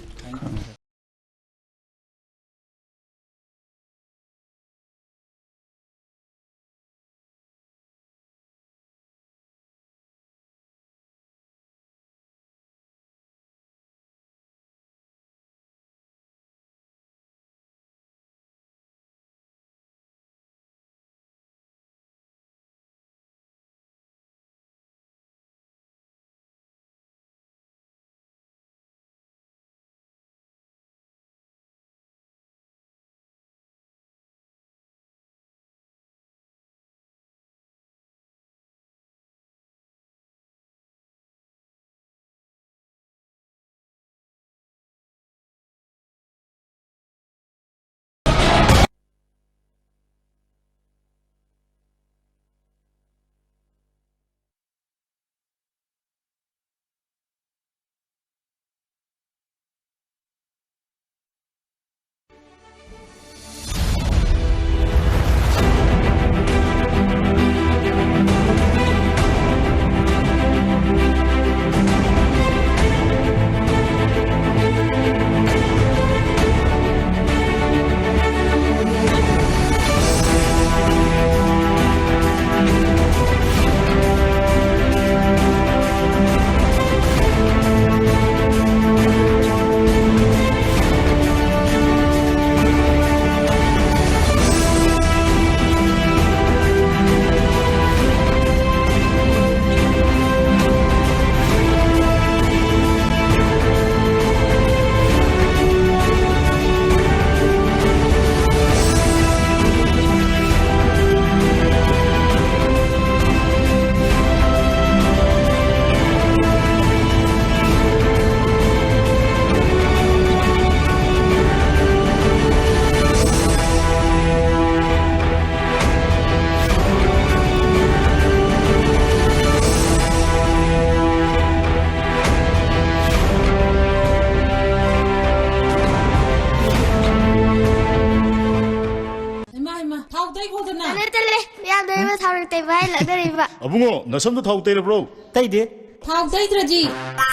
ꯊꯥꯎꯔꯦꯛ ꯇꯩꯕ ꯍꯥꯏ ꯂꯥꯛꯅꯔꯤꯕ꯫ ꯑꯕꯨꯡꯉꯣ, ꯅꯁꯝꯗꯣ ꯊꯥꯎ ꯇꯩꯔꯕ꯭ꯔꯣ? ꯇꯩꯗꯦ꯫ ꯊꯥꯎ ꯇꯩꯗ꯭ꯔꯗꯤ?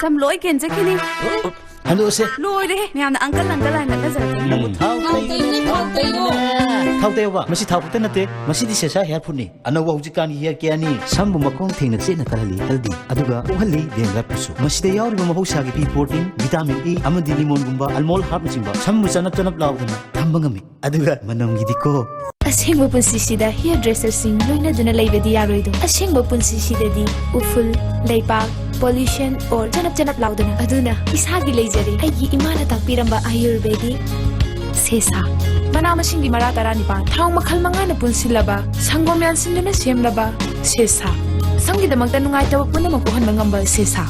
ꯁꯝ ꯂꯣꯏ ꯀꯦꯟꯖꯈꯤꯅꯤ꯫ ꯍꯟꯗꯣꯛꯑꯁꯦ꯫ ꯂꯣꯏꯔꯦ꯫ ꯃꯌꯥꯝꯅ uncle, uncle ꯍꯥꯏꯅ ꯂꯛꯅꯖꯔꯛꯀꯅꯤ꯫ ꯎꯝ, ꯊꯥꯎ ꯊꯥꯎ ꯇꯩꯌꯨꯅꯦ, ꯇꯩꯌꯨꯅꯦ, ꯊꯥꯎ ꯇꯩꯌꯨ꯫ ꯊꯥꯎ ꯇꯩꯌꯣꯕ꯫ ꯃꯁꯤ ꯊꯥꯎ ꯈꯛꯇ ꯅꯠꯇꯦ, ꯃꯁꯤꯗꯤ ꯁꯦꯁꯥ hair foodꯅꯤ꯫ ꯑꯅꯧꯕ ꯍꯧꯖꯤꯛꯀꯥꯟꯒꯤ hair careꯅꯤ꯫ ꯁꯝꯕꯨ ꯃꯈꯣꯡ ꯊꯦꯡꯅ ꯆꯦꯠꯅ ꯀꯜꯍꯜꯂꯤ, healthy, ꯑꯗꯨꯒ ꯀꯣꯛꯍꯜꯂꯤ dandruffꯄꯨꯁꯨ꯫ ꯃꯁꯤꯗ ꯌꯥꯎꯔꯤꯕ ꯃꯍꯧꯁꯥꯒꯤ pea protein, vitamin E ꯑꯃꯗꯤ limonꯒꯨꯝꯕ almond herbꯅꯆꯤꯡꯕ ꯁꯝꯕꯨ ꯆꯅꯞ ꯆꯅꯞ ꯂꯥꯎꯗꯅ ꯊꯝꯕ ꯉꯝꯃꯤ꯫ ꯑꯗꯨꯒ ꯃꯅꯝꯒꯤꯗꯤꯀꯣ꯫ ꯑꯁꯦꯡꯕ ꯄꯨꯟꯁꯤꯁꯤꯗ hairdresserꯁꯤꯡ ꯂꯣꯏꯅꯗꯨꯅ ꯂꯩꯕꯗꯤ ꯌꯥꯔꯣꯏꯗꯣ꯫ ꯑꯁꯦꯡꯕ ꯄꯨꯟꯁꯤꯁꯤꯗꯗꯤ ꯎꯐꯨꯜ, ꯂꯩꯕꯥꯛ, pollution or ꯆꯅꯞ ꯆꯅꯞ ꯂꯥꯎꯗꯅ꯫ ꯑꯗꯨꯅ ꯏꯁꯥꯒꯤ ꯂꯩꯖꯔꯦ, ꯑꯩꯒꯤ ꯏꯃꯥꯅ ꯇꯥꯛꯄꯤꯔꯝꯕ Ayurvedic ꯁꯦꯁꯥ꯫ ꯃꯅꯥ ꯃꯁꯤꯡꯒꯤ ꯃꯔꯥ ꯇꯔꯥꯅꯤꯄꯥꯟ, ꯊꯥꯎ ꯃꯈꯜ ꯃꯉꯥꯅ ꯄꯨꯟꯁꯤꯜꯂꯕ, ꯁꯪꯒꯣꯝ ꯌꯥꯟꯁꯤꯟꯗꯨꯅ ꯁꯦꯝꯂꯕ ꯁꯦꯁꯥ꯫ ꯁꯝꯒꯤꯗꯃꯛꯇ ꯅꯨꯡꯉꯥꯏꯇꯕ ꯄꯨꯝꯅꯃꯛ ꯀꯣꯛꯍꯟꯕ ꯉꯝꯕ ꯁꯦꯁꯥ꯫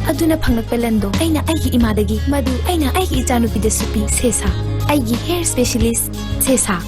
ꯑꯗꯨꯅ ꯐꯪꯂꯛꯄ ꯂꯟꯗꯣ ꯑꯩꯅ ꯑꯩꯒꯤ ꯏꯃꯥꯗꯒꯤ, ꯃꯗꯨ ꯑꯩꯅ ꯑꯩꯒꯤ ꯏꯆꯥꯅꯨꯄꯤꯗꯁꯨ ꯄꯤ꯫ ꯁꯦꯁꯥ, ꯑꯩꯒꯤ hair specialist ꯁꯦꯁꯥ꯫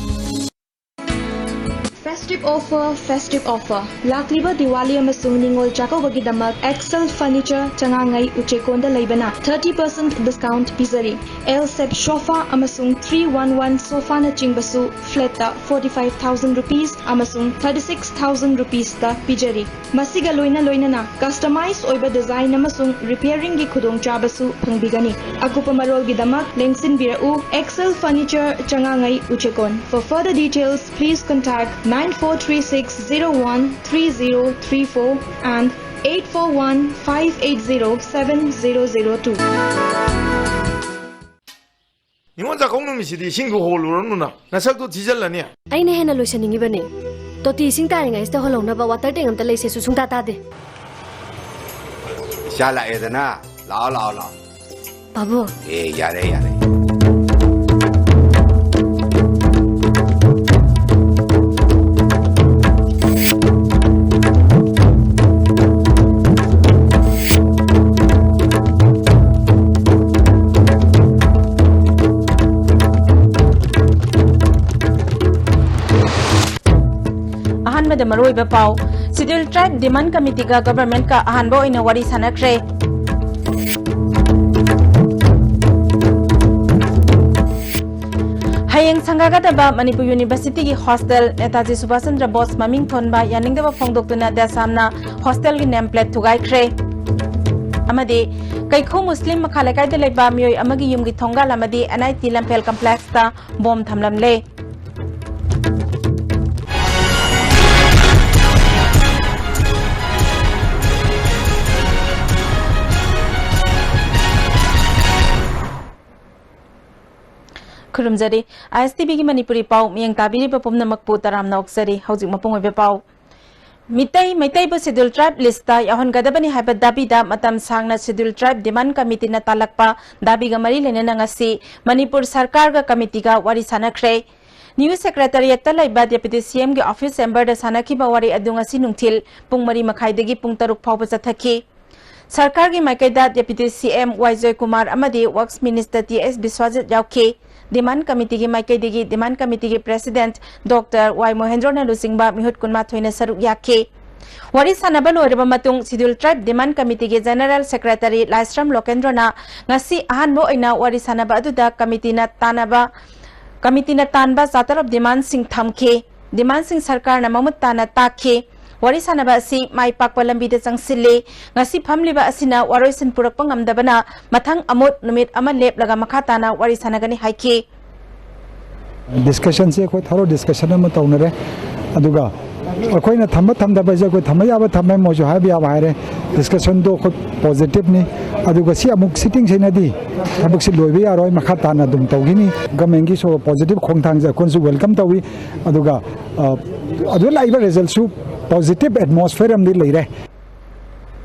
Festive offer, festive offer꯫ ꯂꯥꯛꯂꯤꯕ ꯗꯤꯋꯥꯂꯤ ꯑꯃꯁꯨꯡ ꯅꯤꯉꯣꯜ ꯆꯥꯛꯀꯧꯕꯒꯤꯗꯃꯛ Excel Furniture ꯆꯉꯥꯉꯩ ꯎꯆꯦꯀꯣꯟꯗ ꯂꯩꯕꯅ thirty percent discount ꯄꯤꯖꯔꯤ꯫ L shape sofa ꯑꯃꯁꯨꯡ three one one sofaꯅꯆꯤꯡꯕꯁꯨ flatꯇ forty five thousand rupees ꯑꯃꯁꯨꯡ thirty six thousand rupeesꯇ ꯄꯤꯖꯔꯤ꯫ ꯃꯁꯤꯒ ꯂꯣꯏꯅ ꯂꯣꯏꯅꯅ customize ꯑꯣꯏꯕ design ꯑꯃꯁꯨꯡ repairingꯒꯤ ꯈꯨꯗꯣꯡꯆꯥꯕꯁꯨ ꯐꯪꯕꯤꯒꯅꯤ꯫ ꯑꯀꯨꯞꯄ ꯃꯔꯣꯜꯒꯤꯗꯃꯛ ꯂꯦꯡꯁꯤꯟꯕꯤꯔꯛꯎ Excel Furniture ꯆꯉꯥꯉꯩ ꯎꯆꯦꯀꯣꯟ꯫ For further details, please contact nine four three six zero one three zero three four and eight four one five eight zero seven zero zero two. ꯅꯤꯉꯣꯜ ꯆꯥꯛꯀꯧ ꯅꯨꯃꯤꯠꯁꯤꯗꯤ ꯏꯁꯤꯡꯗꯨ ꯍꯣꯜꯂꯨꯔꯅꯨꯅ, ꯅꯁꯛꯇꯨ ꯊꯤꯖꯤꯜꯂꯅꯤ꯫ ꯑꯩꯅ ꯍꯦꯟꯅ ꯂꯣꯏꯁꯟꯅꯤꯡꯉꯤꯕꯅꯦ꯫ ꯇꯣꯇꯤ ꯏꯁꯤꯡ ꯇꯥꯔꯤꯉꯩꯁꯤꯗ ꯍꯣꯜꯍꯧꯅꯕ water tank ꯑꯝꯇ ꯂꯩꯁꯦꯁꯨ ꯁꯨꯡꯇꯥ ꯇꯥꯗꯦ꯫ ꯏꯆꯥ ꯂꯥꯛꯑꯦꯗꯅ, ꯂꯥꯛꯑꯣ, ꯂꯥꯛꯑꯣ, ꯂꯥꯛꯑꯣ꯫ ꯄꯥꯕꯨꯡ꯫ ꯑꯦ, ꯌꯥꯔꯦ, ꯌꯥꯔꯦ꯫ ꯑꯍꯥꯟꯕꯗ ꯃꯔꯨꯑꯣꯏꯕ ꯄꯥꯎ, Scheduled Tribe Demand Committeeꯒ governmentꯀ ꯑꯍꯥꯟꯕ ꯑꯣꯏꯅ ꯋꯥꯔꯤ ꯁꯥꯟꯅꯈ꯭ꯔꯦ꯫ ꯍꯌꯦꯡ ꯁꯪꯒꯥꯒꯗꯕ ꯃꯅꯤꯄꯨꯔ ꯌꯨꯅꯤꯚꯔꯁꯤꯇꯤꯒꯤ ꯍꯣꯁꯇꯦꯜ ꯅꯦꯇꯥꯖꯤ ꯁꯨꯚꯥꯁ ꯆꯟꯗ꯭ꯔ ꯕꯣꯁ ꯃꯃꯤꯡ ꯊꯣꯟꯕ ꯌꯥꯅꯤꯡꯗꯕ ꯐꯣꯡꯗꯣꯛꯇꯨꯅ ꯗꯦꯁꯥꯝꯅ ꯍꯣꯁꯇꯦꯜꯒꯤ ꯅꯦꯝ ꯄ꯭ꯂꯦꯠ ꯊꯨꯒꯥꯏꯈ꯭ꯔꯦ꯫ ꯑꯃꯗꯤ ꯀꯩꯈꯨ ꯃꯨꯁꯂꯤꯝ ꯃꯈꯥ ꯂꯩꯀꯥꯏꯗ ꯂꯩꯕ ꯃꯤꯑꯣꯏ ꯑꯃꯒꯤ ꯌꯨꯝꯒꯤ ꯊꯣꯡꯒꯥꯜ ꯑꯃꯗꯤ ꯑꯦꯟ ꯑꯥꯏ ꯇꯤ ꯂꯝꯐꯦꯜ ꯀꯝꯄ꯭ꯂꯦꯛꯁꯇ ꯕꯣꯝ ꯊꯝꯂꯝꯂꯦ꯫ ꯈꯨꯔꯨꯝꯖꯔꯤ꯫ ꯑꯥꯏ ꯑꯦꯁ ꯇꯤ ꯚꯤꯒꯤ ꯃꯅꯤꯄꯨꯔꯤ ꯄꯥꯎ ꯃꯤꯠꯌꯦꯡ ꯇꯥꯕꯤꯔꯤꯕ ꯄꯨꯝꯅꯃꯛꯄꯨ ꯇꯔꯥꯝꯅ ꯑꯣꯛꯆꯔꯤ꯫ ꯍꯧꯖꯤꯛ ꯃꯄꯨꯡ ꯑꯣꯏꯕ ꯄꯥꯎ꯫ ꯃꯤꯇꯩ, ꯃꯩꯇꯩꯕꯨ Scheduled Tribe listꯇ ꯌꯥꯎꯍꯟꯒꯗꯕꯅꯤ ꯍꯥꯏꯕ ꯗꯥꯕꯤꯗ ꯃꯇꯝ ꯁꯥꯡꯅ Scheduled Tribe Demand Committeeꯅ ꯇꯥꯜꯂꯛꯄ ꯗꯥꯕꯤꯒ ꯃꯔꯤ ꯂꯩꯅꯅ ꯉꯁꯤ ꯃꯅꯤꯄꯨꯔ ꯁꯔꯀꯥꯔꯒ ꯀꯃꯤꯇꯤꯒ ꯋꯥꯔꯤ ꯁꯥꯟꯅꯈ꯭ꯔꯦ꯫ ꯅ꯭ꯌꯨ ꯁꯦꯀ꯭ꯔꯦꯇꯔꯤꯌꯦꯠꯇ ꯂꯩꯕ ꯗꯦꯄ꯭ꯌꯨꯇꯤ ꯁꯤ ꯑꯦꯝꯒꯤ ꯑꯣꯐꯤꯁ ꯆꯦꯝꯕꯔꯗ ꯁꯥꯟꯅꯈꯤꯕ ꯋꯥꯔꯤ ꯑꯗꯨ ꯉꯁꯤ ꯅꯨꯡꯊꯤꯜ ꯄꯨꯡ ꯃꯔꯤ ꯃꯈꯥꯏꯗꯒꯤ ꯄꯨꯡ ꯇꯔꯨꯛ ꯐꯥꯎꯕ ꯆꯠꯊꯈꯤ꯫ ꯁꯔꯀꯥꯔꯒꯤ ꯃꯥꯏꯀꯩꯗ ꯗꯦꯄ꯭ꯌꯨꯇꯤ ꯁꯤ ꯑꯦꯝ ꯋꯥꯏ ꯖꯣꯏꯀꯨꯃꯥꯔ ꯑꯃꯗꯤ ꯋꯔꯛꯁ ꯃꯤꯅꯤꯁꯇꯔ ꯇꯤ ꯑꯦꯁ ꯕꯤꯁ꯭ꯋꯥꯖꯤꯠ ꯌꯥꯎꯈꯤ꯫ ꯗꯤꯃꯥꯟ ꯀꯃꯤꯇꯤꯒꯤ ꯃꯥꯏꯀꯩꯗꯒꯤ ꯗꯤꯃꯥꯟ ꯀꯃꯤꯇꯤꯒꯤ ꯄ꯭ꯔꯦꯁꯤꯗꯦꯟꯠ ꯗꯣꯛꯇꯔ ꯋꯥꯏ ꯃꯣꯍꯦꯟꯗ꯭ꯔꯣꯅ ꯂꯨꯆꯤꯡꯕ ꯃꯤꯍꯨꯠ ꯀꯨꯟꯃꯥꯊꯣꯏꯅ ꯁꯔꯨꯛ ꯌꯥꯈꯤ꯫ ꯋꯥꯔꯤ ꯁꯥꯟꯅꯕ ꯂꯣꯏꯔꯕ ꯃꯇꯨꯡ ꯁꯤꯗ꯭ꯌꯨꯜ ꯇ꯭ꯔꯥꯏꯕ ꯗꯤꯃꯥꯟ ꯀꯃꯤꯇꯤꯒꯤ ꯖꯦꯅꯔꯦꯜ ꯁꯦꯀ꯭ꯔꯦꯇꯔꯤ ꯂꯥꯏꯁ꯭ꯔꯝ ꯂꯣꯀꯦꯟꯗ꯭ꯔꯣꯅ ꯉꯁꯤ ꯑꯍꯥꯟꯕ ꯑꯣꯏꯅ ꯋꯥꯔꯤ ꯁꯥꯟꯅꯕ ꯑꯗꯨꯗ ꯀꯃꯤꯇꯤꯅ ꯇꯥꯟꯅꯕ, ꯀꯃꯤꯇꯤꯅ ꯇꯥꯟꯕ ꯆꯥꯇꯔꯨꯛ ꯗꯤꯃꯥꯟꯁꯤꯡ ꯊꯝꯈꯤ꯫ ꯗꯤꯃꯥꯟꯁꯤꯡ ꯁꯔꯀꯥꯔꯅ ꯃꯃꯨꯠ ꯇꯥꯅ ꯇꯥꯛꯈꯤ꯫ ꯋꯥꯔꯤ ꯁꯥꯟꯅꯕ ꯑꯁꯤ ꯃꯥꯏ ꯄꯥꯛꯄ ꯂꯝꯕꯤꯗ ꯆꯪꯁꯤꯜꯂꯤ꯫ ꯉꯁꯤ ꯐꯝꯂꯤꯕ ꯑꯁꯤꯅ ꯋꯥꯔꯣꯏꯁꯤꯟ ꯄꯨꯔꯛꯄ ꯉꯝꯗꯕꯅ ꯃꯊꯪ ꯑꯃꯨꯛ ꯅꯨꯃꯤꯠ ꯑꯃ ꯂꯦꯞꯂꯒ ꯃꯈꯥ ꯇꯥꯅ ꯋꯥꯔꯤ ꯁꯥꯟꯅꯒꯅꯤ ꯍꯥꯏꯈꯤ꯫ ꯗꯤꯁꯀꯁꯟꯁꯦ ꯑꯩꯈꯣꯏ ꯊꯔꯣ ꯗꯤꯁꯀꯁꯟ ꯑꯃ ꯇꯧꯅꯔꯦ꯫ ꯑꯗꯨꯒ ꯑꯩꯈꯣꯏꯅ ꯊꯝꯕ ꯊꯝꯗꯕ ꯍꯥꯏꯁꯦ ꯑꯩꯈꯣꯏ ꯊꯝꯕ ꯌꯥꯕ ꯊꯝꯃꯦ, ꯃꯣꯏꯁꯨ ꯍꯥꯏꯕ ꯌꯥꯕ ꯍꯥꯏꯔꯦ꯫ ꯗꯤꯁꯀꯁꯟꯗꯣ ꯑꯩꯈꯣꯏ ꯄꯣꯖꯤꯇꯤꯚꯅꯤ꯫ ꯑꯗꯨꯒ ꯁꯤ ꯑꯃꯨꯛ ꯁꯤꯇꯤꯡꯁꯤꯅꯗꯤ ꯊꯕꯛꯁꯤ ꯂꯣꯏꯕ ꯌꯥꯔꯣꯏ, ꯃꯈꯥ ꯇꯥꯅ ꯑꯗꯨꯝ ꯇꯧꯈꯤꯅꯤ꯫ ꯒꯃꯦꯟꯒꯤ ꯁꯣ ꯄꯣꯖꯤꯇꯤꯚ ꯈꯣꯡꯊꯥꯡꯁꯦ ꯑꯩꯈꯣꯏꯅꯁꯨ ꯋꯦꯜꯀꯝ ꯇꯧꯏ꯫ ꯑꯗꯨꯒ, ꯑ, ꯑꯗꯨ ꯂꯥꯛꯏꯕ ꯔꯤꯖꯜꯠꯁꯨ ꯄꯣꯖꯤꯇꯤꯚ ꯑꯦꯠꯃꯣꯁꯐꯤꯌꯔ ꯑꯃꯗꯤ ꯂꯩꯔꯦ꯫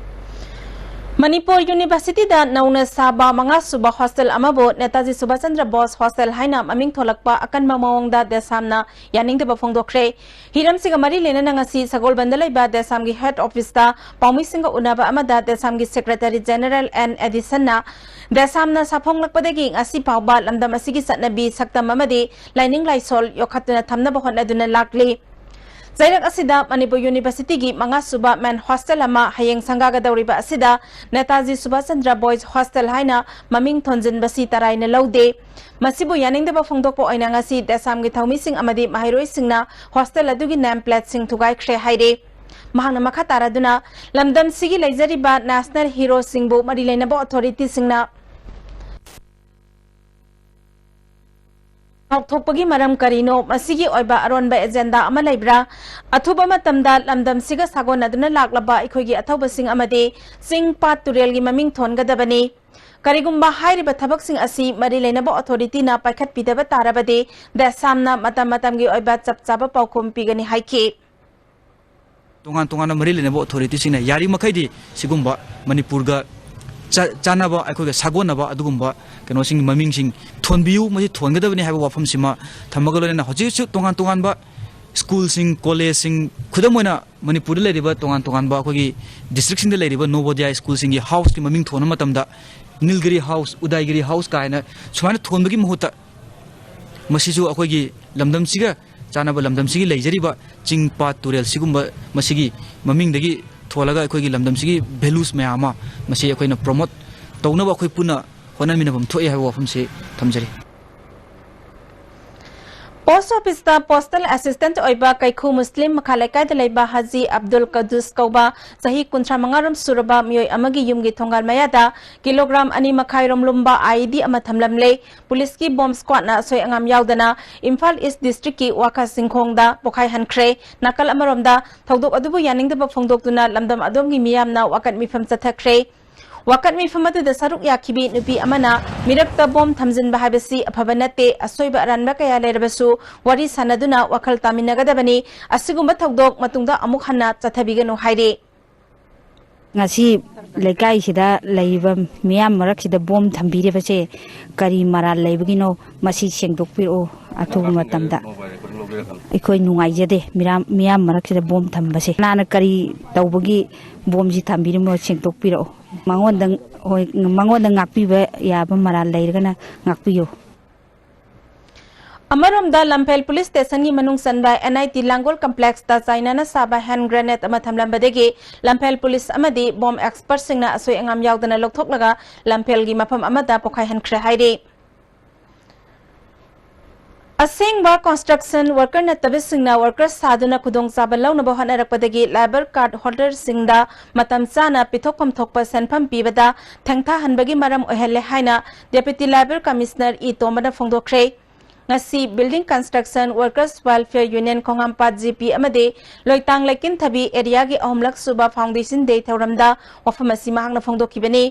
ꯃꯅꯤꯄꯨꯔ ꯌꯨꯅꯤꯚꯔꯁꯤꯇꯤꯗ ꯅꯧꯅ ꯁꯥꯕ ꯃꯉꯥꯁꯨꯕ ꯍꯣꯁꯇꯦꯜ ꯑꯃꯕꯨ ꯅꯦꯇꯥꯖꯤ ꯁꯨꯚꯥꯁ ꯆꯟꯗ꯭ꯔ ꯕꯣꯁ ꯍꯣꯁꯇꯦꯜ ꯍꯥꯏꯅ ꯃꯃꯤꯡ ꯊꯣꯂꯛꯄ ꯑꯀꯟꯕ ꯃꯑꯣꯡꯗ ꯗꯦꯁꯥꯝꯅ ꯌꯥꯅꯤꯡꯗꯕ ꯐꯣꯡꯗꯣꯛꯈ꯭ꯔꯦ꯫ ꯍꯤꯔꯝꯁꯤꯒ ꯃꯔꯤ ꯂꯩꯅꯅ ꯉꯁꯤ ꯁꯒꯣꯜꯕꯟꯗ ꯂꯩꯕ ꯗꯦꯁꯥꯝꯒꯤ ꯍꯦꯗ ꯑꯣꯐꯤꯁꯇ ꯄꯥꯎꯃꯤꯁꯤꯡꯒ ꯎꯅꯕ ꯑꯃꯗ ꯗꯦꯁꯥꯝꯒꯤ ꯁꯦꯀ꯭ꯔꯦꯇꯔꯤ ꯖꯦꯅꯔꯦꯜ ꯑꯦꯟ ꯑꯦꯗꯤꯁꯟꯅ ꯗꯦꯁꯥꯝꯅ ꯁꯥꯐꯣꯡꯂꯛꯄꯗꯒꯤ ꯉꯁꯤ ꯐꯥꯎꯕ ꯂꯝꯗꯝ ꯑꯁꯤꯒꯤ ꯆꯠꯅꯕꯤ, ꯁꯛꯇꯝ ꯑꯃꯗꯤ ꯂꯥꯏꯅꯤꯡ ꯂꯥꯏꯁꯣꯜ ꯌꯣꯛꯈꯠꯇꯨꯅ ꯊꯝꯅꯕ ꯍꯣꯠꯅꯗꯨꯅ ꯂꯥꯛꯂꯤ꯫ ꯆꯩꯔꯛ ꯑꯁꯤꯗ ꯃꯅꯤꯄꯨꯔ ꯌꯨꯅꯤꯚꯔꯁꯤꯇꯤꯒꯤ ꯃꯉꯥꯁꯨꯕ ꯃꯦꯟ ꯍꯣꯁꯇꯦꯜ ꯑꯃ ꯍꯌꯦꯡ ꯁꯪꯒꯥꯒꯗꯧꯔꯤꯕ ꯑꯁꯤꯗ ꯅꯦꯇꯥꯖꯤ ꯁꯨꯚꯥꯁ ꯆꯟꯗ꯭ꯔ ꯕꯣꯏꯁ ꯍꯣꯁꯇꯦꯜ ꯍꯥꯏꯅ ꯃꯃꯤꯡ ꯊꯣꯟꯖꯤꯟꯕꯁꯤ ꯇꯔꯥꯏꯅ ꯂꯧꯗꯦ꯫ ꯃꯁꯤꯕꯨ ꯌꯥꯅꯤꯡꯗꯕ ꯐꯣꯡꯗꯣꯛꯄ ꯑꯣꯏꯅ ꯉꯁꯤ ꯗꯦꯁꯥꯝꯒꯤ ꯊꯧꯃꯤꯁꯤꯡ ꯑꯃꯗꯤ ꯃꯍꯩꯔꯣꯏꯁꯤꯡꯅ ꯍꯣꯁꯇꯦꯜ ꯑꯗꯨꯒꯤ ꯅꯦꯝ ꯄ꯭ꯂꯦꯠꯁꯤꯡ ꯊꯨꯒꯥꯏꯈ꯭ꯔꯦ ꯍꯥꯏꯔꯦ꯫ ꯃꯍꯥꯛꯅ ꯃꯈꯥ ꯇꯥꯔꯗꯨꯅ ꯂꯝꯗꯝꯁꯤꯒꯤ ꯂꯩꯖꯔꯤꯕ ꯅꯦꯁꯅꯦꯜ ꯍꯤꯔꯣꯁꯤꯡꯕꯨ ꯃꯔꯤ ꯂꯩꯅꯕ ꯑꯣꯊꯣꯔꯤꯇꯤꯁꯤꯡꯅ ꯂꯥꯎꯊꯣꯛꯄꯒꯤ ꯃꯔꯝ ꯀꯔꯤꯅꯣ? ꯃꯁꯤꯒꯤ ꯑꯣꯏꯕ ꯑꯔꯣꯟꯕ ꯑꯦꯖꯦꯟꯗꯥ ꯑꯃ ꯂꯩꯕ꯭ꯔꯥ? ꯑꯊꯨꯕ ꯃꯇꯝꯗ ꯂꯝꯗꯝꯁꯤꯒ ꯁꯥꯒꯣꯟꯅꯗꯨꯅ ꯂꯥꯛꯂꯕ ꯑꯩꯈꯣꯏꯒꯤ ꯑꯊꯧꯕꯁꯤꯡ ꯑꯃꯗꯤ ꯆꯤꯡ ꯄꯥꯠ ꯇꯨꯔꯦꯜꯒꯤ ꯃꯃꯤꯡ ꯊꯣꯟꯒꯗꯕꯅꯤ꯫ ꯀꯔꯤꯒꯨꯝꯕ ꯍꯥꯏꯔꯤꯕ ꯊꯕꯛꯁꯤꯡ ꯑꯁꯤ ꯃꯔꯤ ꯂꯩꯅꯕ ꯑꯣꯊꯣꯔꯤꯇꯤꯅ ꯄꯥꯏꯈꯠꯄꯤꯗꯕ ꯇꯥꯔꯕꯗꯤ ꯗꯦꯁꯥꯝꯅ ꯃꯇꯝ ꯃꯇꯝꯒꯤ ꯑꯣꯏꯕ ꯆꯞ ꯆꯥꯕ ꯄꯥꯎꯈꯨꯝ ꯄꯤꯒꯅꯤ ꯍꯥꯏꯈꯤ꯫ ꯇꯣꯉꯥꯟ ꯇꯣꯉꯥꯟꯕ ꯃꯔꯤ ꯂꯩꯅꯕ ꯑꯣꯊꯣꯔꯤꯇꯤꯁꯤꯡꯅ ꯌꯥꯔꯤꯃꯈꯩꯗꯤ ꯁꯤꯒꯨꯝꯕ ꯃꯅꯤꯄꯨꯔꯒ ꯆ-, ꯆꯥꯟꯅꯕ, ꯑꯩꯈꯣꯏꯒ ꯁꯥꯒꯣꯟꯅꯕ ꯑꯗꯨꯒꯨꯝꯕ ꯀꯩꯅꯣꯁꯤꯡ ꯃꯃꯤꯡꯁꯤꯡ ꯊꯣꯟꯕꯤꯌꯨ, ꯃꯁꯤ ꯊꯣꯟꯒꯗꯕꯅꯤ ꯍꯥꯏꯕ ꯋꯥꯐꯝꯁꯤꯃ ꯊꯝꯃꯒ ꯂꯣꯏꯅꯅ ꯍꯧꯖꯤꯛ ꯍꯧꯖꯤꯛ ꯇꯣꯉꯥꯟ ꯇꯣꯉꯥꯟꯕ ꯁ꯭ꯀꯨꯜꯁꯤꯡ, ꯀꯣꯂꯦꯖꯁꯤꯡ, ꯈꯨꯗꯝ ꯑꯣꯏꯅ ꯃꯅꯤꯄꯨꯔꯗ ꯂꯩꯔꯤꯕ ꯇꯣꯉꯥꯟ ꯇꯣꯉꯥꯟꯕ ꯑꯩꯈꯣꯏꯒꯤ ꯗꯤꯁꯇ꯭ꯔꯤꯛꯁꯤꯡꯗ ꯂꯩꯔꯤꯕ ꯅꯣꯕꯣꯗꯤꯌꯥ ꯁ꯭ꯀꯨꯜꯁꯤꯡꯒꯤ ꯍꯥꯎꯁꯀꯤ ꯃꯃꯤꯡ ꯊꯣꯟꯕ ꯃꯇꯝꯗ ꯅꯤꯜꯒꯤꯔꯤ ꯍꯥꯎꯁ, ꯎꯗꯥꯏꯒꯤꯔꯤ ꯍꯥꯎꯁ ꯀꯥꯏꯅ ꯁꯨꯃꯥꯏꯅ ꯊꯣꯟꯕꯒꯤ ꯃꯍꯨꯠꯇ ꯃꯁꯤꯁꯨ ꯑꯩꯈꯣꯏꯒꯤ ꯂꯝꯗꯝꯁꯤꯒ ꯆꯥꯟꯅꯕ, ꯂꯝꯗꯝꯁꯤꯒꯤ ꯂꯩꯖꯔꯤꯕ ꯆꯤꯡ, ꯄꯥꯠ, ꯇꯨꯔꯦꯜ ꯁꯤꯒꯨꯝꯕ ꯃꯁꯤꯒꯤ ꯃꯃꯤꯡꯗꯒꯤ ꯊꯣꯜꯂꯒ ꯑꯩꯈꯣꯏꯒꯤ ꯂꯝꯗꯝꯁꯤꯒꯤ ꯚꯦꯂꯨꯁ ꯃꯌꯥꯝ ꯑꯃ ꯃꯁꯤ ꯑꯩꯈꯣꯏꯅ ꯄ꯭ꯔꯣꯃꯣꯠ ꯇꯧꯅꯕ ꯑꯩꯈꯣꯏ ꯄꯨꯟꯅ ꯍꯣꯠꯅꯃꯤꯟꯅꯐꯝ ꯊꯣꯛꯑꯦ ꯍꯥꯏꯕ ꯋꯥꯐꯝꯁꯤ ꯊꯝꯖꯔꯤ꯫ ꯄꯣꯁꯠ ꯑꯣꯐꯤꯁꯇ ꯄꯣꯁꯇꯦꯜ ꯑꯦꯁꯤꯁꯇꯦꯟꯠ ꯑꯣꯏꯕ ꯀꯩꯈꯨ ꯃꯨꯁꯂꯤꯝ ꯃꯈꯥ ꯂꯩꯀꯥꯏꯗ ꯂꯩꯕ ꯍꯥꯖꯤ ꯑꯕꯗꯨꯜ ꯀꯗꯨꯁ ꯀꯧꯕ ꯆꯍꯤ ꯀꯨꯟꯊ꯭ꯔꯥ ꯃꯉꯥ ꯔꯣꯝ ꯁꯨꯔꯕ ꯃꯤꯑꯣꯏ ꯑꯃꯒꯤ ꯌꯨꯝꯒꯤ ꯊꯣꯡꯒꯥꯜ ꯃꯌꯥꯗ ꯀꯤꯂꯣꯒ꯭ꯔꯥꯝ ꯑꯅꯤ ꯃꯈꯥꯏ ꯔꯣꯝ ꯂꯨꯝꯕ ꯑꯥꯏꯏꯗꯤ ꯑꯃ ꯊꯝꯂꯝꯂꯦ꯫ ꯄꯨꯂꯤꯁꯀꯤ ꯕꯣꯝ ꯁ꯭ꯀ꯭ꯋꯥꯗꯅ ꯑꯁꯣꯏ ꯑꯉꯥꯝ ꯌꯥꯎꯗꯅ ꯏꯝꯐꯥꯜ ꯏꯁ ꯗꯤꯁꯇ꯭ꯔꯤꯛꯀꯤ ꯋꯥꯈꯥ ꯆꯤꯡꯈꯣꯡꯗ ꯄꯣꯈꯥꯏꯍꯟꯈ꯭ꯔꯦ꯫ ꯅꯥꯀꯜ ꯑꯃꯔꯣꯝꯗ ꯊꯧꯗꯣꯛ ꯑꯗꯨꯕꯨ ꯌꯥꯅꯤꯡꯗꯕ ꯐꯣꯡꯗꯣꯛꯇꯨꯅ ꯂꯝꯗꯝ ꯑꯗꯣꯝꯒꯤ ꯃꯤꯌꯥꯝꯅ ꯋꯥꯀꯠ ꯃꯤꯐꯝ ꯆꯠꯊꯈ꯭ꯔꯦ꯫ ꯋꯥꯀꯠ ꯃꯤꯐꯝ ꯑꯗꯨꯗ ꯁꯔꯨꯛ ꯌꯥꯈꯤꯕꯤ ꯅꯨꯄꯤ ꯑꯃꯅ ꯃꯤꯔꯛꯇ ꯕꯣꯝ ꯊꯝꯖꯤꯟꯕ ꯍꯥꯏꯕꯁꯤ ꯑꯐꯕ ꯅꯠꯇꯦ, ꯑꯁꯣꯏꯕ ꯑꯔꯥꯟꯕ ꯀꯌꯥ ꯂꯩꯔꯕꯁꯨ ꯋꯥꯔꯤ ꯁꯥꯟꯅꯗꯨꯅ ꯋꯥꯈꯜ ꯇꯥꯃꯤꯟꯅꯒꯗꯕꯅꯤ, ꯑꯁꯤꯒꯨꯝꯕ ꯊꯧꯗꯣꯛ ꯃꯇꯨꯡꯗ ꯑꯃꯨꯛ ꯍꯟꯅ ꯆꯠꯊꯕꯤꯒꯅꯨ ꯍꯥꯏꯔꯤ꯫ ꯉꯁꯤ ꯂꯩꯀꯥꯏꯁꯤꯗ ꯂꯩꯔꯤꯕ ꯃꯤꯌꯥꯝ ꯃꯔꯛꯁꯤꯗ ꯕꯣꯝ ꯊꯝꯕꯤꯔꯤꯕꯁꯦ ꯀꯔꯤ ꯃꯔꯥꯜ ꯂꯩꯕꯒꯤꯅꯣ? ꯃꯁꯤ ꯁꯦꯡꯗꯣꯛꯄꯤꯔꯛꯑꯣ꯫ ꯑꯊꯨꯕ ꯃꯇꯝꯗ ꯑꯩꯈꯣꯏ ꯅꯨꯡꯉꯥꯏꯖꯗꯦ ꯃꯤꯔꯥꯝ-, ꯃꯤꯌꯥꯝ ꯃꯔꯛꯁꯤꯗ ꯕꯣꯝ ꯊꯝꯕꯁꯦ꯫ ꯀꯅꯥꯅ ꯀꯔꯤ ꯇꯧꯕꯒꯤ ꯕꯣꯝꯁꯤ ꯊꯝꯕꯤꯔꯤꯕꯅꯣ? ꯁꯦꯡꯗꯣꯛꯄꯤꯔꯛꯑꯣ꯫ ꯃꯉꯣꯟꯗ, ꯍꯣꯏ, ꯃꯉꯣꯟꯗ ꯉꯥꯛꯄꯤꯕ ꯌꯥꯕ ꯃꯔꯥꯜ ꯂꯩꯔꯒꯅ ꯉꯥꯛꯄꯤꯌꯨ꯫ ꯑꯃꯔꯣꯝꯗ, ꯂꯝꯐꯦꯜ ꯄꯨꯂꯤꯁ ꯁ꯭ꯇꯦꯁꯟꯒꯤ ꯃꯅꯨꯡ ꯆꯟꯕ NIT ꯂꯥꯡꯒꯣꯜ ꯀꯝꯄ꯭ꯂꯦꯛꯁꯇ ꯆꯥꯏꯅꯥꯅ ꯁꯥꯕ ꯍꯦꯟ ꯒ꯭ꯔꯦꯅꯦꯗ ꯑꯃ ꯊꯝꯂꯝꯕꯗꯒꯤ ꯂꯝꯐꯦꯜ ꯄꯨꯂꯤꯁ ꯑꯃꯗꯤ ꯕꯣꯝ ꯑꯦꯛꯁꯄꯔꯠꯁꯤꯡꯅ ꯑꯁꯣꯏ ꯑꯉꯥꯝ ꯌꯥꯎꯗꯅ ꯂꯧꯊꯣꯛꯂꯒ ꯂꯝꯐꯦꯜꯒꯤ ꯃꯐꯝ ꯑꯃꯗ ꯄꯣꯈꯥꯏꯍꯟꯈ꯭ꯔꯦ ꯍꯥꯏꯔꯤ꯫ ꯑꯁꯦꯡꯕ ꯀꯟꯁꯇ꯭ꯔꯛꯁꯟ ꯋꯥꯔꯀꯔ ꯅꯠꯇꯕꯁꯤꯡꯅ ꯋꯥꯔꯀꯔ ꯁꯥꯗꯨꯅ ꯈꯨꯗꯣꯡꯆꯥꯕ ꯂꯧꯅꯕ ꯍꯣꯠꯅꯔꯛꯄꯗꯒꯤ ꯂꯦꯕꯔ ꯀꯥꯔꯗ ꯍꯣꯜꯗꯔꯁꯤꯡꯗ ꯃꯇꯝ ꯆꯥꯅ ꯄꯤꯊꯣꯛꯐꯝ ꯊꯣꯛꯄ ꯁꯦꯟꯐꯝ ꯄꯤꯕꯗ ꯊꯦꯡꯊꯍꯟꯕꯒꯤ ꯃꯔꯝ ꯑꯣꯏꯍꯜꯂꯦ ꯍꯥꯏꯅ ꯗꯦꯄ꯭ꯌꯨꯇꯤ ꯂꯦꯕꯔ ꯀꯃꯤꯁꯅꯔ ꯏ ꯇꯣꯝꯕꯅ ꯐꯣꯡꯗꯣꯛꯈ꯭ꯔꯦ꯫ ꯉꯁꯤ building construction workers welfare union Khongampat G P ꯑꯃꯗꯤ ꯂꯣꯏꯇꯥꯡ ꯂꯩꯀꯤꯟꯊꯕꯤ ꯑꯦꯔꯤꯌꯥꯒꯤ ꯑꯍꯨꯝꯂꯛ ꯁꯨꯕ ꯐꯥꯎꯟꯗꯦꯁꯟ ꯗꯦ ꯊꯧꯔꯝꯗ ꯋꯥꯐꯝ ꯑꯁꯤ ꯃꯍꯥꯛꯅ ꯐꯣꯡꯗꯣꯛꯈꯤꯕꯅꯤ꯫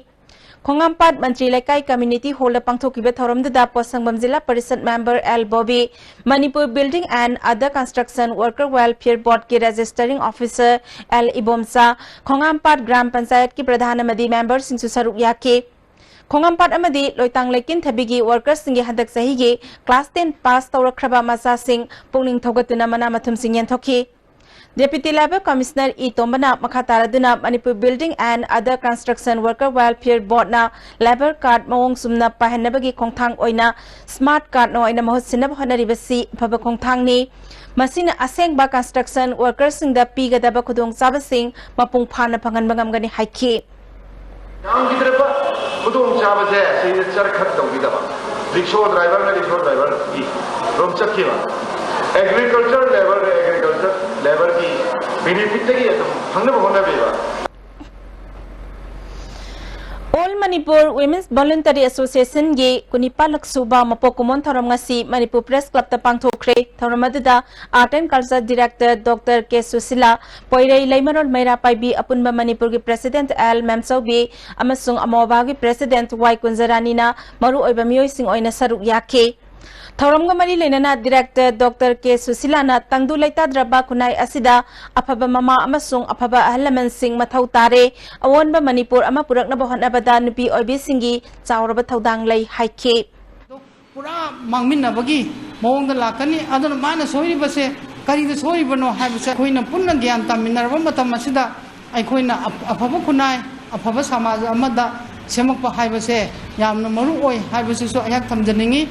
ꯈꯣꯡꯉꯥꯝꯄꯥꯠ ꯃꯟꯇ꯭ꯔꯤ ꯂꯩꯀꯥꯏ ꯀꯝꯃ꯭ꯌꯨꯅꯤꯇꯤ ꯍꯣꯜꯗ ꯄꯥꯡꯊꯣꯛꯈꯤꯕ ꯊꯧꯔꯝꯗꯨꯗ ꯄꯣꯠꯁꯪꯕꯝ Zila Parishad member L Bobi, Manipur building and other construction worker welfare ꯕꯣꯔꯗꯀꯤ registering officer L Ibomcha, Khongampat gram ꯄꯟꯆꯥꯌꯠꯀꯤ ꯄ꯭ꯔꯙꯥꯟ ꯑꯃꯗꯤ ꯃꯦꯝꯕꯔꯁꯤꯡꯁꯨ ꯁꯔꯨꯛ ꯌꯥꯈꯤ꯫ ꯈꯣꯡꯉꯥꯝꯄꯥꯠ ꯑꯃꯗꯤ ꯂꯣꯏꯇꯥꯡ ꯂꯩꯀꯤꯟꯊꯕꯤꯒꯤ ꯋꯥꯔꯀꯔꯁꯤꯡꯒꯤ ꯍꯟꯗꯛ ꯆꯍꯤꯒꯤ ꯀ꯭ꯂꯥꯁ ꯇꯦꯟ ꯄꯥꯁ ꯇꯧꯔꯛꯈ꯭ꯔꯕ ꯃꯆꯥꯁꯤꯡ ꯄꯨꯛꯅꯤꯡ ꯊꯧꯒꯠꯇꯨꯅ ꯃꯅꯥ ꯃꯊꯨꯝꯁꯤꯡ ꯌꯦꯟꯊꯣꯛꯈꯤ꯫ ꯗꯦꯄ꯭ꯌꯨꯇꯤ ꯂꯦꯕꯔ ꯀꯃꯤꯁꯅꯔ ꯏ ꯇꯣꯝꯕꯅ ꯃꯈꯥ ꯇꯥꯔꯗꯨꯅ Manipur building and other construction worker welfare ꯕꯣꯔꯗꯅ ꯂꯦꯕꯔ ꯀꯥꯔꯗ ꯃꯑꯣꯡ ꯆꯨꯝꯅ ꯄꯥꯏꯍꯟꯅꯕꯒꯤ ꯈꯣꯡꯊꯥꯡ ꯑꯣꯏꯅ ꯁ꯭ꯃꯥꯔꯠ ꯀꯥꯔꯗꯅ ꯑꯣꯏꯅ ꯃꯍꯨꯠ ꯁꯤꯟꯅꯕ ꯍꯣꯠꯅꯔꯤꯕꯁꯤ ꯑꯐꯕ ꯈꯣꯡꯊꯥꯡꯅꯤ꯫ ꯃꯁꯤꯅ ꯑꯁꯦꯡꯕ ꯀꯟꯁꯇ꯭ꯔꯛꯁꯟ ꯋꯥꯔꯀꯔꯁꯤꯡꯗ ꯄꯤꯒꯗꯕ ꯈꯨꯗꯣꯡꯆꯥꯕꯁꯤꯡ ꯃꯄꯨꯡ ꯐꯥꯅ ꯐꯪꯍꯟꯕ ꯉꯝꯒꯅꯤ ꯍꯥꯏꯈꯤ꯫ ꯌꯥꯝꯈꯤꯗ꯭ꯔꯕ ꯈꯨꯗꯣꯡꯆꯥꯕꯁꯦ ꯁꯤꯗ ꯆꯔꯈꯛ ꯇꯧꯕꯤꯗꯕ, ꯔꯤꯛꯁꯣ ꯗ꯭ꯔꯥꯏꯚꯔꯅ ꯔꯤꯛꯁꯣ ꯗ꯭ꯔꯥꯏꯚꯔꯒꯤ ꯔꯣꯝ ꯆꯠꯈꯤꯕ, ꯑꯦꯒ꯭ꯔꯤꯀꯜꯆꯔ ꯂꯦꯕꯔꯒ ꯑꯦꯒ꯭ꯔꯤꯀꯜꯆꯔ ꯂꯦꯕꯔꯒꯤ ꯕꯦꯅꯤꯐꯤꯠꯇꯒꯤ ꯑꯗꯨꯝ ꯐꯪꯅꯕ ꯍꯣꯠꯅꯕꯤꯕ꯫ All Manipur Women's Voluntary Associationꯒꯤ ꯀꯨꯟꯅꯤꯄꯥꯜꯂꯛ ꯁꯨꯕ ꯃꯄꯣꯛ ꯀꯨꯝꯑꯣꯟ ꯊꯧꯔꯝ ꯉꯁꯤ ꯃꯅꯤꯄꯨꯔ ꯄ꯭ꯔꯦꯁ ꯀ꯭ꯂꯕꯇ ꯄꯥꯡꯊꯣꯛꯈ꯭ꯔꯦ꯫ ꯊꯧꯔꯝ ꯑꯗꯨꯗ Art and Culture Director Doctor ꯀꯦ ꯁꯨꯁꯤꯂꯥ, ꯄꯣꯏꯔꯩ ꯂꯩꯃꯔꯣꯜ ꯃꯩꯔꯥ ꯄꯥꯏꯕꯤ ꯑꯄꯨꯟꯕ ꯃꯅꯤꯄꯨꯔꯒꯤ President ꯑꯦꯜ ꯃꯦꯝꯆꯧꯕꯤ ꯑꯃꯁꯨꯡ ꯑꯃꯣꯕꯥꯒꯤ President ꯋꯥꯏ ꯀꯨꯟꯖꯔꯥꯅꯤꯅ ꯃꯔꯨꯑꯣꯏꯕ ꯃꯤꯑꯣꯏꯁꯤꯡ ꯑꯣꯏꯅ ꯁꯔꯨꯛ ꯌꯥꯈꯤ꯫ ꯊꯧꯔꯝꯒ ꯃꯔꯤ ꯂꯩꯅꯅ Director Doctor ꯀꯦ ꯁꯨꯁꯤꯂꯥꯅ ꯇꯪꯗꯨ ꯂꯩꯇꯥꯗ꯭ꯔꯕ ꯈꯨꯟꯅꯥꯏ ꯑꯁꯤꯗ ꯑꯐꯕ ꯃꯃꯥ ꯑꯃꯁꯨꯡ ꯑꯐꯕ ꯑꯍꯜ ꯂꯃꯟꯁꯤꯡ ꯃꯊꯧ ꯇꯥꯔꯦ꯫ ꯑꯑꯣꯟꯕ ꯃꯅꯤꯄꯨꯔ ꯑꯃ ꯄꯨꯔꯛꯅꯕ ꯍꯣꯠꯅꯕꯗ ꯅꯨꯄꯤ ꯑꯣꯏꯕꯤꯁꯤꯡꯒꯤ ꯆꯥꯎꯔꯕ ꯊꯧꯗꯥꯡ ꯂꯩ ꯍꯥꯏꯈꯤ꯫ ꯄꯨꯔꯥ ꯃꯥꯡꯃꯤꯟꯅꯕꯒꯤ ꯃꯑꯣꯡꯗ ꯂꯥꯛꯀꯅꯤ꯫ ꯑꯗꯨꯅ ꯃꯥꯅ ꯁꯣꯏꯔꯤꯕꯁꯦ ꯀꯔꯤꯗ ꯁꯣꯏꯔꯤꯕꯅꯣ ꯍꯥꯏꯕꯁꯦ ꯑꯩꯈꯣꯏꯅ ꯄꯨꯟꯅ ꯒ꯭ꯌꯥꯟ ꯇꯥꯃꯤꯟꯅꯔꯕ ꯃꯇꯝ ꯑꯁꯤꯗ ꯑꯩꯈꯣꯏꯅ ꯑꯐ-, ꯑꯐꯕ ꯈꯨꯟꯅꯥꯏ, ꯑꯐꯕ ꯁꯃꯥꯖ ꯑꯃꯗ ꯁꯦꯝꯃꯛꯄ ꯍꯥꯏꯕꯁꯦ ꯌꯥꯝꯅ ꯃꯔꯨ ꯑꯣꯏ ꯍꯥꯏꯕꯁꯤꯁꯨ ꯑꯩꯍꯥꯛ ꯊꯝꯖꯅꯤꯡꯏ꯫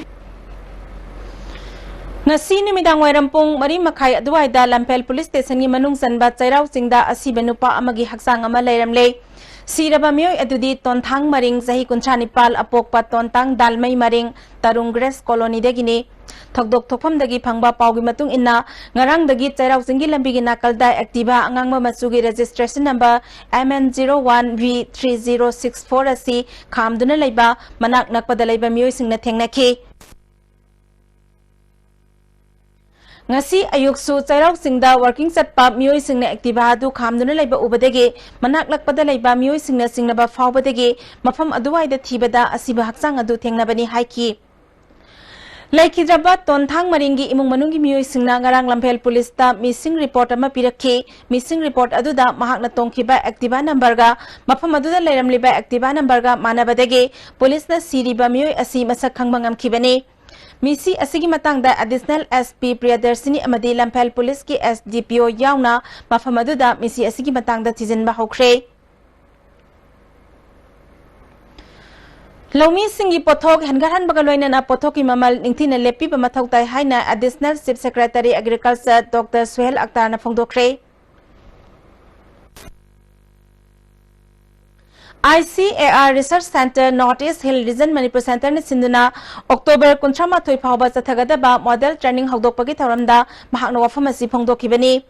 ꯉꯁꯤ ꯅꯨꯃꯤꯗꯥꯡ ꯋꯥꯏꯔꯝ ꯄꯨꯡ ꯃꯔꯤ ꯃꯈꯥꯏ ꯑꯗꯨꯋꯥꯏꯗ ꯂꯝꯐꯦꯜ ꯄꯨꯂꯤꯁ ꯁ꯭ꯇꯦꯁꯟꯒꯤ ꯃꯅꯨꯡ ꯆꯟꯕ ꯆꯩꯔꯥꯎ ꯆꯤꯡꯗ ꯑꯁꯤꯕ ꯅꯨꯄꯥ ꯑꯃꯒꯤ ꯍꯛꯆꯥꯡ ꯑꯃ ꯂꯩꯔꯝꯂꯦ꯫ ꯁꯤꯔꯕ ꯃꯤꯑꯣꯏ ꯑꯗꯨꯗꯤ ꯇꯣꯟꯊꯥꯡ ꯃꯔꯤꯡ, ꯆꯍꯤ ꯀꯨꯟꯊ꯭ꯔꯥ ꯅꯤꯄꯥꯜ, ꯑꯄꯣꯛꯄ ꯇꯣꯟꯇꯥꯡ ꯗꯥꯜꯃꯩ ꯃꯔꯤꯡ, ꯇꯔꯨꯡ ꯒ꯭ꯔꯦꯁ ꯀꯣꯂꯣꯅꯤꯗꯒꯤꯅꯤ꯫ ꯊꯧꯗꯣꯛ ꯊꯣꯛꯐꯝꯗꯒꯤ ꯐꯪꯕ ꯄꯥꯎꯒꯤ ꯃꯇꯨꯡ ꯏꯟꯅ, ꯉꯔꯥꯡꯗꯒꯤ ꯆꯩꯔꯥꯎ ꯆꯤꯡꯒꯤ ꯂꯝꯕꯤꯒꯤ ꯅꯥꯀꯜꯗ Activa ꯑꯉꯥꯡꯕ ꯃꯆꯨꯒꯤ registration number M N zero one V three zero six four ꯑꯁꯤ ꯈꯥꯝꯗꯨꯅ ꯂꯩꯕ ꯃꯅꯥꯛ ꯅꯛꯄꯗ ꯂꯩꯕ ꯃꯤꯑꯣꯏꯁꯤꯡꯅ ꯊꯦꯡꯅꯈꯤ꯫ ꯉꯁꯤ ꯑꯌꯨꯛꯁꯨ ꯆꯩꯔꯥꯎ ꯆꯤꯡꯗ working ꯆꯠꯄ ꯃꯤꯑꯣꯏꯁꯤꯡꯅ Activa ꯑꯗꯨ ꯈꯥꯝꯗꯨꯅ ꯂꯩꯕ ꯎꯕꯗꯒꯤ, ꯃꯅꯥꯛ ꯅꯛꯄꯗ ꯂꯩꯕ ꯃꯤꯑꯣꯏꯁꯤꯡꯅ ꯆꯤꯡꯅꯕ ꯐꯥꯎꯕꯗꯒꯤ ꯃꯐꯝ ꯑꯗꯨꯋꯥꯏꯗ ꯊꯤꯕꯗ ꯑꯁꯤꯕ ꯍꯛꯆꯥꯡ ꯑꯗꯨ ꯊꯦꯡꯅꯕꯅꯤ ꯍꯥꯏꯈꯤ꯫ ꯂꯩꯈꯤꯗ꯭ꯔꯕ ꯇꯣꯟꯊꯥꯡ ꯃꯔꯤꯡꯒꯤ ꯏꯃꯨꯡ ꯃꯅꯨꯡꯒꯤ ꯃꯤꯑꯣꯏꯁꯤꯡꯅ ꯉꯔꯥꯡ ꯂꯝꯐꯦꯜ ꯄꯨꯂꯤꯁꯇ missing report ꯑꯃ ꯄꯤꯔꯛꯈꯤ꯫ Missing report ꯑꯗꯨꯗ ꯃꯍꯥꯛꯅ ꯇꯣꯡꯈꯤꯕ Activa numberꯒ ꯃꯐꯝ ꯑꯗꯨꯗ ꯂꯩꯔꯝꯂꯤꯕ Activa numberꯒ ꯃꯥꯟꯅꯕꯗꯒꯤ ꯄꯨꯂꯤꯁꯅ ꯁꯤꯔꯤꯕ ꯃꯤꯑꯣꯏ ꯑꯁꯤ ꯃꯁꯛ ꯈꯪꯕ ꯉꯝꯈꯤꯕꯅꯤ꯫ ꯃꯤꯁꯤ ꯑꯁꯤꯒꯤ ꯃꯇꯥꯡꯗ Additional S P ꯄ꯭ꯔꯤꯌꯗꯔꯁꯤꯅꯤ ꯑꯃꯗꯤ ꯂꯝꯐꯦꯜ ꯄꯨꯂꯤꯁꯀꯤ S D P O ꯌꯥꯎꯅ ꯃꯐꯝ ꯑꯗꯨꯗ ꯃꯤꯁꯤ ꯑꯁꯤꯒꯤ ꯃꯇꯥꯡꯗ ꯊꯤꯖꯤꯟꯕ ꯍꯧꯈ꯭ꯔꯦ꯫ ꯂꯧꯃꯤꯁꯤꯡꯒꯤ ꯄꯣꯠꯊꯣꯛ ꯍꯦꯟꯒꯠꯍꯟꯕꯒ ꯂꯣꯏꯅꯅ ꯄꯣꯠꯊꯣꯛꯀꯤ ꯃꯃꯜ ꯅꯤꯡꯊꯤꯅ ꯂꯦꯞꯄꯤꯕ ꯃꯊꯧ ꯇꯥꯏ ꯍꯥꯏꯅ Additional Chief Secretary Agriculture Doctor Suhel ꯑꯛꯇꯥꯔꯅ ꯐꯣꯡꯗꯣꯛꯈ꯭ꯔꯦ꯫ I C A R Research Centre, North East Hill Region, Manipur Centreꯅ ꯁꯤꯟꯗꯨꯅ October ꯀꯨꯟꯊ꯭ꯔꯥ ꯃꯥꯊꯣꯏ ꯐꯥꯎꯕ ꯆꯠꯊꯒꯗꯕ model training ꯍꯧꯗꯣꯛꯄꯒꯤ ꯊꯧꯔꯝꯗ ꯃꯍꯥꯛꯅ ꯋꯥꯐꯝ ꯑꯁꯤ ꯐꯣꯡꯗꯣꯛꯈꯤꯕꯅꯤ꯫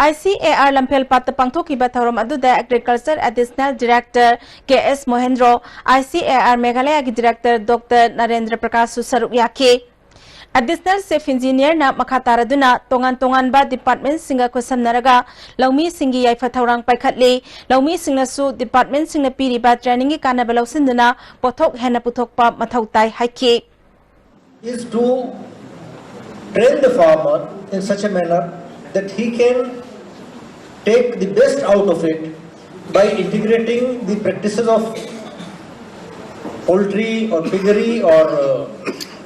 I C A R ꯂꯝꯐꯦꯜ ꯄꯥꯠꯇ ꯄꯥꯡꯊꯣꯛꯈꯤꯕ ꯊꯧꯔꯝ ꯑꯗꯨꯗ Agriculture Additional Director K S ꯃꯣꯍꯦꯟꯗ꯭ꯔꯣ, I C A R ꯃꯦꯘꯥꯂꯌꯒꯤ Director Doctor Narendra ꯄ꯭ꯔꯀꯥꯁꯁꯨ ꯁꯔꯨꯛ ꯌꯥꯈꯤ꯫ Additional Chief Engineerꯅ ꯃꯈꯥ ꯇꯥꯔꯗꯨꯅ ꯇꯣꯉꯥꯟ ꯇꯣꯉꯥꯟꯕ departmentꯁꯤꯡꯒ ꯈꯨꯠꯁꯝꯅꯔꯒ ꯂꯧꯃꯤꯁꯤꯡꯒꯤ ꯌꯥꯏꯐ ꯊꯧꯔꯥꯡ ꯄꯥꯏꯈꯠꯂꯤ꯫ ꯂꯧꯃꯤꯁꯤꯡꯅꯁꯨ departmentꯁꯤꯡꯅ ꯄꯤꯔꯤꯕ trainingꯒꯤ ꯀꯥꯟꯅꯕ ꯂꯧꯁꯤꯟꯗꯨꯅ ꯄꯣꯠꯊꯣꯛ ꯍꯦꯟꯅ ꯄꯨꯊꯣꯛꯄ ꯃꯊꯧ ꯇꯥꯏ ꯍꯥꯏꯈꯤ꯫ Is to train the farmer in such a manner that he can take the best out of it by integrating the practices of poultry or piggery or, uh,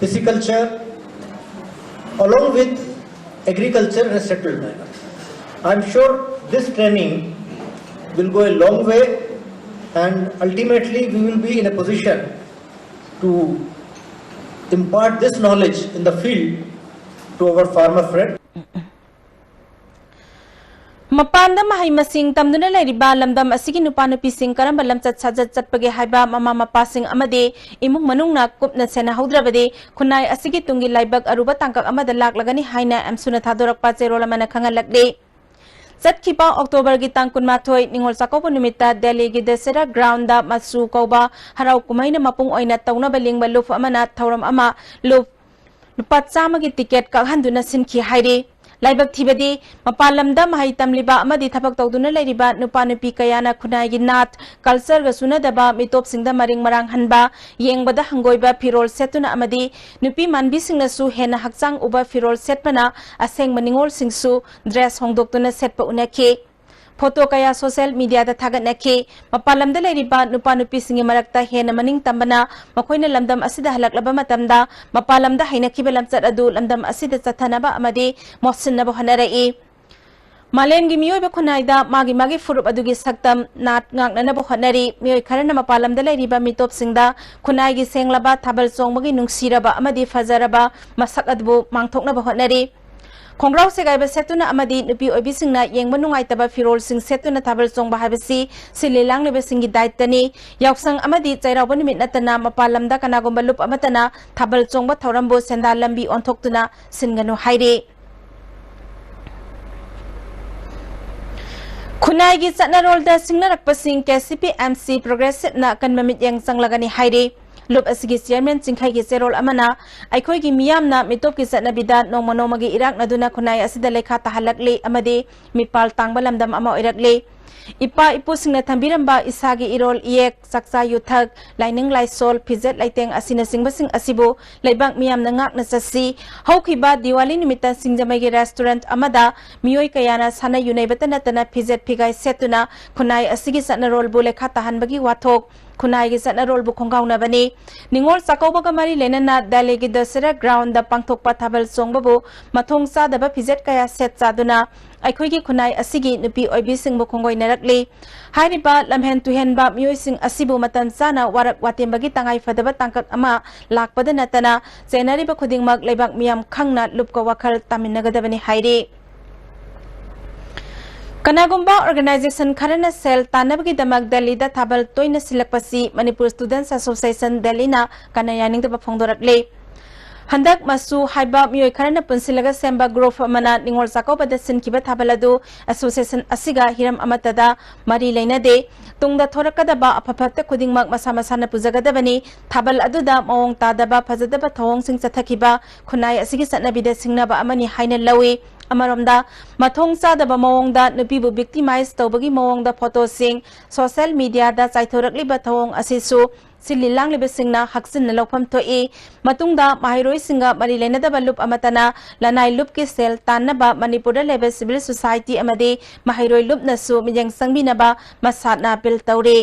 pisciculture along with agriculture in a settled manner. I'm sure this training will go a long way, and ultimately we will be in a position to impart this knowledge in the field To our farmer friend. ꯃꯄꯥꯟꯗ ꯃꯍꯩ ꯃꯁꯤꯡ ꯇꯝꯗꯨꯅ ꯂꯩꯔꯤꯕ ꯂꯝꯗꯝ ꯑꯁꯤꯒꯤ ꯅꯨꯄꯥ ꯅꯨꯄꯤꯁꯤꯡ ꯀꯔꯝꯕ ꯂꯝꯆꯠ ꯁꯥꯖꯠ ꯆꯠꯄꯒꯦ ꯍꯥꯏꯕ ꯃꯃꯥ ꯃꯄꯥꯁꯤꯡ ꯑꯃꯗꯤ ꯏꯃꯨꯡ ꯃꯅꯨꯡꯅ ꯀꯨꯞꯅ ꯁꯦꯟꯅꯍꯧꯗ꯭ꯔꯕꯗꯤ ꯈꯨꯟꯅꯥꯏ ꯑꯁꯤꯒꯤ ꯇꯨꯡꯒꯤ ꯂꯥꯏꯕꯛ ꯑꯔꯨꯕ ꯇꯥꯡꯀꯛ ꯑꯃꯗ ꯂꯥꯛꯂꯒꯅꯤ ꯍꯥꯏꯅ ꯑꯦꯝꯁꯨꯅ ꯊꯥꯗꯣꯔꯛꯄ ꯆꯦꯔꯣꯜ ꯑꯃꯅ ꯈꯪꯍꯜꯂꯛꯂꯤ꯫ ꯆꯠꯈꯤꯕ ꯑꯣꯛꯇꯣꯕꯔꯒꯤ ꯇꯥꯡ ꯀꯨꯟꯃꯥꯊꯣꯏ, ꯅꯤꯉꯣꯜ ꯆꯥꯛꯀꯧꯕ ꯅꯨꯃꯤꯠꯇ ꯗꯦꯜꯂꯤꯒꯤ ꯗꯁꯦꯔꯥ ꯒ꯭ꯔꯥꯎꯟꯗ ꯃꯆꯨ ꯀꯧꯕ ꯍꯔꯥꯎ ꯀꯨꯝꯍꯩꯅ ꯃꯄꯨꯡ ꯑꯣꯏꯅ ꯇꯧꯅꯕ ꯂꯤꯡꯕ ꯂꯨꯞ ꯑꯃꯅ ꯊꯧꯔꯝ ꯑꯃ ꯂꯨꯞ ꯂꯨꯄꯥ ꯆꯥꯝꯃꯒꯤ ꯇꯤꯀꯦꯠ ꯀꯛꯍꯟꯗꯨꯅ ꯁꯤꯟꯈꯤ ꯍꯥꯏꯔꯤ꯫ ꯂꯥꯏꯕꯛ ꯊꯤꯕꯗꯤ, ꯃꯄꯥꯟ ꯂꯝꯗ ꯃꯍꯩ ꯇꯝꯂꯤꯕ ꯑꯃꯗꯤ ꯊꯕꯛ ꯇꯧꯗꯨꯅ ꯂꯩꯔꯤꯕ ꯅꯨꯄꯥ ꯅꯨꯄꯤ ꯀꯌꯥꯅ ꯈꯨꯟꯅꯥꯏꯒꯤ ꯅꯥꯠ, ꯀꯜꯆꯔꯒ ꯆꯨꯅꯗꯕ ꯃꯤꯇꯣꯞꯁꯤꯡꯗ ꯃꯔꯤꯡ ꯃꯔꯥꯡ ꯍꯟꯕ, ꯌꯦꯡꯕꯗ ꯍꯪꯒꯣꯏꯕ ꯐꯤꯔꯣꯜ ꯁꯦꯠꯇꯨꯅ ꯑꯃꯗꯤ ꯅꯨꯄꯤ ꯃꯥꯟꯕꯤꯁꯤꯡꯅꯁꯨ ꯍꯦꯟꯅ ꯍꯛꯆꯥꯡ ꯎꯕ ꯐꯤꯔꯣꯜ ꯁꯦꯠꯄꯅ ꯑꯁꯦꯡꯕ ꯅꯤꯉꯣꯜꯁꯤꯡꯁꯨ ꯗ꯭ꯔꯦꯁ ꯍꯣꯡꯗꯣꯛꯇꯨꯅ ꯁꯦꯠꯄ ꯎꯅꯈꯤ꯫ ꯐꯣꯇꯣ ꯀꯌꯥ ꯁꯣꯁꯤꯌꯦꯜ ꯃꯤꯗꯤꯌꯥꯗ ꯊꯥꯒꯠꯅꯈꯤ꯫ ꯃꯄꯥꯟ ꯂꯝꯗ ꯂꯩꯔꯤꯕ ꯅꯨꯄꯥ ꯅꯨꯄꯤꯁꯤꯡꯒꯤ ꯃꯔꯛꯇ ꯍꯦꯟꯅ ꯃꯅꯤꯡ ꯇꯝꯕꯅ ꯃꯈꯣꯏꯅ ꯂꯝꯗꯝ ꯑꯁꯤꯗ ꯍꯜꯂꯛꯂꯕ ꯃꯇꯝꯗ ꯃꯄꯥꯟ ꯂꯝꯗ ꯍꯩꯅꯈꯤꯕ ꯂꯝꯆꯠ ꯑꯗꯨ ꯂꯝꯗꯝ ꯑꯁꯤꯗ ꯆꯠꯊꯅꯕ ꯑꯃꯗꯤ ꯃꯣꯠꯁꯤꯟꯅꯕ ꯍꯣꯠꯅꯔꯛꯏ꯫ ꯃꯥꯂꯦꯝꯒꯤ ꯃꯤꯑꯣꯏꯕ ꯈꯨꯟꯅꯥꯏꯗ ꯃꯥꯒꯤ ꯃꯥꯒꯤ ꯐꯨꯔꯨꯞ ꯑꯗꯨꯒꯤ ꯁꯛꯇꯝ, ꯅꯥꯠ ꯉꯥꯛꯅꯅꯕ ꯍꯣꯠꯅꯔꯤ꯫ ꯃꯤꯑꯣꯏ ꯈꯔꯅ ꯃꯄꯥꯟ ꯂꯝꯗ ꯂꯩꯔꯤꯕ ꯃꯤꯇꯣꯞꯁꯤꯡꯗ ꯈꯨꯟꯅꯥꯏꯒꯤ ꯁꯦꯡꯂꯕ, ꯊꯥꯕꯜ ꯆꯣꯡꯕꯒꯤ ꯅꯨꯡꯁꯤꯔꯕ ꯑꯃꯗꯤ ꯐꯖꯔꯕ ꯃꯁꯛ ꯑꯗꯨꯕꯨ ꯃꯥꯡꯊꯣꯛꯅꯕ ꯍꯣꯠꯅꯔꯤ꯫ ꯈꯣꯡꯒ꯭ꯔꯥꯎ ꯁꯦꯒꯥꯏꯕ ꯁꯦꯠꯇꯨꯅ ꯑꯃꯗꯤ ꯅꯨꯄꯤ ꯑꯣꯏꯕꯤꯁꯤꯡꯅ ꯌꯦꯡꯕ ꯅꯨꯡꯉꯥꯏꯇꯕ ꯐꯤꯔꯣꯜꯁꯤꯡ ꯁꯦꯠꯇꯨꯅ ꯊꯥꯕꯜ ꯆꯣꯡꯕ ꯍꯥꯏꯕꯁꯤ ꯁꯤꯜꯂꯤ ꯂꯥꯡꯂꯤꯕꯁꯤꯡꯒꯤ ꯗꯥꯏꯠꯇꯅꯤ꯫ ꯌꯥꯎꯁꯪ ꯑꯃꯗꯤ ꯆꯩꯔꯥꯎꯕ ꯅꯨꯃꯤꯠ ꯅꯠꯇꯅ ꯃꯄꯥꯟ ꯂꯝꯗ ꯀꯅꯥꯒꯨꯝꯕ ꯂꯨꯞ ꯑꯃꯠꯇꯅ ꯊꯥꯕꯜ ꯆꯣꯡꯕ ꯊꯧꯔꯝꯕꯨ ꯁꯦꯟꯗꯥꯟ ꯂꯝꯕꯤ ꯑꯣꯟꯊꯣꯛꯇꯨꯅ ꯁꯤꯟꯒꯅꯨ ꯍꯥꯏꯔꯤ꯫ ꯈꯨꯟꯅꯥꯏꯒꯤ ꯆꯠꯅꯔꯣꯜꯗ ꯁꯤꯡꯅꯔꯛꯄꯁꯤꯡ K C P M C ꯄ꯭ꯔꯣꯒ꯭ꯔꯦꯁꯤꯞꯅ ꯑꯀꯟꯕ ꯃꯤꯠꯌꯦꯡ ꯆꯪꯂꯒꯅꯤ ꯍꯥꯏꯔꯤ꯫ ꯂꯨꯞ ꯑꯁꯤꯒꯤ ꯆꯤꯌꯔꯃꯦꯟ ꯆꯤꯡꯈꯩꯒꯤ ꯆꯦꯔꯣꯜ ꯑꯃꯅ ꯑꯩꯈꯣꯏꯒꯤ ꯃꯤꯌꯥꯝꯅ ꯃꯤꯇꯣꯞꯀꯤ ꯆꯠꯅꯕꯤꯗ ꯅꯣꯡꯃ ꯅꯣꯡꯃꯒꯤ ꯏꯔꯥꯛꯅꯗꯨꯅ ꯈꯨꯟꯅꯥꯏ ꯑꯁꯤꯗ ꯂꯩꯈꯥ ꯇꯥꯍꯜꯂꯛꯂꯤ ꯑꯃꯗꯤ ꯃꯤꯄꯥꯜ ꯇꯥꯡꯕ ꯂꯝꯗꯝ ꯑꯃ ꯑꯣꯏꯔꯛꯂꯤ꯫ ꯏꯄꯥ ꯏꯄꯨꯁꯤꯡꯅ ꯊꯝꯕꯤꯔꯝꯕ ꯏꯁꯥꯒꯤ ꯏꯔꯣꯜ ꯏꯌꯦꯛ, ꯆꯥꯛꯆꯥ ꯌꯨꯊꯛ, ꯂꯥꯏꯅꯤꯡ ꯂꯥꯏꯁꯣꯜ, ꯐꯤꯖꯦꯠ ꯂꯩꯇꯦꯡ ꯑꯁꯤꯅꯆꯤꯡꯕꯁꯤꯡ ꯑꯁꯤꯕꯨ ꯂꯩꯕꯥꯛ ꯃꯤꯌꯥꯝꯅ ꯉꯥꯛꯅ ꯆꯠꯁꯤ꯫ ꯍꯧꯈꯤꯕ ꯗꯤꯋꯥꯂꯤ ꯅꯨꯃꯤꯠꯇ ꯁꯤꯡꯖꯃꯩꯒꯤ ꯔꯦꯁꯇꯨꯔꯦꯟꯠ ꯑꯃꯗ ꯃꯤꯑꯣꯏ ꯀꯌꯥꯅ ꯁꯥꯟꯅ ꯌꯨꯅꯩꯕꯇ ꯅꯠꯇꯅ ꯐꯤꯖꯦꯠ ꯐꯤꯒꯥꯏ ꯁꯦꯠꯇꯨꯅ ꯈꯨꯟꯅꯥꯏ ꯑꯁꯤꯒꯤ ꯆꯠꯅꯔꯣꯜꯕꯨ ꯂꯩꯈꯥ ꯇꯥꯍꯟꯕꯒꯤ ꯋꯥꯊꯣꯛ ꯈꯨꯟꯅꯥꯏꯒꯤ ꯆꯠꯅꯔꯣꯜꯕꯨ ꯈꯣꯡꯒꯥꯎꯅꯕꯅꯤ꯫ ꯅꯤꯉꯣꯜ ꯆꯥꯛꯀꯧꯕꯒ ꯃꯔꯤ ꯂꯩꯅꯅ ꯗꯦꯜꯂꯤꯒꯤ ꯗꯁꯦꯔꯥ ꯒ꯭ꯔꯥꯎꯟꯗ ꯄꯥꯡꯊꯣꯛꯄ ꯊꯥꯕꯜ ꯆꯣꯡꯕꯕꯨ ꯃꯊꯣꯡ ꯆꯥꯗꯕ ꯐꯤꯖꯦꯠ ꯀꯌꯥ ꯁꯦꯠ ꯆꯥꯗꯨꯅ ꯑꯩꯈꯣꯏꯒꯤ ꯈꯨꯟꯅꯥꯏ ꯑꯁꯤꯒꯤ ꯅꯨꯄꯤ ꯑꯣꯏꯕꯤꯁꯤꯡꯕꯨ ꯈꯣꯡꯒꯣꯏꯅꯔꯛꯂꯤ꯫ ꯍꯥꯏꯔꯤꯕ ꯂꯝꯍꯦꯟ ꯇꯨꯍꯦꯟꯕ ꯃꯤꯑꯣꯏꯁꯤꯡ ꯑꯁꯤꯕꯨ ꯃꯇꯝ ꯆꯥꯅ ꯋꯥꯔꯛ ꯋꯥꯇꯦꯝꯕꯒꯤ ꯇꯉꯥꯏ ꯐꯗꯕ ꯇꯥꯡꯀꯛ ꯑꯃ ꯂꯥꯛꯄꯗ ꯅꯠꯇꯅ ꯆꯦꯟꯅꯔꯤꯕ ꯈꯨꯗꯤꯡꯃꯛ ꯂꯩꯕꯥꯛ ꯃꯤꯌꯥꯝ ꯈꯪꯅ ꯂꯨꯞꯀ ꯋꯥꯈꯜ ꯇꯥꯃꯤꯟꯅꯒꯗꯕꯅꯤ ꯍꯥꯏꯔꯤ꯫ ꯀꯅꯥꯒꯨꯝꯕ organization ꯈꯔꯅ ꯁꯦꯜ ꯇꯥꯟꯅꯕꯒꯤꯗꯃꯛ ꯗꯦꯜꯂꯤꯗ ꯊꯥꯕꯜ ꯇꯣꯏꯅ ꯁꯤꯜꯂꯛꯄꯁꯤ ꯃꯅꯤꯄꯨꯔ Students Association ꯗꯦꯜꯂꯤꯅ ꯀꯟꯅ ꯌꯥꯅꯤꯡꯗꯕ ꯐꯣꯡꯗꯣꯔꯛꯂꯤ꯫ ꯍꯟꯗꯛ ꯃꯁꯨ ꯍꯥꯏꯕ ꯃꯤꯑꯣꯏ ꯈꯔꯅ ꯄꯨꯟꯁꯤꯜꯂꯒ ꯁꯦꯝꯕ group ꯑꯃꯅ ꯅꯤꯉꯣꯜ ꯆꯥꯛꯀꯧꯕꯗ ꯁꯤꯟꯈꯤꯕ ꯊꯥꯕꯜ ꯑꯗꯨ association ꯑꯁꯤꯒ ꯍꯤꯔꯝ ꯑꯃꯠꯇꯗ ꯃꯔꯤ ꯂꯩꯅꯗꯦ꯫ ꯇꯨꯡꯗ ꯊꯣꯔꯛꯀꯗꯕ ꯑꯐ ꯐꯠꯇ ꯈꯨꯗꯤꯡꯃꯛ ꯃꯁꯥ ꯃꯁꯥꯅ ꯄꯨꯖꯒꯗꯕꯅꯤ꯫ ꯊꯥꯕꯜ ꯑꯗꯨꯗ ꯃꯑꯣꯡ ꯇꯥꯗꯕ, ꯐꯖꯗꯕ ꯊꯧꯑꯣꯡꯁꯤꯡ ꯆꯠꯊꯈꯤꯕ ꯈꯨꯟꯅꯥꯏ ꯑꯁꯤꯒꯤ ꯆꯠꯅꯕꯤꯗ ꯁꯤꯡꯅꯕ ꯑꯃꯅꯤ ꯍꯥꯏꯅ ꯂꯧꯏ꯫ ꯑꯃꯔꯣꯝꯗ, ꯃꯊꯣꯡ ꯆꯥꯗꯕ ꯃꯑꯣꯡꯗ ꯅꯨꯄꯤꯕꯨ victimize ꯇꯧꯕꯒꯤ ꯃꯑꯣꯡꯗ photoꯁꯤꯡ social mediaꯗ ꯆꯥꯏꯊꯣꯔꯛꯂꯤꯕ ꯊꯧꯑꯣꯡ ꯑꯁꯤꯁꯨ ꯁꯤꯜꯂꯤ ꯂꯥꯡꯂꯤꯕꯁꯤꯡꯅ ꯍꯛꯆꯤꯟꯅ ꯂꯧꯐꯝ ꯊꯣꯛꯏ꯫ ꯃꯇꯨꯡꯗ ꯃꯍꯩꯔꯣꯏꯁꯤꯡꯒ ꯃꯔꯤ ꯂꯩꯅꯗꯕ ꯂꯨꯞ ꯑꯃꯠꯇꯅ ꯂꯅꯥꯏ ꯂꯨꯞꯀꯤ ꯁꯦꯜ ꯇꯥꯟꯅꯕ ꯃꯅꯤꯄꯨꯔꯗ ꯂꯩꯕ civil society ꯑꯃꯗꯤ ꯃꯍꯩꯔꯣꯏ ꯂꯨꯞꯅꯁꯨ ꯃꯤꯠꯌꯦꯡ ꯆꯪꯕꯤꯅꯕ ꯃꯁꯥꯠꯅ appeal ꯇꯧꯔꯤ꯫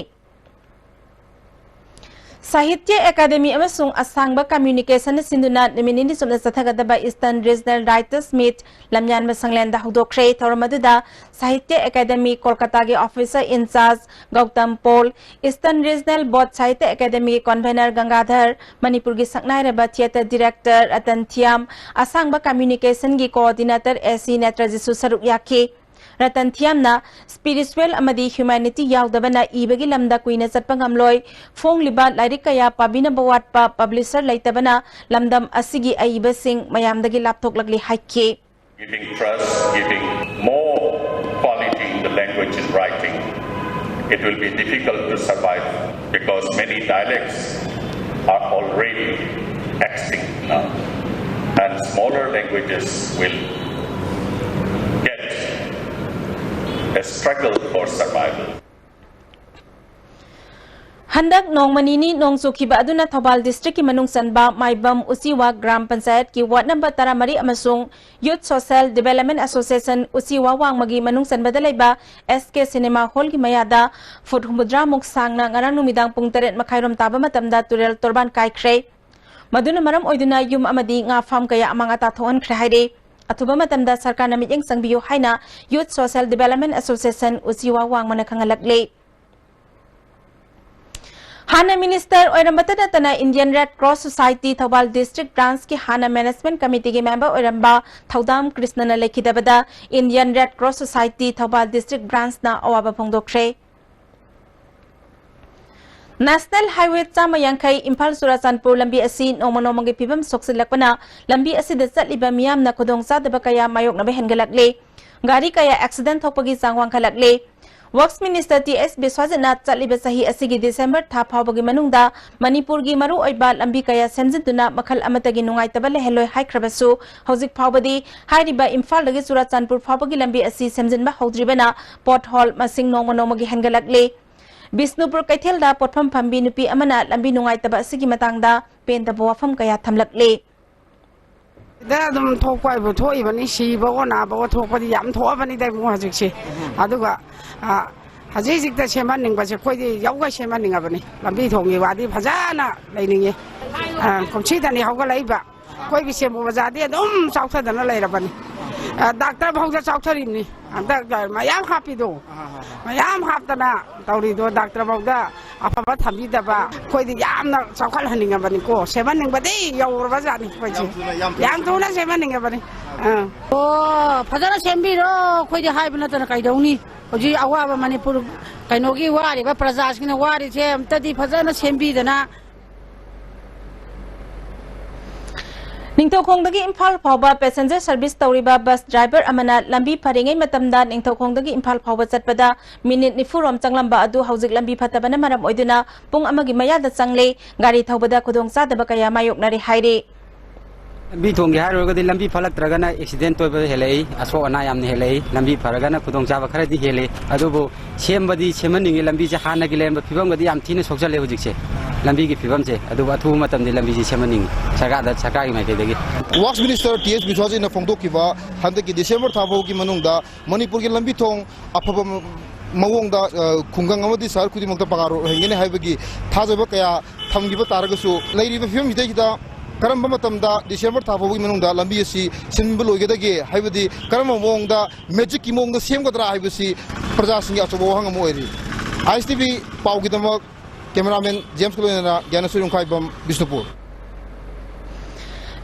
ꯁꯥꯍꯤꯇ꯭ꯌ ꯑꯦꯀꯥꯗꯦꯃꯤ ꯑꯃꯁꯨꯡ ꯑꯁꯥꯡꯕ ꯀꯝꯃ꯭ꯌꯨꯅꯤꯀꯦꯁꯟꯅ ꯁꯤꯟꯗꯨꯅ ꯅꯨꯃꯤꯠ ꯅꯤꯅꯤ ꯆꯨꯞꯅ ꯆꯠꯊꯒꯗꯕ Eastern Regional Writers Meet ꯂꯝꯌꯥꯟꯕ ꯁꯪꯂꯦꯟꯗ ꯍꯧꯗꯣꯛꯈ꯭ꯔꯦ꯫ ꯊꯧꯔꯝ ꯑꯗꯨꯗ ꯁꯥꯍꯤꯇ꯭ꯌ ꯑꯦꯀꯥꯗꯦꯃꯤ ꯀꯣꯜꯀꯇꯥꯒꯤ officer in charge Gautam Pal, Eastern Regional Bodh Sahitya Academy convener Gangadhar, ꯃꯅꯤꯄꯨꯔꯒꯤ ꯁꯛꯅꯥꯏꯔꯕ theatre director ꯔꯇꯟ ꯊꯤꯌꯥꯝ, ꯑꯁꯥꯡꯕ ꯀꯝꯃ꯭ꯌꯨꯅꯤꯀꯦꯁꯟꯒꯤ coordinator ꯑꯦ ꯁꯤ ꯅꯦꯇ꯭ꯔꯖꯤꯠꯁꯨ ꯁꯔꯨꯛ ꯌꯥꯈꯤ꯫ ꯔꯇꯟ ꯊꯤꯌꯥꯝꯅ spiritual ꯑꯃꯗꯤ humanity ꯌꯥꯎꯗꯕꯅ ꯏꯕꯒꯤ ꯂꯝꯗ ꯀꯨꯏꯅ ꯆꯠꯄ ꯉꯝꯂꯣꯏ꯫ ꯐꯣꯡꯂꯤꯕ ꯂꯥꯏꯔꯤꯛ ꯀꯌꯥ ꯄꯥꯕꯤꯅꯕ ꯋꯥꯠꯄ, publisher ꯂꯩꯇꯕꯅ ꯂꯝꯗꯝ ꯑꯁꯤꯒꯤ ꯑꯏꯕꯁꯤꯡ ꯃꯌꯥꯝꯗꯒꯤ ꯂꯥꯞꯊꯣꯛꯂꯛꯂꯤ ꯍꯥꯏꯈꯤ꯫ Giving trust, giving more quality in the language in writing, it will be difficult to survive because many dialects are already extinct now, and smaller languages will get a struggle for survival. ꯍꯟꯗꯛ ꯅꯣꯡꯃ ꯅꯤꯅꯤ ꯅꯣꯡ ꯆꯨꯈꯤꯕ ꯑꯗꯨꯅ ꯊꯧꯕꯥꯜ districtꯀꯤ ꯃꯅꯨꯡ ꯆꯟꯕ ꯃꯥꯏꯕꯝ ꯎꯆꯤꯋꯥ gram ꯄꯟꯆꯥꯌꯠꯀꯤ ward number ꯇꯔꯥꯃꯔꯤ ꯑꯃꯁꯨꯡ Youth Social Development Association ꯎꯆꯤꯋꯥ ꯋꯥꯡꯃꯒꯤ ꯃꯅꯨꯡ ꯆꯟꯕꯗ ꯂꯩꯕ ꯑꯦꯁ ꯀꯦ ꯁꯤꯅꯦꯃꯥ ꯍꯣꯜꯒꯤ ꯃꯌꯥꯗ ꯐꯨꯠ ꯍꯨꯝꯐꯨꯇꯔꯥꯃꯨꯛ ꯁꯥꯡꯅ ꯉꯔꯥꯡ ꯅꯨꯃꯤꯗꯥꯡ ꯄꯨꯡ ꯇꯔꯦꯠ ꯃꯈꯥꯏꯔꯣꯝ ꯇꯥꯕ ꯃꯇꯝꯗ ꯇꯨꯔꯦꯜ ꯇꯣꯔꯕꯥꯟ ꯀꯥꯏꯈ꯭ꯔꯦ꯫ ꯃꯗꯨꯅ ꯃꯔꯝ ꯑꯣꯏꯗꯨꯅ ꯌꯨꯝ ꯑꯃꯗꯤ ꯉꯥ farm ꯀꯌꯥ ꯑꯃꯥꯡ ꯑꯇꯥ ꯊꯣꯛꯍꯟꯈ꯭ꯔꯦ ꯍꯥꯏꯔꯤ꯫ ꯑꯊꯨꯕ ꯃꯇꯝꯗ ꯁꯔꯀꯥꯔꯅ ꯃꯤꯠꯌꯦꯡ ꯆꯪꯕꯤꯌꯨ ꯍꯥꯏꯅ Youth Social Development Association ꯎꯆꯤꯋꯥ ꯋꯥꯡꯃꯅ ꯈꯪꯍꯜꯂꯛꯂꯤ꯫ ꯍꯥꯟꯅ ꯃꯤꯅꯤꯁꯇꯔ ꯑꯣꯏꯔꯝꯕꯇ ꯅꯠꯇꯅ Indian Red Cross Society Thoubal district ꯕ꯭ꯔꯥꯟꯁꯀꯤ ꯍꯥꯟꯅ ꯃꯦꯅꯦꯖꯃꯦꯟꯠ ꯀꯃꯤꯇꯤꯒꯤ ꯃꯦꯝꯕꯔ ꯑꯣꯏꯔꯝꯕ ꯊꯧꯗꯥꯝ ꯀ꯭ꯔꯤꯁꯅꯅ ꯂꯩꯈꯤꯗꯕꯗ Indian Red Cross Society Thoubal district ꯕ꯭ꯔꯥꯟꯁꯅ ꯑꯋꯥꯕ ꯐꯣꯡꯗꯣꯛꯈ꯭ꯔꯦ꯫ ꯅꯦꯁꯅꯦꯜ ꯍꯥꯏꯋꯦ ꯆꯥꯝꯃ ꯌꯥꯡꯈꯩ ꯏꯝꯐꯥꯜ ꯆꯨꯔꯥꯆꯥꯟꯄꯨꯔ ꯂꯝꯕꯤ ꯑꯁꯤ ꯅꯣꯡꯃ ꯅꯣꯡꯃꯒꯤ ꯐꯤꯕꯝ ꯁꯣꯛꯆꯤꯜꯂꯛꯄꯅ ꯂꯝꯕꯤ ꯑꯁꯤꯗ ꯆꯠꯂꯤꯕ ꯃꯤꯌꯥꯝꯅ ꯈꯨꯗꯣꯡꯆꯥꯗꯕ ꯀꯌꯥ ꯃꯥꯌꯣꯛꯅꯕ ꯍꯦꯟꯒꯠꯂꯛꯂꯦ꯫ ꯒꯥꯔꯤ ꯀꯌꯥ ꯑꯦꯛꯁꯤꯗꯦꯟꯠ ꯊꯣꯛꯄꯒꯤ ꯆꯥꯡ ꯋꯥꯡꯈꯠꯂꯛꯂꯦ꯫ ꯋꯔꯛꯁ ꯃꯤꯅꯤꯁꯇꯔ ꯇꯤ ꯑꯦꯁ ꯕꯤꯁ꯭ꯋꯥꯖꯤꯠꯅ ꯆꯠꯂꯤꯕ ꯆꯍꯤ ꯑꯁꯤꯒꯤ ꯗꯤꯁꯦꯝꯕꯔ ꯊꯥ ꯐꯥꯎꯕꯒꯤ ꯃꯅꯨꯡꯗ ꯃꯅꯤꯄꯨꯔꯒꯤ ꯃꯔꯨꯑꯣꯏꯕ ꯂꯝꯕꯤ ꯀꯌꯥ ꯁꯦꯝꯖꯤꯟꯗꯨꯅ ꯃꯈꯜ ꯑꯃꯠꯇꯒꯤ ꯅꯨꯡꯉꯥꯏꯇꯕ ꯂꯩꯍꯜꯂꯣꯏ ꯍꯥꯏꯈ꯭ꯔꯕꯁꯨ, ꯍꯧꯖꯤꯛ ꯐꯥꯎꯕꯗꯤ ꯍꯥꯏꯔꯤꯕ ꯏꯝꯐꯥꯜꯗꯒꯤ ꯆꯨꯔꯥꯆꯥꯟꯄꯨꯔ ꯐꯥꯎꯕꯒꯤ ꯂꯝꯕꯤ ꯑꯁꯤ ꯁꯦꯝꯖꯤꯟꯕ ꯍꯧꯗ꯭ꯔꯤꯕꯅ ꯄꯣꯠꯍꯣꯜ ꯃꯁꯤꯡ ꯅꯣꯡꯃ ꯅꯣꯡꯃꯒꯤ ꯍꯦꯟꯒꯠꯂꯛꯂꯦ꯫ ꯕꯤꯁꯅꯨꯄꯨꯔ ꯀꯩꯊꯦꯜꯗ ꯄꯣꯠꯐꯝ ꯐꯝꯕꯤ ꯅꯨꯄꯤ ꯑꯃꯅ ꯂꯝꯕꯤ ꯅꯨꯡꯉꯥꯏꯇꯕ ꯑꯁꯤꯒꯤ ꯃꯇꯥꯡꯗ ꯄꯦꯟꯗꯕ ꯋꯥꯐꯝ ꯀꯌꯥ ꯊꯝꯂꯛꯂꯦ꯫ ꯗ ꯑꯗꯨꯝ ꯊꯣꯛꯄ ꯍꯥꯏꯕꯨ ꯊꯣꯛꯏꯕꯅꯤ, ꯁꯤꯕꯋꯣ ꯅꯥꯕꯋꯣ ꯊꯣꯛꯄꯗꯤ ꯌꯥꯝ ꯊꯣꯛꯑꯕꯅꯤꯗ ꯏꯕꯨꯡꯉꯣ ꯍꯧꯖꯤꯛꯁꯦ꯫ ꯑꯗꯨꯒ, ꯑ, ꯍꯧꯖꯤꯛ ꯍꯧꯖꯤꯛꯇ ꯁꯦꯝꯍꯟꯅꯤꯡꯕꯁꯦ ꯑꯩꯈꯣꯏꯗꯤ ꯌꯧꯒ ꯁꯦꯝꯍꯟꯅꯤꯡꯉꯕꯅꯤ꯫ ꯂꯝꯕꯤ ꯊꯣꯡꯒꯤ ꯋꯥꯗꯤ ꯐꯖꯅ ꯂꯩꯅꯤꯡꯉꯤ꯫ ꯑ, ꯀꯨꯝꯁꯤꯗꯅꯤ ꯍꯧꯒꯠꯂꯛꯏꯕ꯫ ꯑꯩꯈꯣꯏ ꯕꯤꯁꯦꯝꯄꯨꯔ ꯕꯖꯥꯔꯗꯤ ꯑꯗꯨꯝ ꯆꯥꯎꯊꯗꯅ ꯂꯩꯔꯕꯅꯤ꯫ ꯑ, ꯗꯥꯛꯇꯔ ꯐꯥꯎꯗ ꯆꯥꯎꯊꯔꯤꯕꯅꯤ꯫ ꯍꯟꯗꯛ ꯃꯌꯥꯝ ꯍꯥꯞꯄꯤꯗꯣ꯫ ꯃꯌꯥꯝ ꯍꯥꯞꯇꯅ ꯇꯧꯔꯤꯗꯣ ꯗꯥꯛꯇꯔ ꯐꯥꯎꯗ ꯑꯐꯕ ꯊꯝꯕꯤꯗꯕ꯫ ꯑꯩꯈꯣꯏꯗꯤ ꯌꯥꯝꯅ ꯆꯥꯎꯈꯠꯍꯟꯅꯤꯡꯉꯕꯅꯤꯀꯣ, ꯁꯦꯝꯍꯟꯅꯤꯡꯕꯗꯤ ꯌꯧꯔꯕꯖꯥꯠꯅꯤ ꯑꯩꯈꯣꯏꯁꯦ꯫ ꯌꯥꯝ ꯊꯨꯅ, ꯌꯥꯝ ꯊꯨꯅ꯫ ꯌꯥꯝ ꯊꯨꯅ ꯁꯦꯝꯍꯟꯅꯤꯡꯉꯕꯅꯤ꯫ ꯑꯥ꯫ ꯑꯣ, ꯐꯖꯅ ꯁꯦꯝꯕꯤꯔꯣ, ꯑꯩꯈꯣꯏꯗꯤ ꯍꯥꯏꯕ ꯅꯠꯇꯅ ꯀꯩꯗꯧꯅꯤ? ꯍꯧꯖꯤꯛ ꯑꯋꯥꯕ ꯃꯅꯤꯄꯨꯔ ꯀꯩꯅꯣꯒꯤ ꯋꯥꯔꯤꯕ ꯄ꯭ꯔꯖꯥꯁꯤꯡꯅ ꯋꯥꯔꯤꯁꯦ ꯑꯝꯇꯗꯤ ꯐꯖꯅ ꯁꯦꯝꯕꯤꯗꯅ꯫ ꯅꯤꯡꯊꯧꯈꯣꯡꯗꯒꯤ ꯏꯝꯐꯥꯜ ꯐꯥꯎꯕ ꯄꯦꯁꯦꯟꯖꯔ ꯁꯔꯚꯤꯁ ꯇꯧꯔꯤꯕ ꯕꯁ ꯗ꯭ꯔꯥꯏꯚꯔ ꯑꯃꯅ ꯂꯝꯕꯤ ꯐꯔꯤꯉꯩ ꯃꯇꯝꯗ ꯅꯤꯡꯊꯧꯈꯣꯡꯗꯒꯤ ꯏꯝꯐꯥꯜ ꯐꯥꯎꯕ ꯆꯠꯄꯗ ꯃꯤꯅꯤꯠ ꯅꯤꯐꯨ ꯔꯣꯝ ꯆꯪꯂꯝꯕ ꯑꯗꯨ ꯍꯧꯖꯤꯛ ꯂꯝꯕꯤ ꯐꯠꯇꯕꯅ ꯃꯔꯝ ꯑꯣꯏꯗꯨꯅ ꯄꯨꯡ ꯑꯃꯒꯤ ꯃꯌꯥꯗ ꯆꯪꯂꯦ꯫ ꯒꯥꯔꯤ ꯊꯧꯕꯗ ꯈꯨꯗꯣꯡꯆꯥꯗꯕ ꯀꯌꯥ ꯃꯥꯌꯣꯛꯅꯔꯦ ꯍꯥꯏꯔꯤ꯫ ꯂꯝꯕꯤ ꯊꯣꯡꯒꯤ ꯍꯥꯏꯔꯨꯔꯒꯗꯤ ꯂꯝꯕꯤ ꯐꯠꯂꯛꯇ꯭ꯔꯒꯅ ꯑꯦꯛꯁꯤꯗꯦꯟ ꯇꯣꯏꯕ ꯍꯦꯜꯂꯛꯏ, ꯑꯁꯣꯛ ꯑꯅꯥ ꯌꯥꯝꯅ ꯍꯦꯜꯂꯛꯏ꯫ ꯂꯝꯕꯤ ꯐꯔꯒꯅ ꯈꯨꯗꯣꯡꯆꯥꯕ ꯈꯔꯗꯤ ꯍꯦꯜꯂꯤ꯫ ꯑꯗꯨꯕꯨ ꯁꯦꯝꯕꯗꯤ ꯁꯦꯝꯍꯟꯅꯤꯡꯉꯤ꯫ ꯂꯝꯕꯤꯁꯦ ꯍꯥꯟꯅꯒꯤ ꯂꯩꯔꯝꯕ ꯐꯤꯕꯝꯒꯗꯤ ꯌꯥꯝ ꯊꯤꯅ ꯁꯣꯛꯆꯜꯂꯦ ꯍꯧꯖꯤꯛꯁꯦ꯫ ꯂꯝꯕꯤꯒꯤ ꯐꯤꯕꯝꯁꯦ ꯑꯗꯨꯕꯨ ꯑꯊꯨꯕ ꯃꯇꯝꯗ ꯂꯝꯕꯤꯁꯦ ꯁꯦꯝꯍꯟꯅꯤꯡꯉꯤ ꯁꯔꯀꯥꯔꯗ, ꯁꯔꯀꯥꯔꯒꯤ ꯃꯥꯏꯀꯩꯗꯒꯤ꯫ ꯋꯥꯛꯁ ꯃꯤꯅꯤꯁꯇꯔ ꯇꯤ ꯑꯦꯁ ꯕꯤꯁ꯭ꯋꯥꯖꯤꯠꯅ ꯐꯣꯡꯗꯣꯛꯈꯤꯕ ꯍꯟꯗꯛꯀꯤ ꯗꯤꯁꯦꯝꯕꯔ ꯊꯥ ꯐꯥꯎꯒꯤ ꯃꯅꯨꯡꯗ ꯃꯅꯤꯄꯨꯔꯒꯤ ꯂꯝꯕꯤ ꯊꯣꯡ ꯑꯐꯕ ꯃꯑꯣꯡꯗ, ꯑ, ꯈꯨꯡꯒꯪ ꯑꯃꯗꯤ ꯁꯍꯔ ꯈꯨꯗꯤꯡꯃꯛꯇ ꯄꯀꯥ ꯔꯣꯗ ꯑꯣꯏꯍꯟꯒꯅꯤ ꯍꯥꯏꯕꯒꯤ ꯊꯥꯖꯕ ꯀꯌꯥ ꯊꯝꯈꯤꯕ ꯇꯥꯔꯒꯁꯨ, ꯂꯩꯔꯤꯕ ꯐꯤꯕꯝꯁꯤꯗꯩꯁꯤꯗ ꯀꯔꯝꯕ ꯃꯇꯝꯗ ꯗꯤꯁꯦꯝꯕꯔ ꯊꯥ ꯐꯥꯎꯕꯒꯤ ꯃꯅꯨꯡꯗ ꯂꯝꯕꯤ ꯑꯁꯤ ꯁꯤꯟꯕ ꯂꯣꯏꯒꯗꯒꯦ, ꯍꯥꯏꯕꯗꯤ ꯀꯔꯝꯕ ꯃꯑꯣꯡꯗ ꯃꯦꯖꯤꯛꯀꯤ ꯃꯑꯣꯡꯗ ꯁꯦꯝꯒꯗ꯭ꯔꯥ ꯍꯥꯏꯕꯁꯤ ꯄ꯭ꯔꯖꯥꯁꯤꯡꯒꯤ ꯑꯆꯧꯕ ꯋꯥꯍꯪ ꯑꯃ ꯑꯣꯏꯔꯤ꯫ ꯑꯥꯏ ꯑꯦꯁ ꯇꯤ ꯚꯤ ꯄꯥꯎꯒꯤꯗꯃꯛ ꯀꯦꯃꯦꯔꯥꯃꯦꯟ ꯖꯦꯝꯁꯀ ꯂꯣꯏꯅꯅ ꯒ꯭ꯌꯥꯅꯦꯁꯣꯔ ꯌꯨꯝꯈꯥꯏꯕꯝ, Bishnupur.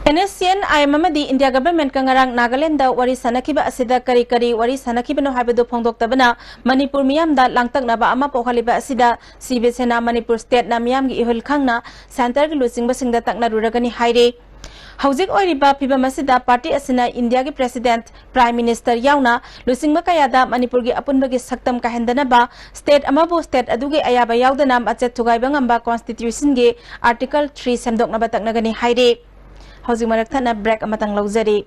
N S C N I M ꯑꯃꯗꯤ ꯏꯟꯗꯤꯌꯥ ꯒꯚꯔꯟꯃꯦꯟꯠꯀ ꯉꯔꯥꯡ ꯅꯥꯒꯥꯂꯦꯟꯗ ꯋꯥꯔꯤ ꯁꯥꯟꯅꯈꯤꯕ ꯑꯁꯤꯗ ꯀꯔꯤ ꯀꯔꯤ ꯋꯥꯔꯤ ꯁꯥꯟꯅꯈꯤꯕꯅꯣ ꯍꯥꯏꯕꯗꯨ ꯐꯣꯡꯗꯣꯛꯇꯕꯅ ꯃꯅꯤꯄꯨꯔ ꯃꯤꯌꯥꯝꯗ ꯂꯥꯡꯇꯛꯅꯕ ꯑꯃ ꯄꯣꯛꯍꯜꯂꯤꯕ ꯑꯁꯤꯗ ꯁꯤꯕ ꯁꯦꯅꯥ ꯃꯅꯤꯄꯨꯔ ꯁ꯭ꯇꯦꯠꯅ ꯃꯤꯌꯥꯝꯒꯤ ꯏꯍꯨꯜ ꯈꯪꯅ ꯁꯦꯟꯇꯔꯒꯤ ꯂꯨꯆꯤꯡꯕꯁꯤꯡꯗ ꯇꯛꯅꯔꯨꯔꯒꯅꯤ ꯍꯥꯏꯔꯤ꯫ ꯍꯧꯖꯤꯛ ꯑꯣꯏꯔꯤꯕ ꯐꯤꯚꯝ ꯑꯁꯤꯗ ꯄꯥꯔꯇꯤ ꯑꯁꯤꯅ ꯏꯟꯗꯤꯌꯥꯒꯤ ꯄ꯭ꯔꯦꯁꯤꯗꯦꯟꯠ, ꯄ꯭ꯔꯥꯏꯝ ꯃꯤꯅꯤꯁꯇꯔ ꯌꯥꯎꯅ ꯂꯨꯆꯤꯡꯕ ꯀꯌꯥꯗ ꯃꯅꯤꯄꯨꯔꯒꯤ ꯑꯄꯨꯟꯕꯒꯤ ꯁꯛꯇꯝ ꯀꯥꯏꯍꯟꯗꯅꯕ ꯁ꯭ꯇꯦꯠ ꯑꯃꯕꯨ ꯁ꯭ꯇꯦꯠ ꯑꯗꯨꯒꯤ ꯑꯌꯥꯕ ꯌꯥꯎꯗꯅ ꯃꯆꯦꯠ ꯊꯨꯒꯥꯏꯕ ꯉꯝꯕ ꯀꯣꯟꯁꯇꯤꯇ꯭ꯌꯨꯁꯟꯒꯤ ꯑꯥꯔꯇꯤꯀꯜ ꯊ꯭ꯔꯤ ꯁꯦꯝꯗꯣꯛꯅꯕ ꯇꯛꯅꯒꯅꯤ ꯍꯥꯏꯔꯤ꯫ ꯍꯧꯖꯤꯛ ꯃꯔꯛ ꯊꯠꯅ ꯕ꯭ꯔꯦꯛ ꯑꯃꯇꯪ ꯂꯧꯖꯔꯤ꯫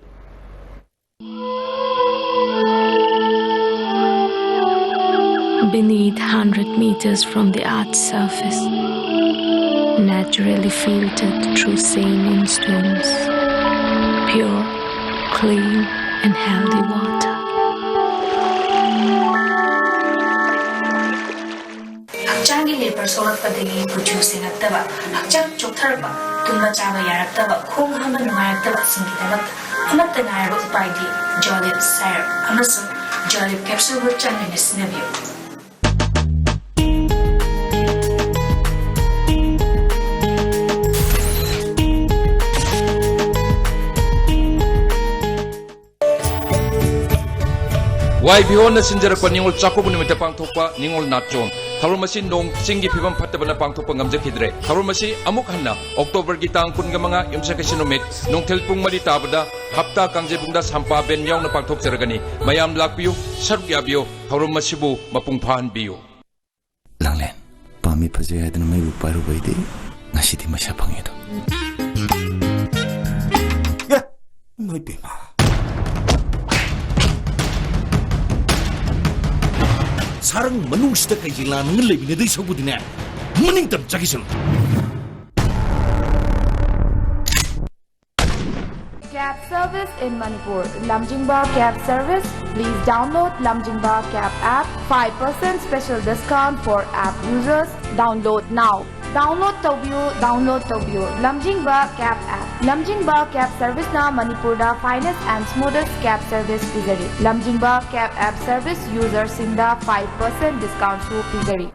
Beneath, hundred meters from the earth's surface, naturally filtered through saline stones, pure, clean, and healthy water. ꯍꯛꯆꯥꯡꯒꯤ ꯂꯦꯄꯔ ꯁꯣꯛꯂꯛꯄꯗꯒꯤ ꯀꯨꯆꯨ ꯁꯦꯡꯉꯛꯇꯕ, ꯍꯛꯆꯥꯡ ꯆꯣꯛꯊꯔꯛꯄ, ꯇꯨꯝꯕ ꯆꯥꯕ ꯌꯥꯔꯛꯇꯕ, ꯈꯣꯡ ꯍꯥꯝꯕ ꯅꯨꯡꯉꯥꯏꯔꯛꯇꯕꯁꯤꯡꯒꯤꯗꯃꯛꯇ ꯑꯃꯠꯇ ꯉꯥꯏꯔꯕ ꯎꯄꯥꯏꯗꯤ ꯖꯣꯂꯤꯞ ꯁꯥꯏꯔꯞ ꯑꯃꯁꯨꯡ ꯖꯣꯂꯤꯞ ꯀꯦꯞꯁꯨꯜꯕꯨ ꯆꯥꯡ ꯅꯥꯏꯅ ꯁꯤꯖꯤꯟꯅꯕꯤꯌꯨ꯫ ꯋꯥꯏ ꯚꯤꯍꯣꯟꯅ ꯁꯤꯟꯖꯔꯛꯄ ꯅꯤꯉꯣꯜ ꯆꯥꯛꯀꯧꯕ ꯅꯨꯃꯤꯠꯇ ꯄꯥꯡꯊꯣꯛꯄ ꯅꯤꯉꯣꯜ ꯅꯥꯆꯣꯝ꯫ ꯊꯧꯔꯝ ꯑꯁꯤ ꯅꯣꯡ ꯆꯤꯡꯒꯤ ꯐꯤꯕꯝ ꯐꯠꯇꯕꯅ ꯄꯥꯡꯊꯣꯛꯄ ꯉꯝꯖꯈꯤꯗ꯭ꯔꯦ꯫ ꯊꯧꯔꯝ ꯑꯁꯤ ꯑꯃꯨꯛ ꯍꯟꯅ ꯑꯣꯛꯇꯣꯕꯔꯒꯤ ꯇꯥꯡ ꯀꯨꯟꯒ ꯃꯉꯥ, ꯌꯨꯝꯁꯀꯩꯁ ꯅꯨꯃꯤꯠ, ꯅꯨꯡꯊꯤꯜ ꯄꯨꯡ ꯃꯔꯤ ꯇꯥꯕꯗ ꯍꯞꯇꯥ ꯀꯥꯡꯖꯩꯕꯨꯡꯗ ꯁꯥꯝꯄꯥ ꯕꯦꯟ ꯌꯥꯎꯅ ꯄꯥꯡꯊꯣꯛꯆꯔꯒꯅꯤ꯫ ꯃꯌꯥꯝ ꯂꯥꯛꯄꯤꯌꯨ, ꯁꯔꯨꯛ ꯌꯥꯕꯤꯌꯨ, ꯊꯧꯔꯝ ꯑꯁꯤꯕꯨ ꯃꯄꯨꯡ ꯐꯥꯍꯟꯕꯤꯌꯨ꯫ ꯂꯥꯡꯂꯦꯟ, ꯄꯥꯝꯃꯤ ꯐꯖꯩ ꯍꯥꯏꯗꯅ ꯃꯩꯕꯨ ꯄꯥꯏꯔꯨꯕꯩꯗꯤ ꯉꯁꯤꯗꯤ ꯃꯩꯁꯥ ꯐꯪꯉꯦꯗꯣ꯫ ꯑꯦ! ꯏꯃꯥ ꯏꯄꯦꯝꯃ! ꯁꯥꯔꯪ ꯃꯅꯨꯡꯁꯤꯗ ꯀꯩ ꯂꯥꯟꯅ ꯂꯩꯃꯤꯟꯅꯗꯣꯏ ꯁꯔꯨꯛꯄꯨꯗꯤꯅꯦ, ꯃꯅꯤꯡ ꯇꯝ ꯆꯠꯈꯤꯁꯅꯨ꯫ Cab service in Manipur. Lamjingba Cab Service. Please download Lamjingba Cab app. Five percent special discount for app users. Download now. Download ꯇꯧꯕꯤꯌꯨ, download ꯇꯧꯕꯤꯌꯨ ꯂꯝꯖꯤꯡꯕ cab app꯫ ꯂꯝꯖꯤꯡꯕ cab serviceꯅ ꯃꯅꯤꯄꯨꯔꯗ finest and smoothest cab service ꯄꯤꯖꯔꯤ꯫ ꯂꯝꯖꯤꯡꯕ cab app service userꯁꯤꯡꯗ five percent discountꯁꯨ ꯄꯤꯖꯔꯤ꯫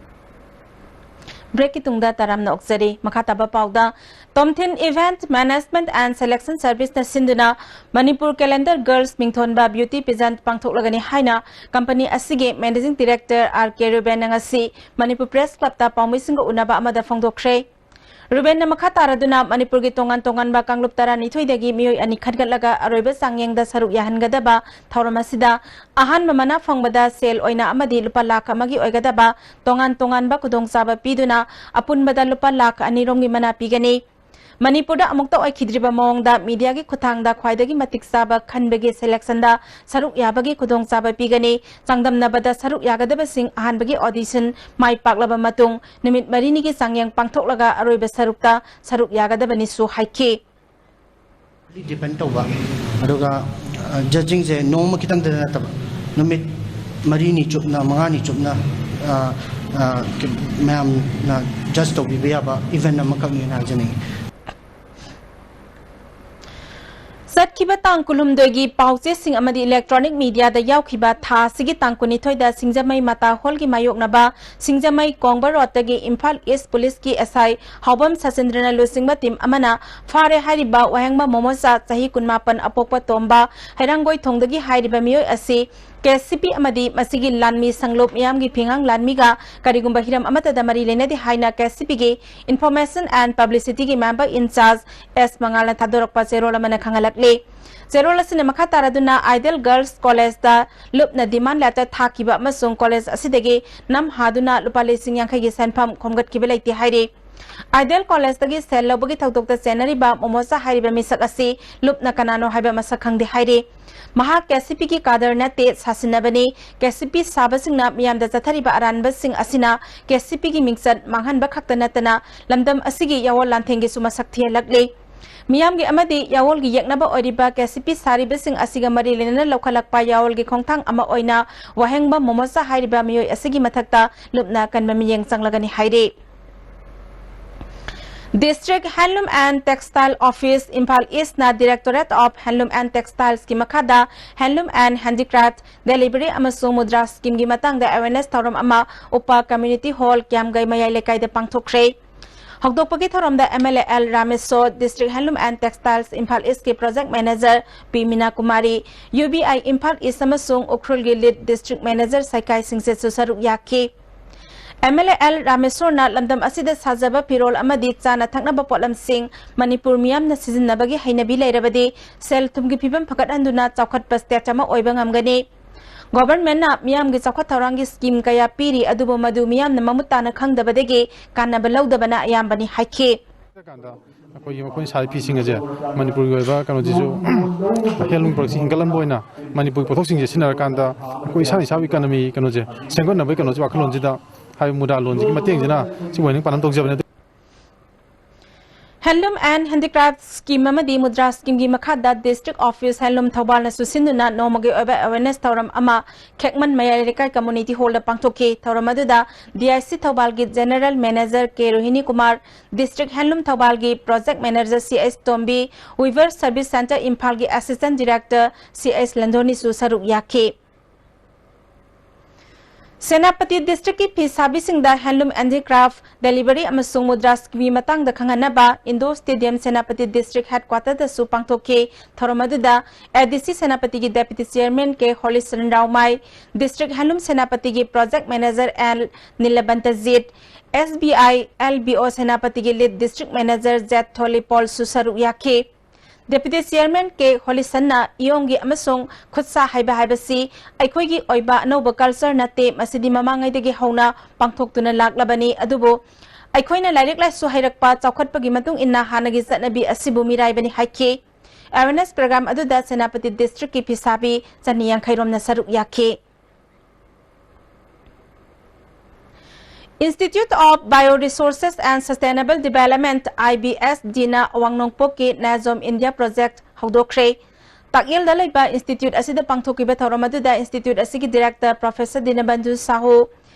Breakꯀꯤ ꯇꯨꯡꯗ ꯇꯔꯥꯝꯅ ꯑꯣꯛꯆꯔꯤ꯫ ꯃꯈꯥ ꯇꯥꯕ ꯄꯥꯎꯗ, Tomthin Event Management and Selection Serviceꯅ ꯁꯤꯟꯗꯨꯅ Manipur Calendar Girls ꯃꯤꯡꯊꯣꯟꯕ beauty pageant ꯄꯥꯡꯊꯣꯛꯂꯒꯅꯤ ꯍꯥꯏꯅ company ꯑꯁꯤꯒꯤ Managing Director R K ꯔꯨꯕꯦꯟꯅ ꯉꯁꯤ ꯃꯅꯤꯄꯨꯔ Press Clubꯇ ꯄꯥꯎꯃꯤꯁꯤꯡꯒ ꯎꯅꯕ ꯑꯃꯗ ꯐꯣꯡꯗꯣꯛꯈ꯭ꯔꯦ꯫ ꯔꯨꯕꯦꯟꯅ ꯃꯈꯥ ꯇꯥꯔꯗꯨꯅ ꯃꯅꯤꯄꯨꯔꯒꯤ ꯇꯣꯉꯥꯟ ꯇꯣꯉꯥꯟꯕ ꯀꯥꯡꯂꯨꯞ ꯇꯔꯥꯅꯤꯊꯣꯏꯗꯒꯤ ꯃꯤꯑꯣꯏ ꯑꯅꯤ ꯈꯟꯒꯠꯂꯒ ꯑꯔꯣꯏꯕ ꯆꯥꯡꯌꯦꯡꯗ ꯁꯔꯨꯛ ꯌꯥꯍꯟꯒꯗꯕ ꯊꯧꯔꯝ ꯑꯁꯤꯗ ꯑꯍꯥꯟꯕ ꯃꯅꯥ ꯐꯪꯕꯗ ꯁꯦꯜ ꯑꯣꯏꯅ ꯑꯃꯗꯤ ꯂꯨꯄꯥ ꯂꯥꯈ ꯑꯃꯒꯤ ꯑꯣꯏꯒꯗꯕ ꯇꯣꯉꯥꯟ ꯇꯣꯉꯥꯟꯕ ꯈꯨꯗꯣꯡꯆꯥꯕ ꯄꯤꯗꯨꯅ ꯑꯄꯨꯟꯕꯗ ꯂꯨꯄꯥ ꯂꯥꯈ ꯑꯅꯤ ꯔꯣꯝꯒꯤ ꯃꯅꯥ ꯄꯤꯒꯅꯤ꯫ ꯃꯅꯤꯄꯨꯔꯗ ꯑꯃꯨꯛꯇ ꯑꯣꯏꯈꯤꯗ꯭ꯔꯤꯕ ꯃꯑꯣꯡꯗ mediaꯒꯤ ꯈꯨꯠꯊꯥꯡꯗ ꯈ꯭ꯋꯥꯏꯗꯒꯤ ꯃꯇꯤꯛ ꯆꯥꯕ ꯈꯟꯕꯒꯤ selectionꯗ ꯁꯔꯨꯛ ꯌꯥꯕꯒꯤ ꯈꯨꯗꯣꯡꯆꯥꯕ ꯄꯤꯒꯅꯤ꯫ ꯆꯥꯡꯗꯝꯅꯕꯗ ꯁꯔꯨꯛ ꯌꯥꯒꯗꯕꯁꯤꯡ ꯑꯍꯥꯟꯕꯒꯤ audition ꯃꯥꯏ ꯄꯥꯛꯂꯕ ꯃꯇꯨꯡ ꯅꯨꯃꯤꯠ ꯃꯔꯤꯅꯤꯒꯤ ꯆꯥꯡꯌꯦꯡ ꯄꯥꯡꯊꯣꯛꯂꯒ ꯑꯔꯣꯏꯕ ꯁꯔꯨꯛꯇ ꯁꯔꯨꯛ ꯌꯥꯒꯗꯕꯅꯤꯁꯨ ꯍꯥꯏꯈꯤ꯫ Depend ꯇꯧꯕ, ꯑꯗꯨꯒ judgingꯁꯦ ꯅꯣꯡꯃ ꯈꯤꯇꯪꯗ ꯅꯠꯇꯕ, ꯅꯨꯃꯤꯠ ꯃꯔꯤꯅꯤ ꯆꯨꯞꯅ, ꯃꯉꯥꯅꯤ ꯆꯨꯞꯅ, ꯑ, ꯑ, ꯃꯌꯥꯝꯅ judge ꯇꯧꯕꯤꯕ ꯌꯥꯕ event ꯑꯃꯈꯛꯅꯦꯅ ꯍꯥꯏꯖꯅꯤꯡꯉꯤ꯫ ꯆꯠꯈꯤꯕ ꯇꯥꯡ ꯀꯨꯟꯍꯨꯝꯗꯣꯏꯒꯤ ꯄꯥꯎꯆꯦꯁꯤꯡ ꯑꯃꯗꯤ electronic mediaꯗ ꯌꯥꯎꯈꯤꯕ ꯊꯥ ꯑꯁꯤꯒꯤ ꯇꯥꯡ ꯀꯨꯟꯅꯤꯊꯣꯏꯗ ꯁꯤꯡꯖꯃꯩ ꯃꯇꯥ ꯍꯣꯜꯒꯤ ꯃꯥꯌꯣꯛꯅꯕ ꯁꯤꯡꯖꯃꯩ ꯀꯣꯡꯕ ꯔꯣꯗꯇꯒꯤ ꯏꯝꯐꯥꯜ East Policeꯀꯤ S I ꯍꯥꯎꯕꯝ ꯁꯆꯤꯟꯗ꯭ꯔꯅ ꯂꯨꯆꯤꯡꯕ team ꯑꯃꯅ ꯐꯥꯔꯦ ꯍꯥꯏꯔꯤꯕ ꯋꯥꯍꯦꯡꯕ ꯃꯣꯃꯣꯆꯥ ꯆꯍꯤ ꯀꯨꯟꯃꯥꯄꯟ ꯑꯄꯣꯛꯄ ꯇꯣꯝꯕ ꯍꯩꯔꯥꯡꯒꯣꯏ ꯊꯣꯡꯗꯒꯤ ꯍꯥꯏꯔꯤꯕ ꯃꯤꯑꯣꯏ ꯑꯁꯤ K C P ꯑꯃꯗꯤ ꯃꯁꯤꯒꯤ ꯂꯥꯟꯃꯤ ꯁꯪꯂꯨꯞ ꯃꯤꯌꯥꯝꯒꯤ ꯐꯤꯉꯥꯡ ꯂꯥꯟꯃꯤꯒ ꯀꯔꯤꯒꯨꯝꯕ ꯍꯤꯔꯝ ꯑꯃꯠꯇꯗ ꯃꯔꯤ ꯂꯩꯅꯗꯦ ꯍꯥꯏꯅ K C Pꯒꯤ Information and Publicityꯒꯤ member in charge S ꯃꯉꯥꯜꯅ ꯊꯥꯗꯣꯔꯛꯄ ꯆꯦꯔꯣꯜ ꯑꯃꯅ ꯈꯪꯍꯜꯂꯛꯂꯤ꯫ ꯆꯦꯔꯣꯜ ꯑꯁꯤꯅ ꯃꯈꯥ ꯇꯥꯔꯗꯨꯅ Ideal Girls Collegeꯇ ꯂꯨꯞꯅ demand letter ꯊꯥꯈꯤꯕ ꯑꯃꯁꯨꯡ college ꯑꯁꯤꯗꯒꯤ ꯅꯝ ꯍꯥꯗꯨꯅ ꯂꯨꯄꯥ ꯂꯤꯁꯤꯡ ꯌꯥꯡꯈꯩꯒꯤ ꯁꯦꯟꯐꯝ ꯈꯣꯝꯒꯠꯈꯤꯕ ꯂꯩꯇꯦ ꯍꯥꯏꯔꯤ꯫ Ideal Collegeꯇꯒꯤ ꯁꯦꯜ ꯂꯧꯕꯒꯤ ꯊꯧꯗꯣꯛꯇ ꯆꯦꯟꯅꯔꯤꯕ ꯃꯣꯃꯣꯆꯥ ꯍꯥꯏꯔꯤꯕ ꯃꯤꯁꯛ ꯑꯁꯤ ꯂꯨꯞꯅ ꯀꯅꯥꯅꯣ ꯍꯥꯏꯕ ꯃꯁꯛ ꯈꯪꯗꯦ ꯍꯥꯏꯔꯤ꯫ ꯃꯍꯥꯛ K C Pꯒꯤ cadre ꯅꯠꯇꯦ, ꯁꯥꯁꯤꯟꯅꯕꯅꯤ꯫ K C P ꯁꯥꯕꯁꯤꯡꯅ ꯃꯤꯌꯥꯝꯗ ꯆꯠꯊꯔꯤꯕ ꯑꯔꯥꯟꯕꯁꯤꯡ ꯑꯁꯤꯅ K C Pꯒꯤ ꯃꯤꯡꯆꯠ ꯃꯥꯡꯍꯟꯕ ꯈꯛꯇ ꯅꯠꯇꯅ ꯂꯝꯗꯝ ꯑꯁꯤꯒꯤ ꯌꯥꯑꯣꯜ ꯂꯥꯟꯊꯦꯡꯒꯤꯁꯨ ꯃꯁꯛ ꯊꯤꯍꯜꯂꯛꯂꯤ꯫ ꯃꯤꯌꯥꯝꯒꯤ ꯑꯃꯗꯤ ꯌꯥꯑꯣꯜꯒꯤ ꯌꯦꯛꯅꯕ ꯑꯣꯏꯔꯤꯕ K C P ꯁꯥꯔꯤꯕꯁꯤꯡ ꯑꯁꯤꯒ ꯃꯔꯤ ꯂꯩꯅꯅ ꯂꯧꯈꯠꯂꯛꯄ ꯌꯥꯑꯣꯜꯒꯤ ꯈꯣꯡꯊꯥꯡ ꯑꯃ ꯑꯣꯏꯅ ꯋꯥꯍꯦꯡꯕ ꯃꯣꯃꯣꯆꯥ ꯍꯥꯏꯔꯤꯕ ꯃꯤꯑꯣꯏ ꯑꯁꯤꯒꯤ ꯃꯊꯛꯇ ꯂꯨꯞꯅ ꯀꯟꯕ ꯃꯤꯠꯌꯦꯡ ꯆꯪꯂꯒꯅꯤ ꯍꯥꯏꯔꯤ꯫ District Handloom and Textile Office, Imphal East ꯅ Directorate of Handloom and Textiles ꯀꯤ ꯃꯈꯥꯗ Handloom and Handicraft, Delivery ꯑꯃꯁꯨꯡ ꯃꯨꯗ꯭ꯔꯥ Scheme ꯒꯤ ꯃꯇꯥꯡꯗ awareness ꯊꯧꯔꯝ ꯑꯃ ꯎꯄꯥ Community Hall, ꯀ꯭ꯌꯥꯝꯒꯩ ꯃꯌꯥꯏ ꯂꯩꯀꯥꯏꯗ ꯄꯥꯡꯊꯣꯛꯈ꯭ꯔꯦ꯫ ꯍꯧꯗꯣꯛꯄꯒꯤ ꯊꯧꯔꯝꯗ M L A L Rameshwor, District Handloom and Textiles Imphal East ꯀꯤ Project Manager P Meena Kumari, U B I Imphal East ꯑꯃꯁꯨꯡ ꯎꯈ꯭ꯔꯨꯜꯒꯤ Lead District Manager ꯁꯥꯏꯀꯥꯏ ꯁꯤꯡꯁꯤꯠꯁꯨ ꯁꯔꯨꯛ ꯌꯥꯈꯤ꯫ M L A L ꯔꯥꯃꯦꯁꯣꯔꯅ ꯂꯝꯗꯝ ꯑꯁꯤꯗ ꯁꯥꯖꯕ ꯐꯤꯔꯣꯜ ꯑꯃꯗꯤ ꯆꯥꯅ ꯊꯛꯅꯕ ꯄꯣꯠꯂꯝꯁꯤꯡ ꯃꯅꯤꯄꯨꯔ ꯃꯤꯌꯥꯝꯅ ꯁꯤꯖꯤꯟꯅꯕꯒꯤ ꯍꯩꯅꯕꯤ ꯂꯩꯔꯕꯗꯤ ꯁꯦꯜ ꯊꯨꯝꯒꯤ ꯐꯤꯕꯝ ꯐꯒꯠꯍꯟꯗꯨꯅ ꯆꯥꯎꯈꯠꯄ state ꯑꯃ ꯑꯣꯏꯕ ꯉꯝꯒꯅꯤ꯫ Government ꯅ ꯃꯤꯌꯥꯝꯒꯤ ꯆꯥꯎꯈꯠ ꯊꯧꯔꯥꯡꯒꯤ scheme ꯀꯌꯥ ꯄꯤꯔꯤ, ꯑꯗꯨꯕꯨ ꯃꯗꯨ ꯃꯤꯌꯥꯝꯅ ꯃꯃꯨꯠ ꯇꯥꯅ ꯈꯪꯗꯕꯗꯒꯤ ꯀꯥꯟꯅꯕ ꯂꯧꯗꯕꯅ ꯑꯌꯥꯝꯕꯅꯤ ꯍꯥꯏꯈꯤ꯫ ꯑꯩꯈꯣꯏꯒꯤ ꯃꯈꯣꯏꯅ ꯁꯥꯔꯤ ꯐꯤꯁꯤꯡ ꯑꯁꯦ ꯃꯅꯤꯄꯨꯔꯒꯤ ꯑꯣꯏꯕ ꯀꯩꯅꯣꯁꯤꯁꯨ handloom product ꯁꯤ ꯍꯦꯟꯒꯠꯍꯟꯕ ꯑꯣꯏꯅ ꯃꯅꯤꯄꯨꯔꯒꯤ ꯄꯣꯠꯊꯣꯛꯁꯤꯡꯁꯦ ꯁꯤꯖꯤꯟꯅꯔꯀꯥꯟꯗ ꯑꯩꯈꯣꯏ ꯏꯁꯥꯅ ꯏꯁꯥꯒꯤ economy ꯀꯩꯅꯣꯁꯦ ꯁꯦꯝꯒꯠꯅꯕꯒꯤ ꯀꯩꯅꯣꯁꯦ ꯋꯥꯈꯜꯂꯣꯟꯁꯤꯗ ꯍꯥꯏꯕꯗꯤ ꯃꯨꯗ꯭ꯔꯥ ꯂꯣꯟꯁꯤꯒꯤ ꯃꯇꯦꯡꯁꯤꯅ ꯁꯤꯕꯨ ꯑꯣꯏꯅ ꯄꯥꯟꯗꯝ ꯇꯧꯖꯕꯅꯦ꯫ Handloom and Handicraft Scheme ꯑꯃꯗꯤ ꯃꯨꯗ꯭ꯔꯥ Scheme ꯒꯤ ꯃꯈꯥꯗ District Office Handloom ꯊꯧꯕꯥꯜꯅꯁꯨ ꯁꯤꯟꯗꯨꯅ ꯅꯣꯡꯃꯒꯤ ꯑꯣꯏꯕ awareness ꯊꯧꯔꯝ ꯑꯃ ꯈꯦꯛꯃꯟ ꯃꯌꯥꯏ ꯂꯩꯀꯥꯏ Community Hall ꯗ ꯄꯥꯡꯊꯣꯛꯈꯤ꯫ ꯊꯧꯔꯝ ꯑꯗꯨꯗ D I C ꯊꯧꯕꯥꯜꯒꯤ General Manager K ꯔꯣꯍꯤꯅꯤ Kumar, District Handloom ꯊꯧꯕꯥꯜꯒꯤ Project Manager C S Tombi, Weaver Service Centre ꯏꯝꯐꯥꯜꯒꯤ Assistant Director ꯁꯤ ꯑꯦꯁ ꯂꯟꯗꯣꯅꯤꯁꯨ ꯁꯔꯨꯛ ꯌꯥꯈꯤ꯫ ꯁꯦꯅꯥꯄꯇꯤ district ꯀꯤ ꯐꯤ ꯁꯥꯕꯤꯁꯤꯡꯗ handloom handicraft, delivery ꯑꯃꯁꯨꯡ ꯃꯨꯗ꯭ꯔꯥ scheme ꯒꯤ ꯃꯇꯥꯡꯗ ꯈꯪꯍꯟꯅꯕ Indoor Stadium Senapati district headquarter ꯗꯁꯨ ꯄꯥꯡꯊꯣꯛꯈꯤ꯫ ꯊꯧꯔꯝ ꯑꯗꯨꯗ A D C ꯁꯦꯅꯥꯄꯇꯤꯒꯤ Deputy Chairman K Holicharan Raumai, District Handloom ꯁꯦꯅꯥꯄꯇꯤꯒꯤ Project Manager L Nilabantajit, S B I L B O ꯁꯦꯅꯥꯄꯇꯤꯒꯤ Lead District Manager ꯖꯦꯠ ꯊꯣꯂꯤꯄꯣꯜꯁꯨ ꯁꯔꯨꯛ ꯌꯥꯈꯤ꯫ Deputy Chairman ꯀꯦ ꯍꯣꯂꯤꯁꯟꯅ ꯏꯌꯣꯡꯒꯤ ꯑꯃꯁꯨꯡ ꯈꯨꯠꯁꯥ ꯍꯩꯕ ꯍꯥꯏꯕꯁꯤ ꯑꯩꯈꯣꯏꯒꯤ ꯑꯣꯏꯕ ꯑꯅꯧꯕ culture ꯅꯠꯇꯦ, ꯃꯁꯤꯗꯤ ꯃꯃꯥꯡꯉꯩꯗꯒꯤ ꯍꯧꯅ ꯄꯥꯡꯊꯣꯛꯇꯨꯅ ꯂꯥꯛꯂꯕꯅꯤ꯫ ꯑꯗꯨꯕꯨ ꯑꯩꯈꯣꯏꯅ ꯂꯥꯏꯔꯤꯛ ꯂꯥꯏꯁꯨ ꯍꯩꯔꯛꯄ, ꯆꯥꯎꯈꯠꯄꯒꯤ ꯃꯇꯨꯡ ꯏꯟꯅ ꯍꯥꯟꯅꯒꯤ ꯆꯠꯅꯕꯤ ꯑꯁꯤꯕꯨ ꯃꯤꯔꯥꯏꯕꯅꯤ ꯍꯥꯏꯈꯤ꯫ Awareness program ꯑꯗꯨꯗ ꯁꯦꯅꯥꯄꯇꯤ district ꯀꯤ ꯐꯤꯁꯥꯕꯤ ꯆꯅꯤ ꯌꯥꯡꯈꯩ ꯔꯣꯝꯅ ꯁꯔꯨꯛ ꯌꯥꯈꯤ꯫ Institute of Bioresources and Sustainable Development, I B S D ꯅ ꯑꯋꯥꯡ ꯅꯣꯡꯄꯣꯛꯀꯤ ꯅꯥꯖꯣꯝ India Project ꯍꯧꯗꯣꯛꯈ꯭ꯔꯦ꯫ ꯇꯥꯛꯌꯦꯜꯗ ꯂꯩꯕ institute ꯑꯁꯤꯗ ꯄꯥꯡꯊꯣꯛꯈꯤꯕ ꯊꯧꯔꯝ ꯑꯗꯨꯗ institute ꯑꯁꯤꯒꯤ director Professor ꯗꯤꯅꯕꯟꯙꯨ Shahu,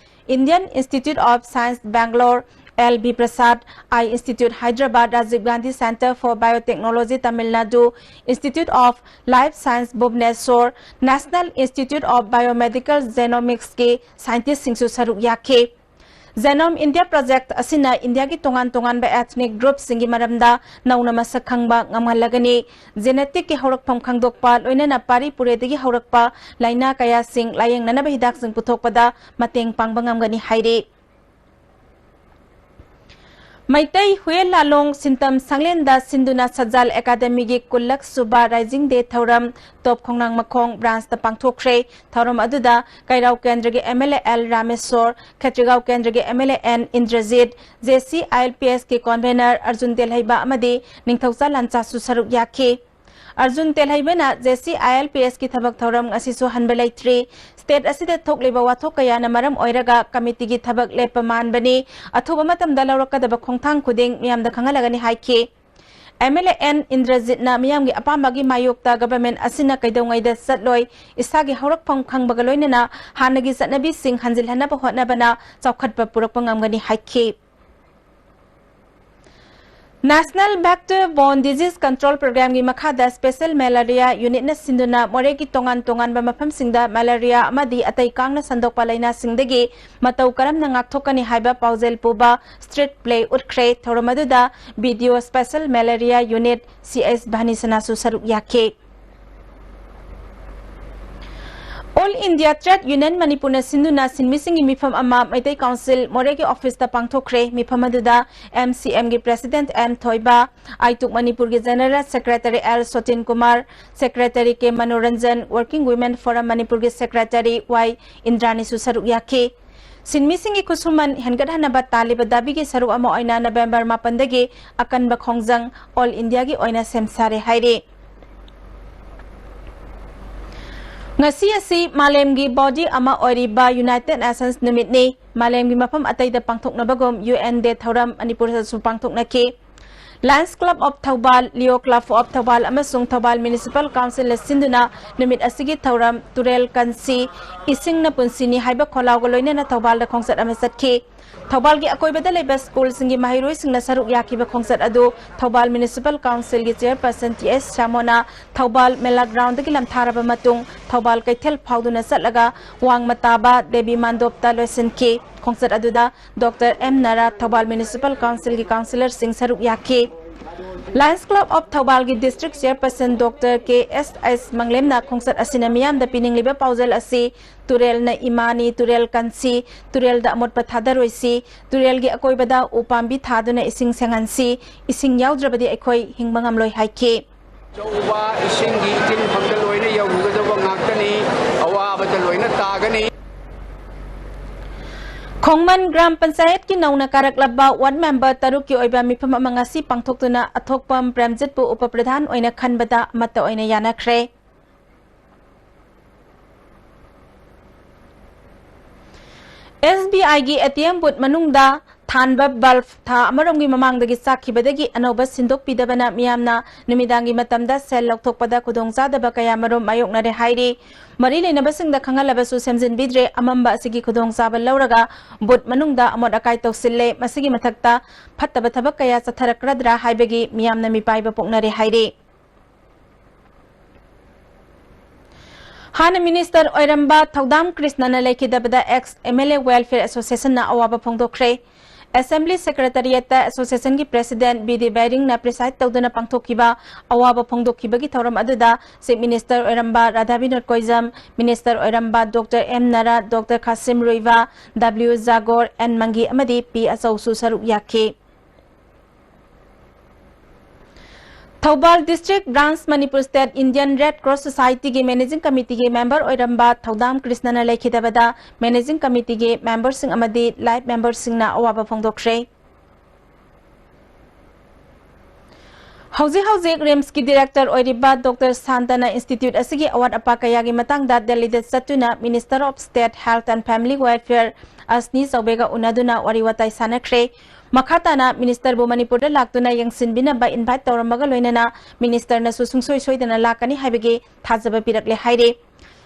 Indian Institute of Science Bangalore, L B Prasad, Eye Institute Hyderabad, Rajiv Gandhi Center for Biotechnology Tamil Nadu, Institute of Life Science Bhubaneswar, National Institute of Biomedical Genomics ꯀꯤ scientist ꯁꯤꯡꯁꯨ ꯁꯔꯨꯛ ꯌꯥꯈꯤ꯫ Genome India Project ꯑꯁꯤꯅ ꯏꯟꯗꯤꯌꯥꯒꯤ ꯇꯣꯉꯥꯟ ꯇꯣꯉꯥꯟꯕ ethnic group ꯁꯤꯡꯒꯤ ꯃꯔꯝꯗ ꯅꯧꯅ ꯃꯁꯛ ꯈꯪꯕ ꯉꯝꯍꯜꯂꯒꯅꯤ꯫ Genetic ꯀꯤ ꯍꯧꯔꯛꯐꯝ ꯈꯪꯗꯣꯛꯄ, ꯂꯣꯏꯅꯅ ꯄꯥꯔꯤ ꯄꯨꯔꯦꯗꯒꯤ ꯍꯧꯔꯛꯄ ꯂꯥꯏꯅꯥ ꯀꯌꯥꯁꯤꯡ ꯂꯥꯌꯦꯡꯅꯅꯕ ꯍꯤꯗꯥꯛꯁꯤꯡ ꯄꯨꯊꯣꯛꯄꯗ ꯃꯇꯦꯡ ꯄꯥꯡꯕ ꯉꯝꯒꯅꯤ ꯍꯥꯏꯔꯤ꯫ ꯃꯩꯇꯩ ꯍꯨꯌꯦꯟ ꯂꯥꯂꯣꯡ ꯁꯤꯟꯇꯝ ꯁꯪꯂꯦꯟꯗ ꯁꯤꯟꯗꯨꯅ ꯁꯖꯥꯜ ꯑꯦꯀꯥꯗꯃꯤꯒꯤ ꯀꯨꯟꯂꯛ ꯁꯨꯕ Rising Day ꯊꯧꯔꯝ ꯇꯣꯞ ꯈꯣꯡꯅꯥꯡ ꯃꯈꯣꯡ branch ꯇ ꯄꯥꯡꯊꯣꯛꯈ꯭ꯔꯦ꯫ ꯊꯧꯔꯝ ꯑꯗꯨꯗ ꯀꯩꯔꯥꯎ ꯀꯦꯟꯗ꯭ꯔꯒꯤ M L A L Rameshwor, ꯈꯦꯇ꯭ꯔꯤꯒꯥꯎ ꯀꯦꯟꯗ꯭ꯔꯒꯤ M L A N Indrajit, J C I L P S ꯀꯤ convener ꯑꯔꯖꯨꯟ ꯇꯦꯜꯍꯩꯕ ꯑꯃꯗꯤ ꯅꯤꯡꯊꯧꯖꯥ ꯂꯥꯟꯆꯥꯁꯨ ꯁꯔꯨꯛ ꯌꯥꯈꯤ꯫ Arjun ꯇꯦꯜꯍꯩꯕꯅ J C I L P S ꯀꯤ ꯊꯕꯛ ꯊꯧꯔꯝ ꯉꯁꯤꯁꯨ ꯍꯟꯕ ꯂꯩꯇ꯭ꯔꯤ꯫ State ꯑꯁꯤꯗ ꯊꯣꯛꯂꯤꯕ ꯋꯥꯊꯣꯛ ꯀꯌꯥꯅ ꯃꯔꯝ ꯑꯣꯏꯔꯒ committee ꯒꯤ ꯊꯕꯛ ꯂꯦꯞꯄ ꯃꯥꯟꯕꯅꯤ꯫ ꯑꯊꯨꯕ ꯃꯇꯝꯗ ꯂꯧꯔꯛꯀꯗꯕ ꯈꯣꯡꯊꯥꯡ ꯈꯨꯗꯤꯡ ꯃꯤꯌꯥꯝꯗ ꯈꯪꯍꯜꯂꯒꯅꯤ ꯍꯥꯏꯈꯤ꯫ M L A N ꯏꯟꯗ꯭ꯔꯖꯤꯠꯅ ꯃꯤꯌꯥꯝꯒꯤ ꯑꯄꯥꯝꯕꯒꯤ ꯃꯥꯌꯣꯛꯇ government ꯑꯁꯤꯅ ꯀꯩꯗꯧꯉꯩꯗ ꯆꯠꯂꯣꯏ, ꯏꯁꯥꯒꯤ ꯍꯧꯔꯛꯐꯝ ꯈꯪꯕꯒ ꯂꯣꯏꯅꯅ ꯍꯥꯟꯅꯒꯤ ꯆꯠꯅꯕꯤꯁꯤꯡ ꯍꯟꯖꯤꯜꯍꯟꯅꯕ ꯍꯣꯠꯅꯕꯅ ꯆꯥꯎꯈꯠꯄ ꯄꯨꯔꯛꯄ ꯉꯝꯒꯅꯤ ꯍꯥꯏꯈꯤ꯫ National Vector Borne Disease Control Program ꯒꯤ ꯃꯈꯥꯗ Special Malaria Unit ꯅ ꯁꯤꯟꯗꯨꯅ ꯃꯣꯔꯦꯒꯤ ꯇꯣꯉꯥꯟ ꯇꯣꯉꯥꯟꯕ ꯃꯐꯝꯁꯤꯡꯗ malaria ꯑꯃꯗꯤ ꯑꯇꯩ ꯀꯥꯡꯅ ꯁꯟꯗꯣꯛꯄ ꯂꯥꯏꯅꯥꯁꯤꯡꯗꯒꯤ ꯃꯇꯧ ꯀꯔꯝꯅ ꯉꯥꯛꯊꯣꯛꯀꯅꯤ ꯍꯥꯏꯕ ꯄꯥꯎꯖꯦꯜ ꯄꯨꯕ street play ꯎꯠꯈ꯭ꯔꯦ꯫ ꯊꯧꯔꯝ ꯑꯗꯨꯗ B D O Special Malaria Unit C S ꯚꯥꯅꯤꯁꯅꯥꯁꯨ ꯁꯔꯨꯛ ꯌꯥꯈꯤ꯫ All India Trade Union ꯃꯅꯤꯄꯨꯔꯅ ꯁꯤꯟꯗꯨꯅ ꯁꯤꯟꯃꯤꯁꯤꯡꯒꯤ ꯃꯤꯐꯝ ꯑꯃ ꯃꯩꯇꯩ council ꯃꯣꯔꯦꯒꯤ office ꯇ ꯄꯥꯡꯊꯣꯛꯈ꯭ꯔꯦ꯫ ꯃꯤꯐꯝ ꯑꯗꯨꯗ M C M ꯒꯤ president M ꯊꯣꯏꯕ, ꯑꯥꯏꯇꯨꯛ ꯃꯅꯤꯄꯨꯔꯒꯤ general secretary L ꯁꯣꯇꯤꯟ Kumar, secretary K Manoranjan, Working Women Forum ꯃꯅꯤꯄꯨꯔꯒꯤ secretary Y ꯏꯟꯗ꯭ꯔꯥꯅꯤꯁꯨ ꯁꯔꯨꯛ ꯌꯥꯈꯤ꯫ ꯁꯤꯟꯃꯤꯁꯤꯡꯒꯤ ꯈꯨꯠꯁꯨꯃꯟ ꯍꯦꯟꯒꯠꯍꯟꯅꯕ ꯇꯥꯜꯂꯤꯕ ꯗꯥꯕꯤꯒꯤ ꯁꯔꯨꯛ ꯑꯃ ꯑꯣꯏꯅ November ꯃꯥꯄꯟꯗꯒꯤ ꯑꯀꯟꯕ ꯈꯣꯡꯖꯪ All India ꯒꯤ ꯑꯣꯏꯅ ꯁꯦꯝ ꯁꯥꯔꯦ ꯍꯥꯏꯔꯤ꯫ ꯉꯁꯤ ꯑꯁꯤ ꯃꯥꯂꯦꯝꯒꯤ body ꯑꯃ ꯑꯣꯏꯔꯤꯕ United Nations ꯅꯨꯃꯤꯠꯅꯤ꯫ ꯃꯥꯂꯦꯝꯒꯤ ꯃꯐꯝ ꯑꯇꯩꯗ ꯄꯥꯡꯊꯣꯛꯅꯕꯒꯨꯝ U N Day ꯊꯧꯔꯝ ꯃꯅꯤꯄꯨꯔꯗꯁꯨ ꯄꯥꯡꯊꯣꯛꯅꯈꯤ꯫ Lions Club of Thoubal, Leo Club of Thoubal ꯑꯃꯁꯨꯡ ꯊꯧꯕꯥꯜ Municipal Council ꯅ ꯁꯤꯟꯗꯨꯅ ꯅꯨꯃꯤꯠ ꯑꯁꯤꯒꯤ ꯊꯧꯔꯝ ꯇꯨꯔꯦꯜ ꯀꯟꯁꯤ, ꯏꯁꯤꯡꯅ ꯄꯨꯟꯁꯤꯅꯤ ꯍꯥꯏꯕ ꯈꯣꯜꯂꯥꯎꯒ ꯂꯣꯏꯅꯅ ꯊꯧꯕꯥꯜꯗ ꯈꯣꯡꯆꯠ ꯑꯃ ꯆꯠꯈꯤ꯫ ꯊꯧꯕꯥꯜꯒꯤ ꯑꯀꯣꯏꯕꯗ ꯂꯩꯕ ꯁ꯭ꯀꯨꯜꯁꯤꯡꯒꯤ ꯃꯍꯩꯔꯣꯏꯁꯤꯡꯅ ꯁꯔꯨꯛ ꯌꯥꯈꯤꯕ ꯈꯣꯡꯆꯠ ꯑꯗꯨ ꯊꯧꯕꯥꯜ ꯃ꯭ꯌꯨꯅꯤꯁꯤꯄꯥꯜ ꯀꯥꯎꯟꯁꯤꯜꯒꯤ ꯆꯦꯌꯔꯄꯔꯁꯟ ꯇꯤ ꯑꯦꯁ ꯁ꯭ꯌꯥꯃꯣꯅ ꯊꯧꯕꯥꯜ ꯃꯦꯂꯥ ꯒ꯭ꯔꯥꯎꯟꯗꯒꯤ ꯂꯝꯊꯥꯔꯕ ꯃꯇꯨꯡ ꯊꯧꯕꯥꯜ ꯀꯩꯊꯦꯜ ꯐꯥꯎꯗꯨꯅ ꯆꯠꯂꯒ ꯋꯥꯡꯃ ꯇꯥꯕ ꯗꯦꯕꯤ ꯃꯥꯟꯗꯣꯞꯇ ꯂꯣꯏꯁꯤꯟꯈꯤ꯫ ꯈꯣꯡꯆꯠ ꯑꯗꯨꯗ doctor M Nara, Thoubal municipal ꯀꯥꯎꯟꯁꯤꯜꯒꯤ ꯀꯥꯎꯟꯁꯤꯂꯔꯁꯤꯡ ꯁꯔꯨꯛ ꯌꯥꯈꯤ꯫ Lions Club of ꯊꯧꯕꯥꯜꯒꯤ district chairperson doctor K S S ꯃꯪꯂꯦꯝꯅ ꯈꯣꯡꯆꯠ ꯑꯁꯤꯅ ꯃꯤꯌꯥꯝꯗ ꯄꯤꯅꯤꯡꯂꯤꯕ ꯄꯥꯎꯖꯦꯜ ꯑꯁꯤ ꯇꯨꯔꯦꯜꯅ ꯏꯃꯥꯅꯤ, ꯇꯨꯔꯦꯜ ꯀꯟꯁꯤ, ꯇꯨꯔꯦꯜꯗ ꯑꯃꯣꯠꯄ ꯊꯥꯗꯔꯣꯏꯁꯤ, ꯇꯨꯔꯦꯜꯒꯤ ꯑꯀꯣꯏꯕꯗ ꯎ ꯄꯥꯝꯕꯤ ꯊꯥꯗꯨꯅ ꯏꯁꯤꯡ ꯁꯦꯡꯍꯟꯁꯤ, ꯏꯁꯤꯡ ꯌꯥꯎꯗ꯭ꯔꯕꯗꯤ ꯑꯩꯈꯣꯏ ꯍꯤꯡꯕ ꯉꯝꯂꯣꯏ ꯍꯥꯏꯈꯤ꯫ ꯑꯆꯧꯕ ꯏꯁꯤꯡꯒꯤ ꯏꯊꯤꯟꯐꯝꯗ ꯂꯣꯏꯅ ꯌꯧꯔꯨꯒꯗꯕ ꯉꯥꯛꯇꯅꯤ, ꯑꯋꯥꯕꯗ ꯂꯣꯏꯅ ꯇꯥꯒꯅꯤ꯫ ꯈꯣꯡꯃꯟ ꯒ꯭ꯔꯥꯝ ꯄꯟꯆꯥꯌꯠꯀꯤ ꯅꯧꯅ ꯀꯥꯔꯛꯂꯕ ꯋꯥꯔꯗ ꯃꯦꯝꯕꯔ ꯇꯔꯨꯛꯀꯤ ꯑꯣꯏꯕ ꯃꯤꯐꯝ ꯑꯃ ꯉꯁꯤ ꯄꯥꯡꯊꯣꯛꯇꯨꯅ ꯑꯊꯣꯛꯄꯝ ꯄ꯭ꯔꯦꯝꯖꯤꯠꯄꯨ ꯎꯄ ꯄ꯭ꯔꯙꯥꯟ ꯑꯣꯏꯅ ꯈꯟꯕꯗ ꯑꯃꯠꯇ ꯑꯣꯏꯅ ꯌꯥꯅꯈ꯭ꯔꯦ꯫ ꯑꯦꯁ ꯕꯤ ꯑꯥꯏꯒꯤ ꯑꯦ ꯇꯤ ꯑꯦꯝ ꯕꯨꯠ ꯃꯅꯨꯡꯗ ꯊꯥꯟꯕ ꯕꯜꯕ ꯊꯥ ꯑꯃꯔꯣꯝꯒꯤ ꯃꯃꯥꯡꯗꯒꯤ ꯆꯥꯛꯈꯤꯕꯗꯒꯤ ꯑꯅꯧꯕ ꯁꯤꯟꯗꯣꯛꯄꯤꯗꯕꯅ ꯃꯤꯌꯥꯝꯅ ꯅꯨꯃꯤꯗꯥꯡꯒꯤ ꯃꯇꯝꯗ ꯁꯦꯜ ꯂꯧꯊꯣꯛꯄꯗ ꯈꯨꯗꯣꯡꯆꯥꯗꯕ ꯀꯌꯥꯃꯔꯨꯝ ꯃꯥꯌꯣꯛꯅꯔꯦ ꯍꯥꯏꯔꯤ꯫ ꯃꯔꯤ ꯂꯩꯅꯕꯁꯤꯡꯗ ꯈꯪꯍꯜꯂꯕꯁꯨ ꯁꯦꯝꯖꯤꯟꯕꯤꯗ꯭ꯔꯦ꯫ ꯑꯃꯝꯕ ꯑꯁꯤꯒꯤ ꯈꯨꯗꯣꯡꯆꯥꯕ ꯂꯧꯔꯒ ꯕꯨꯠ ꯃꯅꯨꯡꯗ ꯑꯃꯣꯠ ꯑꯀꯥꯏ ꯇꯧꯁꯤꯜꯂꯦ꯫ ꯃꯁꯤꯒꯤ ꯃꯊꯛꯇ ꯐꯠꯇꯕ ꯊꯕꯛ ꯀꯌꯥ ꯆꯠꯊꯔꯛꯀꯗ꯭ꯔꯥ ꯍꯥꯏꯕꯒꯤ ꯃꯤꯌꯥꯝꯅ ꯃꯤꯄꯥꯏꯕ ꯄꯣꯛꯅꯔꯦ ꯍꯥꯏꯔꯤ꯫ ꯍꯥꯟꯅ ꯃꯤꯅꯤꯁꯇꯔ ꯑꯣꯏꯔꯝꯕ ꯊꯧꯗꯥꯝ ꯀ꯭ꯔꯤꯁꯅꯅ ꯂꯩꯈꯤꯗꯕꯗ ex M L A welfare ꯑꯦꯁꯣꯁꯤꯌꯦꯁꯟꯅ ꯑꯋꯥꯕ ꯐꯣꯡꯗꯣꯛꯈ꯭ꯔꯦ꯫ ꯑꯦꯁꯦꯝꯕ꯭ꯂꯤ ꯁꯦꯀ꯭ꯔꯦꯇꯔꯤꯌꯦꯠꯇ ꯑꯦꯁꯣꯁꯤꯌꯦꯁꯟꯒꯤ ꯄ꯭ꯔꯦꯁꯤꯗꯦꯟꯠ ꯕꯤ ꯗꯤ ꯕꯦꯔꯤꯡꯅ ꯄ꯭ꯔꯤꯁꯥꯏꯗ ꯇꯧꯗꯨꯅ ꯄꯥꯡꯊꯣꯛꯈꯤꯕ ꯑꯋꯥꯕ ꯐꯣꯡꯗꯣꯛꯈꯤꯕꯒꯤ ꯊꯧꯔꯝ ꯑꯗꯨꯗ ꯆꯤꯐ ꯃꯤꯅꯤꯁꯇꯔ ꯑꯣꯏꯔꯝꯕ ꯔꯥꯙꯥ ꯕꯤꯅꯣꯗ ꯀꯣꯏꯖꯝ, ꯃꯤꯅꯤꯁꯇꯔ ꯑꯣꯏꯔꯝꯕ doctor M Nara, doctor Khasim Ruiba, W Jagor, N Mangi ꯑꯃꯗꯤ ꯄꯤ ꯑꯆꯧꯁꯨ ꯁꯔꯨꯛ ꯌꯥꯈꯤ꯫ Thoubal district branch Manipur state Indian red cross ꯁꯣꯁꯥꯏꯇꯤꯒꯤ ꯃꯦꯅꯦꯖꯤꯡ ꯀꯃꯤꯇꯤꯒꯤ ꯃꯦꯝꯕꯔ ꯑꯣꯏꯔꯝꯕ ꯊꯧꯗꯥꯝ ꯀ꯭ꯔꯤꯁꯅꯅ ꯂꯩꯈꯤꯗꯕꯗ ꯃꯦꯅꯦꯖꯤꯡ ꯀꯃꯤꯇꯤꯒꯤ ꯃꯦꯝꯕꯔꯁꯤꯡ ꯑꯃꯗꯤ ꯂꯥꯏꯐ ꯃꯦꯝꯕꯔꯁꯤꯡꯅ ꯑꯋꯥꯕ ꯐꯣꯡꯗꯣꯛꯈ꯭ꯔꯦ꯫ ꯍꯧꯖꯤꯛ ꯍꯧꯖꯤꯛ ꯔꯤꯝꯁꯀꯤ ꯗꯤꯔꯦꯛꯇꯔ ꯑꯣꯏꯔꯤꯕ ꯗꯣꯛꯇꯔ ꯁꯥꯟꯇꯅ ꯏꯟꯁꯇꯤꯇ꯭ꯌꯨꯠ ꯑꯁꯤꯒꯤ ꯑꯋꯥꯠ ꯑꯄꯥ ꯀꯌꯥꯒꯤ ꯃꯇꯥꯡꯗ ꯗꯦꯜꯂꯤꯗ ꯆꯠꯇꯨꯅ minister of state health and family welfare ꯑꯁꯅꯤ ꯆꯧꯕꯦꯒ ꯎꯅꯗꯨꯅ ꯋꯥꯔꯤ ꯋꯥꯇꯥꯏ ꯁꯥꯟꯅꯈ꯭ꯔꯦ꯫ ꯃꯈꯥ ꯇꯥꯅ ꯃꯤꯅꯤꯁꯇꯔꯕꯨ ꯃꯅꯤꯄꯨꯔꯗ ꯂꯥꯛꯇꯨꯅ ꯌꯦꯡꯁꯤꯟꯕꯤꯅꯕ ꯏꯟꯚꯥꯏꯠ ꯇꯧꯔꯝꯕꯒ ꯂꯣꯏꯅꯅ ꯃꯤꯅꯤꯁꯇꯔꯅꯁꯨ ꯁꯨꯡꯁꯣꯏ ꯁꯣꯏꯗꯅ ꯂꯥꯛꯀꯅꯤ ꯍꯥꯏꯕꯒꯤ ꯊꯥꯖꯕ ꯄꯤꯔꯛꯂꯦ ꯍꯥꯏꯔꯤ꯫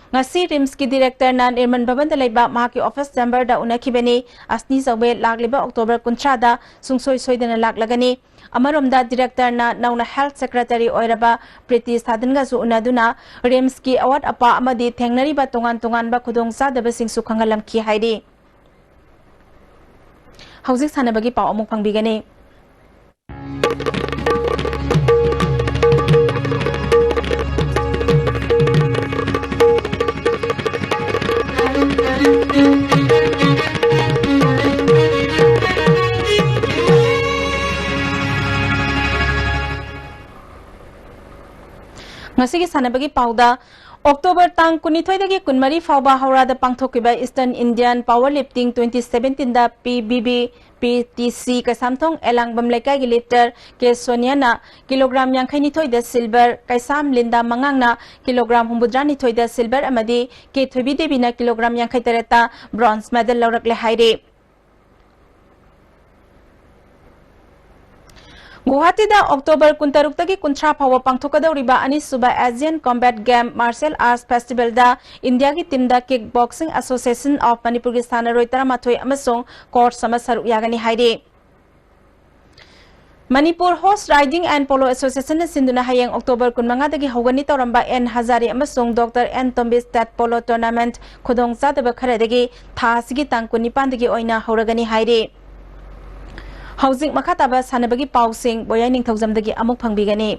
ꯉꯁꯤ ꯔꯤꯝꯁꯀꯤ ꯗꯤꯔꯦꯛꯇꯔꯅ ꯅꯤꯔꯃꯟ ꯚꯕꯟꯗ ꯂꯩꯕ ꯃꯍꯥꯛꯀꯤ ꯑꯣꯐꯤꯁ ꯆꯦꯝꯕꯔꯗ ꯎꯅꯈꯤꯕꯅꯤ꯫ ꯑꯁꯅꯤ ꯆꯧꯕꯦ ꯂꯥꯛꯂꯤꯕ ꯑꯣꯛꯇꯣꯕꯔ ꯀꯨꯟꯊ꯭ꯔꯥꯗ ꯁꯨꯡꯁꯣꯏ ꯁꯣꯏꯗꯅ ꯂꯥꯛꯂꯒꯅꯤ꯫ ꯑꯃꯔꯣꯝꯗ ꯗꯤꯔꯦꯛꯇꯔꯅ ꯅꯧꯅ ꯍꯦꯜꯊ ꯁꯦꯀ꯭ꯔꯦꯇꯔꯤ ꯑꯣꯏꯔꯕ ꯄ꯭ꯔꯤꯇꯤ ꯁꯥꯗꯟꯒꯁꯨ ꯎꯅꯗꯨꯅ ꯔꯤꯝꯁꯀꯤ ꯑꯋꯥꯠ ꯑꯄꯥ ꯑꯃꯗꯤ ꯊꯦꯡꯅꯔꯤꯕ ꯇꯣꯉꯥꯟ ꯇꯣꯉꯥꯟꯕ ꯈꯨꯗꯣꯡꯆꯥꯗꯕꯁꯤꯡꯁꯨ ꯈꯪꯍꯜꯂꯝꯈꯤ ꯍꯥꯏꯔꯤ꯫ ꯍꯧꯖꯤꯛ ꯁꯥꯟꯅꯕꯒꯤ ꯄꯥꯎ ꯑꯃꯨꯛ ꯐꯪꯕꯤꯒꯅꯤ꯫ ꯉꯁꯤꯒꯤ ꯁꯥꯟꯅꯕꯒꯤ ꯄꯥꯎꯗ, ꯑꯣꯛꯇꯣꯕꯔ ꯇꯥꯡ ꯀꯨꯟꯅꯤꯊꯣꯏꯗꯒꯤ ꯀꯨꯟꯃꯔꯤ ꯐꯥꯎꯕ ꯍꯧꯔꯥꯗ ꯄꯥꯡꯊꯣꯛꯈꯤꯕ Eastern Indian Power Lifting twenty seventeenꯗ P B B P T C Keishamthong ꯑꯦꯂꯥꯡꯕꯝ ꯂꯩꯀꯥꯏꯒꯤ ꯂꯤꯐꯇꯔ ꯀꯦ ꯁꯣꯅꯤꯌꯥꯅ ꯀꯤꯂꯣꯒ꯭ꯔꯥꯝ ꯌꯥꯡꯈꯩꯅꯤꯊꯣꯏꯗ ꯁꯤꯜꯚꯔ, ꯀꯩꯁꯥꯝ ꯂꯤꯟꯗꯥ ꯃꯉꯥꯡꯅ ꯀꯤꯂꯣꯒ꯭ꯔꯥꯝ ꯍꯨꯝꯐꯨꯇꯔꯥꯅꯤꯊꯣꯏꯗ ꯁꯤꯜꯚꯔ ꯑꯃꯗꯤ ꯀꯦ ꯊꯣꯏꯕꯤ ꯗꯦꯕꯤꯅ ꯀꯤꯂꯣꯒ꯭ꯔꯥꯝ ꯌꯥꯡꯈꯩ ꯇꯔꯦꯠꯇ ꯕ꯭ꯔꯣꯟꯖ ꯃꯦꯗꯜ ꯂꯧꯔꯛꯂꯦ ꯍꯥꯏꯔꯤ꯫ ꯒꯨꯋꯥꯍꯥꯇꯤꯗ ꯑꯣꯛꯇꯣꯕꯔ ꯀꯨꯟꯇꯔꯨꯛꯇꯒꯤ ꯀꯨꯟꯊ꯭ꯔꯥ ꯐꯥꯎꯕ ꯄꯥꯡꯊꯣꯛꯀꯗꯧꯔꯤꯕ ꯑꯅꯤꯁꯨꯕ Asian Combat Game Martial Arts Festivalꯗ ꯏꯟꯗꯤꯌꯥꯒꯤ ꯇꯤꯝꯗ Kick Boxing Association of ꯃꯅꯤꯄꯨꯔꯒꯤ ꯁꯥꯟꯅꯔꯣꯏ ꯇꯔꯥꯃꯥꯊꯣꯏ ꯑꯃꯁꯨꯡ ꯀꯣꯆ ꯑꯃ ꯁꯔꯨꯛ ꯌꯥꯒꯅꯤ ꯍꯥꯏꯔꯤ꯫ Manipur Horse Riding and Polo Associationꯅ ꯁꯤꯟꯗꯨꯅ ꯍꯌꯦꯡ ꯑꯣꯛꯇꯣꯕꯔ ꯀꯨꯟꯃꯉꯥꯗꯒꯤ ꯍꯧꯒꯅꯤ ꯇꯧꯔꯝꯕ ꯑꯦꯟ ꯍꯖꯥꯔꯤ ꯑꯃꯁꯨꯡ doctor N Tombi state polo tournament ꯈꯨꯗꯣꯡꯆꯥꯗꯕ ꯈꯔꯗꯒꯤ ꯊꯥ ꯑꯁꯤꯒꯤ ꯇꯥꯡ ꯀꯨꯟꯅꯤꯄꯥꯟꯗꯒꯤ ꯑꯣꯏꯅ ꯍꯧꯔꯒꯅꯤ ꯍꯥꯏꯔꯤ꯫ ꯍꯧꯖꯤꯛ ꯃꯈꯥ ꯇꯥꯕ ꯁꯥꯟꯅꯕꯒꯤ ꯄꯥꯎꯁꯤꯡ ꯕꯣꯌꯥꯏ ꯅꯤꯡꯊꯧꯖꯝꯗꯒꯤ ꯑꯃꯨꯛ ꯐꯪꯕꯤꯒꯅꯤ꯫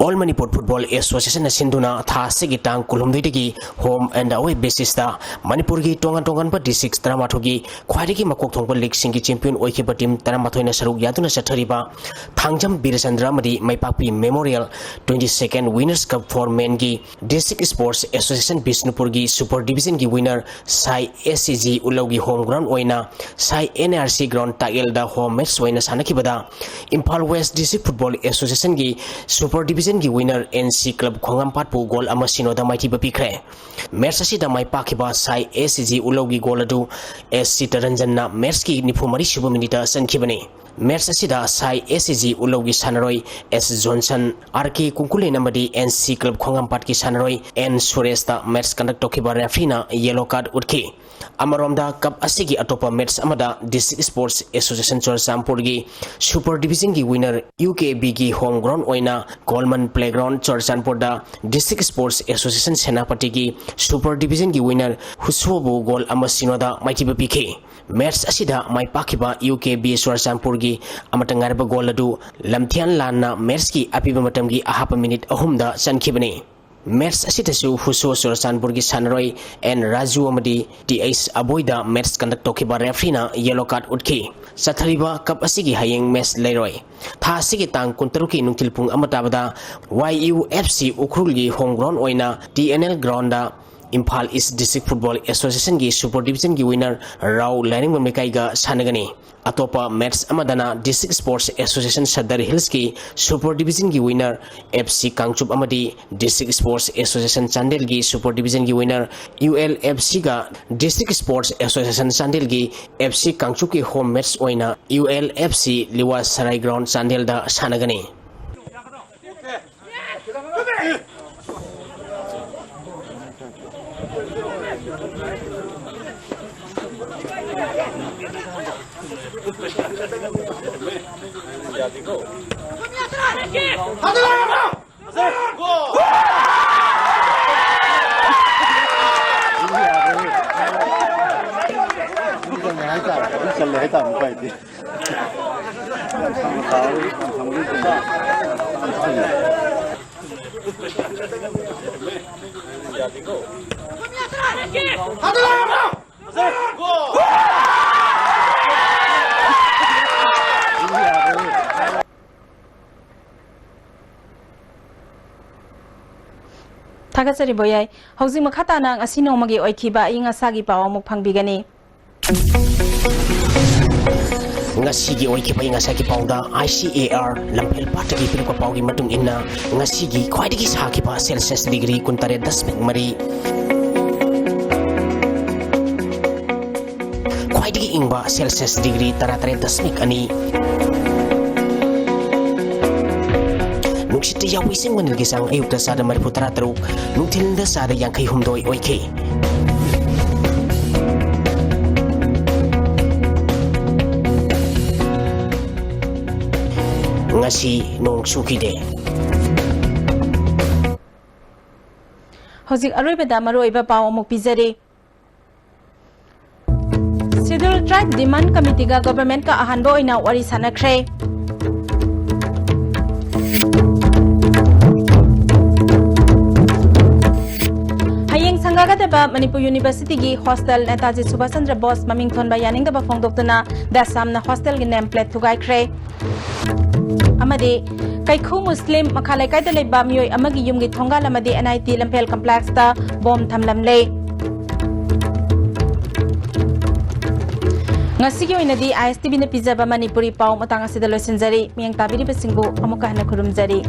All Manipur Football Associationꯅ ꯁꯤꯟꯗꯨꯅ ꯊꯥ ꯑꯁꯤꯒꯤ ꯇꯥꯡ ꯀꯨꯟꯍꯨꯝꯗꯣꯏꯗꯒꯤ home and away basisꯇ ꯃꯅꯤꯄꯨꯔꯒꯤ ꯇꯣꯉꯥꯟ ꯇꯣꯉꯥꯟꯕ district ꯇꯔꯥꯃꯥꯊꯣꯏꯒꯤ ꯈ꯭ꯋꯥꯏꯗꯒꯤ ꯃꯀꯣꯛ ꯊꯣꯡꯕ leagueꯁꯤꯡꯒꯤ champion ꯑꯣꯏꯈꯤꯕ team ꯇꯔꯥꯃꯥꯊꯣꯏꯅ ꯁꯔꯨꯛ ꯌꯥꯗꯨꯅ ꯆꯠꯊꯔꯤꯕ ꯊꯥꯡꯖꯝ ꯕꯤꯔꯆꯟꯗ꯭ꯔ ꯑꯃꯗꯤ ꯃꯩꯄꯥꯛꯄꯤ Memorial twenty second Winners' Cup for Menꯒꯤ District Sports Association ꯕꯤꯁꯅꯨꯄꯨꯔꯒꯤ Super Divisionꯒꯤ winner ꯁꯥꯏ S C G ꯎꯠꯂꯧꯒꯤ home ground ꯑꯣꯏꯅ ꯁꯥꯏ N R C ground ꯇꯥꯛꯌꯦꯜꯗ home match ꯑꯣꯏꯅ ꯁꯥꯟꯅꯈꯤꯕꯗ Imphal West District Football Associationꯒꯤ Super Division Division ꯒꯤ winner N C Club ꯈꯣꯡꯉꯥꯝꯄꯥꯠꯄꯨ goal ꯑꯃ ꯁꯤꯅꯣꯗ ꯃꯥꯏꯊꯤꯕ ꯄꯤꯈ꯭ꯔꯦ꯫ Match ꯑꯁꯤꯗ ꯃꯥꯏ ꯄꯥꯛꯈꯤꯕ ꯁꯥꯏ S C G ꯎꯂꯧꯒꯤ goal ꯑꯗꯨ S C ꯇꯔꯟꯖꯟꯅ match ꯀꯤ ꯅꯤꯐꯨ ꯃꯔꯤ ꯁꯨꯕ minute ꯇ ꯆꯟꯈꯤꯕꯅꯤ꯫ Match ꯑꯁꯤꯗ ꯁꯥꯏ S C G ꯎꯂꯧꯒꯤ ꯁꯥꯟꯅꯔꯣꯏ S Johnson, R K ꯀꯨꯡꯀꯨꯂꯦꯟ ꯑꯃꯗꯤ N C Club ꯈꯣꯡꯉꯥꯝꯄꯥꯠꯀꯤ ꯁꯥꯟꯅꯔꯣꯏ N ꯁꯨꯔꯦꯁꯇ match conduct ꯇꯧꯈꯤꯕ referee ꯅ yellow card ꯎꯠꯈꯤ꯫ ꯑꯃꯔꯣꯝꯗ, cup ꯑꯁꯤꯒꯤ ꯑꯇꯣꯞꯄ match ꯑꯃꯗ District Sports Association ꯆꯨꯔꯆꯥꯟꯄꯨꯔꯒꯤ Super Division ꯒꯤ winner U K B ꯒꯤ home ground ꯑꯣꯏꯅ Coleman Playground ꯆꯨꯔꯆꯥꯟꯄꯨꯔꯗ District Sports Association ꯁꯦꯅꯥꯄꯇꯤꯒꯤ Super Division ꯒꯤ winner ꯍꯨꯁꯨꯕꯨ goal ꯑꯃ ꯁꯤꯅꯣꯗ ꯃꯥꯏꯊꯤꯕ ꯄꯤꯈꯤ꯫ Match ꯑꯁꯤꯗ ꯃꯥꯏ ꯄꯥꯛꯈꯤꯕ U K B ꯆꯨꯔꯆꯥꯟꯄꯨꯔꯒꯤ ꯑꯃꯠꯇ ꯉꯥꯏꯔꯕ goal ꯑꯗꯨ ꯂꯝꯊꯤꯌꯥꯟ ꯂꯥꯟꯅ match ꯀꯤ ꯑꯄꯤꯕ ꯃꯇꯝꯒꯤ ꯑꯍꯥꯞꯄ minute ꯑꯍꯨꯝꯗ ꯆꯟꯈꯤꯕꯅꯤ꯫ Match ꯑꯁꯤꯗꯁꯨ ꯍꯨꯁꯨ ꯆꯨꯔꯆꯥꯟꯄꯨꯔꯒꯤ ꯁꯥꯟꯅꯔꯣꯏ N ꯔꯥꯖꯨ ꯑꯃꯗꯤ T H ꯑꯕꯣꯏꯗ match conduct ꯇꯧꯈꯤꯕ referee ꯅ yellow card ꯎꯠꯈꯤ꯫ ꯆꯠꯊꯔꯤꯕ cup ꯑꯁꯤꯒꯤ ꯍꯌꯦꯡ match ꯂꯩꯔꯣꯏ꯫ ꯊꯥ ꯑꯁꯤꯒꯤ ꯇꯥꯡ ꯀꯨꯟꯇꯔꯨꯛꯀꯤ ꯅꯨꯡꯊꯤꯜ ꯄꯨꯡ ꯑꯃ ꯇꯥꯕꯗ Y U F C ꯎꯈ꯭ꯔꯨꯜꯒꯤ home ground ꯑꯣꯏꯅ T N L ground ꯗ Imphal East District Football Association ꯒꯤ Super Division ꯒꯤ winner ꯔꯥꯎ ꯂꯥꯏꯔꯦꯝꯕꯝ ꯂꯩꯀꯥꯏꯒ ꯁꯥꯟꯅꯒꯅꯤ꯫ ꯑꯇꯣꯞꯄ match ꯑꯃꯗꯅ District Sports Association Sadar Hills ꯀꯤ Super Division ꯒꯤ winner F C ꯀꯥꯡꯆꯨꯞ ꯑꯃꯗꯤ District Sports Association ꯆꯥꯟꯗꯦꯜꯒꯤ Super Division ꯒꯤ winner U L F C ꯒ District Sports Association ꯆꯥꯟꯗꯦꯜꯒꯤ F C ꯀꯥꯡꯆꯨꯞꯀꯤ home match ꯑꯣꯏꯅ U L F C ꯂꯤꯋꯥ ꯁꯔꯥꯏ ground ꯆꯥꯟꯗꯦꯜꯗ ꯁꯥꯟꯅꯒꯅꯤ꯫ ꯆꯜꯂꯦ ꯍꯥꯏꯇꯥꯔꯦ, ꯑꯗꯨꯝ ꯆꯜꯂꯦ ꯍꯥꯏꯇꯥꯔꯦ, ꯎꯄꯥꯏ ꯂꯩꯇꯦ꯫ ꯊꯥꯒꯠꯆꯔꯤ ꯕꯣꯌꯥꯏ꯫ ꯍꯧꯖꯤꯛ ꯃꯈꯥ ꯇꯥꯅ ꯉꯁꯤ ꯅꯣꯡꯃꯒꯤ ꯑꯣꯏꯈꯤꯕ ꯑꯏꯪ ꯑꯁꯥꯒꯤ ꯄꯥꯎ ꯑꯃꯨꯛ ꯐꯪꯕꯤꯒꯅꯤ꯫ ꯉꯁꯤꯒꯤ ꯑꯣꯏꯈꯤꯕ ꯑꯏꯪ ꯑꯁꯥꯒꯤ ꯄꯥꯎꯗ, I C A R ꯂꯝꯐꯦꯜ ꯄꯥꯠꯇꯒꯤ ꯄꯤꯔꯛꯄ ꯄꯥꯎꯒꯤ ꯃꯇꯨꯡ ꯏꯟꯅ, ꯉꯁꯤꯒꯤ ꯈ꯭ꯋꯥꯏꯗꯒꯤ ꯁꯥꯈꯤꯕ Celsius degree ꯀꯨꯟꯇꯔꯦꯠ ꯗꯁꯃꯤꯛ ꯃꯔꯤ, ꯈ꯭ꯋꯥꯏꯗꯒꯤ ꯏꯪꯕ Celsius degree ꯇꯔꯥꯇꯔꯦꯠ ꯗꯁꯃꯤꯛ ꯑꯅꯤ, ꯅꯨꯡꯁꯤꯠꯇ ꯌꯥꯎꯕ ꯏꯁꯤꯡ ꯃꯅꯤꯜꯒꯤ ꯆꯥꯡ ꯑꯌꯨꯛꯇ ꯆꯥꯗ ꯃꯔꯤꯐꯨ ꯇꯔꯥ ꯇꯔꯨꯛ, ꯅꯨꯡꯊꯤꯜꯗ ꯆꯥꯗ ꯌꯥꯡꯈꯩ ꯍꯨꯝꯗꯣꯏ ꯑꯣꯏꯈꯤ꯫ ꯉꯁꯤ ꯅꯣꯡ ꯆꯨꯈꯤꯗꯦ꯫ ꯍꯧꯖꯤꯛ ꯑꯔꯣꯏꯕꯗ ꯃꯔꯨꯑꯣꯏꯕ ꯄꯥꯎ ꯑꯃꯨꯛ ꯄꯤꯖꯔꯤ꯫ Scheduled Tribe Demand Committeeꯒ governmentꯀ ꯑꯍꯥꯟꯕ ꯑꯣꯏꯅ ꯋꯥꯔꯤ ꯁꯥꯟꯅꯈ꯭ꯔꯦ꯫ ꯍꯌꯦꯡ ꯁꯪꯒꯥꯒꯗꯕ ꯃꯅꯤꯄꯨꯔ Universityꯒꯤ hostel ꯅꯦꯇꯥꯖꯤ ꯁꯨꯚꯥꯁ ꯆꯟꯗ꯭ꯔ ꯕꯣꯁ ꯃꯃꯤꯡ ꯊꯣꯟꯕ ꯌꯥꯅꯤꯡꯗꯕ ꯐꯣꯡꯗꯣꯛꯇꯨꯅ ꯗꯁꯥꯝꯅ hostelꯒꯤ name plate ꯊꯨꯒꯥꯏꯈ꯭ꯔꯦ꯫ ꯑꯃꯗꯤ ꯀꯩꯈꯨ ꯃꯨꯁꯂꯤꯝ ꯃꯈꯥ ꯂꯩꯀꯥꯏꯗ ꯂꯩꯕ ꯃꯤꯑꯣꯏ ꯑꯃꯒꯤ ꯌꯨꯝꯒꯤ ꯊꯣꯡꯒꯥꯜ ꯑꯃꯗꯤ N I T ꯂꯝꯐꯦꯜ complexꯇ bomb ꯊꯝꯂꯝꯂꯦ꯫ ꯉꯁꯤꯒꯤ ꯑꯣꯏꯅꯗꯤ I S T Vꯅ ꯄꯤꯖꯕ ꯃꯅꯤꯄꯨꯔꯤ ꯄꯥꯎ ꯃꯇꯥꯡ ꯑꯁꯤꯗ ꯂꯣꯏꯁꯤꯟꯖꯔꯤ꯫ ꯃꯤꯠꯌꯦꯡ ꯇꯥꯕꯤꯔꯤꯕꯁꯤꯡꯕꯨ ꯑꯃꯨꯛꯀ ꯍꯟꯅ ꯈꯨꯔꯨꯝꯖꯔꯤ꯫